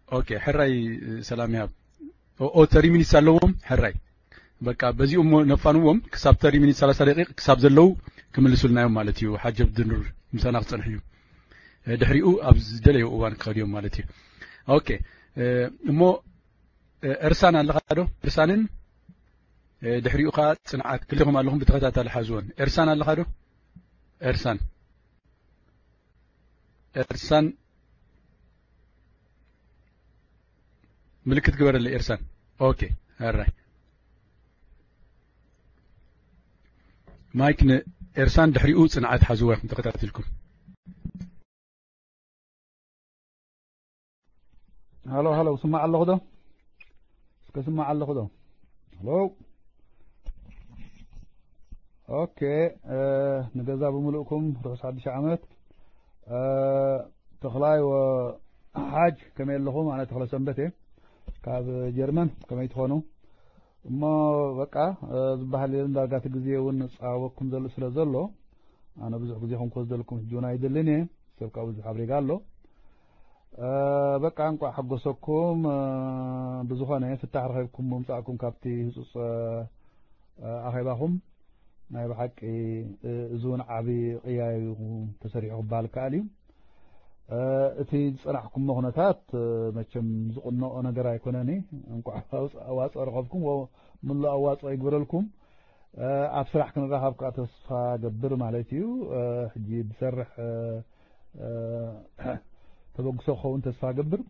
ኦኬ፣ ሕራይ፣ እ፣ ሰላም ይሃብ። ኦ፣ ኦ፣ ተሪ ሚኒትስ ኣለዎም፣ ሕራይ። በቃ፣ በዚኡ እሞ ነፋንዎም፣ ክሳብ ተሪ ሚኒት፣ ሰላሳ ደቂቕ ክሳብ ዘለዉ ክምልሱልና እዮም ማለት እዩ። ሓጂ ኣብድኑር ምሳና ክጸንሑ እዩ። እ፣ ድሕሪኡ ኣብ ዝደለዩ እዋን ክኸዱ እዮም ማለት እዩ። ኦኬ፣ እ፣ እሞ፣ እ፣ ኤርሳን ኣለኻ ዶ? ኤርሳንን፣ እ፣ ድሕሪኡ ኸኣ ጽንዓት፣ ክልቴኹም ኣለኹም ብተኸታታሊ ሓዝዎን። ኤርሳን ኣለኻ ዶ? ኤርሳን። ኤርሳን ምልክት ግበረለይ ኤርሳን። ኦኬ፣ ኣራይ። ማይክ ንኤርሳን ድሕሪኡ ጽንዓት ሓዝዋ ኢኹም ተኸታቲልኩም። ሃሎ ሃሎ፣ ስማዕ ኣለኹ ዶ? እስከ ስማዕ ኣለኹ ዶ? ሃሎ። ኦኬ። ንገዛ ብምልእኩም ርሑስ ሓድሽ ዓመት። ተኽላይ ወሓጅ፣ ከመይ ኣለኹም? ኣነ ተኽለ ሰንበት እየ ካብ ጀርመን። ከመይ ትኾኑ? እሞ በቃ ዝበሃል የለን። ዳርጋ እቲ ግዜ እውን ዝፀዋወኩም ዘሎ ስለ ዘሎ፣ ኣነ ብዙሕ ግዜኹም ክወስደልኩም ሕጂ እውን ኣይደልን እየ። ሰብ ካብ ብዙሕ ኣብ ሬጋ ኣሎ። በቃ እንቋዕ ሓጎሰኩም። ብዝኾነ ፍታሕ ረኺብኩም ምምፃእኩም ካብቲ ህፁፅ ኣኼባኹም ናይ ብሓቂ እዚ እውን ዓቢ ቅያ እዩ ተሰሪሑ ክበሃል ከኣል እዩ። እቲ ዝጸናሕኩሞ ኩነታት መቸም ዝቕንኦ ነገር ኣይኮነን። እንቋዕ ኣዋጽኦ ረኸብኩም፣ ምሉእ ኣዋጽኦ ይግበረልኩም። ኣብ ስራሕ ክንራኸብ ከኣ ተስፋ ገብር ማለት እዩ። ሕጂ ዝሰርሕ ተበግሶ ክኸውን ተስፋ ገብር።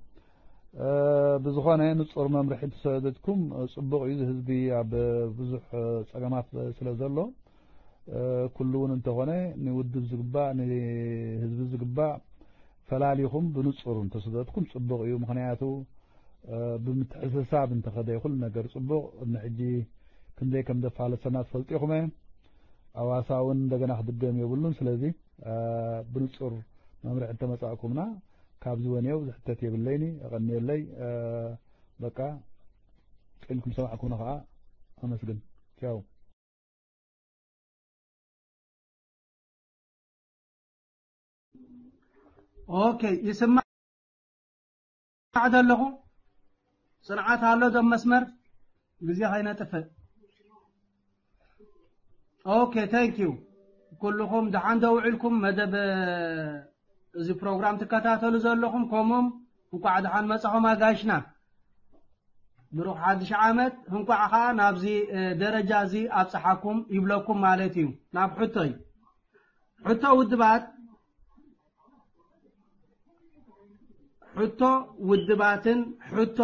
ብዝኾነ ንጹር መምርሒ እንተሰደድኩም ጽቡቕ እዩ። እዚ ህዝቢ ኣብ ብዙሕ ጸገማት ስለ ዘሎ፣ ኩሉ እውን እንተኾነ ንውድብ ዝግባእ፣ ንህዝቢ ዝግባእ ፈላሊኹም ብንጹር እንተሰደድኩም ጽቡቕ እዩ። ምኽንያቱ ብምትሕስሳብ እንተኸደ ኩሉ ነገር ጽቡቕ። ንሕጂ ክንደይ ከም ዘፋለሰና ትፈልጡ ኢኹም። ኣዋሳ እውን እንደገና ክድገም የብሉን። ስለዚ ብንጹር መምርሒ እንተመጻእኩምና ካብዚ ወንየው ዝሕተት የብለይኒ። የቐንየለይ። በቃ ጥልኩም ሰማዕኩምና ከዓ ኣመስግን። ቻው። ኦኬ፣ ይስማዕ ዘለኹ? ጽንዓት ኣሎ ዶ መስመር? ግዜ ከይነጥፍእ። ኦኬ፣ ታንክ ዩ። ኩልኹም ደሓን ዶ ውዒልኩም? መደብ እዚ ፕሮግራም ትከታተሉ ዘለኹም፣ ከምኡም እንኳዕ ደሓን መጻኹም ኣጋይሽና። ብሩኽ ሓድሽ ዓመት፣ እንኳዕ ኸኣ ናብዚ ደረጃ እዚ ኣብጽሓኩም ይብለኩም ማለት እዩ። ናብ ሕቶይ። ሕቶ ውድባት፣ ሕቶ ውድባትን ሕቶ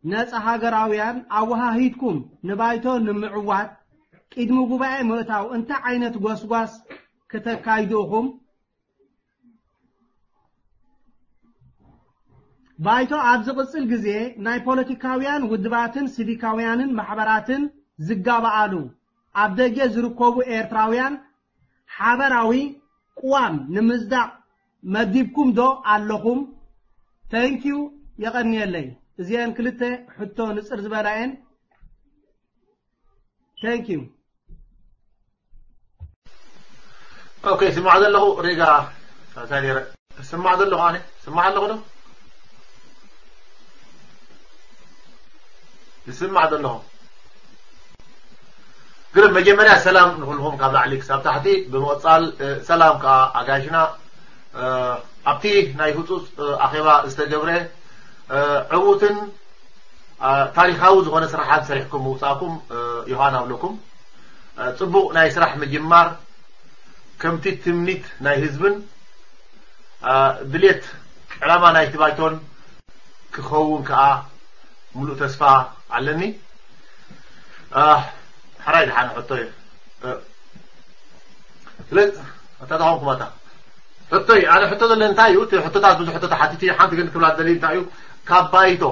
ነጻ ሃገራውያን ኣወሃሂድኩም ንባይቶ ንምዕዋት ቅድሚ ጉባኤ ምእታው እንታይ ዓይነት ጎስጓስ ክተካይዱ ኢኹም? ባይቶ ኣብ ዝቕጽል ግዜ ናይ ፖለቲካውያን ውድባትን ሲቪካውያንን ማሕበራትን ዝጋባኣሉ፣ ኣብ ደገ ዝርከቡ ኤርትራውያን ሓበራዊ ቅዋም ንምጽዳቕ መዲብኩም ዶ ኣለኹም? Thank you፣ የቐንየለይ። እዚአን ክልተ ሕቶ ንጽር ዝበላ እየን። Thank you። ኦኬ፣ ስማዕ ዘለኹ ሪጋ ሳሊረ። ስማዕ ዘለኹ ኣነ? ስማዕ ኣለኹ ዶ? ይስማዕ ዘለኹ። ግን መጀመርያ ሰላም ንኹልኹም ካብ ላዕሊ ክሳብ ታሕቲ፣ ብምቕጻል፣ እ፣ ሰላም ከኣ ኣጋይሽና፣ እ፣ ኣብቲ ናይ ህጹጽ፣ እ፣ ኣኼባ ዝተገብረ፣ እ፣ ዕዉትን፣ እ፣ ታሪኻዊ ዝኾነ ስራሓት ሰሪሕኩም ምውጻእኩም፣ እ፣ ዮሃና ኣብለኩም። እ፣ ጽቡቕ ናይ ስራሕ ምጅማር፣ ከምቲ ትምኒት ናይ ህዝብን፣ እ፣ ድሌት ዕላማ ናይቲ ባይቶን ክኸውን ከኣ ምሉእ ተስፋ ኣለኒ። እ፣ ሕራይ ደሓን ሕቶ እዩ። እ፣ ስለዚ፣ ኣታ ተኾንኩም ኣታ። ሕቶይ፣ ኣነ ሕቶ ዘለኒ እንታይ እዩ? እቲ ሕቶታት ብዙሕ ሕቶ ተሓቲቱ እዩ። ሓንቲ ግን ክብላ ዝደሊ እንታይ እዩ? ካብ ባይቶ፣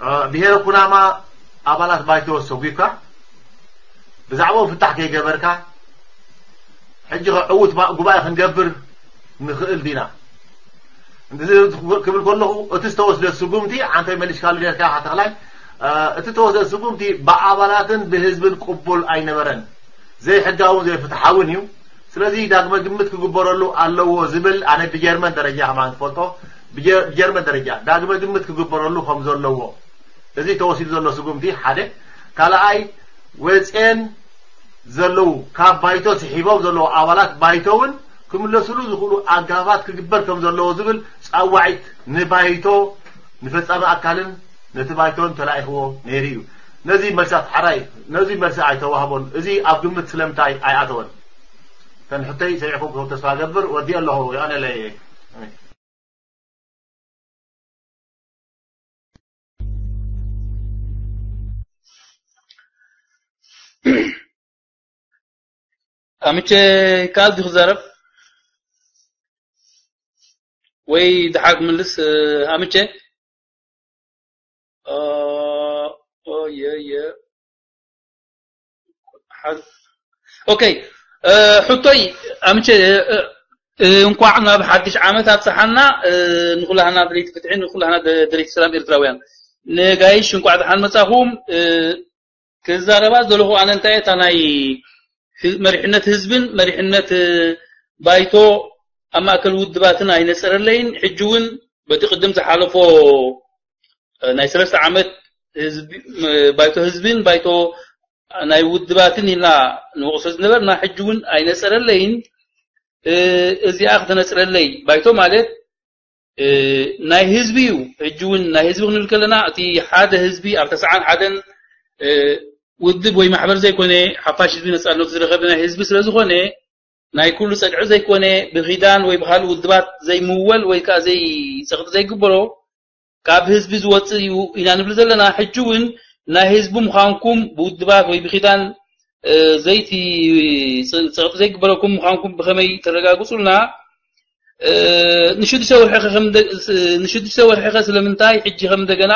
እ፣ ብሄረ ኩናማ ኣባላት ባይቶ ሰጒግካ፣ ብዛዕባኡ ፍታሕ ከይገበርካ፣ ሕጂ ኸ ዕዉት ባ-፣ ጉባኤ ክንገብር ንኽእል ዲና? እዚ ክብል ከለኹ፣ እቲ ዝተወስደ ስጉምቲ፣ ዓንተይ መሊስካሉ ኔርካ ኢኻ ተኽላይ፣ እ፣ እቲ ዝተወስደ ስጉምቲ ብኣባላትን ብህዝብን ቅቡል ኣይነበረን። ዘይሕጋውን ዘይፍትሓውን እዩ። ስለዚ ዳግመ ግምት ክግበረሉ ኣለዎ ዝብል፣ ኣነ ብጀርመን ደረጃ ከማን ትፈልጦ፣ ብጀ-፣ ብጀርመን ደረጃ ዳግመ ግምት ክግበረሉ ከም ዘለዎ፣ እዚ ተወሲዱ ዘሎ ስጉምቲ ሓደ። ካልኣይ፣ ወፅኤን ዘለዉ ካብ ባይቶ ስሒቦም ዘለዉ ኣባላት ባይቶ እውን ክምለስሉ ዝኽእሉ ኣገባባት ክግበር ከም ዘለዎ ዝብል ፃዋዒት ንባይቶ፣ ንፈፃሚ ኣካልን ነቲ ባይቶን ተላኢኽዎ ነይሩ እዩ። ነዚ መልስታት ሓራይ፣ ነዚ መልሲ ኣይተዋህቦን። እዚ ኣብ ግምት ስለምንታይ ኣይኣተወን? እተን ሕቶይ ሰሚዕኩም ክህብ ተስፋ ገብር። ወዲእ ኣለኹ። የቐነለይ። ኣምቼ፣ ይከኣል ድዩ ክዛረብ? ወይ ድሓር ክምልስ? ኣምቼ? ኦየ። ኦኬ። ሕቶይ፣ ኣምቼ፣ እንኳዕ ናብ ሓድሽ ዓመት ኣብፀሓና። ንኩላህና ደለይቲ ፍትሒ፣ ንኩላህና ደለይቲ ሰላም ኤርትራውያን። ንጋይሽ እንኳዕ ደሓን መፃኹም። ክዛረባ ዘለኹ ኣነ እንታይ እታ ናይ መሪሕነት ህዝብን መሪሕነት ባይቶ ኣብ ማእከል ውድባትን ኣይነጸረለይን። ሕጂ እውን በቲ ቅድም ዝሓለፎ ናይ ሰለስተ ዓመት ህዝቢ፣ ባይቶ ህዝብን ባይቶ ናይ ውድባትን ኢልና ንወቕሶ ዝነበርና፣ ሕጂ እውን ኣይነጸረለይን። እዚኣ ክተነጽረለይ፣ ባይቶ ማለት ናይ ህዝቢ እዩ። ሕጂ እውን ናይ ህዝቢ ክንብል ከለና፣ እቲ ሓደ ህዝቢ ኣብ ተስዓን ሓደን ውድብ ወይ ማሕበር ዘይኮነ፣ ሓፋሽ ህዝቢ ነጻነቱ ዝረኸበ ናይ ህዝቢ ስለ ዝኾነ፣ ናይ ኩሉ ጸግዒ ዘይኮነ፣ ብኺዳን ወይ ብኻልእ ውድባት ዘይምወል ወይ ከዓ ዘይ-፣ ጸቕጢ ዘይግበሮ፣ ካብ ህዝቢ ዝወጽእ እዩ ኢና ንብል ዘለና። ሕጂ እውን ናይ ህዝቢ ምዃንኩም፣ ብውድባት ወይ ብኺዳን ዘይቲ ጸቕጢ ዘይግበረኩም ምዃንኩም ብኸመይ ተረጋግጹልና? ንሽዱሽተ ወርሒ ኸ ስለምንታይ ሕጂ ከም እንደገና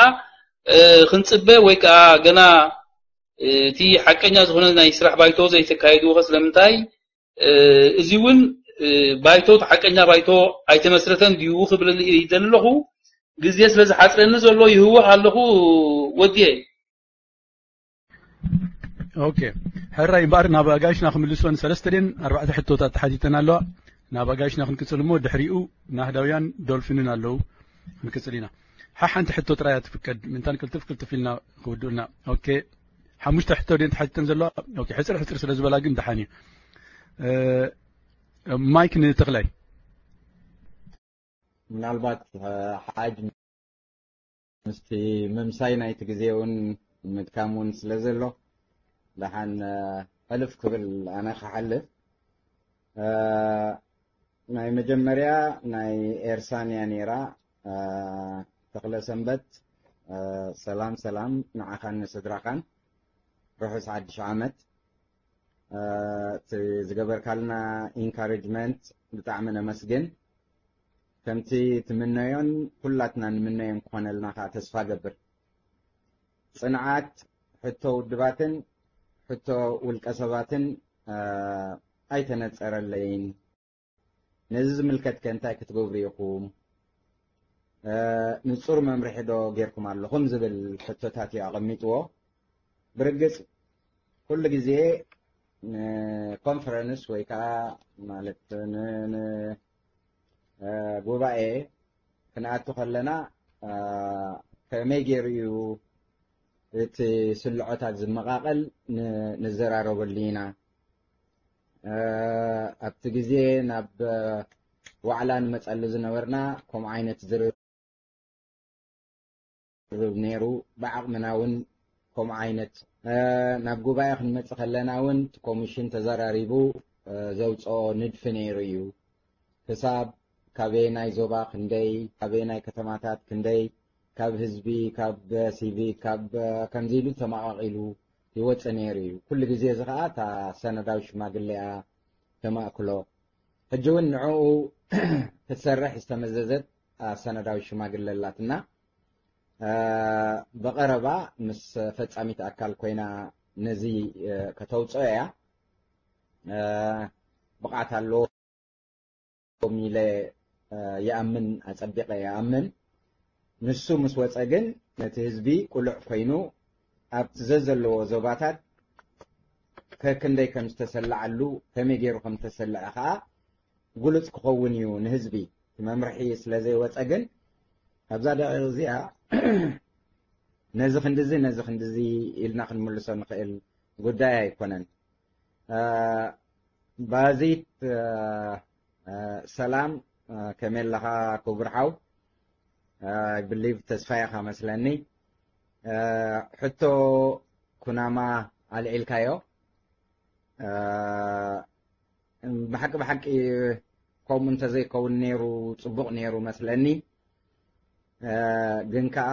ክንጽበ ወይ ከዓ ገና እቲ ሓቀኛ ዝኾነ ናይ ስራሕ ባይቶ ዘይተካየድዎ ኸ ስለምንታይ? እዚ እውን ባይቶ፣ እቲ ሓቀኛ ባይቶ ኣይተመስረተን ድዩ ክብል ይደሊ ኣለኹ። ግዜ ስለ ዝሓፅረኒ ዘሎ ይህወኽ ኣለኹ ወድየ። ኦኬ፣ ሕራይ እምበኣር ናብ ኣጋይሽና ክምልሶን ሰለስተ ድን ኣርባዕተ ሕቶታት ተሓቲተን ኣለዋ። ናብ ኣጋይሽና ክንቅጽል እሞ ድሕሪኡ ናህዳውያን ዶልፊንን ኣለዉ። ክንቅጽል ኢና። ሓሓንቲ ሕቶ ጥራይ እያ ትፍቀድ። ምንታን ቅልጥፍ ቅልጥፍ ኢልና ክውድኡልና። ኦኬ፣ ሓሙሽተ ሕቶ ድን ተሓቲተን ዘለዋ? ኦኬ፣ ሕጽር ሕጽር ስለ ዝበላ ግን ደሓን እዩ። ማይክ ንተኽላይ። ምናልባት ሓጅ ምስቲ ምምሳይ ናይቲ ግዜ እውን ምድካም እውን ስለ ዘሎ ደሓን ሕልፍ ክብል ኣነ ክሓልፍ። ናይ መጀመርያ ናይ ኤርሳን እያ ነይራ። ተኽለ ሰንበት፣ ሰላም ሰላም ንዓኻን ንስድራኻን፣ ርሑስ ሓድሽ ዓመት። እቲ ዝገበርካልና ኢንካሬጅመንት ብጣዕሚ ነመስግን። ከምቲ ትምነዮን ኩላትና ንምነዮን ክኾነልና ከዓ ተስፋ ገብር። ጽንዓት ሕቶ ውድባትን ሕቶ ውልቀ ሰባትን ኣይተነጸረለይን። ነዚ ዝምልከት ከ እንታይ ክትገብሩ ኢኹም? ንጹር መምርሒ ዶ ጌርኩም ኣለኹም ዝብል ሕቶታት እዩ ኣቐሚጥዎ። ብርግጽ ኩሉ ግዜ ንኮንፈረንስ ወይ ከዓ ማለት ጉባኤ ክንኣቱ ከለና ከመይ ገይሩ እዩ እቲ ስልዖታት ዝመቓቐል ንዘራረበሉ ኢና። ኣብቲ ግዜ ናብ ዋዕላ ንመፀሉ ዝነበርና ከምኡ ዓይነት ዝርርብ ነይሩ። ብዓቕምና እውን ከምኡ ዓይነት ናብ ጉባኤ ክንመፅእ ከለና እውን እቲ ኮሚሽን ተዘራሪቡ ዘውፅኦ ንድፊ ነይሩ እዩ። ክሳብ ካበየናይ ዞባ ክንደይ፣ ካበየናይ ከተማታት ክንደይ፣ ካብ ህዝቢ፣ ካብ ሲቪክ፣ ካብ ከምዚ ኢሉ ተመቓቒሉ ይወፅእ ነይሩ እዩ። ኩሉ ግዜ እዚ ከዓ እታ ሰነዳዊ ሽማግሌ እያ ተማእክሎ። ሕጂ እውን ንዕኡ ክትሰርሕ ዝተመዘዘት ሰነዳዊ ሽማግሌ ኣላትና። ብቐረባ ምስ ፈጻሚት ኣካል ኮይና ነዚ ከተውፅኦ እያ። ብቕዓት ኣለዎም ኢለ ይኣምን፣ ኣጸቢቐ ይኣምን። ንሱ ምስ ወጸ ግን ነቲ ህዝቢ ቁሉዕ ኮይኑ ኣብቲ ዘዘለዎ ዞባታት ከክንደይ ከም ዝተሰለዓሉ፣ ከመይ ገይሩ ከም ዝተሰለዐ ከኣ ግሉጽ ክኸውን እዩ ንህዝቢ። እቲ መምርሒ ስለ ዘይወጸ ግን ኣብዛ ደቂቕ እዚኣ ነዚ ክንድዚ ነዚ ክንድዚ ኢልና ክንምልሶ ንኽእል ጉዳይ ኣይኮነን። ባዚት ሰላም፣ ከመይ ኣለኻ ክቡር ሓው? I believe ተስፋ ኢኻ መስለኒ። ሕቶ ኩናማ ኣልዒልካዮ። ብሓቂ ብሓቂ ከምኡ እንተዘይከውን ነይሩ ጽቡቕ ነይሩ መስለኒ። ግን ከኣ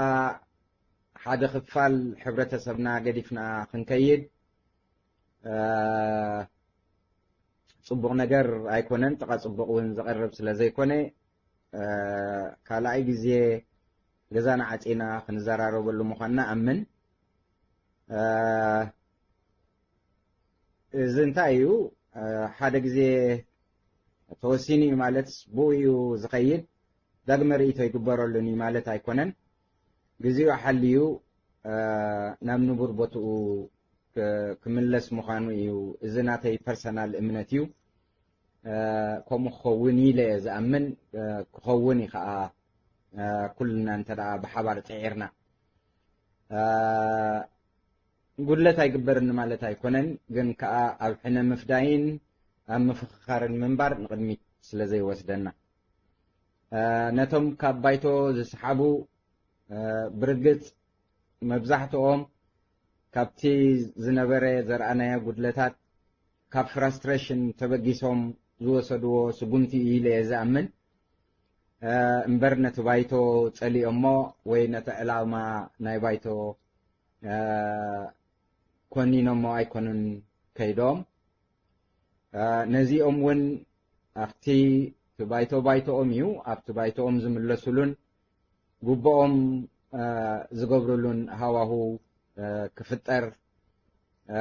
ሓደ ክፋል ሕብረተሰብና ገዲፍና ክንከይድ እ፣ ጽቡቕ ነገር ኣይኮነን። ጥቓ ጽቡቕ እውን ዝቐርብ ስለ ዘይኮነ፣ እ፣ ካልኣይ ግዜ ገዛና ዓጺና ክንዘራረበሉ ምዃንና ኣምን። እ፣ እዚ እንታይ እዩ? እ፣ ሓደ ግዜ ተወሲኑ እዩ ማለትስ ብኡ እዩ ዝኸይድ። ዳግመ ርእይቶ ይግበረሉን እዩ ማለት ኣይኮነን። ግዜኡ ሓልዩ፣ እ፣ ናብ ንቡር ቦትኡ ክ-፣ ክምለስ ምዃኑ እዩ። እዚ ናተይ ፐርሰናል እምነት እዩ። እ፣ ከምኡ ክኸውን ኢለ እየ ዝኣምን። እ፣ ክኸውን እዩ ከዓ፣ እ፣ ኩልና እንተ ደኣ ብሓባር ጽዒርና። እ፣ ጉድለት ኣይግበርን ማለት ኣይኮነን፣ ግን ከዓ ኣብ ሕነ ምፍዳይን ኣብ ምፍኽኻርን ምንባር ንቕድሚት ስለ ዘይወስደና። እ፣ ነቶም ካብ ባይቶ ዝሰሓቡ፣ እ፣ ብርግጽ መብዛሕትኦም ካብቲ ዝነበረ ዘርኣናዮ ጉድለታት ካብ ፍራስትሬሽን ተበጊሶም ዝወሰድዎ ስጉምቲ እዩ ኢለ እየ ዝኣምን። እ፣ እምበር ነቲ ባይቶ ጸሊኦሞ ወይ ነቲ ዕላማ ናይ ባይቶ፣ እ፣ ኮኒኖሞ ኣይኮኑን ከይዶም። እ፣ ነዚኦም እውን ኣብቲ እቲ ባይቶ ባይቶኦም እዩ። ኣብቲ ባይቶኦም ዝምለሱሉን ግቡኦም፣ እ፣ ዝገብሩሉን ሃዋሁ፣ እ፣ ክፍጠር፣ እ፣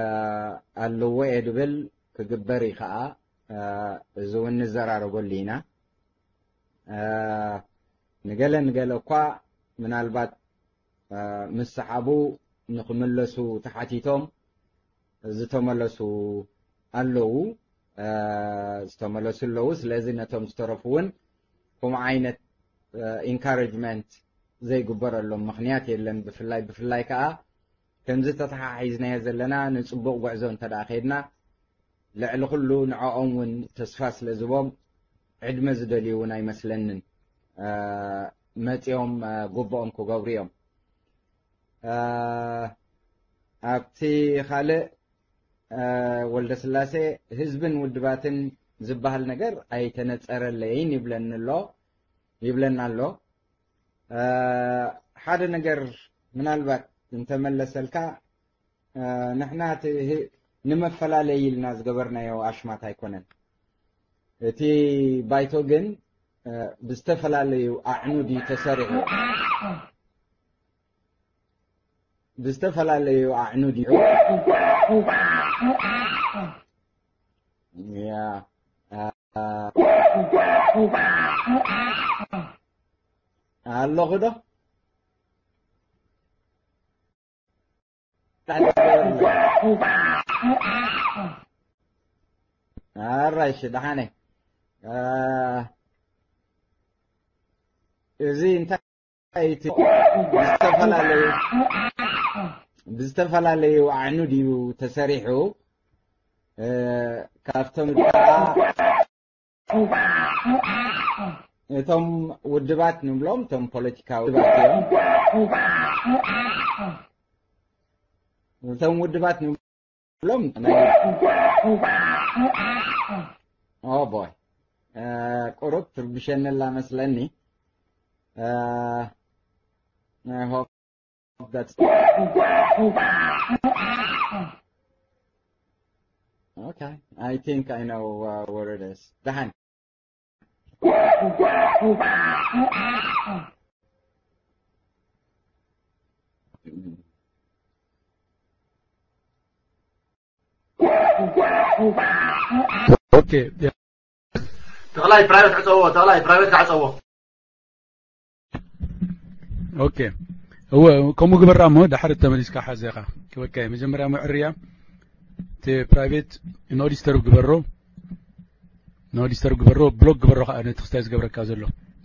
ኣለዎ እየ ድብል። ክግበር እዩ ከዓ። እ፣ እዚ እውን ንዘራረበሉ ኢና። እ፣ ንገለ ንገለ እኳ ምናልባት፣ እ፣ ምስ ሰሓቡ ንክምለሱ ተሓቲቶም ዝተመለሱ ኣለዉ፣ እ፣ ዝተመለሱ ኣለዉ። ስለዚ ነቶም ዝተረፉ እውን ከምኡ ዓይነት፣ እ፣ ኢንካሬጅመንት ዘይግበረሎም ምኽንያት የለን። ብፍላይ፣ ብፍላይ ከዓ ከምዚ ተተሓሒዝናዮ ዘለና ንጽቡቕ ጉዕዞ እንተ ደኣ ከይድና፣ ልዕሊ ኩሉ ንዕኦም እውን ተስፋ ስለ ዝቦም ዕድመ ዝደልዩ እውን ኣይመስለንን። እ፣ መጺኦም፣ እ፣ ግቡኦም ክገብሩ እዮም። እ፣ ኣብቲ ካልእ፣ እ፣ ወልደስላሴ ህዝብን ውድባትን ዝበሃል ነገር ኣይተነጸረለይን ይብለኒ ኣሎ፣ ይብለና ኣሎ። እ፣ ሓደ ነገር ምናልባት እንተመለሰልካ፣ እ፣ ንሕና እቲ ህ-፣ ንመፈላለይ ኢልና ዝገበርናዮ ኣሽማት ኣይኮነን። እቲ ባይቶ ግን፣ እ፣ ብዝተፈላለዩ ኣዕኑድ እዩ ተሰሪሑ። ብዝተፈላለዩ ኣዕኑድ እዩ። ያ፣ እ፣ ኣለኹ ዶ? ኣራይሽ ደሓነ። እ፣ እዚ እንታይ እቲ ብዝተፈላለዩ፣ ብዝተፈላለዩ ኣዕኑድ እዩ ተሰሪሑ። እ፣ ካብቶም ከዓ እቶም ውድባት ንብሎም፣ እቶም ፖለቲካዊ ውድባት እዮም። እቶም ውድባት ንብሎም ናይ፣ ኦ ቦይ፣ እ፣ ቁሩብ ትርብሸኒ ኣላ መስለኒ። እ፣ I hope that's okay. I think I know, uh, where it is. ደሓን። ኦኬ። ተኽላይ ፕራይቬት ዕጸዎ፣ ተኽላይ ፕራይቬት ዕጸዎ። ኦኬ። እወ፣ ከምኡ ግበራ እሞ ድሓር ተመሊስካ ሓዘኻ። ኦኬ፣ መጀመርያ ምዕርያ እቲ ፕራይቬት ኖ ዲስተርብ ግበሮ። ኖ ዲስተርብ ግበሮ፣ ብሎክ ግበሮ ከዓ ነቲ ክስታይ ዝገብረካ ዘሎ፣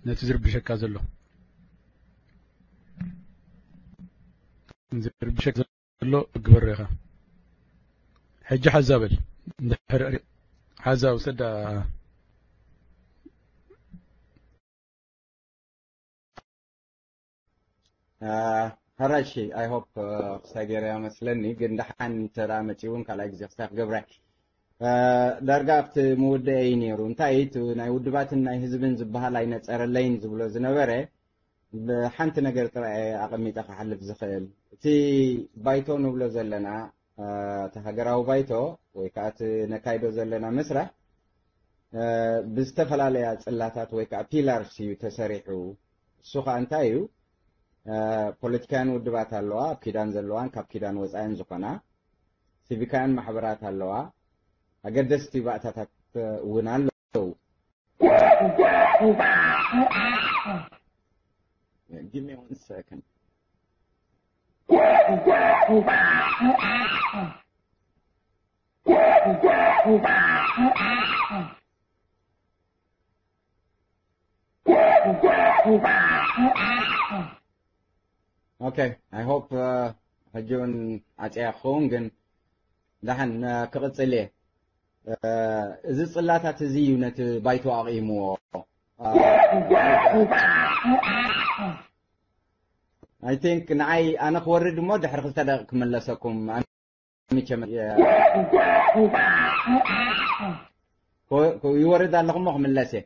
ነቲ ዝርብሸካ ዘሎ። ዝርብሸካ ዘሎ ግበሮ ኢኻ። ሕጂ ሓዛ በል። እንድሕር ሓዛ ውሰዳ። አ፣ ሕራይ፣ እሺ፣ I hope፣ አ፣ ክስታይ ገይረያ መስለኒ፣ ግን ደሓን እንተ ደኣ መጺኡ እውን ካልኣይ ግዜ ክስታይ ክገብራ። አ፣ ዳርጋ ኣብቲ ምውደአ እዩ ነይሩ። እንታይ እዩ እቲ ናይ ውድባትን ናይ ህዝብን ዝበሃል ኣይነጸረለይን ዝብሎ ዝነበረ፣ ብሓንቲ ነገር ጥራይ እየ ኣቐሚጠ ክሓልፍ ዝኽእል። እቲ ባይቶ ንብሎ ዘለና፣ እቲ ሃገራዊ ባይቶ ወይ ከዓ እቲ ነካይዶ ዘለና መስርሕ ብዝተፈላለያ ፅላታት ወይ ከዓ ፒላርስ እዩ ተሰሪሑ። እሱ ከዓ እንታይ እዩ? ፖለቲካውያን ውድባት ኣለዋ፣ ኣብ ኪዳን ዘለዋን ካብ ኪዳን ወፃኢን ዝኾና ሲቪካውያን ማሕበራት ኣለዋ፣ ኣገደስቲ ባእታታት እውን ኣለዉ። Give me one second. Okay, I hope ሕጂ እውን ዓፅያ ክኸውን፣ ግን ደሓን ክቕፅል እየ። እዚ ፅላታት እዚ እዩ ነቲ ባይቶ ኣቕይምዎ። I think ንዓይ ኣነ ክወርድ እሞ ድሕሪ ክልተ ደቂቕ ክምለሰኩም። ይወርድ ኣለኹ እሞ ክምለስ እየ።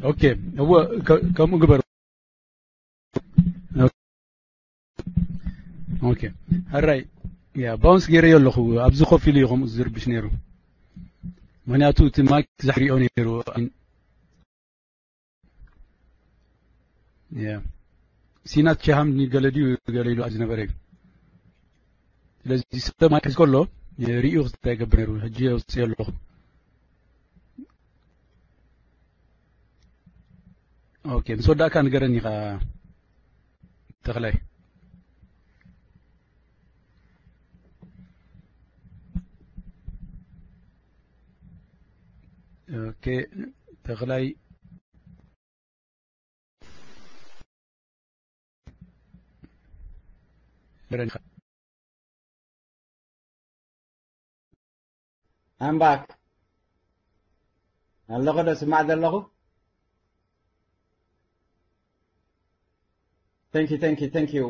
ኦኬ፣ እወ፣ ከምኡ ግበሩ። ኦኬ፣ ሕራይ፣ ያ፣ ባውንስ ገይረዮ ኣለኹ። ኣብዚ ኮፍ ኢሉ እዩ ከምኡ ዝርብሽ ነይሩ። ምኽንያቱ እቲ ማይክ ዛሕሪኦ ነይሩ። ያ፣ ሲናት ቻሃም ገለ ድዩ ገለ ኢሉ ዝነበረ እዩ። ስለዚ ሰብ ማይክ ሒዝ ከሎ ርእዩ ክስታይ ይገብር ነይሩ። ሕጂ የውፅእ ኣለኹ። ኦኬ፣ ምስ ወዳእካ ንገረኒ ኢኻ ተኽላይ። ኦኬ፣ ተኽላይ። I'm back. ኣለኹ ዶ ስማዕ ዘለኹ? Thank you, thank you, thank you.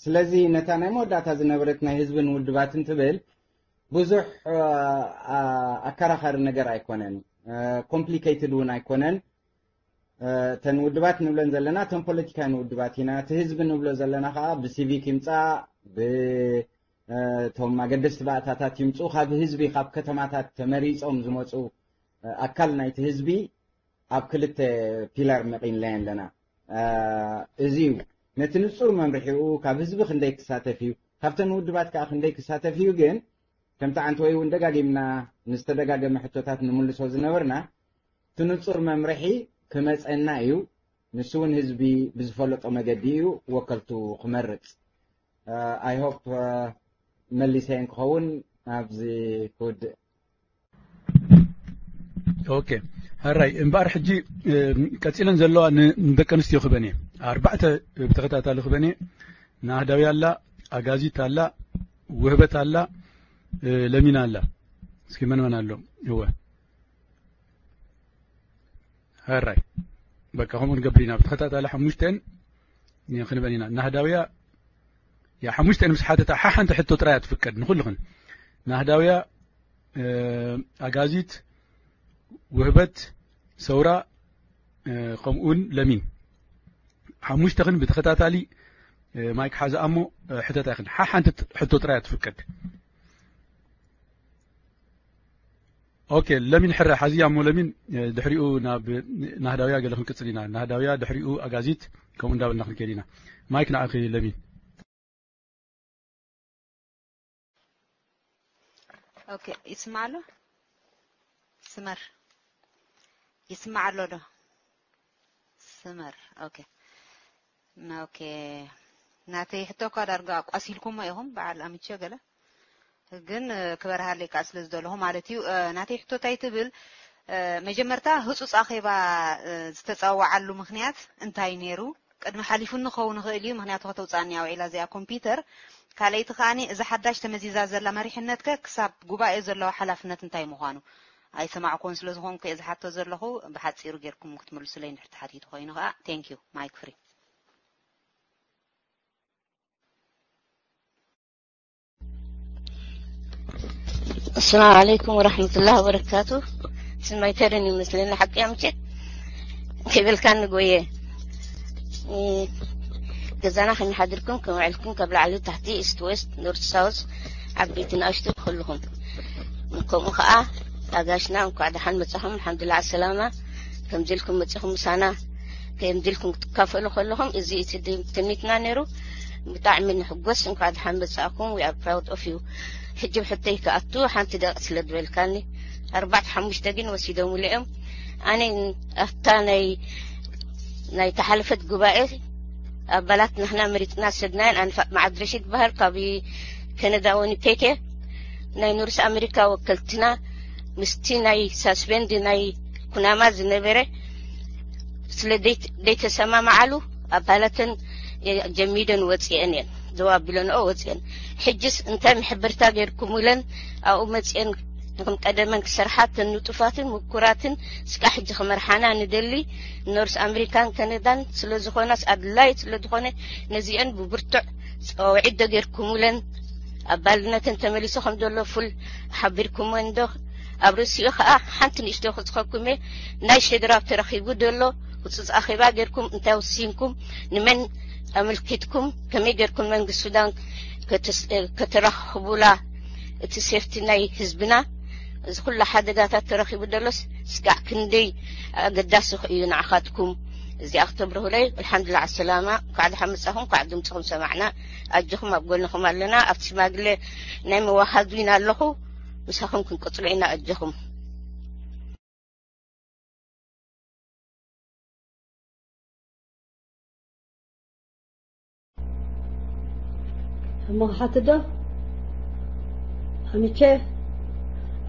ስለዚ ነታ ናይ መወዳእታ ዝነበረት ናይ ህዝብን ውድባትን ትብል ብዙሕ ኣከራኻሪ ነገር ኣይኮነን፣ ኮምፕሊኬትድ እውን ኣይኮነን። እተን ውድባት ንብለን ዘለና እተን ፖለቲካውያን ውድባት ኢና። እቲ ህዝቢ ንብሎ ዘለና ከዓ ብሲቪክ ይምፃእ፣ ብእቶም ኣገደስቲ ባእታታት ይምፁ፣ ካብ ህዝቢ ካብ ከተማታት ተመሪፆም ዝመፁ ኣካል ናይቲ ህዝቢ ኣብ ክልተ ፒላር መቒንለየ ኣለና። እዚ እዩ ነቲ ንፁር መምርሒኡ ካብ ህዝቢ ክንደይ ክሳተፍ እዩ፣ ካብተን ውድባት ከዓ ክንደይ ክሳተፍ እዩ። ግን ከምቲ ዓንተወይ እውን ደጋጊምና ንዝተደጋገመ ሕቶታት ንምልሶ ዝነበርና እቲ ንፁር መምርሒ ክመፀና እዩ። ንሱ እውን ህዝቢ ብዝፈለጦ መገዲ እዩ ወከልቱ ክመርፅ። I hope መሊሰ እንክኸውን ኣብዚ ክውድእ። ኦኬ፣ ሕራይ እምበኣር ሕጂ ቀፂለን ዘለዋ ንደቂ ኣንስትዮ ክበን እየ። ኣርባዕተ ብተኸታታሊ ክበን እየ። ናህዳዊ ኣላ፣ ኣጋዚት ኣላ፣ ውህበት ኣላ፣ ለሚና ኣላ። እስኪ መን መን ኣሎ? እወ፣ ሕራይ በቃ ከምኡ ንገብር ኢና። ብተኸታታሊ ሓሙሽተን ክንበን ኢና። ናህዳውያ ያ ሓሙሽተን ምስ ሓተታ ሓሓንቲ ሕቶ ጥራይ ትፍቀድ ንኹልኽን። ናህዳውያ፣ ኣጋዚት፣ ውህበት፣ ሰውራ፣ ከምኡውን ለሚን፣ ሓሙሽተኽን ብተኸታታሊ ማይክ ሓዛ እሞ ሕተታ ይኽን። ሓሓንቲ ሕቶ ጥራይ ትፍቀድ። ኦኬ፣ ለሚን ሕረ ሓዝያ እሞ ለሚን፣ ድሕሪኡ ናብ ናህዳውያ ገለ ክንቅጽል ኢና። ናህዳውያ ድሕሪኡ ኣጋዚት፣ ከምኡ እንዳበልና ክንከይድ ኢና። ማይክ ንዓኺ ለሚን። ኦኬ፣ ይስማዕ ኣሎ? ስመር፣ ይስማዕ ኣሎ ዶ? ስመር፣ ኦኬ። ኦኬ፣ ናተይ ሕቶ እኳ ዳርጋ ኣቋሲልኩሞ ኢኹም፣ በዓል ኣምቼ ገለ። ግን ክበርሃለይ ከዓ ስለ ዝደለኹ ማለት እዩ። ናተይ ሕቶ እንታይ ትብል፣ መጀመርታ ህፁፅ ኣኼባ ዝተፀዋዓሉ ምኽንያት እንታይ ነይሩ? ቅድሚ ሓሊፉኒ ክኸውን ይኽእል እዩ፣ ምኽንያቱ ከተውፅኣኒ እያ ውዒላ እዚኣ ኮምፒተር። ካልኣይቲ ከኣኒ እዛ ሓዳሽ ተመዚዛ ዘላ መሪሕነትከ ክሳብ ጉባኤ ዘለዎ ሓላፍነት እንታይ ምዃኑ ኣይሰማዕኩዎን ስለ ዝኾንኩ እየ ዝሓቶ ዘለኹ። ብሓፂሩ ጌርኩም ክትምልሱለይ እንድሕር ተሓቲቱ ኮይኑ ከዓ። Thank you. Mic free. السلام عليكم ورحمة الله وبركاته. ስመይ ተርን ይመስለኒ ሓቂ ኣምቼ ክብልካ ንጎየ ገዛና ከመይ ሓድርኩም፣ ከመይ ውዕልኩም፣ ካብ ላዕሊ ታሕቲ፣ ኢስት ዌስት፣ ኖርት ሳውስ፣ ዓበይቲ ንኣሽቱ ኩልኹም። ከምኡ ኸኣ ኣጋሽና እንኳዕ ደሓን መጻኹም። ኣልሓምዱሊላህ ሰላማ። ከምዚ ኢልኩም መጺኹም ምሳና፣ ከምዚ ኢልኩም ክትካፈሉ ከለኹም፣ እዚ እቲ ድ-፣ ትምኒትና ነይሩ። ብጣዕሚ ንሕጎስ። እንኳዕ ደሓን መጻእኩም። We are proud of you። ሕጂ ብሕቶይ ክኣቱ ሓንቲ ደቂቕ ስለ ዝበልካኒ፣ ኣርባዕተ ሓሙሽተ ግን ወሲዶምሉ እዮም። ኣነ ኣብታ ናይ፣ ናይ ተሓለፈት ጉባኤ ኣባላት ንሕና መሪጽና ሰድናየን ኣንፋ ማዓድረሽ ይበሃል ካብ ከነዳ ዊኒፔግ እየ። ናይ ኖርስ ኣሜሪካ ወከልትና ምስቲ ናይ ሳስፔንድ ናይ ኩናማ ዝነበረ ስለ ደይት-፣ ደይተሰማማዓሉ ኣባላተን ጀሚደን ወፂአን እየን። ደው ኣቢለንኦ ወፂአን። ሕጅስ እንታይ ምሕብርታ ገይርኩምለን ኣብኡ መፂአን ከም ቀደመን ክሰርሓ ተን ንጡፋትን ምኩራትን ስቃ ሕጂ ክመርሓና ንደሊ ኖርስ ኣሜሪካን ከነዳን ስለ ዝኾናስ ኣድላይ ስለ ዝኾነ ነዚአን ብብርቱዕ ጸዋውዒት ዶ ገይርኩምለን ኣባልነተን ተመሊሱ ከም ዘሎ ፉል ሓቢርኩመን ዶ? ኣብ ርእሲኡ ከኣ ሓንቲ ንእሽቶ ክጽኸኩም እየ። ናይ ሸድራብ ተረኺቡ ዘሎ ህጹጽ ኣኼባ ጌርኩም እንታይ ወሲንኩም? ንመን ኣመልኪትኩም? ከመይ ጌርኩም መንግስቲ ሱዳን ከተስ-፣ ከተራኽቡላ? እቲ ሴፍቲ ናይ ህዝብና፣ እዚ ኩሉ ሓደጋታት ተረኺቡ ዘሎስ ስጋዕ ክንደይ ኣገዳሲ እዩ ንዓኻትኩም። እዚኣ ክተብርሁለይ። ኣልሓምዱሊላህ ዓሰላማ፣ እንኳዕ ደሓን መጻኹም፣ እንኳዕ ድምጽኹም ሰማዕና። ኣጆኹም፣ ኣብ ጎንኹም ኣለና። ኣብቲ ሽማግለ ናይ ምውሃድ ዊን ኣለኹ፣ ምሳኹም ክንቅጽሎ ኢና። ኣጆኹም። እሞ ክሓትት ዶ? ኣሚቼ?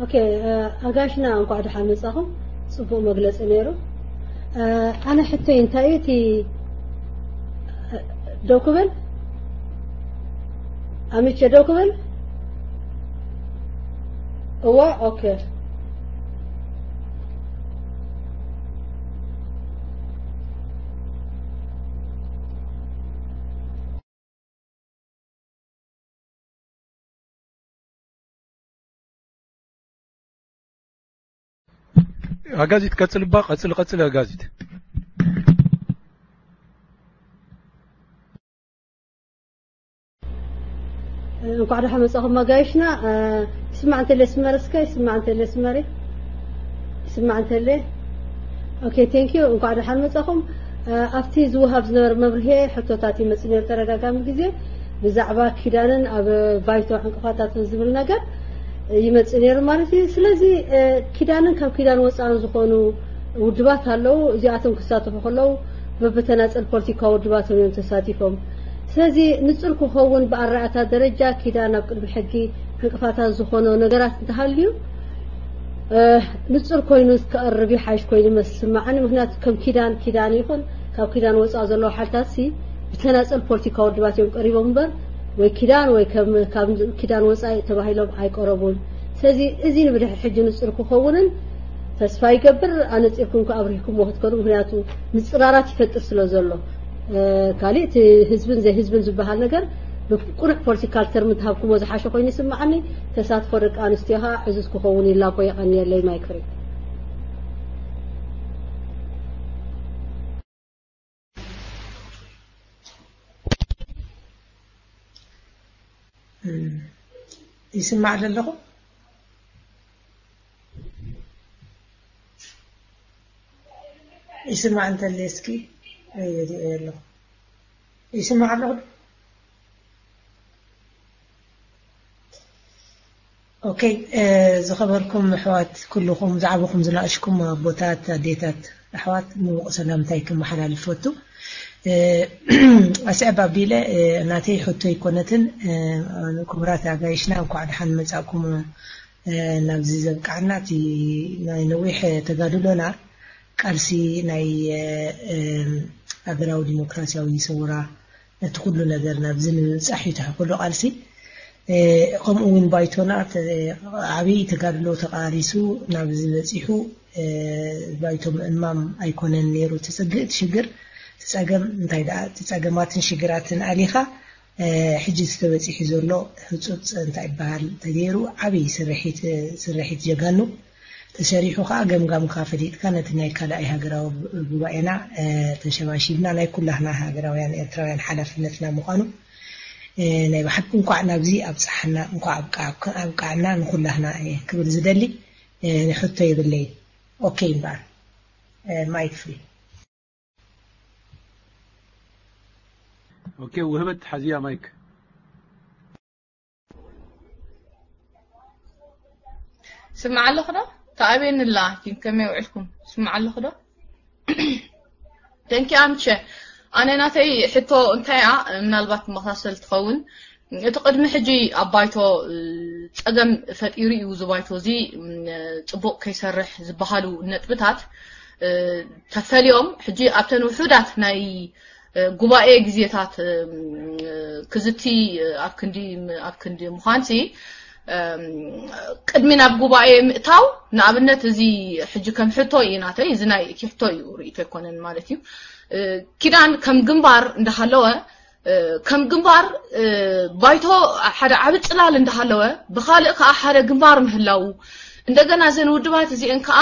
ኦኬ፣ እ፣ ኣጋሽና እንኳዕ ደሓን መጻኹም። ጽቡቕ መግለጺ ነይሩ። እ፣ ኣነ ሕቶይ እንታይ እዩ እቲ፣ እ፣ ደው ክብል? ኣሚቼ ደው ክብል? እወ፣ ኦኬ። ኣጋዚት ቀጽል እባ፣ ቀጽል፣ ቀጽል ኣጋዚት። እንኳዕ ደሓን መጻኹም ኣጋይሽና። እ፣ ይስማዕ እንተለ ስመር እስከ፣ ይስማዕ እንተለ ስመሪ። ይስማዕ እንተለ። ኦኬ፣ ቴንክ ዩ። እንኳዕ ደሓን መጻኹም። እ፣ ኣብቲ ዝወሃብ ዝነበረ መብርሄ ሕቶታት ይመጽእ ነይሩ ተደጋጋሚ ግዜ ብዛዕባ ኪዳንን ኣብ ባይቶ ዕንቅፋታትን ዝብል ነገር ይመጽእ ነይሩ ማለት እዩ። ስለዚ፣ እ፣ ኪዳንን ካብ ኪዳን ወጻእን ዝኾኑ ውድባት ኣለዉ። እዚኣቶም ክሳተፉ ከለዉ በብተናጸል ፖለቲካዊ ውድባቶም እዮም ተሳቲፎም። ስለዚ ንጹር ክኸውን ብኣረኣእታ ደረጃ ኪዳን ኣብ ቅድሚ ሕጊ ዕንቅፋታት ዝኾኖ ነገራት እንተሃልዩ፣ እ፣ ንጹር ኮይኑ ክቐርብ ይሓይሽ ኮይኑ መስማዓኒ። ምኽንያቱ ከም ኪዳን፣ ኪዳን ይኹን ካብ ኪዳን ወጻኢ ዘለዉ ሓይልታት ሲ ብተናጸል ፖለቲካዊ ውድባት እዮም ቀሪቦም እምበር ወይ ኪዳን ወይ ከም ካብ ኪዳን ወጻኢ ተባሂሎም ኣይቀረቡን። ስለዚ እዚ ንብድሕሪ ሕጂ ንጹር ክኸውንን ተስፋ ይገብር። ኣነጺርኩም ከኣብሪህኩምዎ ክትከዱ፣ ምኽንያቱ ምጽራራት ይፈጥር ስለ ዘሎ። እ፣ ካሊእ እቲ ህዝብን ዘይህዝብን ዝበሃል ነገር ብቁኑዕ ፖለቲካል ተርም እንተሃብኩሞ ዝሓሸ ኮይኑ ይስምዓኒ። ተሳትፎ ደቂ ኣንስትዮ ኸኣ ዕዙዝ ክኸውን ይላቦ። የቐንየለይ። ማይክ ፍሪ። እም፣ ይስማዕ ዶ ኣለኹ? ይስማዕ እንተለ እስኪ፣ እ፣ ይሪኦ ኣለኹ። ይስማዕ ኣለኹ? ኦኬ፣ እ፣ ዝኸበርኩም ኣሕዋት ኩልኹም፣ ዝዓበኹም ዝናእሽኩም፣ ኣቦታት፣ ኣዴታት፣ ኣሕዋት፣ ምዉቕ ሰላምታይ ክመሓላልፍ ፈቱ። እ፣ ኣስዕብ ኣቢለ፣ እ፣ ናተይ ሕቶ ኣይኮነትን። እ፣ ክቡራት ኣጋይሽና፣ እንኳዕ ደሓን መጻእኩም፣ እ፣ ናብዚ ዘብቅዓና። እቲ ናይ ነዊሕ ተጋድሎና፣ ቃልሲ ናይ፣ እ፣ እ፣ ሃገራዊ ዲሞክራሲያዊ ሰውራ፣ ነቲ ኩሉ ነገር ናብዚ ንምብጻሕ እዩ እቲ ኩሉ ቃልሲ። እ፣ ከምኡ እውን ባይቶና ተ-፣ ዓብዪ ተጋድሎ ተቃሪሱ ናብዚ በጺሑ፣ እ፣ ባይቶ ምእማም ኣይኮነን ነይሩ እቲ ጽግእ፣ እቲ ሽግር፣ እቲ ጸገም እንታይ ደኣ፣ እቲ ጸገማትን ሽግራትን ኣሊኻ፣ እ፣ ሕጂ እዚ ተበጺሑ ዘሎ ህጹጽ እንታይ ይበሃል ተገይሩ ዓብዪ ስርሒት፣ ስርሒት ጀጋኑ። ተሰሪሑ ከዓ ገምጋምካ ፈሊጥካ ነቲ ናይ ካልኣይ ሃገራዊ ጉባኤና ተሸባሺብና ናይ ኩላህና ሃገራውያን ኤርትራውያን ሓላፍነትና ምዃኑ ናይ ብሓቂ እንኳዕ ናብዚ ኣብፀሓና እንኳዕ ኣብቃዓና ንኩላህና ክብል ዝደሊ ሕቶ የብለይ። ኦኬ እምበኣር ማይክ ፍሪ። ኦኬ ውህበት ሓዚያ ማይክ። ስምዓ ኣለኹ ዶ? ተኣቤኒ ኣላ። ኪን ከመይ ውዕልኩም? ስምዓ ኣለኹ ዶ? ተንኪ ኣምቸ ኣነ ናተይ ሕቶ እንታይ እያ ምናልባት መሳሰል ትኸውን እቲ ቅድሚ ሕጂ ኣብ ባይቶ ጸገም ፈጢሩ እዩ እዚ ባይቶ እዚ ጽቡቕ ከይሰርሕ ዝበሃሉ ነጥብታት ተፈሊዮም ሕጂ ኣብተን ውሑዳት ናይ ጉባኤ ግዜታት ክዝቲ ኣብ ክንዲ ኣብ ክንዲ ምዃንሲ ቅድሚ ናብ ጉባኤ ምእታው ንኣብነት እዚ ሕጂ ከም ሕቶ እዩ ናተይ እዚ ናይ እቲ ሕቶ እዩ ርእቶ ኣይኮነን ማለት እዩ ኪዳን ከም ግንባር እንዳሃለወ ከም ግንባር ባይቶ ሓደ ዓቢ ጽላል እንዳሃለወ ብኻልእ ከዓ ሓደ ግንባር ምህላው እንደገና ዘን ውድባት እዚአን ከዓ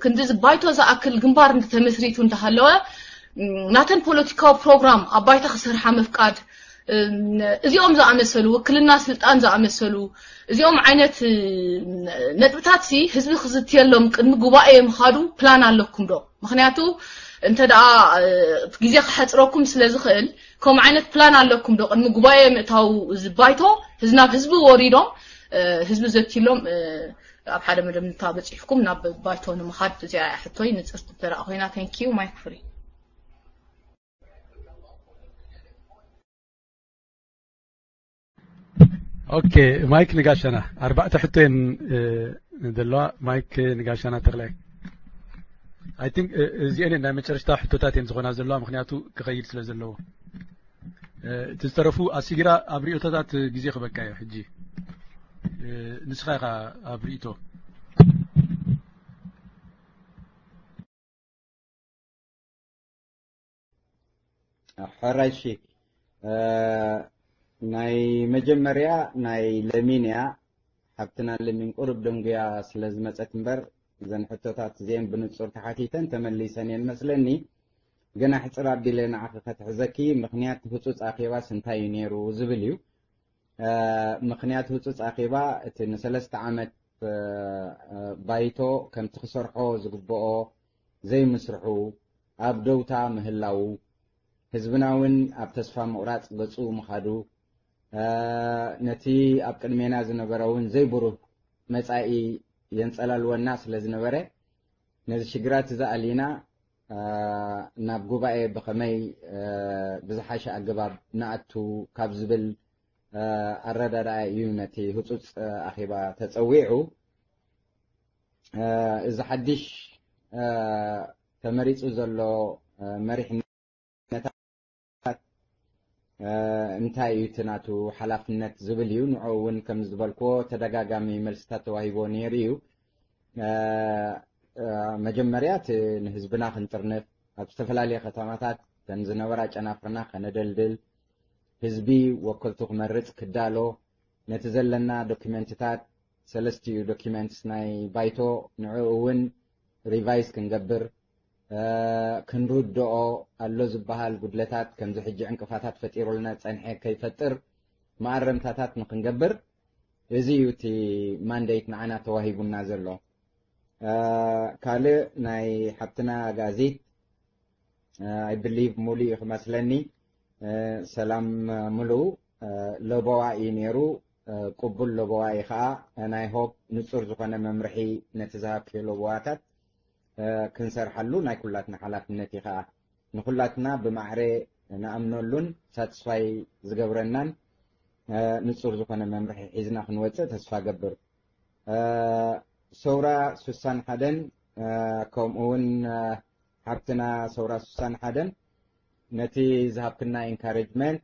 ክንዲ ባይቶ ዝኣክል ግንባር እንተተመስሪቱ እንዳሃለወ ናተን ፖለቲካዊ ፕሮግራም ኣብ ባይታ ክሰርሓ ምፍቃድ እዚኦም ዝኣመሰሉ ውክልና ስልጣን ዝኣመሰሉ እዚኦም ዓይነት ነጥብታት ሲ ህዝቢ ክዝትየሎም ቅድሚ ጉባኤ ምኻዱ ፕላን ኣለኩም ዶ? ምክንያቱ እንተ ደኣ ግዜ ክሓፅረኩም ስለ ዝኽእል ከም ዓይነት ፕላን ኣለኩም ዶ ቅድሚ ጉባኤ ምእታው ዝባይቶ ናብ ህዝቢ ወሪዶም ህዝቢ ዘትሎም ኣብ ሓደ መደምታ በፂሕኩም ናብ ባይቶ ንምኻድ እዚኣ ሕቶይ ንፅርቲ ተረኣ ኮይና thank you ማይክ ፍሪ ኦኬ ማይክ ንጋሻና ኣርባዕተ ሕቶየን ዘለዋ ማይክ ንጋሻና ተኽላይ I think እዚአን ናይ መጨረሽታ ሕቶታት እየን ዝኾና ዘለዋ ምክንያቱ ክኸይድ ስለ ዘለዎ እቲ ዝተረፉ ኣሲጊራ ኣብ ሪኦቶታት ግዜ ክበካ እዩ ሕጂ ንስኻ ኢኻ ኣብ ሪእቶ ሕራይ እሺ ናይ መጀመርያ ናይ ለሚን እያ ሓብትና ለሚን ቁሩብ ደንጉያ ስለ ዝመፀት እምበር እዘን ሕቶታት እዚአን ብንፁር ተሓቲተን ተመሊሰን እየን መስለኒ ግን ኣሕፅር ኣቢለ ንዓኺ ከትሕዘኪ ምኽንያት ህፁፅ ኣኼባስ እንታይ እዩ ነይሩ ዝብል እዩ ምኽንያት ህፁፅ ኣኼባ እቲ ንሰለስተ ዓመት ባይቶ ከምቲ ክሰርሖ ዝግብኦ ዘይምስርሑ ኣብ ደውታ ምህላዉ ህዝብና እውን ኣብ ተስፋ ምቑራፅ ገፁ ምኻዱ ነቲ ኣብ ቅድሜና ዝነበረ እውን ዘይብሩህ መፃኢ የንፀላልወና ስለ ዝነበረ ነዚ ሽግራት እዚ ኣሊና ናብ ጉባኤ ብኸመይ ብዝሓሸ ኣገባብ ንኣቱ ካብ ዝብል ኣረዳድኣ እዩ ነቲ ህፁፅ ኣኼባ ተፀዊዑ። እዚ ሓድሽ ተመሪፁ ዘሎ መሪሕነታት እንታይ እዩ እቲ ናቱ ሓላፍነት ዝብል እዩ። ንዕኡ እውን ከም ዝበልክዎ ተደጋጋሚ መልስታት ተዋሂቦ ነይሩ እዩ። መጀመርያ እቲ ንህዝብና ክንጥርንፍ ኣብ ዝተፈላለየ ከተማታት ተን ዝነበራ ጨናፍርና ከነደልድል ህዝቢ ወከልቱ ክመርፅ ክዳሎ ነቲ ዘለና ዶኪመንትታት ሰለስቲኡ ዶኪመንትስ ናይ ባይቶ ንዕኡ እውን ሪቫይዝ ክንገብር ክንርድኦ ኣሎ ዝበሃል ጉድለታት ከምዚ ሕጂ ዕንቅፋታት ፈጢሩልና ፀንሐ ከይፈጥር መኣረምታታት ንክንገብር እዚ እዩ እቲ ማንዴት ንዓና ተዋሂቡና ዘሎ ካልእ ናይ ሓብትና ጋዜት I believe ሙሉ እዩ ክመስለኒ ሰላም ሙሉ ለበዋ እዩ ነይሩ ቅቡል ለበዋ እዩ ከዓ ናይ ሆፕ ንፁር ዝኾነ መምርሒ ነቲ ዝሃብክዮ ለበዋታት ክንሰርሓሉ ናይ ኩላትና ሓላፍነት እዩ ከዓ ንኩላትና ብማዕረ ንኣምነሉን ሳትስፋይ ዝገብረናን ንፁር ዝኾነ መምርሒ ሒዝና ክንወፅእ ተስፋ ገብር ሰውራ ስሳን ሓደን ከምኡ እውን ሓብትና ሰውራ ስሳን ሓደን ነቲ ዝሃብክና ኢንካሬጅመንት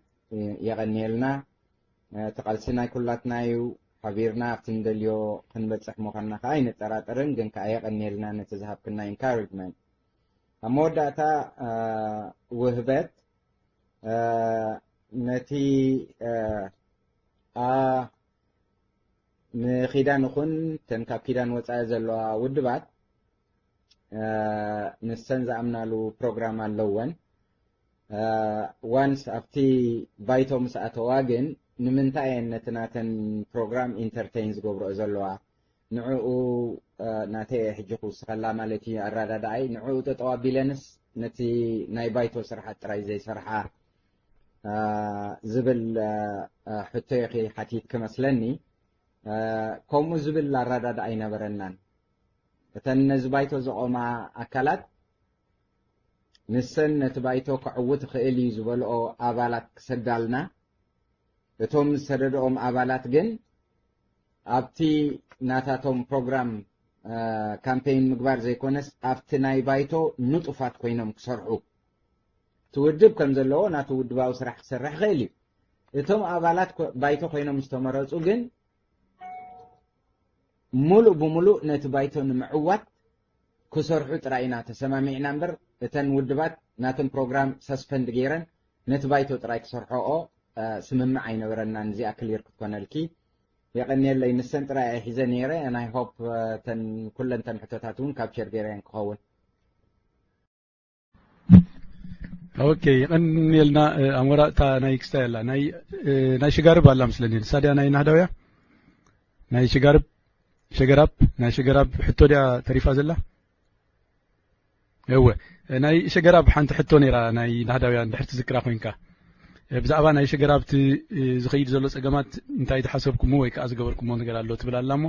የቐንየልና እቲ ቃልሲ ናይ ኩላትና እዩ ሓቢርና ኣብቲ ንደልዮ ክንበፅሕ ምዃንና ከዓ ኣይንጠራጠርን ግን ከዓ የቐንየልና ነቲ ዝሃብክና ኢንካሬጅመንት ኣብ መወዳእታ ውህበት ነቲ ኣ ንኪዳን ይኹን እተን ካብ ኪዳን ወፃኢ ዘለዋ ውድባት፣ እ፣ ንሰን ዝኣምናሉ ፕሮግራም ኣለወን። እ፣ ዋንስ ኣብቲ ባይቶ ምስ ኣተዋ ግን ንምንታይ እየን ነቲ ናተን ፕሮግራም ኢንተርቴይን ዝገብርኦ ዘለዋ? ንዕኡ፣ እ፣ ናተይ እየ ሕጂ ክውስኸላ ማለት እዩ ኣረዳድኣይ። ንዕኡ ጠጠው ኣቢለንስ ነቲ ናይ ባይቶ ስራሓት ጥራይ ዘይሰርሓ፣ እ፣ ዝብል፣ እ፣ እ፣ ሕቶ ኢኺ ሓቲት ክመስለኒ። እ፣ ከምኡ ዝብል ኣረዳድኣ ኣይነበረናን። እተን ነዚ ባይቶ ዘቆማ ኣካላት ንሰን ነቲ ባይቶ ከዕውት ይኽእል እዩ ዝበልኦ ኣባላት ክሰዳልና፣ እቶም ዝሰደድኦም ኣባላት ግን ኣብቲ ናታቶም ፕሮግራም፣ እ፣ ካምፔይን ምግባር ዘይኮነስ ኣብቲ ናይ ባይቶ ንጡፋት ኮይኖም ክሰርሑ፣ እቲ ውድብ ከም ዘለዎ ናቱ ውድባዊ ስራሕ ክሰርሕ ይኽእል እዩ። እቶም ኣባላት ኮ-፣ ባይቶ ኮይኖም ዝተመረጹ ግን ሙሉእ ብሙሉእ ነቲ ባይቶ ንምዕዋት ክሰርሑ ጥራይ ኢና ተሰማሚዕና እምበር፣ እተን ውድባት ናተን ፕሮግራም ሰስፐንድ ገይረን ነቲ ባይቶ ጥራይ ክሰርሖኦ፣ እ፣ ስምምዕ ኣይነበረናን። እዚኣ ክሊር ክትኮነልኪ። የቐንየለይ፣ ንሰን ጥራይ እየ ሒዘ ነይረ። And I hope፣ እ፣ እተን ኩለን እተን ሕቶታት እውን ካፕቸር ገይረየን ክኸውን። ኦኬ፣ ይቐንየልና፣ እ፣ ኣሞራ። እታ ናይ ክስታይ ኣላ፣ ናይ፣ እ፣ ናይ ሽጋርብ ኣላ ምስለኒ። ንሳ ድያ ናይ ናህዳውያ? ናይ ሽጋርብ፣ ሸገራብ፣ ናይ ሸገራብ ሕቶ ድያ ተሪፋ ዘላ? እወ፣ እ፣ ናይ ሸገራብ ሓንቲ ሕቶ ነይራ፣ ናይ ናህዳውያ፣ እንድሕር ትዝክራ ኮይንካ። እ፣ ብዛዕባ ናይ ሸገራብ እቲ፣ እ፣ ዝኸይድ ዘሎ ጸገማት እንታይ ዝሓሰብኩሞ ወይ ከኣ ዝገበርኩሞ ነገር ኣሎ ትብል ኣላ እሞ፣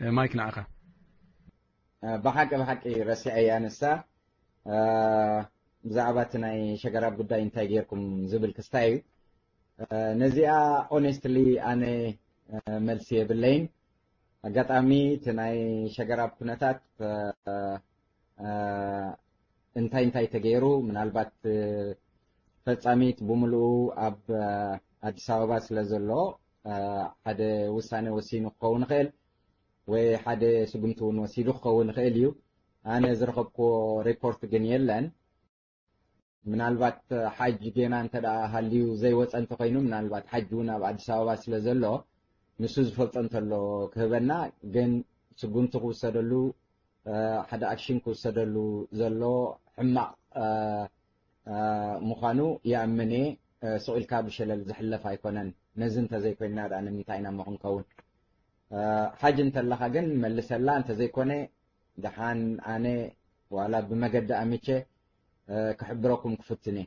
እ፣ ማይክ ንዓኻ። እ፣ ብሓቂ፣ ብሓቂ ረሲዐያ ንሳ። እ፣ ብዛዕባ እቲ ናይ ሸገራብ ጉዳይ እንታይ ጌርኩም ዝብል ክስታይ እዩ። እ፣ ነዚኣ ኦኔስትሊ ኣነ፣ እ፣ መልሲ የብለይን። ኣጋጣሚ እቲ ናይ ሸገራብ ኩነታት፣ እ፣ እ፣ እንታይ እንታይ ተገይሩ፣ ምናልባት፣ እ፣ ፈጻሚት ብምልኡ ኣብ፣ እ፣ ኣዲስ ኣበባ ስለ ዘሎ፣ እ፣ ሓደ ውሳነ ወሲኑ ክኸውን ይኽእል ወይ ሓደ ስጉምቲ እውን ወሲዱ ክኸውን ይኽእል እዩ። ኣነ ዝረኸብክዎ ሪፖርት ግን የለን። ምናልባት ሓጅ ጌና እንተ ደኣ ሃልዩ ዘይወጸ እንተኾይኑ፣ ምናልባት ሓጅ እውን ኣብ ኣዲስ ኣበባ ስለ ዘሎ፣ ንሱ ዝፈልጦ እንተሎ ክህበና። ግን ስጉምቲ ክውሰደሉ፣ እ፣ ሓደ ኣክሽን ክውሰደሉ ዘሎ ሕማቕ፣ እ፣ እ፣ ምዃኑ ይኣምን እየ። እ፣ ስቕ ኢልካ ብሸለል ዝሕለፍ ኣይኮነን። ነዚ እንተዘይኮይንና ደኣ ንምንታይ ኢና እሞ ክንከውን? እ፣ ሓጅ እንተለኻ ግን መልሰላ፣ እንተዘይኮነ ደሓን ኣነ ዋላ ብመገዲ ኣሚቼ፣ እ፣ ክሕብረኩም ክፍትን እየ።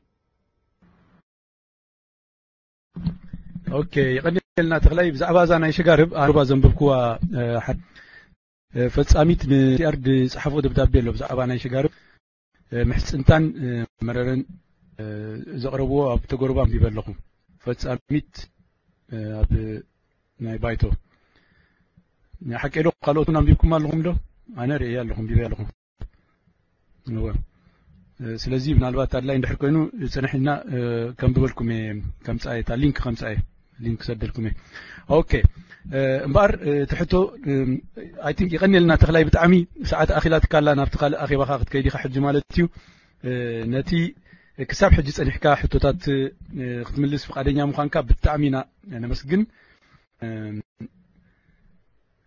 ኦኬ፣ ይቐንየልና ተኽላይ። ብዛዕባ እዛ ናይ ሸጋርብ ኣርባ ዘንበብኩዋ፣ እ፣ ሓ-፣ እ፣ ፈጻሚት ንቲኣር ዝጸሓፎ ደብዳቤ ኣሎ ብዛዕባ ናይ ሸጋርብ፣ እ፣ ምሕጽንታን፣ እ፣ መረረን፣ እ፣ ዘቕረብዎ ኣብ ተጎርባ ኣንቢበ ኣለኹ። ፈጻሚት፣ እ፣ ኣብ ናይ ባይቶ። ናይ ሓቂ ዶ ካልኦት እውን ኣንቢብኩም ኣለኹም ዶ? ኣነ ርእየ ኣለኹ፣ ኣንቢበ ኣለኹ። እወ። እ፣ ስለዚ ምናልባት ኣድላይ እንድሕር ኮይኑ ጽንሕ ኢልና፣ እ፣ ከንብበልኩም እየ፣ ከምጻእ እየ፣ እታ ሊንክ ከምጻእ እየ፣ ሊንክ ክሰደልኩም እየ። ኦኬ። እ፣ እምበኣር፣ እ፣ እቲ ሕቶ፣ እ፣ ኣይ ቲንክ ይቐንየልና ተኽላይ፣ ብጣዕሚ ሰዓት ኣኺላትካ ኣላ፣ ናብቲ ካልእ ኣኼባኻ ክትከይድ ኢኻ ሕጂ ማለት እዩ። እ፣ ነቲ ክሳብ ሕጂ ጸኒሕካ ሕቶታት፣ እ፣ ክትምልስ ፍቓደኛ ምዃንካ ብጣዕሚ ኢና ነመስግን። እ፣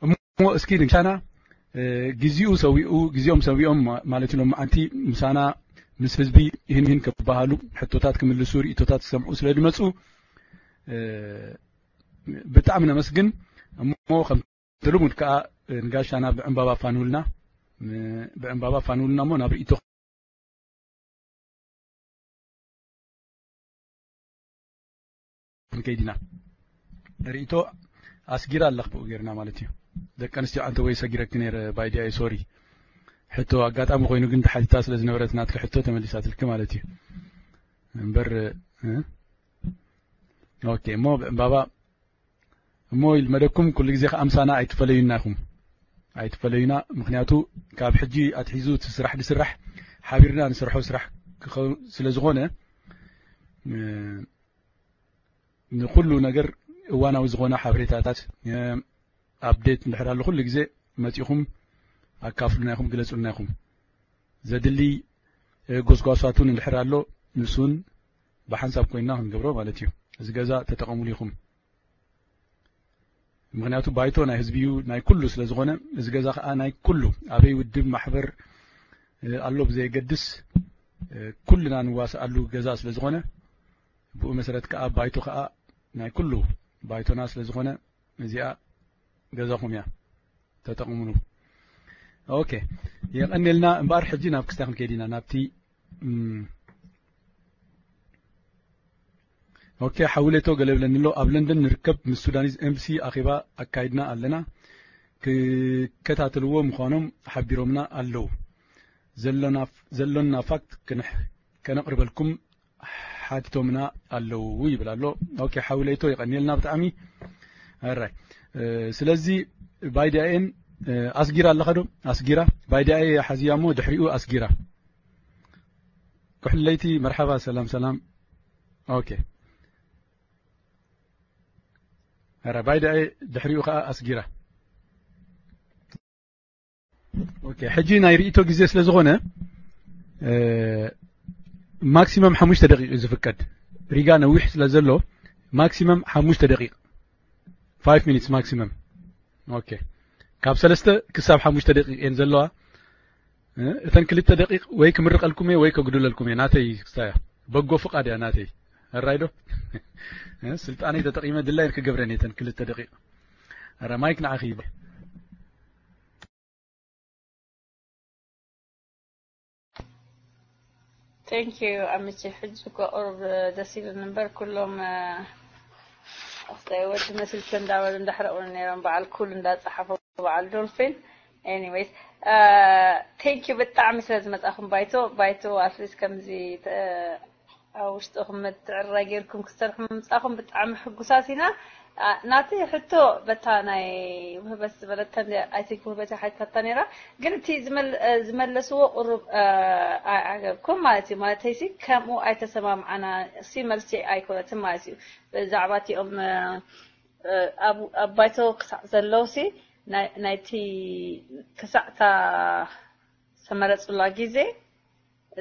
እሞ እስኪ ንግሻና፣ እ፣ ግዜኡ ሰዊኡ፣ ግዜኦም ሰዊኦም ማ-፣ ማለት እዩ፣ ሎማዓንቲ ምሳና ምስ ህዝቢ ይህን ይህን ክበሃሉ፣ ሕቶታት ክምልሱ፣ ርእይቶታት ክሰምዑ ስለ ዝመጹ፣ እ፣ ብጣዕሚ ነመስግን። እሞ ከም እቲ ልሙድ ከኣ፣ እ፣ ንጋሻና ብዕምባባ ፋንውልና፣ እ፣ ብዕምባባ ፋንውልና እሞ ናብ ርእይቶ ክንከይድ ኢና። ርእይቶ ኣስጊራ ኣለኽ ብኡ ጌርና ማለት እዩ። ደቂ ኣንስትዮ ኣንተ ወይ ሰጊረኪ ነይረ ባይዲያ እዩ፣ ሶሪ። ሕቶ ኣጋጣሚ ኮይኑ ግን ተሓቲታ ስለ ዝነበረት ናትኪ ሕቶ ተመሊሳትልኪ ማለት እዩ። እምበር፣ እ? ኦኬ፣ እሞ ብዕምባባ እሞ ይልመደኩም፣ ኩሉ ግዜ ከኣ ምሳና ኣይትፈለዩና ኢኹም። ኣይትፈለዩና፣ ምኽንያቱ ካብ ሕጂ ኣትሒዙ እቲ ስራሕ ዝስራሕ ሓቢርና ንሰርሖ ስራሕ ክኸውን ስለ ዝኾነ፣ እ፣ ንኹሉ ነገር እዋናዊ ዝኾነ ሓበሬታታት፣ እ፣ ኣፕዴት እንድሕር ኣሎ ኩሉ ግዜ መጺኹም ኣካፍሉና ኢኹም፣ ግለጹልና ኢኹም። ዘድሊ፣ እ፣ ጎስጓሳት እውን እንድሕር ኣሎ ንሱን ብሓንሳብ ኮይንና ክንገብሮ ማለት እዩ። እዚ ገዛ ተጠቐሙሉ ኢኹም። ምኽንያቱ ባይቶ ናይ ህዝቢ እዩ፣ ናይ ኩሉ ስለ ዝኾነ፣ እዚ ገዛ ከዓ ናይ ኩሉ፣ ኣበይ ውድብ ማሕበር ኣሎ ብዘየገድስ ኩልና ንዋስኣሉ ገዛ ስለ ዝኾነ፣ ብኡ መሰረት ከዓ ባይቶ ከዓ ናይ ኩሉ ባይቶና ስለ ዝኾነ፣ እዚኣ ገዛኹም እያ፣ ተጠቕሙሉ። ኦኬ፣ የቐንየልና። እምበኣር ሕጂ ናብ ክስታይ ክንከይድ ኢና፣ ናብቲ ኦኬ፣ ሓውሌቶ ገለ ብለኒ ኣሎ። ኣብ ለንደን ንርከብ ምስ ሱዳኒዝ ኤምባሲ ኣኼባ ኣካይድና ኣለና፣ ክከታተልዎ ምዃኖም ሓቢሮምና ኣለዉ። ዘሎና ፋክት ከነቕርበልኩም ሓቲቶምና ኣለዉ ይብል ኣሎ። ኦኬ፣ ሓውሌቶ የቐንየልና ብጣዕሚ። ኣራይ ስለዚ ባይዲኣኤን ኣስጊራ ኣለኻ ዶ? ኣስጊራ ባይዲኣኤ ሓዝያ እሞ ድሕሪኡ ኣስጊራ። ኩሕለይቲ መርሓባ፣ ሰላም ሰላም። ኦኬ፣ ኧረ ባይዳኤ ድሕሪኡ ከዓ ኣስጊራ። ኦኬ፣ ሕጂ ናይ ርእይቶ ግዜ ስለ ዝኾነ ማክሲመም ሓሙሽተ ደቂቕ እዩ ዝፍቀድ። ሪጋ ነዊሕ ስለ ዘሎ ማክሲመም ሓሙሽተ ደቂቕ፣ ፋይቭ ሚኒትስ ማክሲመም። ኦኬ፣ ካብ ሰለስተ ክሳብ ሓሙሽተ ደቂቕ እየን ዘለዋ። እተን ክልተ ደቂቕ ወይ ክምርቐልኩም እየ ወይ ከጉድለልኩም እየ። ናተይ ክስታያ በጎ ፍቓድ እያ ናተይ። ኣራይዶ ስልጣነይ ተጠቒመ ድላይን ክገብረን እየ እተን ክልተ ደቂቕ። ኣረ ማይክ ንዓኺ ይበ Thank you ኣምቼ። ሕጂ እኮ ቁሩብ ደስ ይብል እምበር ኩሎም ኣስታይ ወዲ መስልኪ እንዳበሉ እንዳሕረቑኒ ነይሮም፣ በዓል ኩል እንዳጸሓፎ፣ በዓል ዶልፊን። Anyways, thank you ብጣዕሚ ስለ ዝመጻኹም ባይቶ። ባይቶ at least ከምዚ ኣብ ውሽጥኹም ምትዕርራይ ጌርኩም ክትሰርሑ ምምጻኹም ብጣዕሚ ሕጉሳት ኢና። ናተይ ሕቶ በታ ናይ ውህበት ዝበለታ I think ውህበት ሓቲታታ ነይራ፣ ግን እቲ ዝመለስዎ ቁሩብ ኣይዓገብኩም ማለት እዩ። ማለተይሲ ከምኡ ኣይተሰማምዓና ሲ መልሲ ኣይኮነትን ማለት እዩ። ብዛዕባ እቲኦም ኣብ ባይቶ ክሳዕ ዘለውሲ ናይቲ ክሳዕታ ዝተመረጹላ ግዜ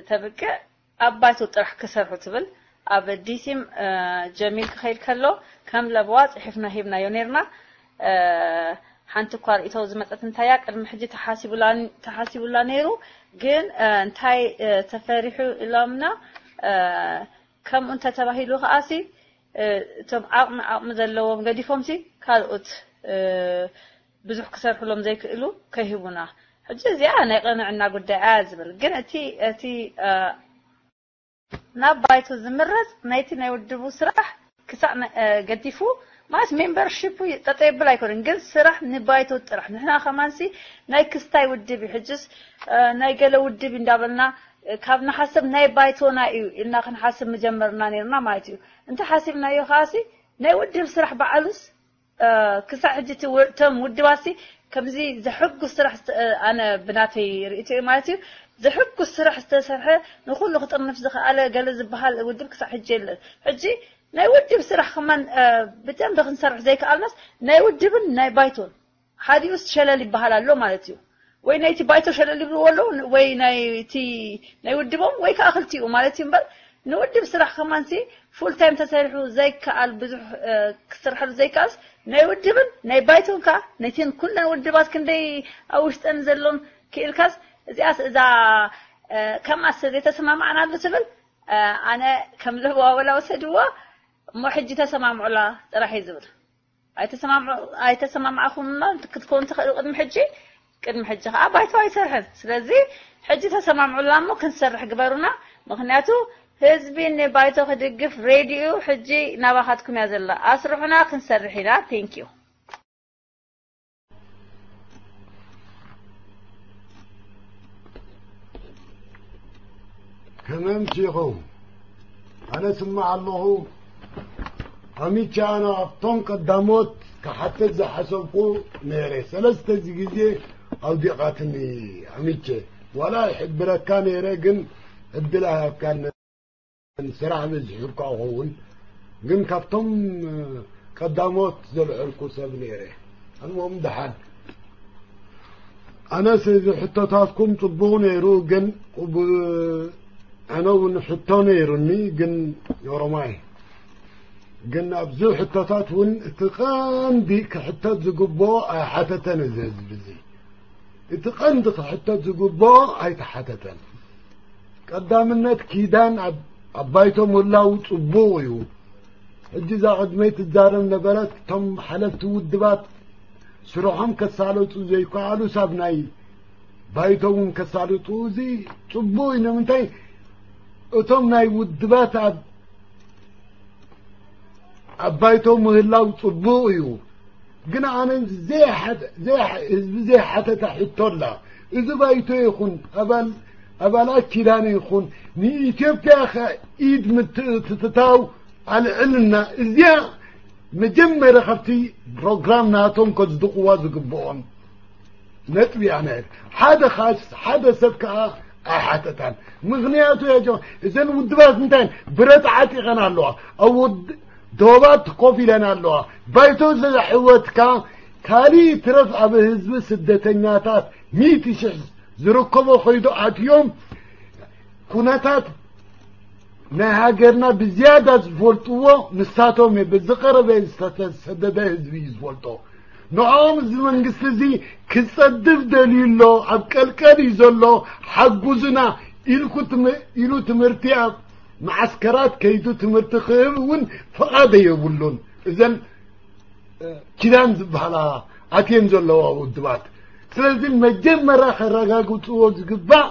ተብቅዕ ኣብ ባይቶ ጥራሕ ክሰርሑ ትብል። ኣብ ዲሲም ጀሚል ክኸይድ ከሎ ከም ለበዋ ጽሒፍና ሂብናዮ ነርና። ሓንቲ እኳ ርእቶ ዝመጸት እንታያ ቅድሚ ሕጂ ተሓሲቡላ ነይሩ፣ ግን እንታይ ተፈሪሑ ኢሎምና። ከምኡ እንተተባሂሉ ከኣሲ እቶም ዓቕሚ ዓቕሚ ዘለዎም ገዲፎምሲ ካልኦት ብዙሕ ክሰርሕሎም ዘይክእሉ ከይህቡና። ሕጂ እዚኣ ናይ ቅንዕና ጉዳይ ኣያ ዝብል፣ ግን እቲ እቲ ናብ ባይቶ ዝምረጽ ናይቲ ናይ ውድቡ ስራሕ ክሳዕ ገዲፉ ማለት ሜምበርሺፕ ጠጠ የብል ኣይኮነን፣ ግን ስራሕ ንባይቶ ጥራሕ። ንሕና ከማንሲ ናይ ክስታይ ውድብ እዩ፣ ሕጅስ ናይ ገለ ውድብ እንዳበልና ካብ ንሓሰብ ናይ ባይቶና እዩ ኢልና ክንሓስብ ምጀመርና ነርና ማለት እዩ። እንተ ሓሲብናዮ ከኣሲ ናይ ውድብ ስራሕ በዓሉስ ክሳዕ ሕጂ እቶም ውድባሲ ከምዚ ዘሐጉስ ስራሕ ኣነ ብናተይ ርእቶ እዩ ማለት እዩ። ዘሐጉስ ስራሕ ዝተሰርሐ ንኩሉ ክጥርንፍ ዝኸኣለ ገለ ዝበሃል ውድብ ክሳዕ ሕጂ የለን። ሕጂ ናይ ውድብ ስራሕ ከማን ብደንብ ክንሰርሕ ዘይከኣልናስ ናይ ውድብን ናይ ባይቶን ሓዲኡስ ሸለል ይበሃል ኣሎ ማለት እዩ። ወይ ናይቲ ባይቶ ሸለል ይብልዎ ኣለዉ ወይ ናይቲ ናይ ውድቦም ወይ ከዓ ክልቲኡ ማለት እዩ። እምበር ንውድብ ስራሕ ከማንሲ ፉል ታይም ተሰሪሑ ዘይከኣል ብዙሕ ክስርሐሉ ዘይከኣልስ ናይ ውድብን ናይ ባይቶን ከዓ ነቲን ኩለን ውድባት ክንደይ ኣብ ውሽጠን ዘሎን ክኢልካስ እዚኣስ እዛ ከምኣስ ዘይተሰማማዕናሉ ትብል ኣነ ከም ለበዋ ወላ ወሰድዎ እሞ ሕጂ ተሰማምዑላ ጥራሕ እዩ ዝብል። ኣይተሰማማዕኹምና ክትኮኑ ትኽእሉ ቅድሚ ሕጂ ቅድሚ ሕጂ ከዓ ባይቶ ኣይሰርሕን። ስለዚ ሕጂ ተሰማምዑላ እሞ ክንሰርሕ ግበሩና። ምክንያቱ ህዝቢ ንባይቶ ክድግፍ ሬድዩ ሕጂ ናባኻትኩም እያ ዘላ። ኣስርሑና ክንሰርሕ ኢና። Thank you። ከመምቲ ኢኹም ኣነ ስማዕ ኣለኹ። ኣሚቻ ኣነ ኣብቶም ቀዳሞት ክሓትት ዝሓሰብኩ ነይረ። ሰለስተ ግዜ ኣውዲቓትኒ ኣሚቼ። ዋላ ይሕብረካ ነይረ ግን ዕድል ኣይሃብካን። ስራሕ በዚሑ እኳ እኸውን ግን ካብቶም ቀዳሞት ዘልዐልኩ ሰብ ነይረ። ኣንዎም ደሓን ኣነስ እዚ ሕቶታትኩም ጽቡቕ ነይሩ ግን ኣነ እውን ሕቶ ነይሩኒ ግን ኦሮማይ ግን ኣብዚ ሕቶታት እውን እቲ ቀንዲ ክሕተት ዝግብኦ ኣይሓተተን። እዚ ህዝቢ እዚ እቲ ቀንዲ ክሕተት ዝግብኦ ኣይተሓተተን። ቀዳምነት ኪዳን ኣብ፣ ኣብ ባይቶ ምህላው ጽቡቕ እዩ። ሕጂ እዛ ቅድመይ ትዛረብ ነበረት፣ እቶም ሓለፍቲ ውድባት ስርሖም ከሳለጡ ዘይከኣሉ ሳብ ናይ ባይቶ እውን ከሳልጡ፣ እዚ ጽቡቕ እዩ። ንምንታይ እቶም ናይ ውድባት ኣብ፣ ኣብ ባይቶ ምህላው ጽቡቕ እዩ። ግን ኣነ ዘይሓተ-፣ ዘይሓ-፣ ህዝቢ ዘይሓተተ ሕቶ ኣላ። እዚ ባይቶ ይኹን ኣባል፣ ኣባላት ኪዳን ይኹን ንኢትዮጵያ ከ ኢድ ምትእትታው ኣልዕልና። እዚኣ መጀመርያ ካብቲ ፕሮግራም ናቶም ከጽድቕዋ ዝግብኦም ነጥቢ ኣነ ሓደ ኻስ ሓደ ሰብ ከኣ ኣይሓተታን። ምኽንያቱ ያ ጀማ-፣ እዘን ውድባት እንታይ ብረት ዓጢቐን ኣለዋ። ኣብ ውድ-፣ ዶባት ኮፍ ኢለን ኣለዋ። ባይቶ ዘዕወትካ ካሊእ ትረፍ ኣብ ህዝቢ ስደተኛታት ሚእቲ ሽሕ ዝርከቦ ከይዱ ኣትዮም ኩነታት ናይ ሃገርና ብዝያዳ ዝፈልጥዎ ንሳቶም እዮም። ብዝቐረበ ዝተሰደደ ህዝቢ እዩ ዝፈልጦ። ንዕኦም እዚ መንግስቲ እዚ ክጸድፍ ደልዩ ኣሎ፣ ኣብ ቀልቀል እዩ ዘሎ፣ ሓጉዙና ኢልኩ ትም-፣ ኢሉ ትምህርቲ ኣብ መዓስከራት ከይዱ ትምህርቲ ክህብ እውን ፍቓድ የብሉን። እዘን ኪዳን ዝበሃላ ኣትየን ዘለዋ ውድባት። ስለዚ መጀመርያ ከረጋግፅዎ ዝግባእ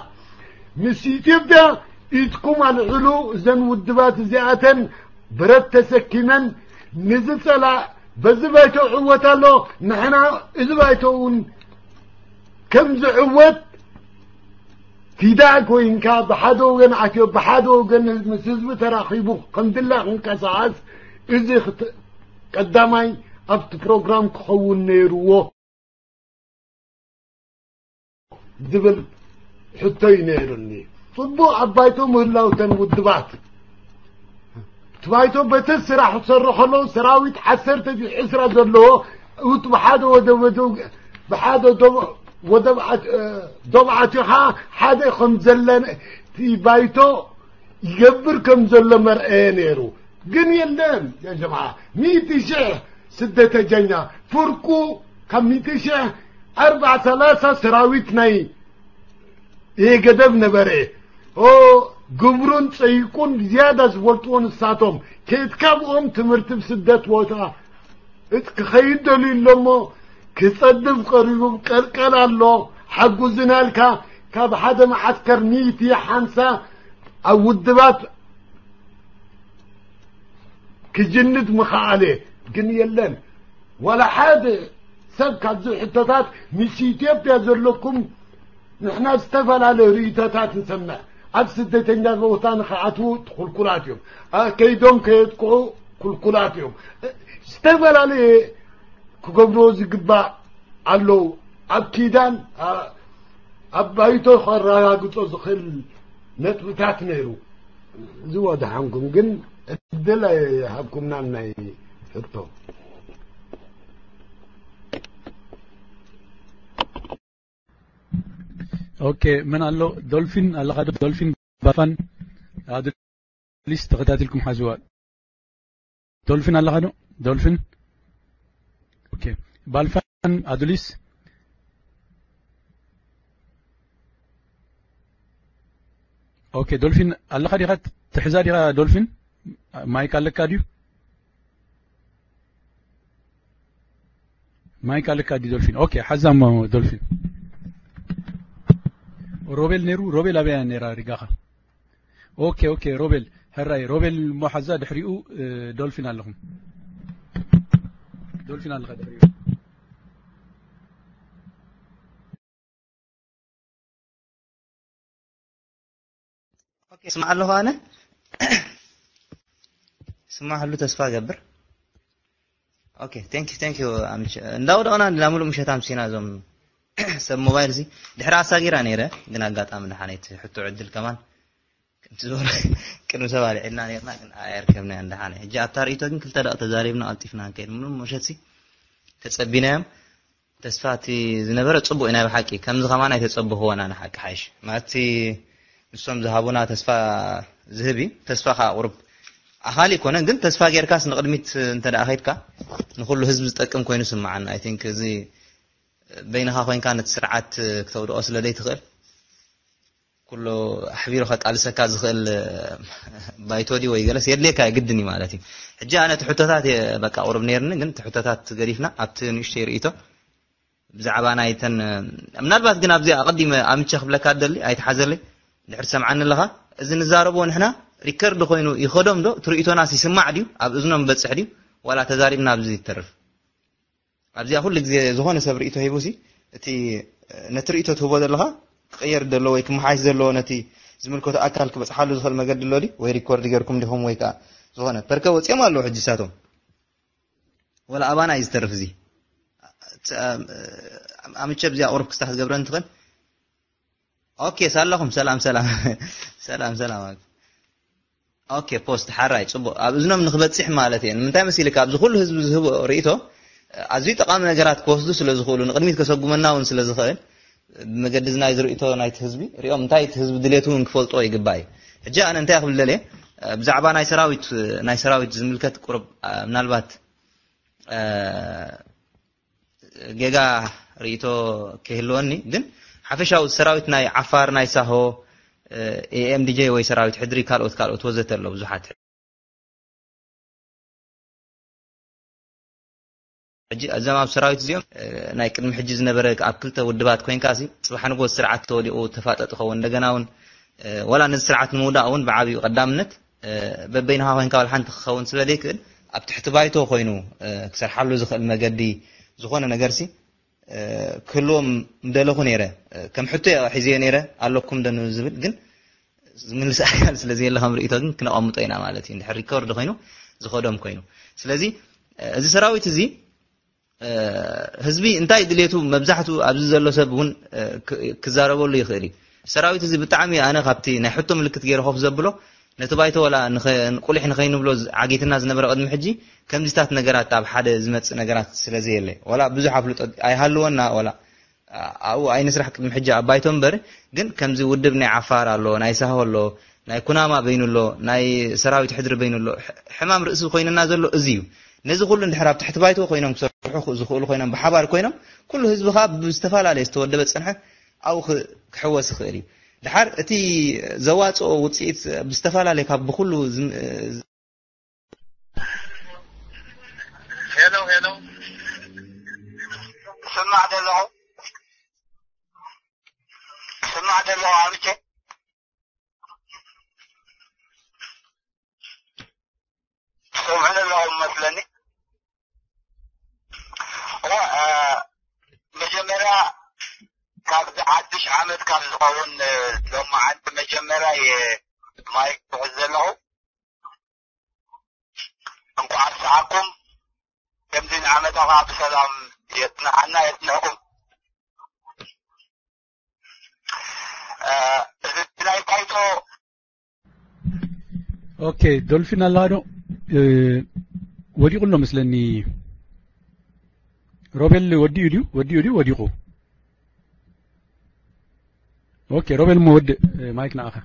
ምስ ኢትዮጵያ ኢድኩም ኣልዕሉ። እዘን ውድባት እዚኣተን ብረት ተሰኪመን ንዝፀላእ በዚ ባይቶ ዕወት ኣሎ፣ ንሕና እዚ ባይቶ እውን ከም ዝዕወት ፊዳ ኮይንካ ብሓደ ወገን ኣትዮ ብሓደ ወገን ምስ ህዝቢ ተራኺቡ ከም ድላ ክንቀሳቐስ እዚ ክት-፣ ቀዳማይ ኣብቲ ፕሮግራም ክኸውን ነይርዎ ዝብል ሕቶ እዩ ነይሩኒ። ጽቡቕ ኣብ ባይቶ ምህላውተን ውድባት እቲ ባይቶ በቲ ስራሕ ክሰርሕ ከሎ ሰራዊት ዓሰርተ ድዩ ዕስራ ዘለዎ እውት ብሓደ ወደ-፣ ወደ-፣ ብሓደ ዶብ-፣ ወደብ ዓት-፣ እ፣ ዶብ ዓትኻ ሓደ ከም ዘለን እቲ ባይቶ ይገብር ከም ዘሎ መርአየ ነይሩ። ግን የለን ያ ጀምዓ፣ ሚእቲ ሽሕ ስደተኛ ፍርቁ ካብ ሚእቲ ሽሕ ኣርባ ሰላሳ ሰራዊት ናይ ይሄ ገደብ ነበረ። ኦ፣ ግብሩን ጸይቁን ዝያዳ ዝፈልጥዎ ንሳቶም። ከየትካ ብኦም ትምህርቲ ብስደት ቦታ እት ክኸይድ ደልዩ ኣሎ እሞ ክጸድፍ ቀሪቡ ቀልቀል ኣሎ። ሓጉዝና ኢልካ ካብ ሓደ መዓስከር ሚእቲ ሓምሳ ኣብ ውድባት ክጅንድ ምኸኣለ። ግን የለን። ዋላ ሓደ ሰብ ካብዚ ሕቶታት ምስ ኢትዮጵያ ዘለኩም ንሕና ዝተፈላለዩ ርእይቶታት ንሰምዕ። ኣብ ስደተኛ ቦታ ንኸኣትዉ ክልኩላት እዮም። ኣ-፣ ከይዶም ከየጥቅዑ ክልኩላት እዮም። ዝተፈላለየ ክገብርዎ ዝግባእ ኣለዉ። ኣብ ኪዳን፣ ኣ-፣ ኣብ ባይቶ ከረጋግጾ ዝኽእል ነጥብታት ነይሩ። እዚ ወደሓንኩም ግን ዕድል ኣይሃብኩምናን ናይ ሕቶ። ኦኬ፣ መን ኣሎ? ዶልፊን ኣለኻ ዶ? ዶልፊን ባፋን ኣዱሊስ ተኸታቲልኩም ሓዝዋ። ዶልፊን ኣለኻ ዶ? ዶልፊን። ኦኬ፣ ባልፋን ኣዱሊስ። ኦኬ፣ ዶልፊን ኣለኻ ዲኻ? ትሕዛ ዲኻ ዶልፊን? ማይክ ኣለካ ድዩ? ማይክ ኣለካ ድዩ ዶልፊን? ኦኬ፣ ሓዛ እሞ ዶልፊን። ሮቤል ነይሩ፣ ሮቤል ኣበይ እያ ነይራ ሪጋኻ? ኦኬ፣ ኦኬ፣ ሮቤል፣ ሕራይ፣ ሮቤል እሞ ሓዛ ድሕሪኡ፣ እ፣ ዶልፊን ኣለኹም። ዶልፊን ኣለኻ ድሕሪኡ። ኦኬ፣ ስማዕ ኣለኹ ኣነ። ስማዕ ህሉ ተስፋ ገብር። ኦኬ፣ thank you፣ thank you። ኣምሽ-፣ እንዳወደቕና እንዳ ሙሉእ ምሸት ኣምሲና እዞም ሰብ ሞባይል እዚ ድሕሪ ኣሳጊራ ነይረ፣ ግን ኣጋጣሚ ደሓነይቲ ሕቶ ዕድል ከማን ከምቲ ዝበሎ ቅድሚ ሰብ ኣልዒልና ነይርና፣ ግን ኣይርከብናያን ደሓነ። ሕጂ ኣብታ ርእይቶ ግን ክልተ ደቂ ተዛሪብና ቀልጢፍና ንከይድ። ሙሉእ ምሸት ሲ ተጸቢናዮም። ተስፋ እቲ ዝነበረ ጽቡቕ እዩ ናይ ብሓቂ። ከምዚ ከማን ኣይተጸበኽዎን ኣነ ሓቂ ሓይሽ። ማለት እቲ ንሶም ዝሃቡና ተስፋ ዝህብ እዩ። ተስፋ ከኣ ቁሩብ ኣኻሊ ኣይኮነን፣ ግን ተስፋ ጌርካስ ንቕድሚት እንተ ደኣ ኸይድካ ንኹሉ ህዝቢ ዝጠቅም ኮይኑ ስምዓኒ። I think እዚ በይንኻ ኮይንካ ነቲ ስርዓት ክተውድቖ ስለ ዘይትኽእል፣ ኩሉ ኣሕቢሩ ከቃልሰካ ዝኽእል ባይቶ ድዩ ወይ ገለስ የድልየካ ግድን እዩ ማለት እዩ። ሕጂ ኣነ እቲ ሕቶታት እየ በቃ ቁሩብ ነይርኒ፣ ግን እቲ ሕቶታት ገዲፍና ኣብቲ ንእሽተይ ርእይቶ ብዛዕባ ናይተን፣ ምናልባት ግን ኣብዚ ኣቐዲመ ኣምቸ ክብለካ ደሊ ኣይትሓዘለይ። ድሕር ሰምዓኒ ኣለኻ፣ እዚ ንዛረቦ ንሕና ሪከርድ ኮይኑ ይኸዶም ዶ? እቲ ርእይቶናስ ይስማዕ ድዩ? ኣብ እዝኖም በጽሕ ድዩ? ዋላ ተዛሪብና ኣብዚ ይተርፍ? ኣብዚኣ ኩሉ ግዜ ዝኾነ ሰብ ርእይቶ ሂቡሲ፣ እቲ ነቲ ርእይቶ ትህቦ ዘለኻ ክቕየር ዘለዎ ወይ ክመሓይሽ ዘለዎ ነቲ ዝምልከቶ ኣካል ክበጽሓሉ ዝኽእል መገዲ ኣሎ ድዩ? ወይ ሪኮርድ ጌርኩም ዲኹም ወይ ከኣ ዝኾነ ፐርከ ወጺኦም ኣለዉ ሕጂ ሳቶም። ወላ ኣባና እዩ ዝተርፍ እዚ። ኣምቸ ኣብዚኣ ቁሩብ ክስታ ክትገብረኒ ትኽእል? ኦኬ፣ ሳላኹም ሰላም፣ ሰላም። ሰላም፣ ሰላም። ኦኬ፣ ፖስት ሓራይ ጽቡቕ። ኣብ እዝኖም ንክበጽሕ ማለት እየ። ንምንታይ መሲልካ? ኣብዚ ኩሉ ህዝቢ ዝህቦ ርእይቶ ኣዝዩ ጠቓሚ ነገራት ክወስዱ ስለ ዝኽእሉ፣ ንቕድሚት ከሰጉመና እውን ስለ ዝኽእል፣ ብመገዲ እዚ ናይ ዝርእይቶ ናይቲ ህዝቢ ሪኦም እንታይ እቲ ህዝቢ ድሌቱ እውን ክፈልጦ ይግባእ እዩ። ሕጂ ኣነ እንታይ ክብል ደልየ፣ ብዛዕባ ናይ ሰራዊት፣ ናይ ሰራዊት ዝምልከት ቁሩብ፣ ምናልባት፣ ጌጋ ርእይቶ ከይህልወኒ፣ ግን ሓፈሻዊ ሰራዊት ናይ ዓፋር፣ ናይ ሳሆ፣ ኤኤምዲጄ ወይ ሰራዊት ሕድሪ፣ ካልኦት፣ ካልኦት ወዘተ ኣሎ ብዙሓት። ሕጂ እዞም ኣብ ሰራዊት እዚኦም፣ እ፣ ናይ ቅድሚ ሕጂ ዝነበረ ኣብ ክልተ ውድባት ኮይንካ ሲ፣ ጽባሕ ንግሆ ስርዓት ተወዲቑ ተፋጠጥ ክኸውን፣ እንደገና እውን፣ እ፣ ዋላ ነዚ ስርዓት ንምውዳቕ እውን ብዓብዩ ቀዳምነት፣ እ፣ በበይንኻ ኮይንካ ዋላ ሓንቲ ክኸውን ስለ ዘይክእል፣ ኣብ ትሕቲ ባይቶ ኮይኑ፣ እ፣ ክሰርሓሉ ዝኽእል መገዲ ዝኾነ ነገር ሲ፣ እ፣ ክህልዎም ምደለኹ ነይረ። እ፣ ከም ሕቶ እየ ሒዘዮ ነይረ፣ ኣለኩም ዶ ንዝብል፣ ግን ዝምልስ ኣካል ስለ ዘየለ ከም ርእይቶ ግን ክነቐምጦ ኢና ማለት እዩ። እንድሕር ሪከርድ ኮይኑ ዝኸዶም ኮይኑ። ስለዚ፣ እ፣ እዚ ሰራዊት እዚ፣ እ፣ ህዝቢ እንታይ ድሌቱ መብዛሕቱ ኣብዚ ዘሎ ሰብ እውን፣ እ፣ ክ-፣ ክዛረበሉ ይኽእል እዩ። ሰራዊት እዚ ብጣዕሚ ኣነ ካብቲ ናይ ሕቶ ምልክት ገይረ ኮፍ ዘብሎ ነቲ ባይቶ ዋላ ንኸ-፣ ቁሊሕ ንኸይንብሎ ዝ-፣ ዓጊትና ዝነበረ ቅድሚ ሕጂ ከምዚታት ነገራት ኣብ ሓደ ዝመጽእ ነገራት ስለ ዘየለ ዋላ ብዙሕ ኣፍልጦ ኣይሃልወና ዋላ ኣብኡ ኣይንስራሕ ቅድሚ ሕጂ ኣብ ባይቶ እምበር፣ ግን ከምዚ ውድብ ናይ ዓፋር ኣሎ፣ ናይ ሳሆ ኣሎ፣ ናይ ኩናማ በይኑ ኣሎ፣ ናይ ሰራዊት ሕድሪ በይኑ ኣሎ። ሕ-፣ ሕማም ርእሲ ኮይንና ዘሎ እዚ እዩ። ነዚ ኩሉ እንድሕር ኣብ ትሕቲ ባይቶ ኮይኖም ክሰርሑ ኽ-፣ ዝኽእሉ ኮይኖም፣ ብሓባር ኮይኖም፣ ኩሉ ህዝቢ ኸኣ ብዝተፈላለየ ዝተወደበ ዝጸንሐ ኣብኡ ክ-፣ ክሕወስ ይኽእል እዩ። ድሓር እቲ ዘዋጽኦ ውጽኢት ብዝተፈላለየ ካብ ብኹሉ ዝም-፣ ሄሎ፣ ሄሎ። ስማዕ ዘለኹ። ስማዕ ዘለኹ፣ ኣብቼ። ትሰምዑ ዘለኹም መስለኒ። እወ፣ እ፣ መጀመርያ ካብዚ ሓድሽ ዓመት ካብ ዝኸውን፣ እ፣ ሎማዓንቲ መጀመርያ እየ ማይክ ክሕዝ ዘለኹ። እንኳዕ ኣብፀሐኩም። ከምዚ ንዓመታ ከዓ ብሰላም የፅንሓና፣ የፅንሕኩም። እ፣ እዚ ናይ ባይቶ ኦኬ፣ ዶልፊን ኣላ ዶ? እ፣ ወዲቑ ኣሎ መስለኒ። ሮቤል ወዲኡ ድዩ? ወዲኡ ድዩ? ወዲቑ። ኦኬ፣ ሮቤል እሞ ወድእ፣ እ፣ ማይክ ንኣኻ።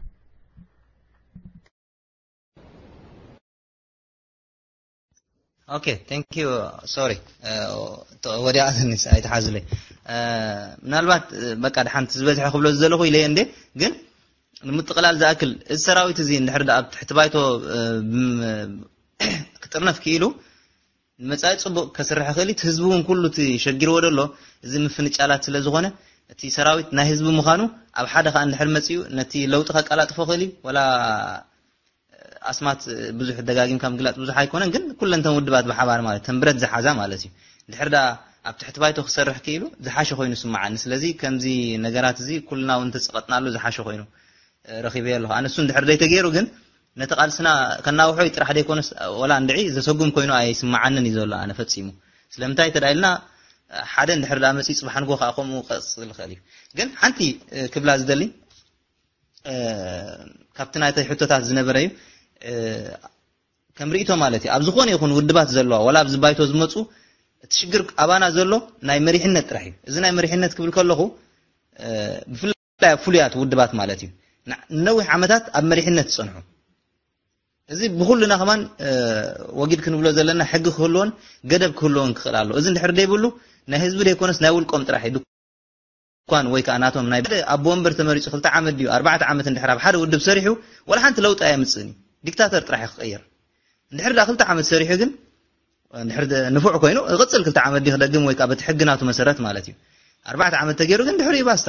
ኦኬ፣ thank you። ሶሪ፣ እ፣ ተ-፣ ወዲኣ ትንሽ ኣይትሓዙለይ። እ፣ ምናልባት፣ እ፣ በቃ ድሓንቲ ዝበዝሐ ክብሎ ዝደለኹ ኢለ እየ እንዴ፣ ግን ንምጥቕላል ዝኣክል፣ እዚ ሰራዊት እዚ እንድሕር ደኣ ኣብ ትሕቲ ባይቶ፣ እ፣ ብም-፣ ክጥርነፍ ክኢሉ፣ ንመጻኢ ጽቡቕ ከስርሕ ይኽእል እዩ። እቲ ህዝቢ እውን ኩሉ እቲ ሸጊርዎ ደሎ፣ እዚ ምፍንጫላት ስለ ዝኾነ፣ እቲ ሰራዊት ናይ ህዝቢ ምዃኑ ኣብ ሓደ ከኣ እንድሕር መጺኡ፣ ነቲ ለውጢ ከቀላጥፎ ይኽእል እዩ። ወላ ኣስማት ብዙሕ ደጋጊምካ ምግላጽ ብዙሕ ኣይኮነን፣ ግን ኩለን እተን ውድባት ብሓባር ማለት፣ እተን ብረት ዝሓዛ ማለት እዩ። እንድሕር ደኣ ኣብ ትሕቲ ባይቶ ክሰርሕ ክኢሉ፣ ዝሓሸ ኮይኑ ይስምዓኒ። ስለዚ ከምዚ ነገራት እዚ ኩልና እውን እንተጸቐጥናሉ ዝሓሸ ኮይኑ፣ እ፣ ረኺበዮ ኣለኹ። ኣነ እሱ እንድሕር ዘይተገይሩ ግን፣ ነቲ ቃልስና ከናውሖ ጥራሕ ዘይኮነስ፣ ወላ እንድዒ ዘሰጉም ኮይኑ ኣይስምዓንን እዩ ዘሎ ኣነ ፈጺሙ። ስለምንታይ እንተ ደኣ ኢልና፣ ሓደ እንድሕር ደኣ መጺኡ ጽባሕ ንግሆ ከኣ ከምኡ ክቐጽል ይኽእል እዩ። ግን ሓንቲ፣ እ፣ ክብላ ዝደሊ፣ እ፣ ካብቲ ናተይ ሕቶታት ዝነበረ እዩ። እ፣ ከም ርእይቶ ማለት እዩ። ኣብ ዝኾነ ይኹን ውድባት ዘለዋ፣ ወላ ኣብዚ ባይቶ ዝመጹ፣ እቲ ሽግር ኣባና ዘሎ ናይ መሪሕነት ጥራሕ እዩ። እዚ ናይ መሪሕነት ክብል ከለኹ፣ እ፣ ብፍላይ ኣብ ፍሉያት ውድባት ማለት እዩ። ና-፣ ንነዊሕ ዓመታት ኣብ መሪሕነት ዝጸንሑ። እዚ ብኹልና ከማን ወጊድ ክንብሎ ዘለና ሕጊ ክህልዎን ገደብ ክህልዎን ክኽእል ኣሎ። እዚ እንድሕር ደይብሉ ናይ ህዝቢ ደይኮነስ ናይ ውልቆም ጥራሕ እዩ። ድኳን ወይ ከዓ ናቶም ናይ ሓደ ኣቦ ወንበር ተመሪጹ ክልተ ዓመት ድዩ ኣርባዕተ ዓመት እንድሕር ኣብ ሓደ ውድብ ሰሪሑ፣ ወላ ሓንቲ ለውጢ ኣየምጽእን እዩ። ዲክታተር ጥራሕ እዩ ክቕየር። እንድሕር ደኣ ክልተ ዓመት ሰሪሑ ግን፣ እንድሕር ደ- ንፉዕ ኮይኑ እቕጽል ክልተ ዓመት ድዩ ክደግም ወይ ከዓ በቲ ሕጊ ናቱ መሰረት ማለት እዩ። ኣርባዕተ ዓመት ተገይሩ ግን ድሕሪ ባስታ።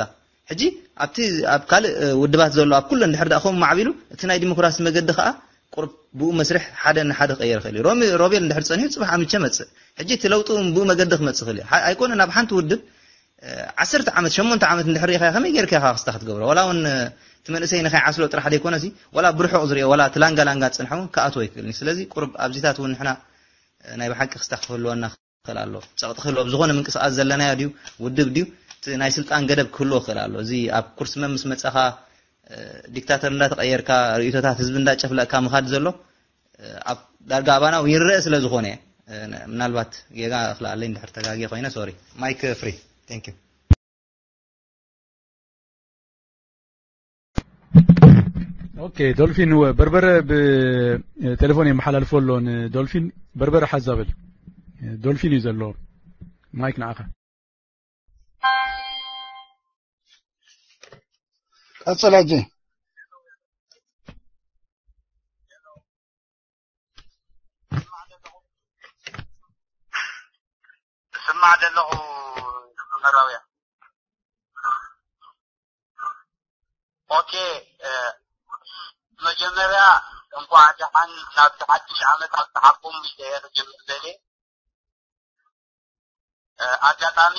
ሕጂ ኣብቲ ኣብ ካልእ ውድባት ዘሎ ኣብ ኩለን ድሕር ደኣ ከምኡ ማዕቢሉ እቲ ናይ ዲሞክራሲ መገዲ ከዓ ቁርብ ብኡ መስርሕ ሓደ ንሓደ ክቕየር ይኽእል እዩ። ሮሚ- ሮቤል እንድሕር ጸኒሑ ጽባሕ ኣምቸ መጽእ። ሕጂ እቲ ለውጢ እውን ብኡ መገዲ ክመጽእ ይኽእል እዩ። ሓ- ኣይኮነን ኣብ ሓንቲ ውድብ ዓሰርተ ዓመት ሸሞንተ ዓመት እንድሕር ርኢኻ ከመይ ጌርካ ኢኻ ክስታ ክትገብሮ? ዋላ እውን እቲ መንእሰይ ንኸይዓስሎ ጥራሕ ደይኮነሲ ዋላ ብርሑቕ ዝሪኦ ዋላ እቲ ላንጋ ላንጋ ዝጸንሐ እውን ክኣትዎ ይክእል እዩ። ስለዚ ቁርብ ኣብዚታት እውን ንሕና ናይ ብሓቂ ክስታ ክህልወና ክኽእል ኣሎ። ጸቕጢ ክህልዎ ኣብ ዝኾነ ምንቅስቃስ ዘለናዮ ድዩ ውድብ ድዩ እቲ ናይ ስልጣን ገደብ ክህልዎ ክኽእል ኣሎ። እዚ ኣብ ኩርሲ መምስ መጻኻ ዲክታተር እንዳተቐየርካ ርእይቶታት ህዝቢ እንዳጨፍለቕካ ምኻድ ዘሎ ኣብ ዳርጋ ኣባና እውን ይረአ ስለ ዝኾነ ምናልባት ጌጋ ክልኣለይ እንድሕር ተጋጊ ኮይነ ሶሪ። ማይክ ፍሪ። Thank you። ኦኬ ዶልፊን ወ- በርበረ ብቴሌፎን የመሓላልፎ ኣሎ ንዶልፊን። በርበረ ሓዛብል ዶልፊን እዩ ዘሎ። ማይክ ንዓኻ። ቀጽል ሕጂ። ስማዕ ዘለኹ መራውያ። ኦኬ፣ መጀመርያ እንኳዕ ደሓን ናብቲ ሓድሽ ዓመት ኣብፅሓኩም ኢለ ክጅምር ደልየ። ኣጋጣሚ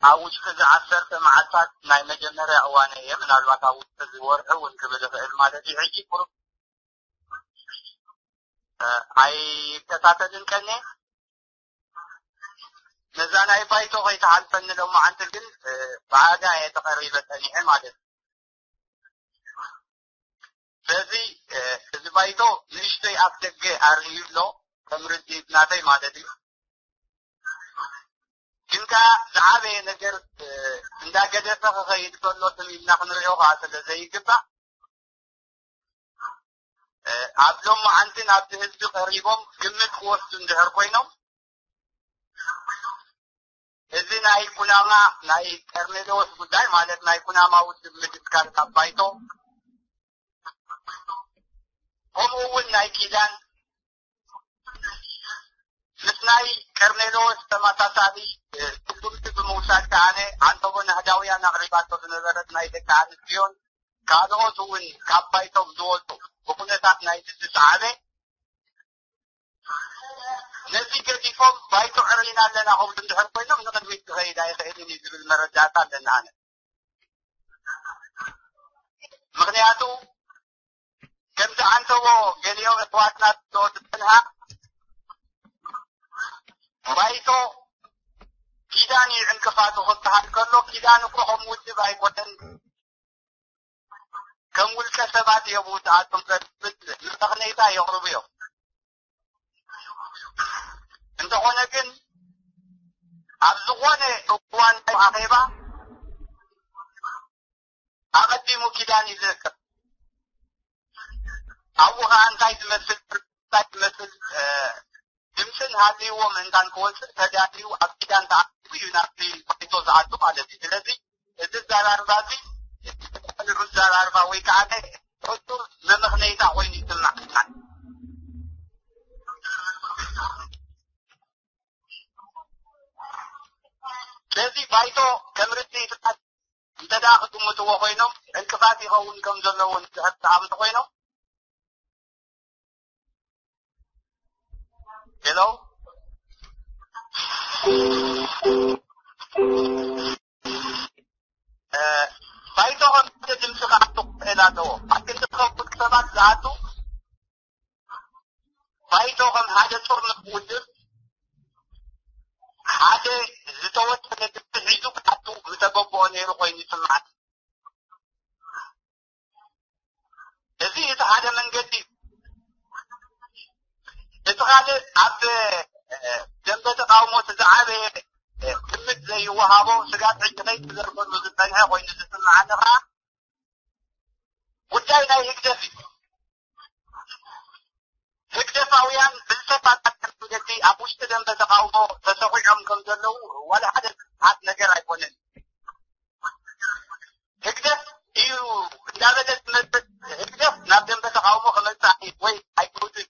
ኣብ ውሽጢ እዚ ዓሰርተ መዓልታት ናይ መጀመርያ እዋነ እየ፣ ምናልባት ኣብ ውሽጢ እዚ ወርሒ እውን ክብል እኽእል ማለት እዩ። ሕጂ ቁሩብ ኣይከታተልን ቀንየ። ነዛ ናይ ባይቶ ከይትሓልፈኒ ሎማዓንቲ ግን ብኣጋ እየ ተቐሪበ ጸኒሐ ማለት እዩ። ስለዚ እዚ ባይቶ ንእሽተይ ኣፍ ደገ ኣርእዩ ኣሎ ከም ርድኢት ናተይ ማለት እዩ። ግን ከኣ ዝዓበየ ነገር እንዳገደፈ ክኸይድ ከሎ ስም ኢልና ክንሪኦ ከኣ ስለ ዘይግባእ ኣብ ሎማዓንቲ ናብቲ ህዝቢ ቀሪቦም ግምት ክወስዱ እንድሕር ኮይኖም እዚ ናይ ኩናማ ናይ ቀርሜሎስ ጉዳይ ማለት ናይ ኩናማ ውድብ ምድትካል ካብ ባይቶ ከምኡ እውን ናይ ኪዳን ምስ ናይ ቀርሜሎስ ተመሳሳሊ ስጉምቲ ብምውሳድ ከኣነ ዓንተቦ ናህዳውያን ኣቕሪባቶ ዝነበረት ናይ ደቂ ኣንስትዮን ካልኦት እውን ካብ ባይቶም ዝወፁ ብኩነታት ናይ ዝስዓበ ነዚ ገዲፎም ባይቶ ዕሪና ኣለና ክብሉ እንድሕር ኮይኖም ንቕድሚት ክኸይድ ኣይኽእልን እዩ ዝብል መረዳእታ ኣለና ኣነ። ምኽንያቱ ከምቲ ዓንተቦ ገሊኦም ኣሕዋትና ዝወዱ ዝጸንሃ ባይቶ ኪዳን እዩ ዕንቅፋቱ ክበሃል ከሎ ኪዳን እኮ ከም ውድብ ኣይኮነን። ከም ውልቀ ሰባት እዮም ዝኣቶም ዘብል መተኽነይታ የቕርቡ እዮም። እንተኾነ ግን ኣብ ዝኾነ እዋን ኣኼባ ኣቐዲሙ ኪዳን እዩ ዝእከብ። ኣብኡ ኸዓ እንታይ ዝመስል እንታይ ዝመስል ድምፅን ሃልይዎ ምእንታን ክወፅእ ተዳልዩ ኣብ ኪዳን ተኣኪቡ እዩ ናብቲ ባይቶ ዝኣቱ ማለት እዩ። ስለዚ እዚ ኣዘራርባ እዚ ቆልዑ ኣዘራርባ ወይ ከዓ ሕሱር መመኽነይታ ኮይኑ ይስማዕ። ስለዚ ባይቶ ከም ርድኢት እንተ ደኣ ክጥምትዎ ኮይኖም ዕንቅፋት ይኸውን ከም ዘለዎን ዝሕብ ዝኣምኑ ኮይኖም ሄሎ ባይቶ ከም ሓደ ድምፂ ክኣቱ ክኽእል ኣለዎ። ኣብ ክንዲ ከውት ሰባት ዝኣቱ ባይቶ ከም ሓደ ጥርኑፍ ውድብ ሓደ ዝተወሰነ ድምፂ ሒዙ ክኣቱ ምተገብኦ ነይሩ ኮይኑ ይስምዓኒ። እዚ እቲ ሓደ መንገዲ እዩ። እቲ ካልእ ኣብ ደንበ ተቃውሞ እቲ ዝዓበየ ግምት ዘይወሃቦ ስጋት ሕጂ ከይተዘርበሉ ዝጸንሐ ኮይኑ ዝስምዓኒ ከኣ ጉዳይ ናይ ህግደፍ እዩ። ኢትዮጵያውያን ብዝተፋጠነ መንገዲ ኣብ ውሽጢ ደንበ ተቃውሞ ተሰኺዖም ከም ዘለዉ ዋላ ሓደ ዝስሓት ነገር ኣይኮነን። ህግደፍ እዩ እንዳበለ ዝመጽእ፣ ህግደፍ ናብ ደንበ ተቃውሞ ክመጽእ ኣይ-፣ ወይ ኣይክውጥን።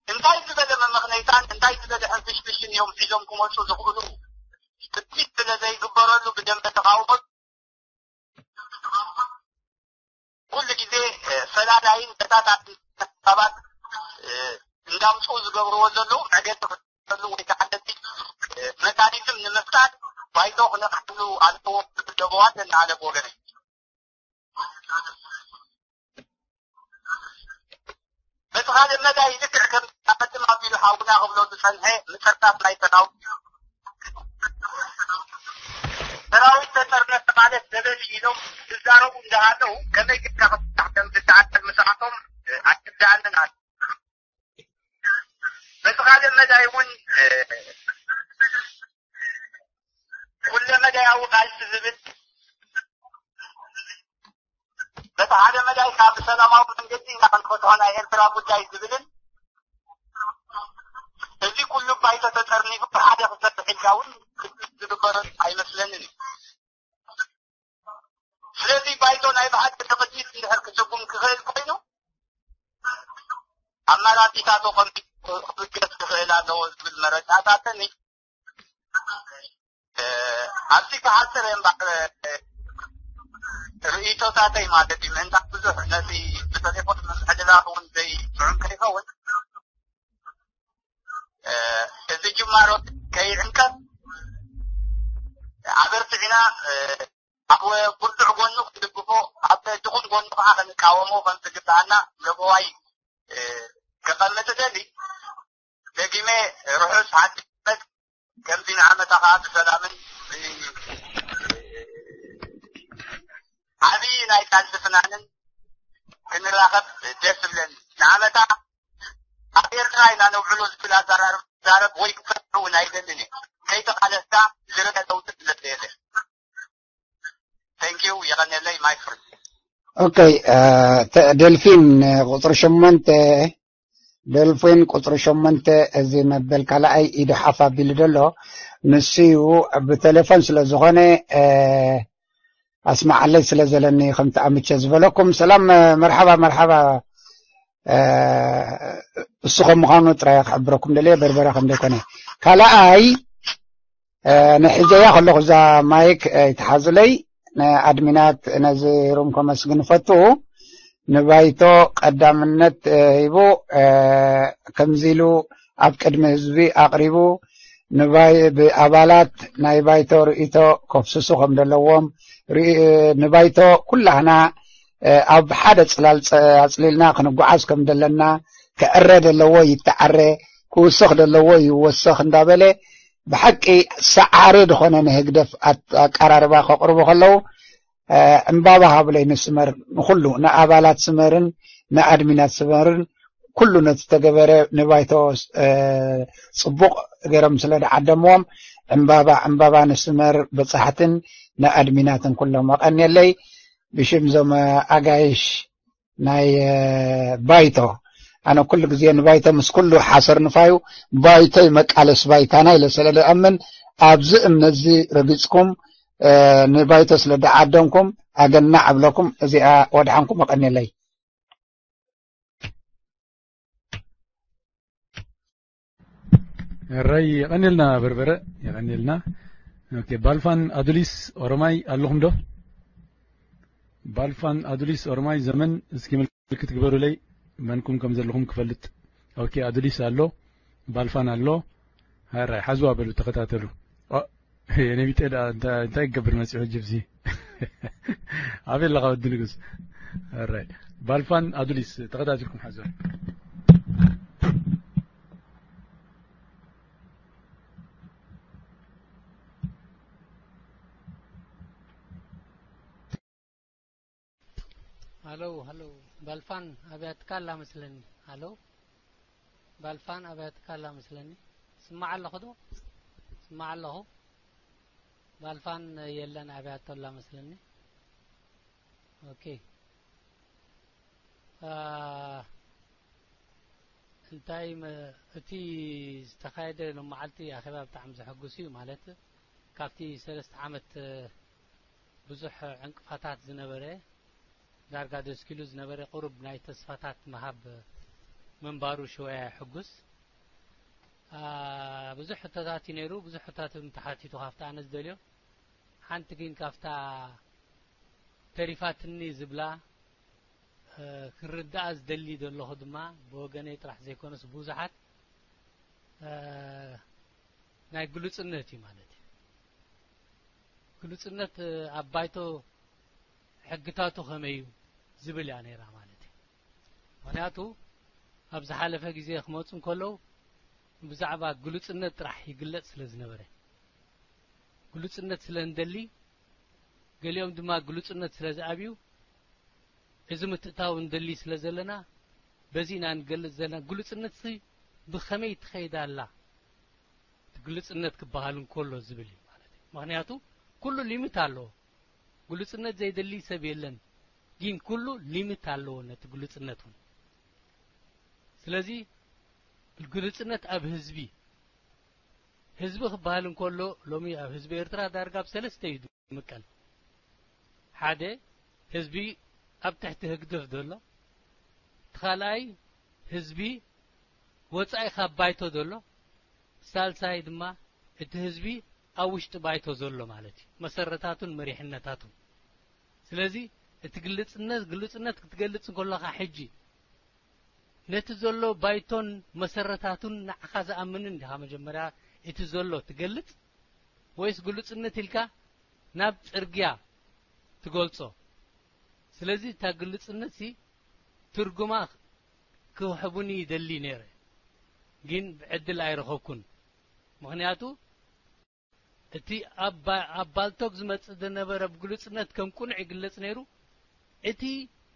እንታይ ዝበለ መመኽነይታን እንታይ ዝበለ ሕንፍሽፍሽን እዮም ሒዞም ክመጹ ዝኽእሉ? ትጽቢት ስለ ዘይግበረሉ ብደንበ ተቃውሞ ኩሉ ግዜ፣ እ፣ ፈላላይን በታታትን ሰባት፣ እ፣ እንዳምጽኡ ዝገብርዎ ዘለዉ መዕገቲ ክህሉ ወይ ከዓ ነቲ፣ እ፣ መካኒዝም ንምፍታን ባይቶ ክነቕሕሉ ኣለዎ ዝብል ለበዋት ኣለና ኣነ ብወገነይ። በቲ ካልእ መዳይ ልክዕ ከም ቀደም ኣቢሉ ሓውና ክብሎ ዝጸንሐ ምጽርናፍ ናይ ሰራዊት ሰራዊት ተጠርነፈ ማለት ዘበን ኢሎም ዝዛረቡ እንዳሃለዉ ከመይ ጌርካ ክፍታሕ ከም ዝከኣል ምስኣቶም ኣይርድኣንን ኣሎ። በቲ ካልእ መዳይ እውን፣ እ፣ ኩለ መዳያዊ ቃልሲ ዝብል በቲ ሓደ መዳይ ካብ ብሰላማዊ መንገዲ ኢና ክንፈትሖ ናይ ኤርትራ ጉዳይ ዝብልን እዚ ኩሉ ባይቶ ተጠርኒፉ ብሓደ ክሰርሕ ኢልካ እውን ዝግበር ኣይመስለንን እዩ። ስለዚ ባይቶ ናይ ብሓቂ ንቕድሚት እንድሕር ክስጉም ክኽእል ኮይኑ ኣማራጺታቱ ከም ክብገስ ክኽእል ኣለዎ ዝብል መረዳእታ ኣለኒ። እ፣ ኣብዚ ክሓጽር እየ እምበኣር፣ እ፣ ርእይቶታተይ ማለት እዩ። ምእንታን ብዙሕ ነቲ ብተሌፎን ምምሕልላፍ እውን ዘይጥዑም ከይኸውን፣ እ፣ እዚ ጅማሮ ከይዕንቀፍ ኣበርቲዕና፣ እ፣ ኣብ ብርቱዕ ጎኑ ክንድግፎ፣ ኣብ ድኹም ጎኑ ከዓ ክንቃወሞ ከም ዝግብኣና ለበዋይ፣ እ፣ ከቐምጥ እደሊ። ደጊመ ርሑስ ሓድሽ ዓመት፣ ከምዚ ንዓመታ ከዓ ብሰላምን ብ-፣ ዓብዪ ናይ ቃልሲ ፍናንን ክንራኸብ ደስ ዝብለኒ። ንዓመታ ኣብ ኤርትራ ኢና ነውዕሎ ዝብል ኣዘራርባ ዛረብ ወይ ክፈትሕ እውን ኣይደልን እየ። ከይተቓለስካ ዝረአ ለውጢ ስለ ዘየለ። Thank you፣ የቐንየለይ። My friend። ኦኬ፣ እ፣ ተ-፣ ደልፊን፣ እ፣ ቁጽሪ ሸሞንተ፣ ደልፊን ቁጽሪ ሸሞንተ፣ እዚ መበል ካልኣይ ኢዱ ሓፍ ኣቢሉ ዘሎ ንሱ እዩ። ብቴሌፎን ስለ ዝኾነ፣ እ፣ ኣስማዓለይ ስለ ዘለኒ ከምቲ ኣምቸ ዝበለኩም። ሰላም፣ እ፣ መርሓባ፣ መርሓባ። እ፣ እሱ ከም ምዃኑ ጥራይ ክሕብረኩም ደልየ፣ በርበረ ከም ዘይኮነ። ካልኣይ፣ እ፣ ንሕዘያ ከለኹ እዛ ማይክ፣ እ፣ ይትሓዙለይ። ንኣድሚናት ነዚ ሩም ከመስግን እፈቱ። ንባይቶ ቀዳምነት፣ እ፣ ሂቡ፣ እ፣ ከምዚ ኢሉ ኣብ ቅድሚ ህዝቢ ኣቕሪቡ፣ ንባይ-፣ ብኣባላት ናይ ባይቶ ርእይቶ ከፍስሱ ከም ዘለዎም፣ ርኢ-፣ ንባይቶ ኩላህና፣ እ፣ ኣብ ሓደ ጽላል ጸ-፣ ኣጽሊልና ክንጓዓዝ ከም ዘለና፣ ክዕረ ዘለዎ ይተዓረ፣ ክውሰኽ ዘለዎ ይወሰኽ እንዳበለ፣ ብሓቂ ሰዓሪ ዝኾነ ንህግደፍ ኣት-፣ ኣቀራርባ ከቕርቡ ከለዉ፣ እ፣ ዕምባባ ሃብለይ ንስመር፣ ንኹሉ፣ ንኣባላት ስመርን ንኣድሚናት ስመርን፣ ኩሉ ነቲ ተገበረ ንባይቶ፣ እ፣ ጽቡቕ ገይሮም ስለ ደዓደምዎም፣ ዕምባባ፣ ዕምባባ ንስመር በጻሕትን ንኣድሚናትን ኩሎም። ኣቐንየለይ ብሽም ዞም ኣጋይሽ ናይ፣ እ፣ ባይቶ። ኣነ ኩሉ ግዜ ንባይቶ ምስ ኩሉ ሓሰር ንፋዩ ባይቶይ መቃለስ ባይታና ኢለ ስለ ዝኣምን፣ ኣብዚ እምነትዚ ረጊጽኩም፣ እ፣ ንባይቶ ስለ ደዓደምኩም ኣገናዕ እብለኩም። እዚኣ ወድሓንኩም፣ ኣቐንየለይ። እረይ፣ የቐንየልና በርበረ፣ የቐንየልና። ኦኬ፣ ባልፋን ኣዱሊስ ኦሮማይ ኣለኹም ዶ? ባልፋን ኣዱሊስ ኦሮማይ ዘመን፣ እስኪ ምልክት ግበሩለይ፣ መንኩም ከም ዘለኹም ክፈልጥ። ኦኬ፣ ኣዱሊስ ኣሎ፣ ባልፋን ኣሎ። እራይ፣ ሓዝዋ በሉ፣ ተኸታተሉ። ኦ፣ የኔ ቢጤ ደኣ እንታ-፣ እንታይ ክገብር መጺኡ ሕጂ ኣብዚ? ኣበይ ኣለኻ ወዲ ንጉስ? እራይ፣ ባልፋን ኣዱሊስ ተኸታቲልኩም ሓዝዋ። ሃሎ፣ ሃሎ፣ ባልፋን ኣብያትካ ኣላ መስለኒ። ሃሎ፣ ባልፋን ኣብያትካ ኣላ መስለኒ። ስማዕ ኣለኹ ዶ? ስማዕ ኣለኹ። ባልፋን የለን ኣብያቶ ኣላ መስለኒ። ኦኬ። አ፣ እንታይ መ-፣ እቲ ዝተኻየደ ሎም መዓልቲ ኣኼባ ብጣዕሚ ዘሐጉስ እዩ። ማለት ካብቲ ሰለስተ ዓመት፣ እ፣ ብዙሕ ዕንቅፋታት ዝነበረ፣ ዳርጋ ደስኪሉ ዝነበረ ቁሩብ ናይ ተስፋታት ምሃብ ምንባሩ ሽወያ የሐጉስ። አ፣ ብዙሕ ሕቶታት እዩ ነይሩ፣ ብዙሕ ሕቶታት እውን ተሓቲቱ ካብቲ ኣነ ዝደልዮ። ሓንቲ ግን ካብታ ተሪፋትኒ ዝብላ፣ እ፣ ክርዳኣ ዝደሊ ዘለኹ ድማ ብወገነይ ጥራሕ ዘይኮነስ ብዙሓት፣ እ፣ ናይ ግሉጽነት እዩ ማለት እዩ። ግሉጽነት፣ እ፣ ኣብ ባይቶ ሕግታቱ ከመይ እዩ ዝብል እያ ነይራ ማለት እዩ። ምኽንያቱ ኣብ ዝሓለፈ ግዜ ክመጹ እንከለዉ ብዛዕባ ግሉጽነት ጥራሕ ይግለጽ ስለ ዝነበረ፣ ግሉጽነት ስለ እንደሊ፣ ገሊኦም ድማ ግሉጽነት ስለ ዝኣብዩ፣ እዚ ምትእታው እንደሊ ስለ ዘለና፣ በዚ ኢና ንገልጽ ዘለና። ግሉጽነት ሲ ብኸመይ ትኸይድ ኣላ? እቲ ግሉጽነት ክበሃል እንከሎ ዝብል እዩ ማለት እዩ። ምኽንያቱ ኩሉ ሊሚት ኣለዎ። ግሉጽነት ዘይደሊ ሰብ የለን፣ ግን ኩሉ ሊሚት ኣለዎ ነቲ ግሉጽነት እውን። ስለዚ ግሉጽነት ኣብ ህዝቢ፣ ህዝቢ ክበሃል እንከሎ ሎሚ ኣብ ህዝቢ ኤርትራ ዳርጋ ኣብ ሰለስተ እዩ ዝምቀል። ሓደ ህዝቢ ኣብ ትሕቲ ህግደፍ ዘሎ፣ እቲ ካልኣይ ህዝቢ ወጻኢ ካብ ባይቶ ዘሎ፣ ሳልሳይ ድማ እቲ ህዝቢ ኣብ ውሽጢ ባይቶ ዘሎ ማለት እዩ፣ መሰረታቱን መሪሕነታቱን። ስለዚ እቲ ግልጽነት፣ ግሉጽነት ክትገልጽ እንከለኻ ሕጂ ነቲ ዘሎ ባይቶን መሰረታቱን ንዓኻ ዝኣምንን ዲኻ መጀመርያ እቲ ዘሎ ትገልጽ፣ ወይስ ግሉጽነት ኢልካ ናብ ጽርግያ ትገልጾ? ስለዚ እታ ግሉጽነት ሲ ትርጉማ ክህቡኒ ይደሊ ነይረ፣ ግን ብዕድል ኣይረኸብኩን። ምኽንያቱ እቲ ኣብ ባ-፣ ኣብ ባልቶክ ዝመጽእ ዝነበረ ብግሉጽነት ከም ቅኑዕ ይግለጽ ነይሩ። እቲ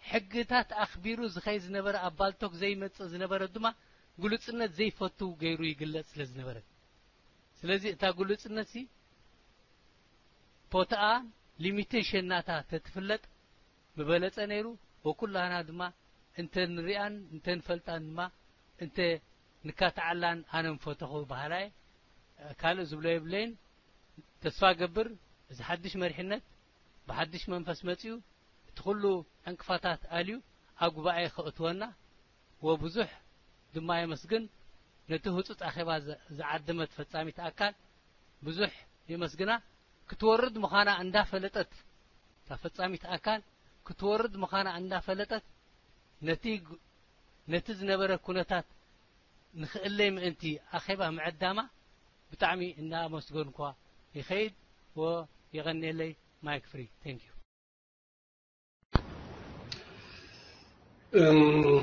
ሕግታት ኣኽቢሩ ዝኸይድ ዝነበረ ኣብ ባልቶክ ዘይመጽእ ዝነበረ ድማ ግሉጽነት ዘይፈቱ ገይሩ ይግለጽ ስለ ዝነበረ። ስለዚ እታ ግሉጽነት ሲ ቦታኣ ሊሚቴሽን ናታ ተትፍለጥ ምበለጸ ነይሩ። ወኩላህና ድማ እንተ ንሪኣን እንተ ንፈልጣን ድማ እንተ ንካትዓላን ኣነ ምፈተኹ በሃላይ ካልእ ዝብሎ የብለይን። ተስፋ ገብር እዚ ሓድሽ መሪሕነት ብሓድሽ መንፈስ መጺኡ እቲ ኩሉ ዕንቅፋታት ኣልዩ ኣብ ጉባኤ ከእትወና ወብዙሕ ድማ የመስግን። ነቲ ህጹጽ ኣኼባ ዘ-፣ ዝዓደመት ፈጻሚት ኣካል ብዙሕ የመስግና። ክትወርድ ምዃና እንዳፈለጠት፣ እታ ፈጻሚት ኣካል ክትወርድ ምዃና እንዳፈለጠት ነቲ ግ-፣ ነቲ ዝነበረ ኩነታት ንኽእለይ ምእንቲ ኣኼባ ምዕዳማ ብጣዕሚ እንዳኣመስገንኳ ይኸይድ። ወ-፣ የቐንየለይ። ማይክ ፍሪ። Thank you። እም፣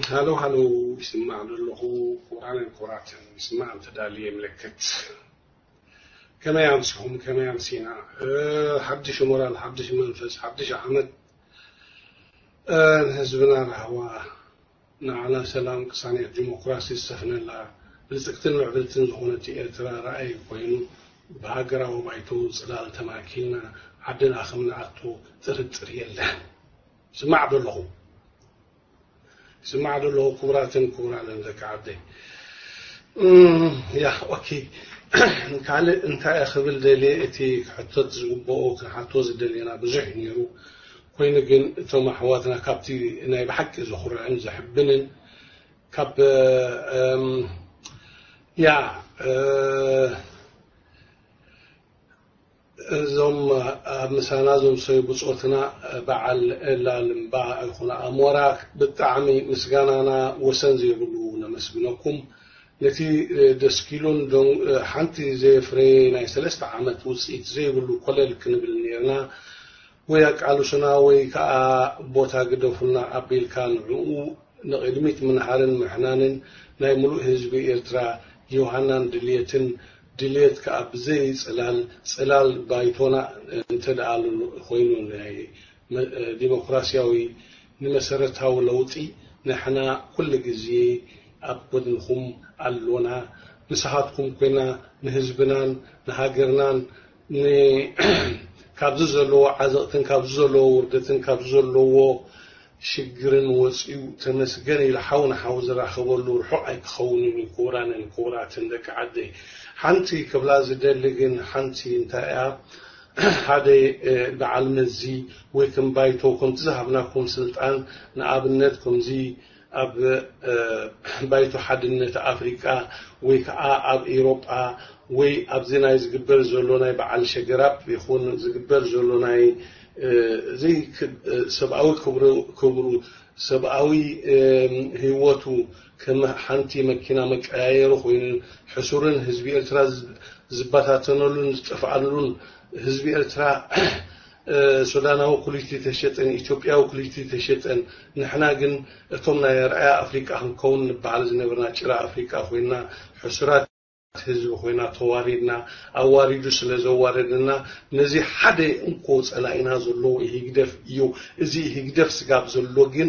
ሃሎ፣ ሃሎ፣ ይስማዕ ዘለኹ። ክቡራንን ክቡራትን፣ ይስማዕ እንተዳልየ ምልክት። ከመይ ኣምሲኹም? ከመይ ኣምሲና? እ፣ ሓድሽ ሞራል፣ ሓድሽ መንፈስ፣ ሓድሽ ዓመት፣ እ፣ ንህዝብና ራህዋ፣ ንዓና ሰላም፣ ቅሳነት፣ ዲሞክራሲ ዝሰፍነላ፣ ብልጽግትን ምዕብልትን ዝኾነት ኤርትራ ራእይ ኮይኑ፣ ብሃገራዊ ባይቶ ጽላል ተማኪልና ዓድና ከም ንኣቱ ጥርጥር የለን። ይስማዕ ዶ ኣለኹ? ይስማዕ ዶ ኣለኹ? ክቡራትን ክቡራንን ደቂ ዓደይ። እም፣ ያ፣ ኦኬ። ካልእ እንታይ እየ ክብል ደልየ፣ እቲ ክሕተት ዝግብኦ ክንሓቶ ዝደልየና ብዙሕ እዩ ነይሩ። ኮይኑ ግን እቶም ኣሕዋትና ካብቲ ናይ ብሓቂ ዘኹርዕን ዘሕብንን ካብ፣ እም፣ ያ፣ እ፣ እዞም ኣብ ምሳና እዞም ሰብኣይ ብጾትና በዓል ላልምባ ይኹን ኣሞራ ብጣዕሚ ምስጋናና ወሰን ዘይብሉ ነመስግነኩም። ነቲ ደስኪሉን ዶን-፣ ሓንቲ ዘየፍረየ ናይ ሰለስተ ዓመት ውጽኢት ዘይብሉ ኮለል ክንብል ነይርና። ወይ ኣቃልሱና ወይ ከኣ ቦታ ግደፉልና ኣቢልካ ንዕኡ ንቕድሚት ምንሃርን ምሕናንን ናይ ምሉእ ህዝቢ ኤርትራ ዮሃናን ድልየትን፣ ድልየት ከኣ ብዘይ ጽላል፣ ጽላል ባይቶና እንተ ደኣ ኮይኑ ናይ መ-፣ ዲሞክራስያዊ ንመሰረታዊ ለውጢ ንሕና ኩሉ ግዜ ኣብ ጎድንኹም ኣሎና። ምሳኻትኩም ኮይና ንህዝብናን ንሃገርናን ን-፣ ካብዚ ዘለዎ ዓዘቕትን ካብዚ ዘለዎ ውርደትን ካብዚ ዘለዎ ሽግርን ወፂኡ ተመስገን ኢሉ ሓው ንሓው ዝራኸበሉ ርሑቕ ኣይክኸውንን እዩ። ክቡራንን ክቡራትን ደቂ ዓደይ፣ ሓንቲ ክብላ ዝደሊ ግን ሓንቲ እንታይ እያ? ሓደ በዓል መዚ ወይ ከም ባይቶ ከምቲ ዝሃብናኩም ስልጣን፣ ንኣብነት ከምዚ ኣብ ባይቶ ሓድነት ኣፍሪቃ ወይ ከዓ ኣብ ኤሮጳ ወይ ኣብዚ ናይ ዝግበር ዘሎ ናይ በዓል ሸገራብ ይኹን ዝግበር ዘሎ ናይ ሰብኣዊ ክብሩ ሰብኣዊ ህይወቱ ከም ሓንቲ መኪና መቀያየሪ ኮይኑ ሕሱርን ህዝቢ ኤርትራ ዝበታተነሉን ዝጠፍኣሉን ህዝቢ ኤርትራ ሱዳናዊ ኩሊቲ ተሸጠን ኢትዮጵያዊ ኩሊቲ ተሸጠን፣ ንሕና ግን እቶም ናይ ኣርኣያ ኣፍሪቃ ክንከውን ንበሃል ዝነበርና ጭራ ኣፍሪቃ ኮይና ሕሱራት ህዝቢ ኮይና ተዋሪድና፣ ኣዋሪዱ ስለ ዘዋረደና ነዚ ሓደ እንኮ ጸላኢና ዘሎ ህግደፍ እዩ። እዚ ህግደፍ ስጋብ ዘሎ ግን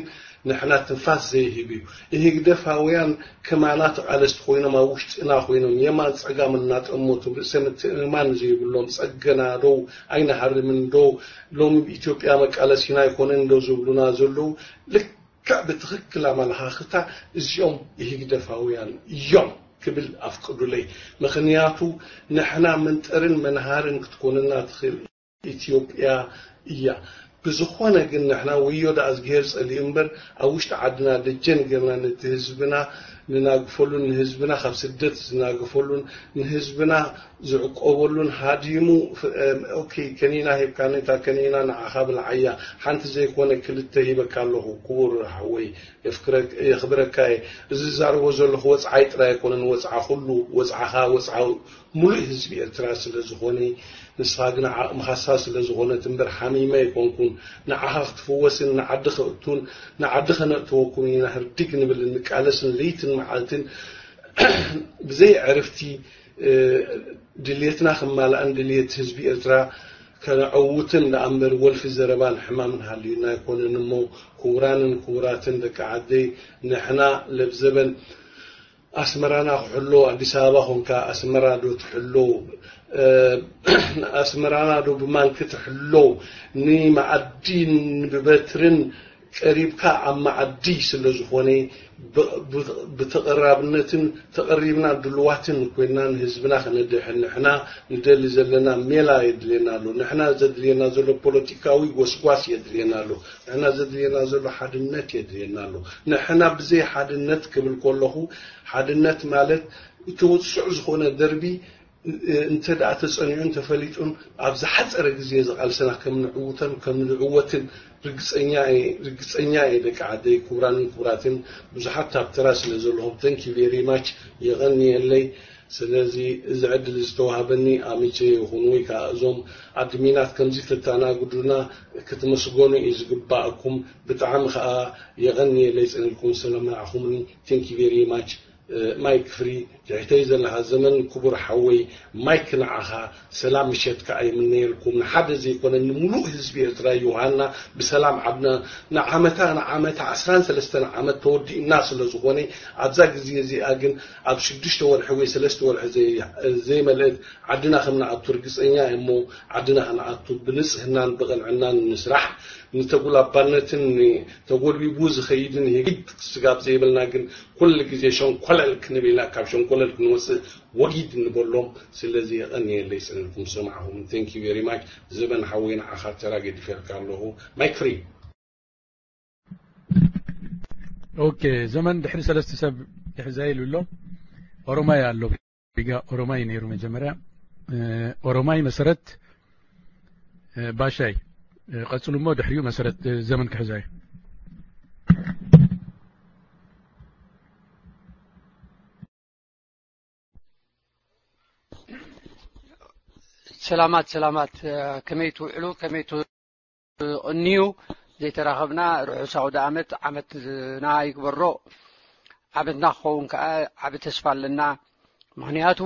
ንሕና ትንፋስ ዘይህብ እዩ። ህግደፋውያን ከማና ተቓለስቲ ኮይኖም ኣብ ውሽጥና ኮይኖም የማን ጸጋም እናጠመቱ ርእሰ ምትእምማን ዘይብሎም ጸገና ዶ ኣይንሃርምን ዶ ሎሚ ብኢትዮጵያ መቃለሲና ኣይኮነን ዶ ዝብሉና ዘለዉ ልክዕ ብትኽክል ኣመለኻኽታ እዚኦም ህግደፋውያን እዮም ክብል ኣፍቅዱለይ። ምኽንያቱ ንሕና መንጠርን መንሃርን ክትኮንና ትኽእል ኢትዮጵያ እያ። ብዝኾነ ግን ንሕና ወዮ ደኣ እዝግሄር ጸሊኡ እምበር ኣብ ውሽጢ ዓድና ደጀን ጌርና ነቲ ህዝብና ንናግፈሉን ንህዝብና ካብ ስደት ዝናግፈሉን ንህዝብና ዝዕቆበሉን ሃዲሙ ኦኬ ከኒና ሂብካኒ እታ ከኒና ንዓኻ ብልዓያ ሓንቲ ዘይኮነ ክልተ ሂበካ ኣለኹ ክቡር ሓወይ የኽብረካ እየ። እዚ ዝዛረቦ ዘለኹ ወጽዓይ ጥራይ ኣይኮነን፣ ወጽዓ ኩሉ፣ ወጽዓኻ፣ ወጽዓ ሙሉእ ህዝቢ ኤርትራ ስለ ዝኾነ፣ ንስኻ ግን ዓቕምኻሳ ስለ ዝኾነት እምበር ሓሚመ ኣይኮንኩን። ንዓኻ ክትፍወስን ንዓዲ ከእቱን ንዓዲ ከነእትወኩም ኢና ህርድግ ንብልን ንቃለስን ለይትን መዓልትን ብዘይ ዕርፍቲ ድልየትና ክማልኣን ድልየት ህዝቢ ኤርትራ ከነዐውትን ደኣ እምበር ወልፊ ዘረባን ሕማምን ሃልዩና ኣይኮነን እሞ ክቡራንን ክቡራትን ደቂ ዓደይ ንሕና ለብዘበን ኣስመራና ክሕሎ ኣዲስ ኣበባ ኮንካ ኣስመራ ዶ ትሕሎ ኣስመራና ዶ ብማንኪ ትሕሎ ንመኣዲ ብበትርን ቀሪብካ ኣብ መኣዲ ስለ ዝኾነ ብተቐራብነትን ተቐሪብና ድልዋትን ኮይና ንህዝብና ከነድሕን ንሕና ንደሊ ዘለና ሜላ የድልየና ኣሎ። ንሕና ዘድልየና ዘሎ ፖለቲካዊ ጎስጓስ የድልየና ኣሎ። ንሕና ዘድልየና ዘሎ ሓድነት የድልየና ኣሎ። ንሕና ብዘይ ሓድነት ክብል ከለኹ ሓድነት ማለት እቲ ውጹዕ ዝኾነ ደርቢ እንተ ደኣ ተጸኒዑን ተፈሊጡን ኣብ ዝሓጸረ ግዜ እዚ ቃልስና ከም ንዕውተን ከም ንዕወትን ርግጸኛ እየ ርግጸኛ እየ ደቂ ዓደይ ክቡራንን ክቡራትን ብዙሓት ካብ ተራ ስለ ዘለኹም thank you very much የቐንየለይ ስለዚ እዚ ዕድል ዝተዋህበኒ ኣሚቸ ይኹን ወይ ከዓ እዞም ኣድሚናት ከምዚ ተተኣናግዱና ክትመስገኑ እዩ ዝግባኣኩም ብጣዕሚ ከዓ የቐንየለይ ጸኒልኩም ስለማዕኹምኒ thank you very much ማይክ ፍሪ ትሕተይ ዘለኻ ዘመን ክቡር ሓወይ ማይክ ንዓኻ ሰላም ምሸት ከኣ ይምነየልኩም ንሓደ ዘይኮነ ንምሉእ ህዝቢ ኤርትራ ዮሃና ብሰላም ዓድና ንዓመታ ንዓመታ ዓስራን ሰለስተን ዓመት ተወዲእና ስለ ዝኾነ ኣብዛ ግዜ እዚኣ ግን ኣብ ሽዱሽተ ወርሒ ወይ ሰለስተ ወርሒ ዘይመልእት ዓድና ከም ንኣቱ ርግጸኛ እየ እሞ ዓድና ክንኣቱ ብንጽህናን ብቕንዕናን ንስራሕ ንተጉላባነትን ተጎልቢቡ ዝኸይድን ህግድ ስጋብ ዘይብልና ግን ኩሉ ግዜ ሸንኮለል ክንብል ኢና ካብ ሸንኮለል ክንወፅእ ወጊድ ንበሎም ስለዚ የቐንየለይ ፅንልኩም ዝሰማዕኹም thank you very much ዘበን ሓወይ ንዓኻ ተራ ገዲፈልካ ኣለኹ ማይክ ፍሪ ኦኬ ዘመን ድሕሪ ሰለስተ ሰብ ይሕዛ ኢሉ ኣሎ ኦሮማይ ኣሎ ሪጋ ኦሮማይ ነይሩ መጀመርያ ኦሮማይ መሰረት ባሻይ ቀጽሉ እሞ ድሕሪኡ መሰረት ዘመን ክሕዛይ ሰላማት ሰላማት ከመይ ትውዕሉ ከመይ ትቕንዩ ዘይተራኸብና ርሑስ ኣውደ ዓመት ዓመትና ይግበሮ ዓመትና ክኸውን ከዓ ዓቢ ተስፋ ኣለና ምክንያቱ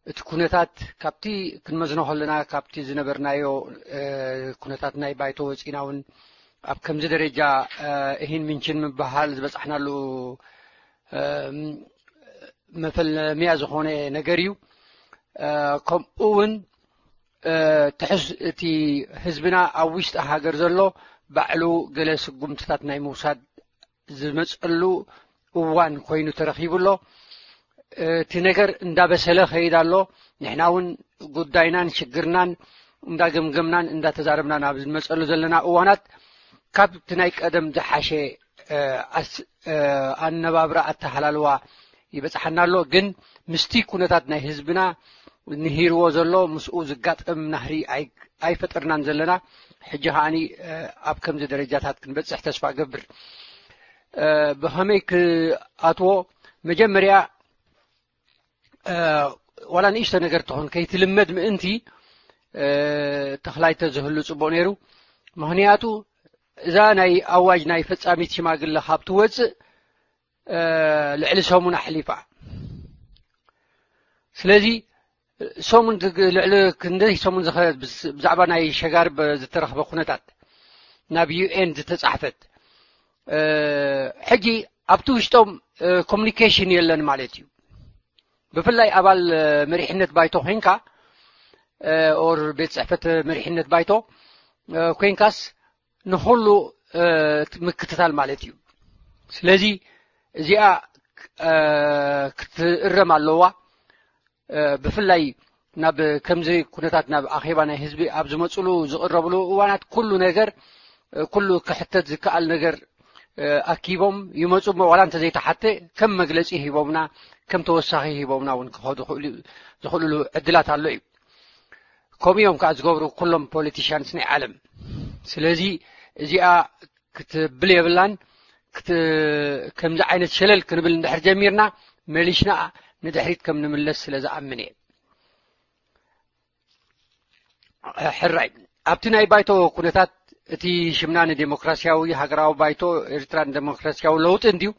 እቲ ኩነታት ካብቲ ክንመዝኖ ከለና ካብቲ ዝነበርናዮ ኩነታት ናይ ባይቶ ወፂና እውን ኣብ ከምዚ ደረጃ እሂን ምንችን ምበሃል ዝበፃሕናሉ መፈለምያ ዝኾነ ነገር እዩ። ከምኡ እውን ትሕዝ እቲ ህዝብና ኣብ ውሽጢ ሃገር ዘሎ ባዕሉ ገለ ስጉምትታት ናይ ምውሳድ ዝመጸሉ እዋን ኮይኑ ተረኺቡ ኣሎ። እቲ ነገር እንዳበሰለ ከይድ ኣሎ። ንሕና እውን ጉዳይናን ሽግርናን እንዳገምገምናን እንዳተዛረብናን ኣብ ዝመጸሉ ዘለና እዋናት፣ ካብቲ ናይ ቀደም ዝሓሸ፣ እ፣ ኣስ-፣ እ፣ ኣነባብራ ኣተሃላልዋ ይበጽሓና ኣሎ። ግን ምስቲ ኩነታት ናይ ህዝብና ንሂርዎ ዘሎ፣ ምስኡ ዝጋጠም ናህሪ ኣይ-፣ ኣይፈጠርናን ዘለና። ሕጂ ከዓኒ፣ እ፣ ኣብ ከምዚ ደረጃታት ክንበጽሕ ተስፋ እገብር። እ፣ ብኸመይ ክኣትዎ? መጀመርያ፣ እ፣ ዋላ ንእሽቶ ነገር ትኹን ከይትልመድ ምእንቲ፣ እ፣ ተኽላይ ተዝህሉ ጽቡቕ ነይሩ። ምኽንያቱ እዛ ናይ ኣዋጅ ናይ ፈጻሚት ሽማግለ ካብ ትወጽእ፣ እ፣ ልዕሊ ሰሙን ኣሕሊፋ። ስለዚ ሰሙን ዝግ-፣ ልዕሊ ክንደይ ሰሙን ዝኸ-፣ ብስ-፣ ብዛዕባ ናይ ሸጋር በ-፣ ዝተረኽበ ኩነታት ናብ ዩ ኤን ዝተጻሕፈት፣ እ፣ ሕጂ ኣብቲ ውሽጦም፣ እ፣ ኮሙኒኬሽን የለን ማለት እዩ። ብፍላይ ኣባል፣ እ፣ መሪሕነት ባይቶ ኮይንካ፣ እ፣ ኦር ቤት ጽሕፈት መሪሕነት ባይቶ፣ እ፣ ኮይንካስ ንኹሉ፣ እ፣ ምክትታል ማለት እዩ። ስለዚ እዚኣ፣ እ፣ ክትእረም ኣለዋ። እ፣ ብፍላይ ናብ ከምዚ ኩነታት ናብ ኣኼባ ናይ ህዝቢ ኣብ ዝመጽሉ ዝቕረብሉ እዋናት ኩሉ ነገር፣ እ፣ ኩሉ ክሕተት ዝከኣል ነገር፣ እ፣ ኣኪቦም ይመጹ እሞ ዋላ እንተዘይተሓተ ከም መግለጺ ሂቦምና፣ ከም ተወሳኺ ሂቦምና እውን ክኸዱ ክእሉ-፣ ዝኽእሉሉ ዕድላት ኣሎ እዩ። ከምኡ እዮም ከዓ ዝገብሩ ኩሎም ፖለቲሽያንስ ናይ ዓለም። ስለዚ እዚኣ ክትብል የብላን። ክት-፣ ከምዚ ዓይነት ሸለል ክንብል እንድሕር ጀሚርና፣ መሊሽና ንድሕሪት ከም ንምለስ ስለ ዝኣምን እየ። ሕራይ፣ ኣብቲ ናይ ባይቶ ኩነታት፣ እቲ ሽምና ንዴሞክራሲያዊ ሃገራዊ ባይቶ ኤርትራ ንዴሞክራሲያዊ ለውጢ እንድዩ።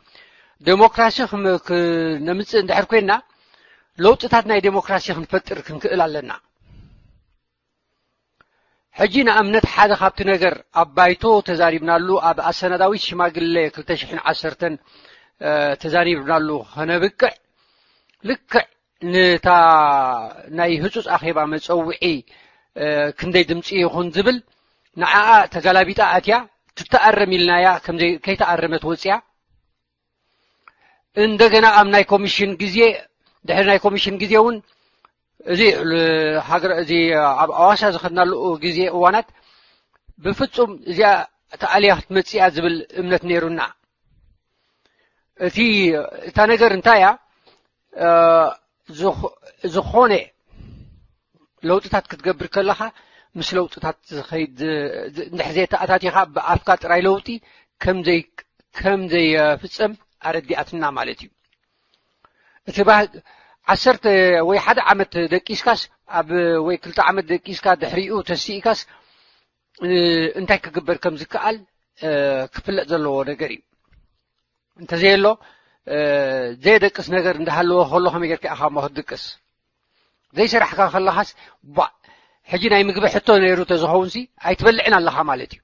ዴሞክራሲ ክም-፣ ክነምጽእ እንድሕር ኮይንና፣ ለውጥታት ናይ ዴሞክራሲ ክንፈጥር ክንክእል ኣለና። ሕጂ ንኣብነት ሓደ ካብቲ ነገር ኣብ ባይቶ ተዛሪብናሉ፣ ኣብ ኣሰናዳዊት ሽማግለ ክልተ ሽሕን ዓሰርተን፣ እ፣ ተዛሪብናሉ ከነብቅዕ፣ ልክዕ ነታ ናይ ህጹጽ ኣኼባ መጸውዒ፣ እ፣ ክንደይ ድምጺ ይኹን ዝብል፣ ንዓኣ ተጋላቢጣ ኣትያ፣ ትተኣረም ኢልናያ፣ ከምዘይ-፣ ከይተኣረመት ወጽያ። እንደገና ኣብ ናይ ኮሚሽን ግዜ፣ ድሕሪ ናይ ኮሚሽን ግዜ እውን፣ እዚ ል-፣ ሃገር፣ እዚ ኣብ ኣዋሳ ዝኸድናሉ ግዜ እዋናት፣ ብፍጹም እዚኣ ተኣልያ ክትመጽእ እያ ዝብል እምነት ነይሩና። እቲ፣ እታ ነገር እንታይ እያ? እ፣ ዝኾ-፣ ዝኾነ ለውጥታት ክትገብር ከለኻ፣ ምስ ለውጥታት ዝኸይድ፣ ዝ-፣ ዝ-፣ እንድሕር ዘይተኣታቲኻ፣ ብኣፍካ ጥራይ ለውጢ ከም ዘይ-፣ ከም ዘይፍጸም ኣረዲኣትና ማለት እዩ። እቲ ባህ-፣ ዓሰርተ ወይ ሓደ ዓመት ደቂስካስ፣ ኣብ፣ ወይ ክልተ ዓመት ደቂስካ ድሕሪኡ ተሲእካስ፣ እ፣ እንታይ ክግበር ከም ዝከኣል፣ እ፣ ክፍለጥ ዘለዎ ነገር እዩ። እንተዘየሎ፣ እ፣ ዘየደቅስ ነገር እንዳሃለወ ከሎ ከመይ ጌርካ ኢኻ እሞ ክትድቅስ? ዘይሰራሕካ ከለኻስ፣ ቧ፣ ሕጂ ናይ ምግቢ ሕቶ ነይሩ ተዝኸውንሲ ኣይትበልዕን ኣለኻ ማለት እዩ።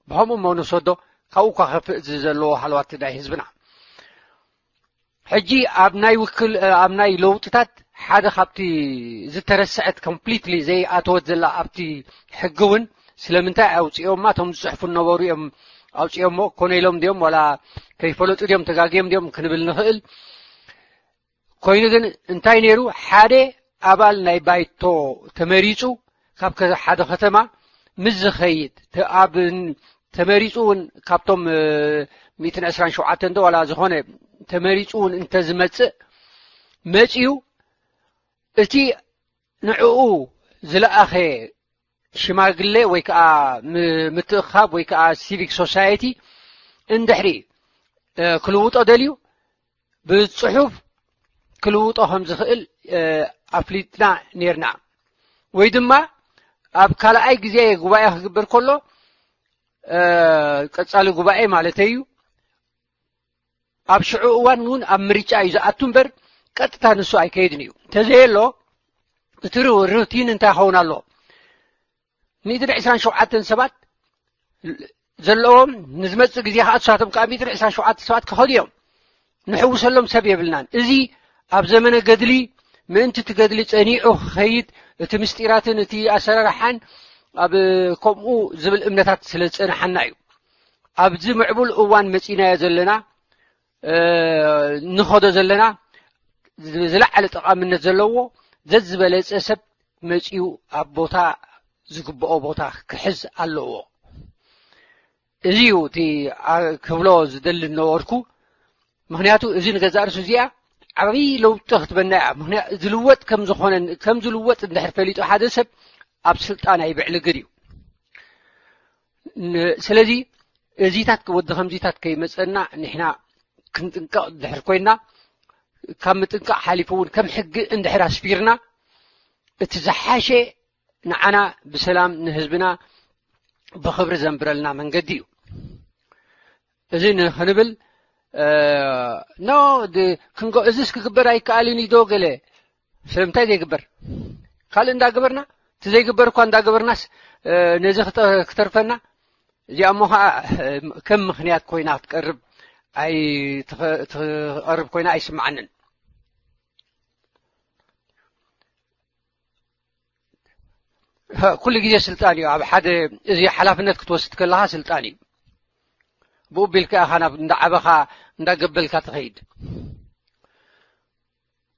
ብኸምኡ እሞ ንውሰዶ፣ ካብኡ እኳ ከፍእ እዚ ዘለዎ ሃለዋት ናይ ህዝብና። ሕጂ ኣብ ናይ ውክል-፣ ኣብ ናይ ለውጥታት ሓደ ካብቲ ዝተረስዐት፣ ኮምፕሊትሊ ዘይኣተወት ዘላ ኣብቲ ሕጊ እውን ስለምንታይ ኣውፅኦማ? እቶም ዝፅሕፉ ነበሩ እዮም ኣውፅኦሞ። ኮነ ኢሎም ድዮም ዋላ ከይፈለጡ ድዮም ተጋግዮም ድዮም ክንብል ንኽእል። ኮይኑ ግን እንታይ ነይሩ? ሓደ ኣባል ናይ ባይቶ ተመሪፁ ካብ ከ-፣ ሓደ ከተማ ምስ ዝኸይድ ተ-፣ ኣብ ን-፣ ተመሪፁ እውን ካብቶም፣ እ፣ ሚእትን ዕስራን ሸውዓተን ዶ ዋላ ዝኾነ ተመሪፁ እውን እንተዝመፅእ መፂኡ እቲ ንዕኡ ዝለኣኸ ሽማግለ ወይ ከዓ ም-፣ ምትእኻብ ወይ ከዓ ሲቪክ ሶሳይቲ እንድሕሪ፣ እ፣ ክልውጦ ደልዩ ብጽሑፍ ክልውጦ ከም ዝኽእል፣ እ፣ ኣፍሊጥና ኔርና። ወይ ድማ ኣብ ካልኣይ ግዜ ጉባኤ ክግበር ከሎ፣ እ፣ ቀጻሊ ጉባኤ ማለተይ እዩ፣ ኣብ ሽዑ እዋን እውን ኣብ ምርጫ እዩ ዝኣቱ እምበር ቀጥታ ንሱ ኣይከይድን እዩ። እንተዘየሎ እቲ ሩ-፣ ሩቲን እንታይ ይኸውን ኣሎ? ሚእትን ዕስራን ሸውዓተን ሰባት ዘለዎም ንዝመጽእ ግዜ ከኣ ንሳቶም ከኣ ሚእትን ዕስራን ሸውዓተ ሰባት ክኸዱ እዮም። ንሕውሰሎም ሰብ የብልናን። እዚ ኣብ ዘመነ ገድሊ ምእንቲ እቲ ገድሊ ጸኒዑ ክኸይድ እቲ ምስጢራትን እቲ ኣሰራርሓን ኣብ ከምኡ ዝብል እምነታት ስለ ዝጸንሓና እዩ። ኣብዚ ምዕቡል እዋን መጺናዮ ዘለና፣ እ፣ ንኸዶ ዘለና ዝ-፣ ዝለዓለ ጠቓምነት ዘለዎ ዘዝበለጸ ሰብ መጺኡ ኣብ ቦታ ዝግብኦ ቦታ ክሕዝ ኣለዎ። እዚ እዩ እቲ ኣ-፣ ክብሎ ዝደሊ ዝነበርኩ። ምኽንያቱ እዚ ንገዛእ ርእሱ እዚኣ ዓብዪ ለውጢ ክትበና እያ። ምኽንያ-፣ ዝልወጥ ከም ዝኾነ፣ ከም ዝልወጥ እንድሕር ፈሊጡ ሓደ ሰብ ኣብ ስልጣን ኣይብዕልግን እዩ። ን-፣ ስለዚ እዚታት ወዲ ከምዚታት ከይመጸና ንሕና ክንጥንቀቕ እንድሕር ኮይና፣ ካብ ምጥንቃቕ ሓሊፉ እውን ከም ሕጊ እንድሕር ኣስፊርና፣ እቲ ዝሓሸ ንዓና ብሰላም ንህዝብና ብኽብሪ ዘንብረልና መንገዲ እዩ። እዚ ንኽንብል፣ እ፣ ኖ፣ ድ-፣ ክንጎ-፣ እዚስ ክግበር ኣይከኣልን እዩ ዶ ገለ? ስለምንታይ ዘይግበር? ካልእ እንዳገበርና፣ እቲ ዘይግበር እኳ እንዳገበርናስ፣ እ፣ ነዚ ክተ-፣ ክተርፈና፣ እዚኣ እሞ ኸዓ፣ እ፣ ከም ምኽንያት ኮይና ክትቀርብ ኣይ-፣ ትኸ-፣ ትቐርብ ኮይና ኣይስምዓንን። ኩሉ ግዜ ስልጣን እዩ። ኣብ ሓደ እዚ ሓላፍነት ክትወስድ ከለኻ ስልጣን እዩ። ብኡ ቢልካ ኢኻ ናብ እንዳዓበኻ እንዳገበልካ ትኸይድ።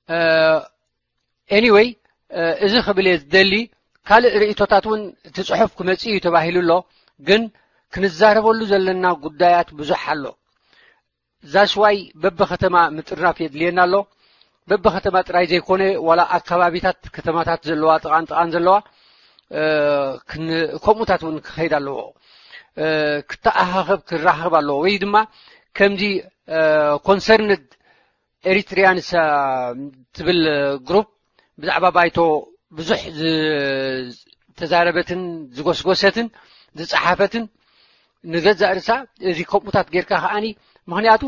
እ፣ ኤኒወይ፣ እ፣ እዚ ክብል እየ ዝደሊ። ካልእ ርእይቶታት እውን እቲ ጽሑፍ ክመጽእ እዩ ተባሂሉ ኣሎ፣ ግን ክንዛረበሉ ዘለና ጉዳያት ብዙሕ ኣሎ። ዛስዋይ በብኸተማ ምጥርናፍ የድልየና ኣሎ። በብኸተማ ጥራይ ዘይኮነ፣ ዋላ ኣከባቢታት ከተማታት ዘለዋ፣ ጥቓን ጥቓን ዘለዋ፣ እ፣ ክን-፣ ከምኡታት እውን ክኸይድ ኣለዎ። እ፣ ክተኣኻኸብ፣ ክራኸብ ኣለዎ። ወይ ድማ ከምዚ፣ እ፣ ኮንሰርንድ ኤሪትሪያንስ፣ እ፣ ትብል ግሩፕ ብዛዕባ ባይቶ ብዙሕ ዝ-፣ ዝተዛረበትን ዝጎስጎሰትን ዝጸሓፈትን ንገዛእ ርእሳ እዚ ከምኡታት ጌርካ ከኣኒ፣ ምኽንያቱ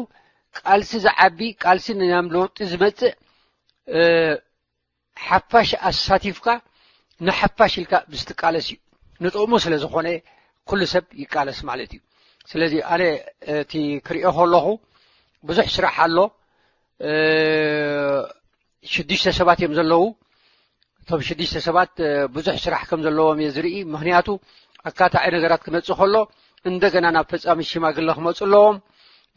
ቃልሲ ዝዓቢ፣ ቃልሲ ናብ ለውጢ ዝመጽእ፣ እ፣ ሓፋሽ ኣሳቲፍካ ንሓፋሽ ኢልካ ብዝትቃለስ እዩ። ንጥቕሙ ስለ ዝኾነ ኩሉ ሰብ ይቃለስ ማለት እዩ። ስለዚ ኣነ እቲ ክሪኦ ከለኹ ብዙሕ ስራሕ ኣሎ። እ፣ ሽዱሽተ ሰባት እዮም ዘለዉ። እቶም ሽዱሽተ ሰባት፣ እ፣ ብዙሕ ስራሕ ከም ዘለዎም እየ ዝርኢ። ምኽንያቱ ኣካታዒ ነገራት ክመጽእ ከሎ እንደገና ናብ ፈጻሚ ሽማግለ ክመጹ ኣለዎም።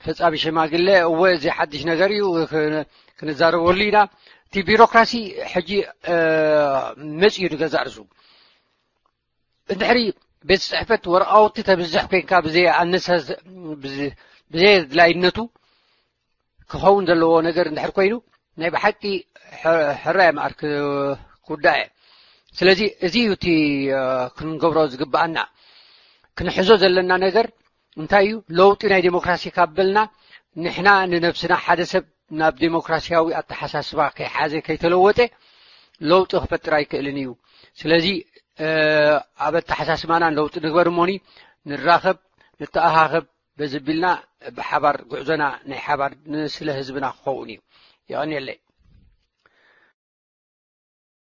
ፈጻሚ ሽማግለ፣ እወ፣ እዚ ሓድሽ ነገር እዩ፣ ክን-፣ ክንዛረበሉ ኢና። እቲ ቢሮክራሲ ሕጂ፣ እ፣ መጺኡ ንገዛእ ርእሱ። እንድሕሪ ቤት ጽሕፈት ወረቓውቲ ተብዝሕ ኮይንካ ብዘይ ኣነሳስ-፣ ብዝ-፣ ብዘይ ኣድላይነቱ ክኸውን ዘለዎ ነገር እንድሕር ኮይኑ ናይ ብሓቂ ሕ-፣ ሕራይ መኣር ክ-፣ ክውዳእ እየ። ስለዚ እዚ እዩ እቲ፣ እ፣ ክንገብሮ ዝግብኣና። ክንሕዞ ዘለና ነገር እንታይ እዩ? ለውጢ ናይ ዴሞክራሲ ካብ በልና ንሕና ንነብስና ሓደ ሰብ ናብ ዴሞክራሲያዊ ኣተሓሳስባ ከይሓዘ ከይተለወጠ ለውጢ ክፈጥር ኣይክእልን እዩ። ስለዚ፣ እ፣ ኣብ ኣተሓሳስባና ለውጢ ንግበር እሞኒ ንራኸብ፣ ንተኣኻኸብ፣ በዚ ቢልና ብሓባር ጉዕዞና ናይ ሓባር ን-፣ ስለ ህዝብና ክኸውን እዩ። የቐንየለይ።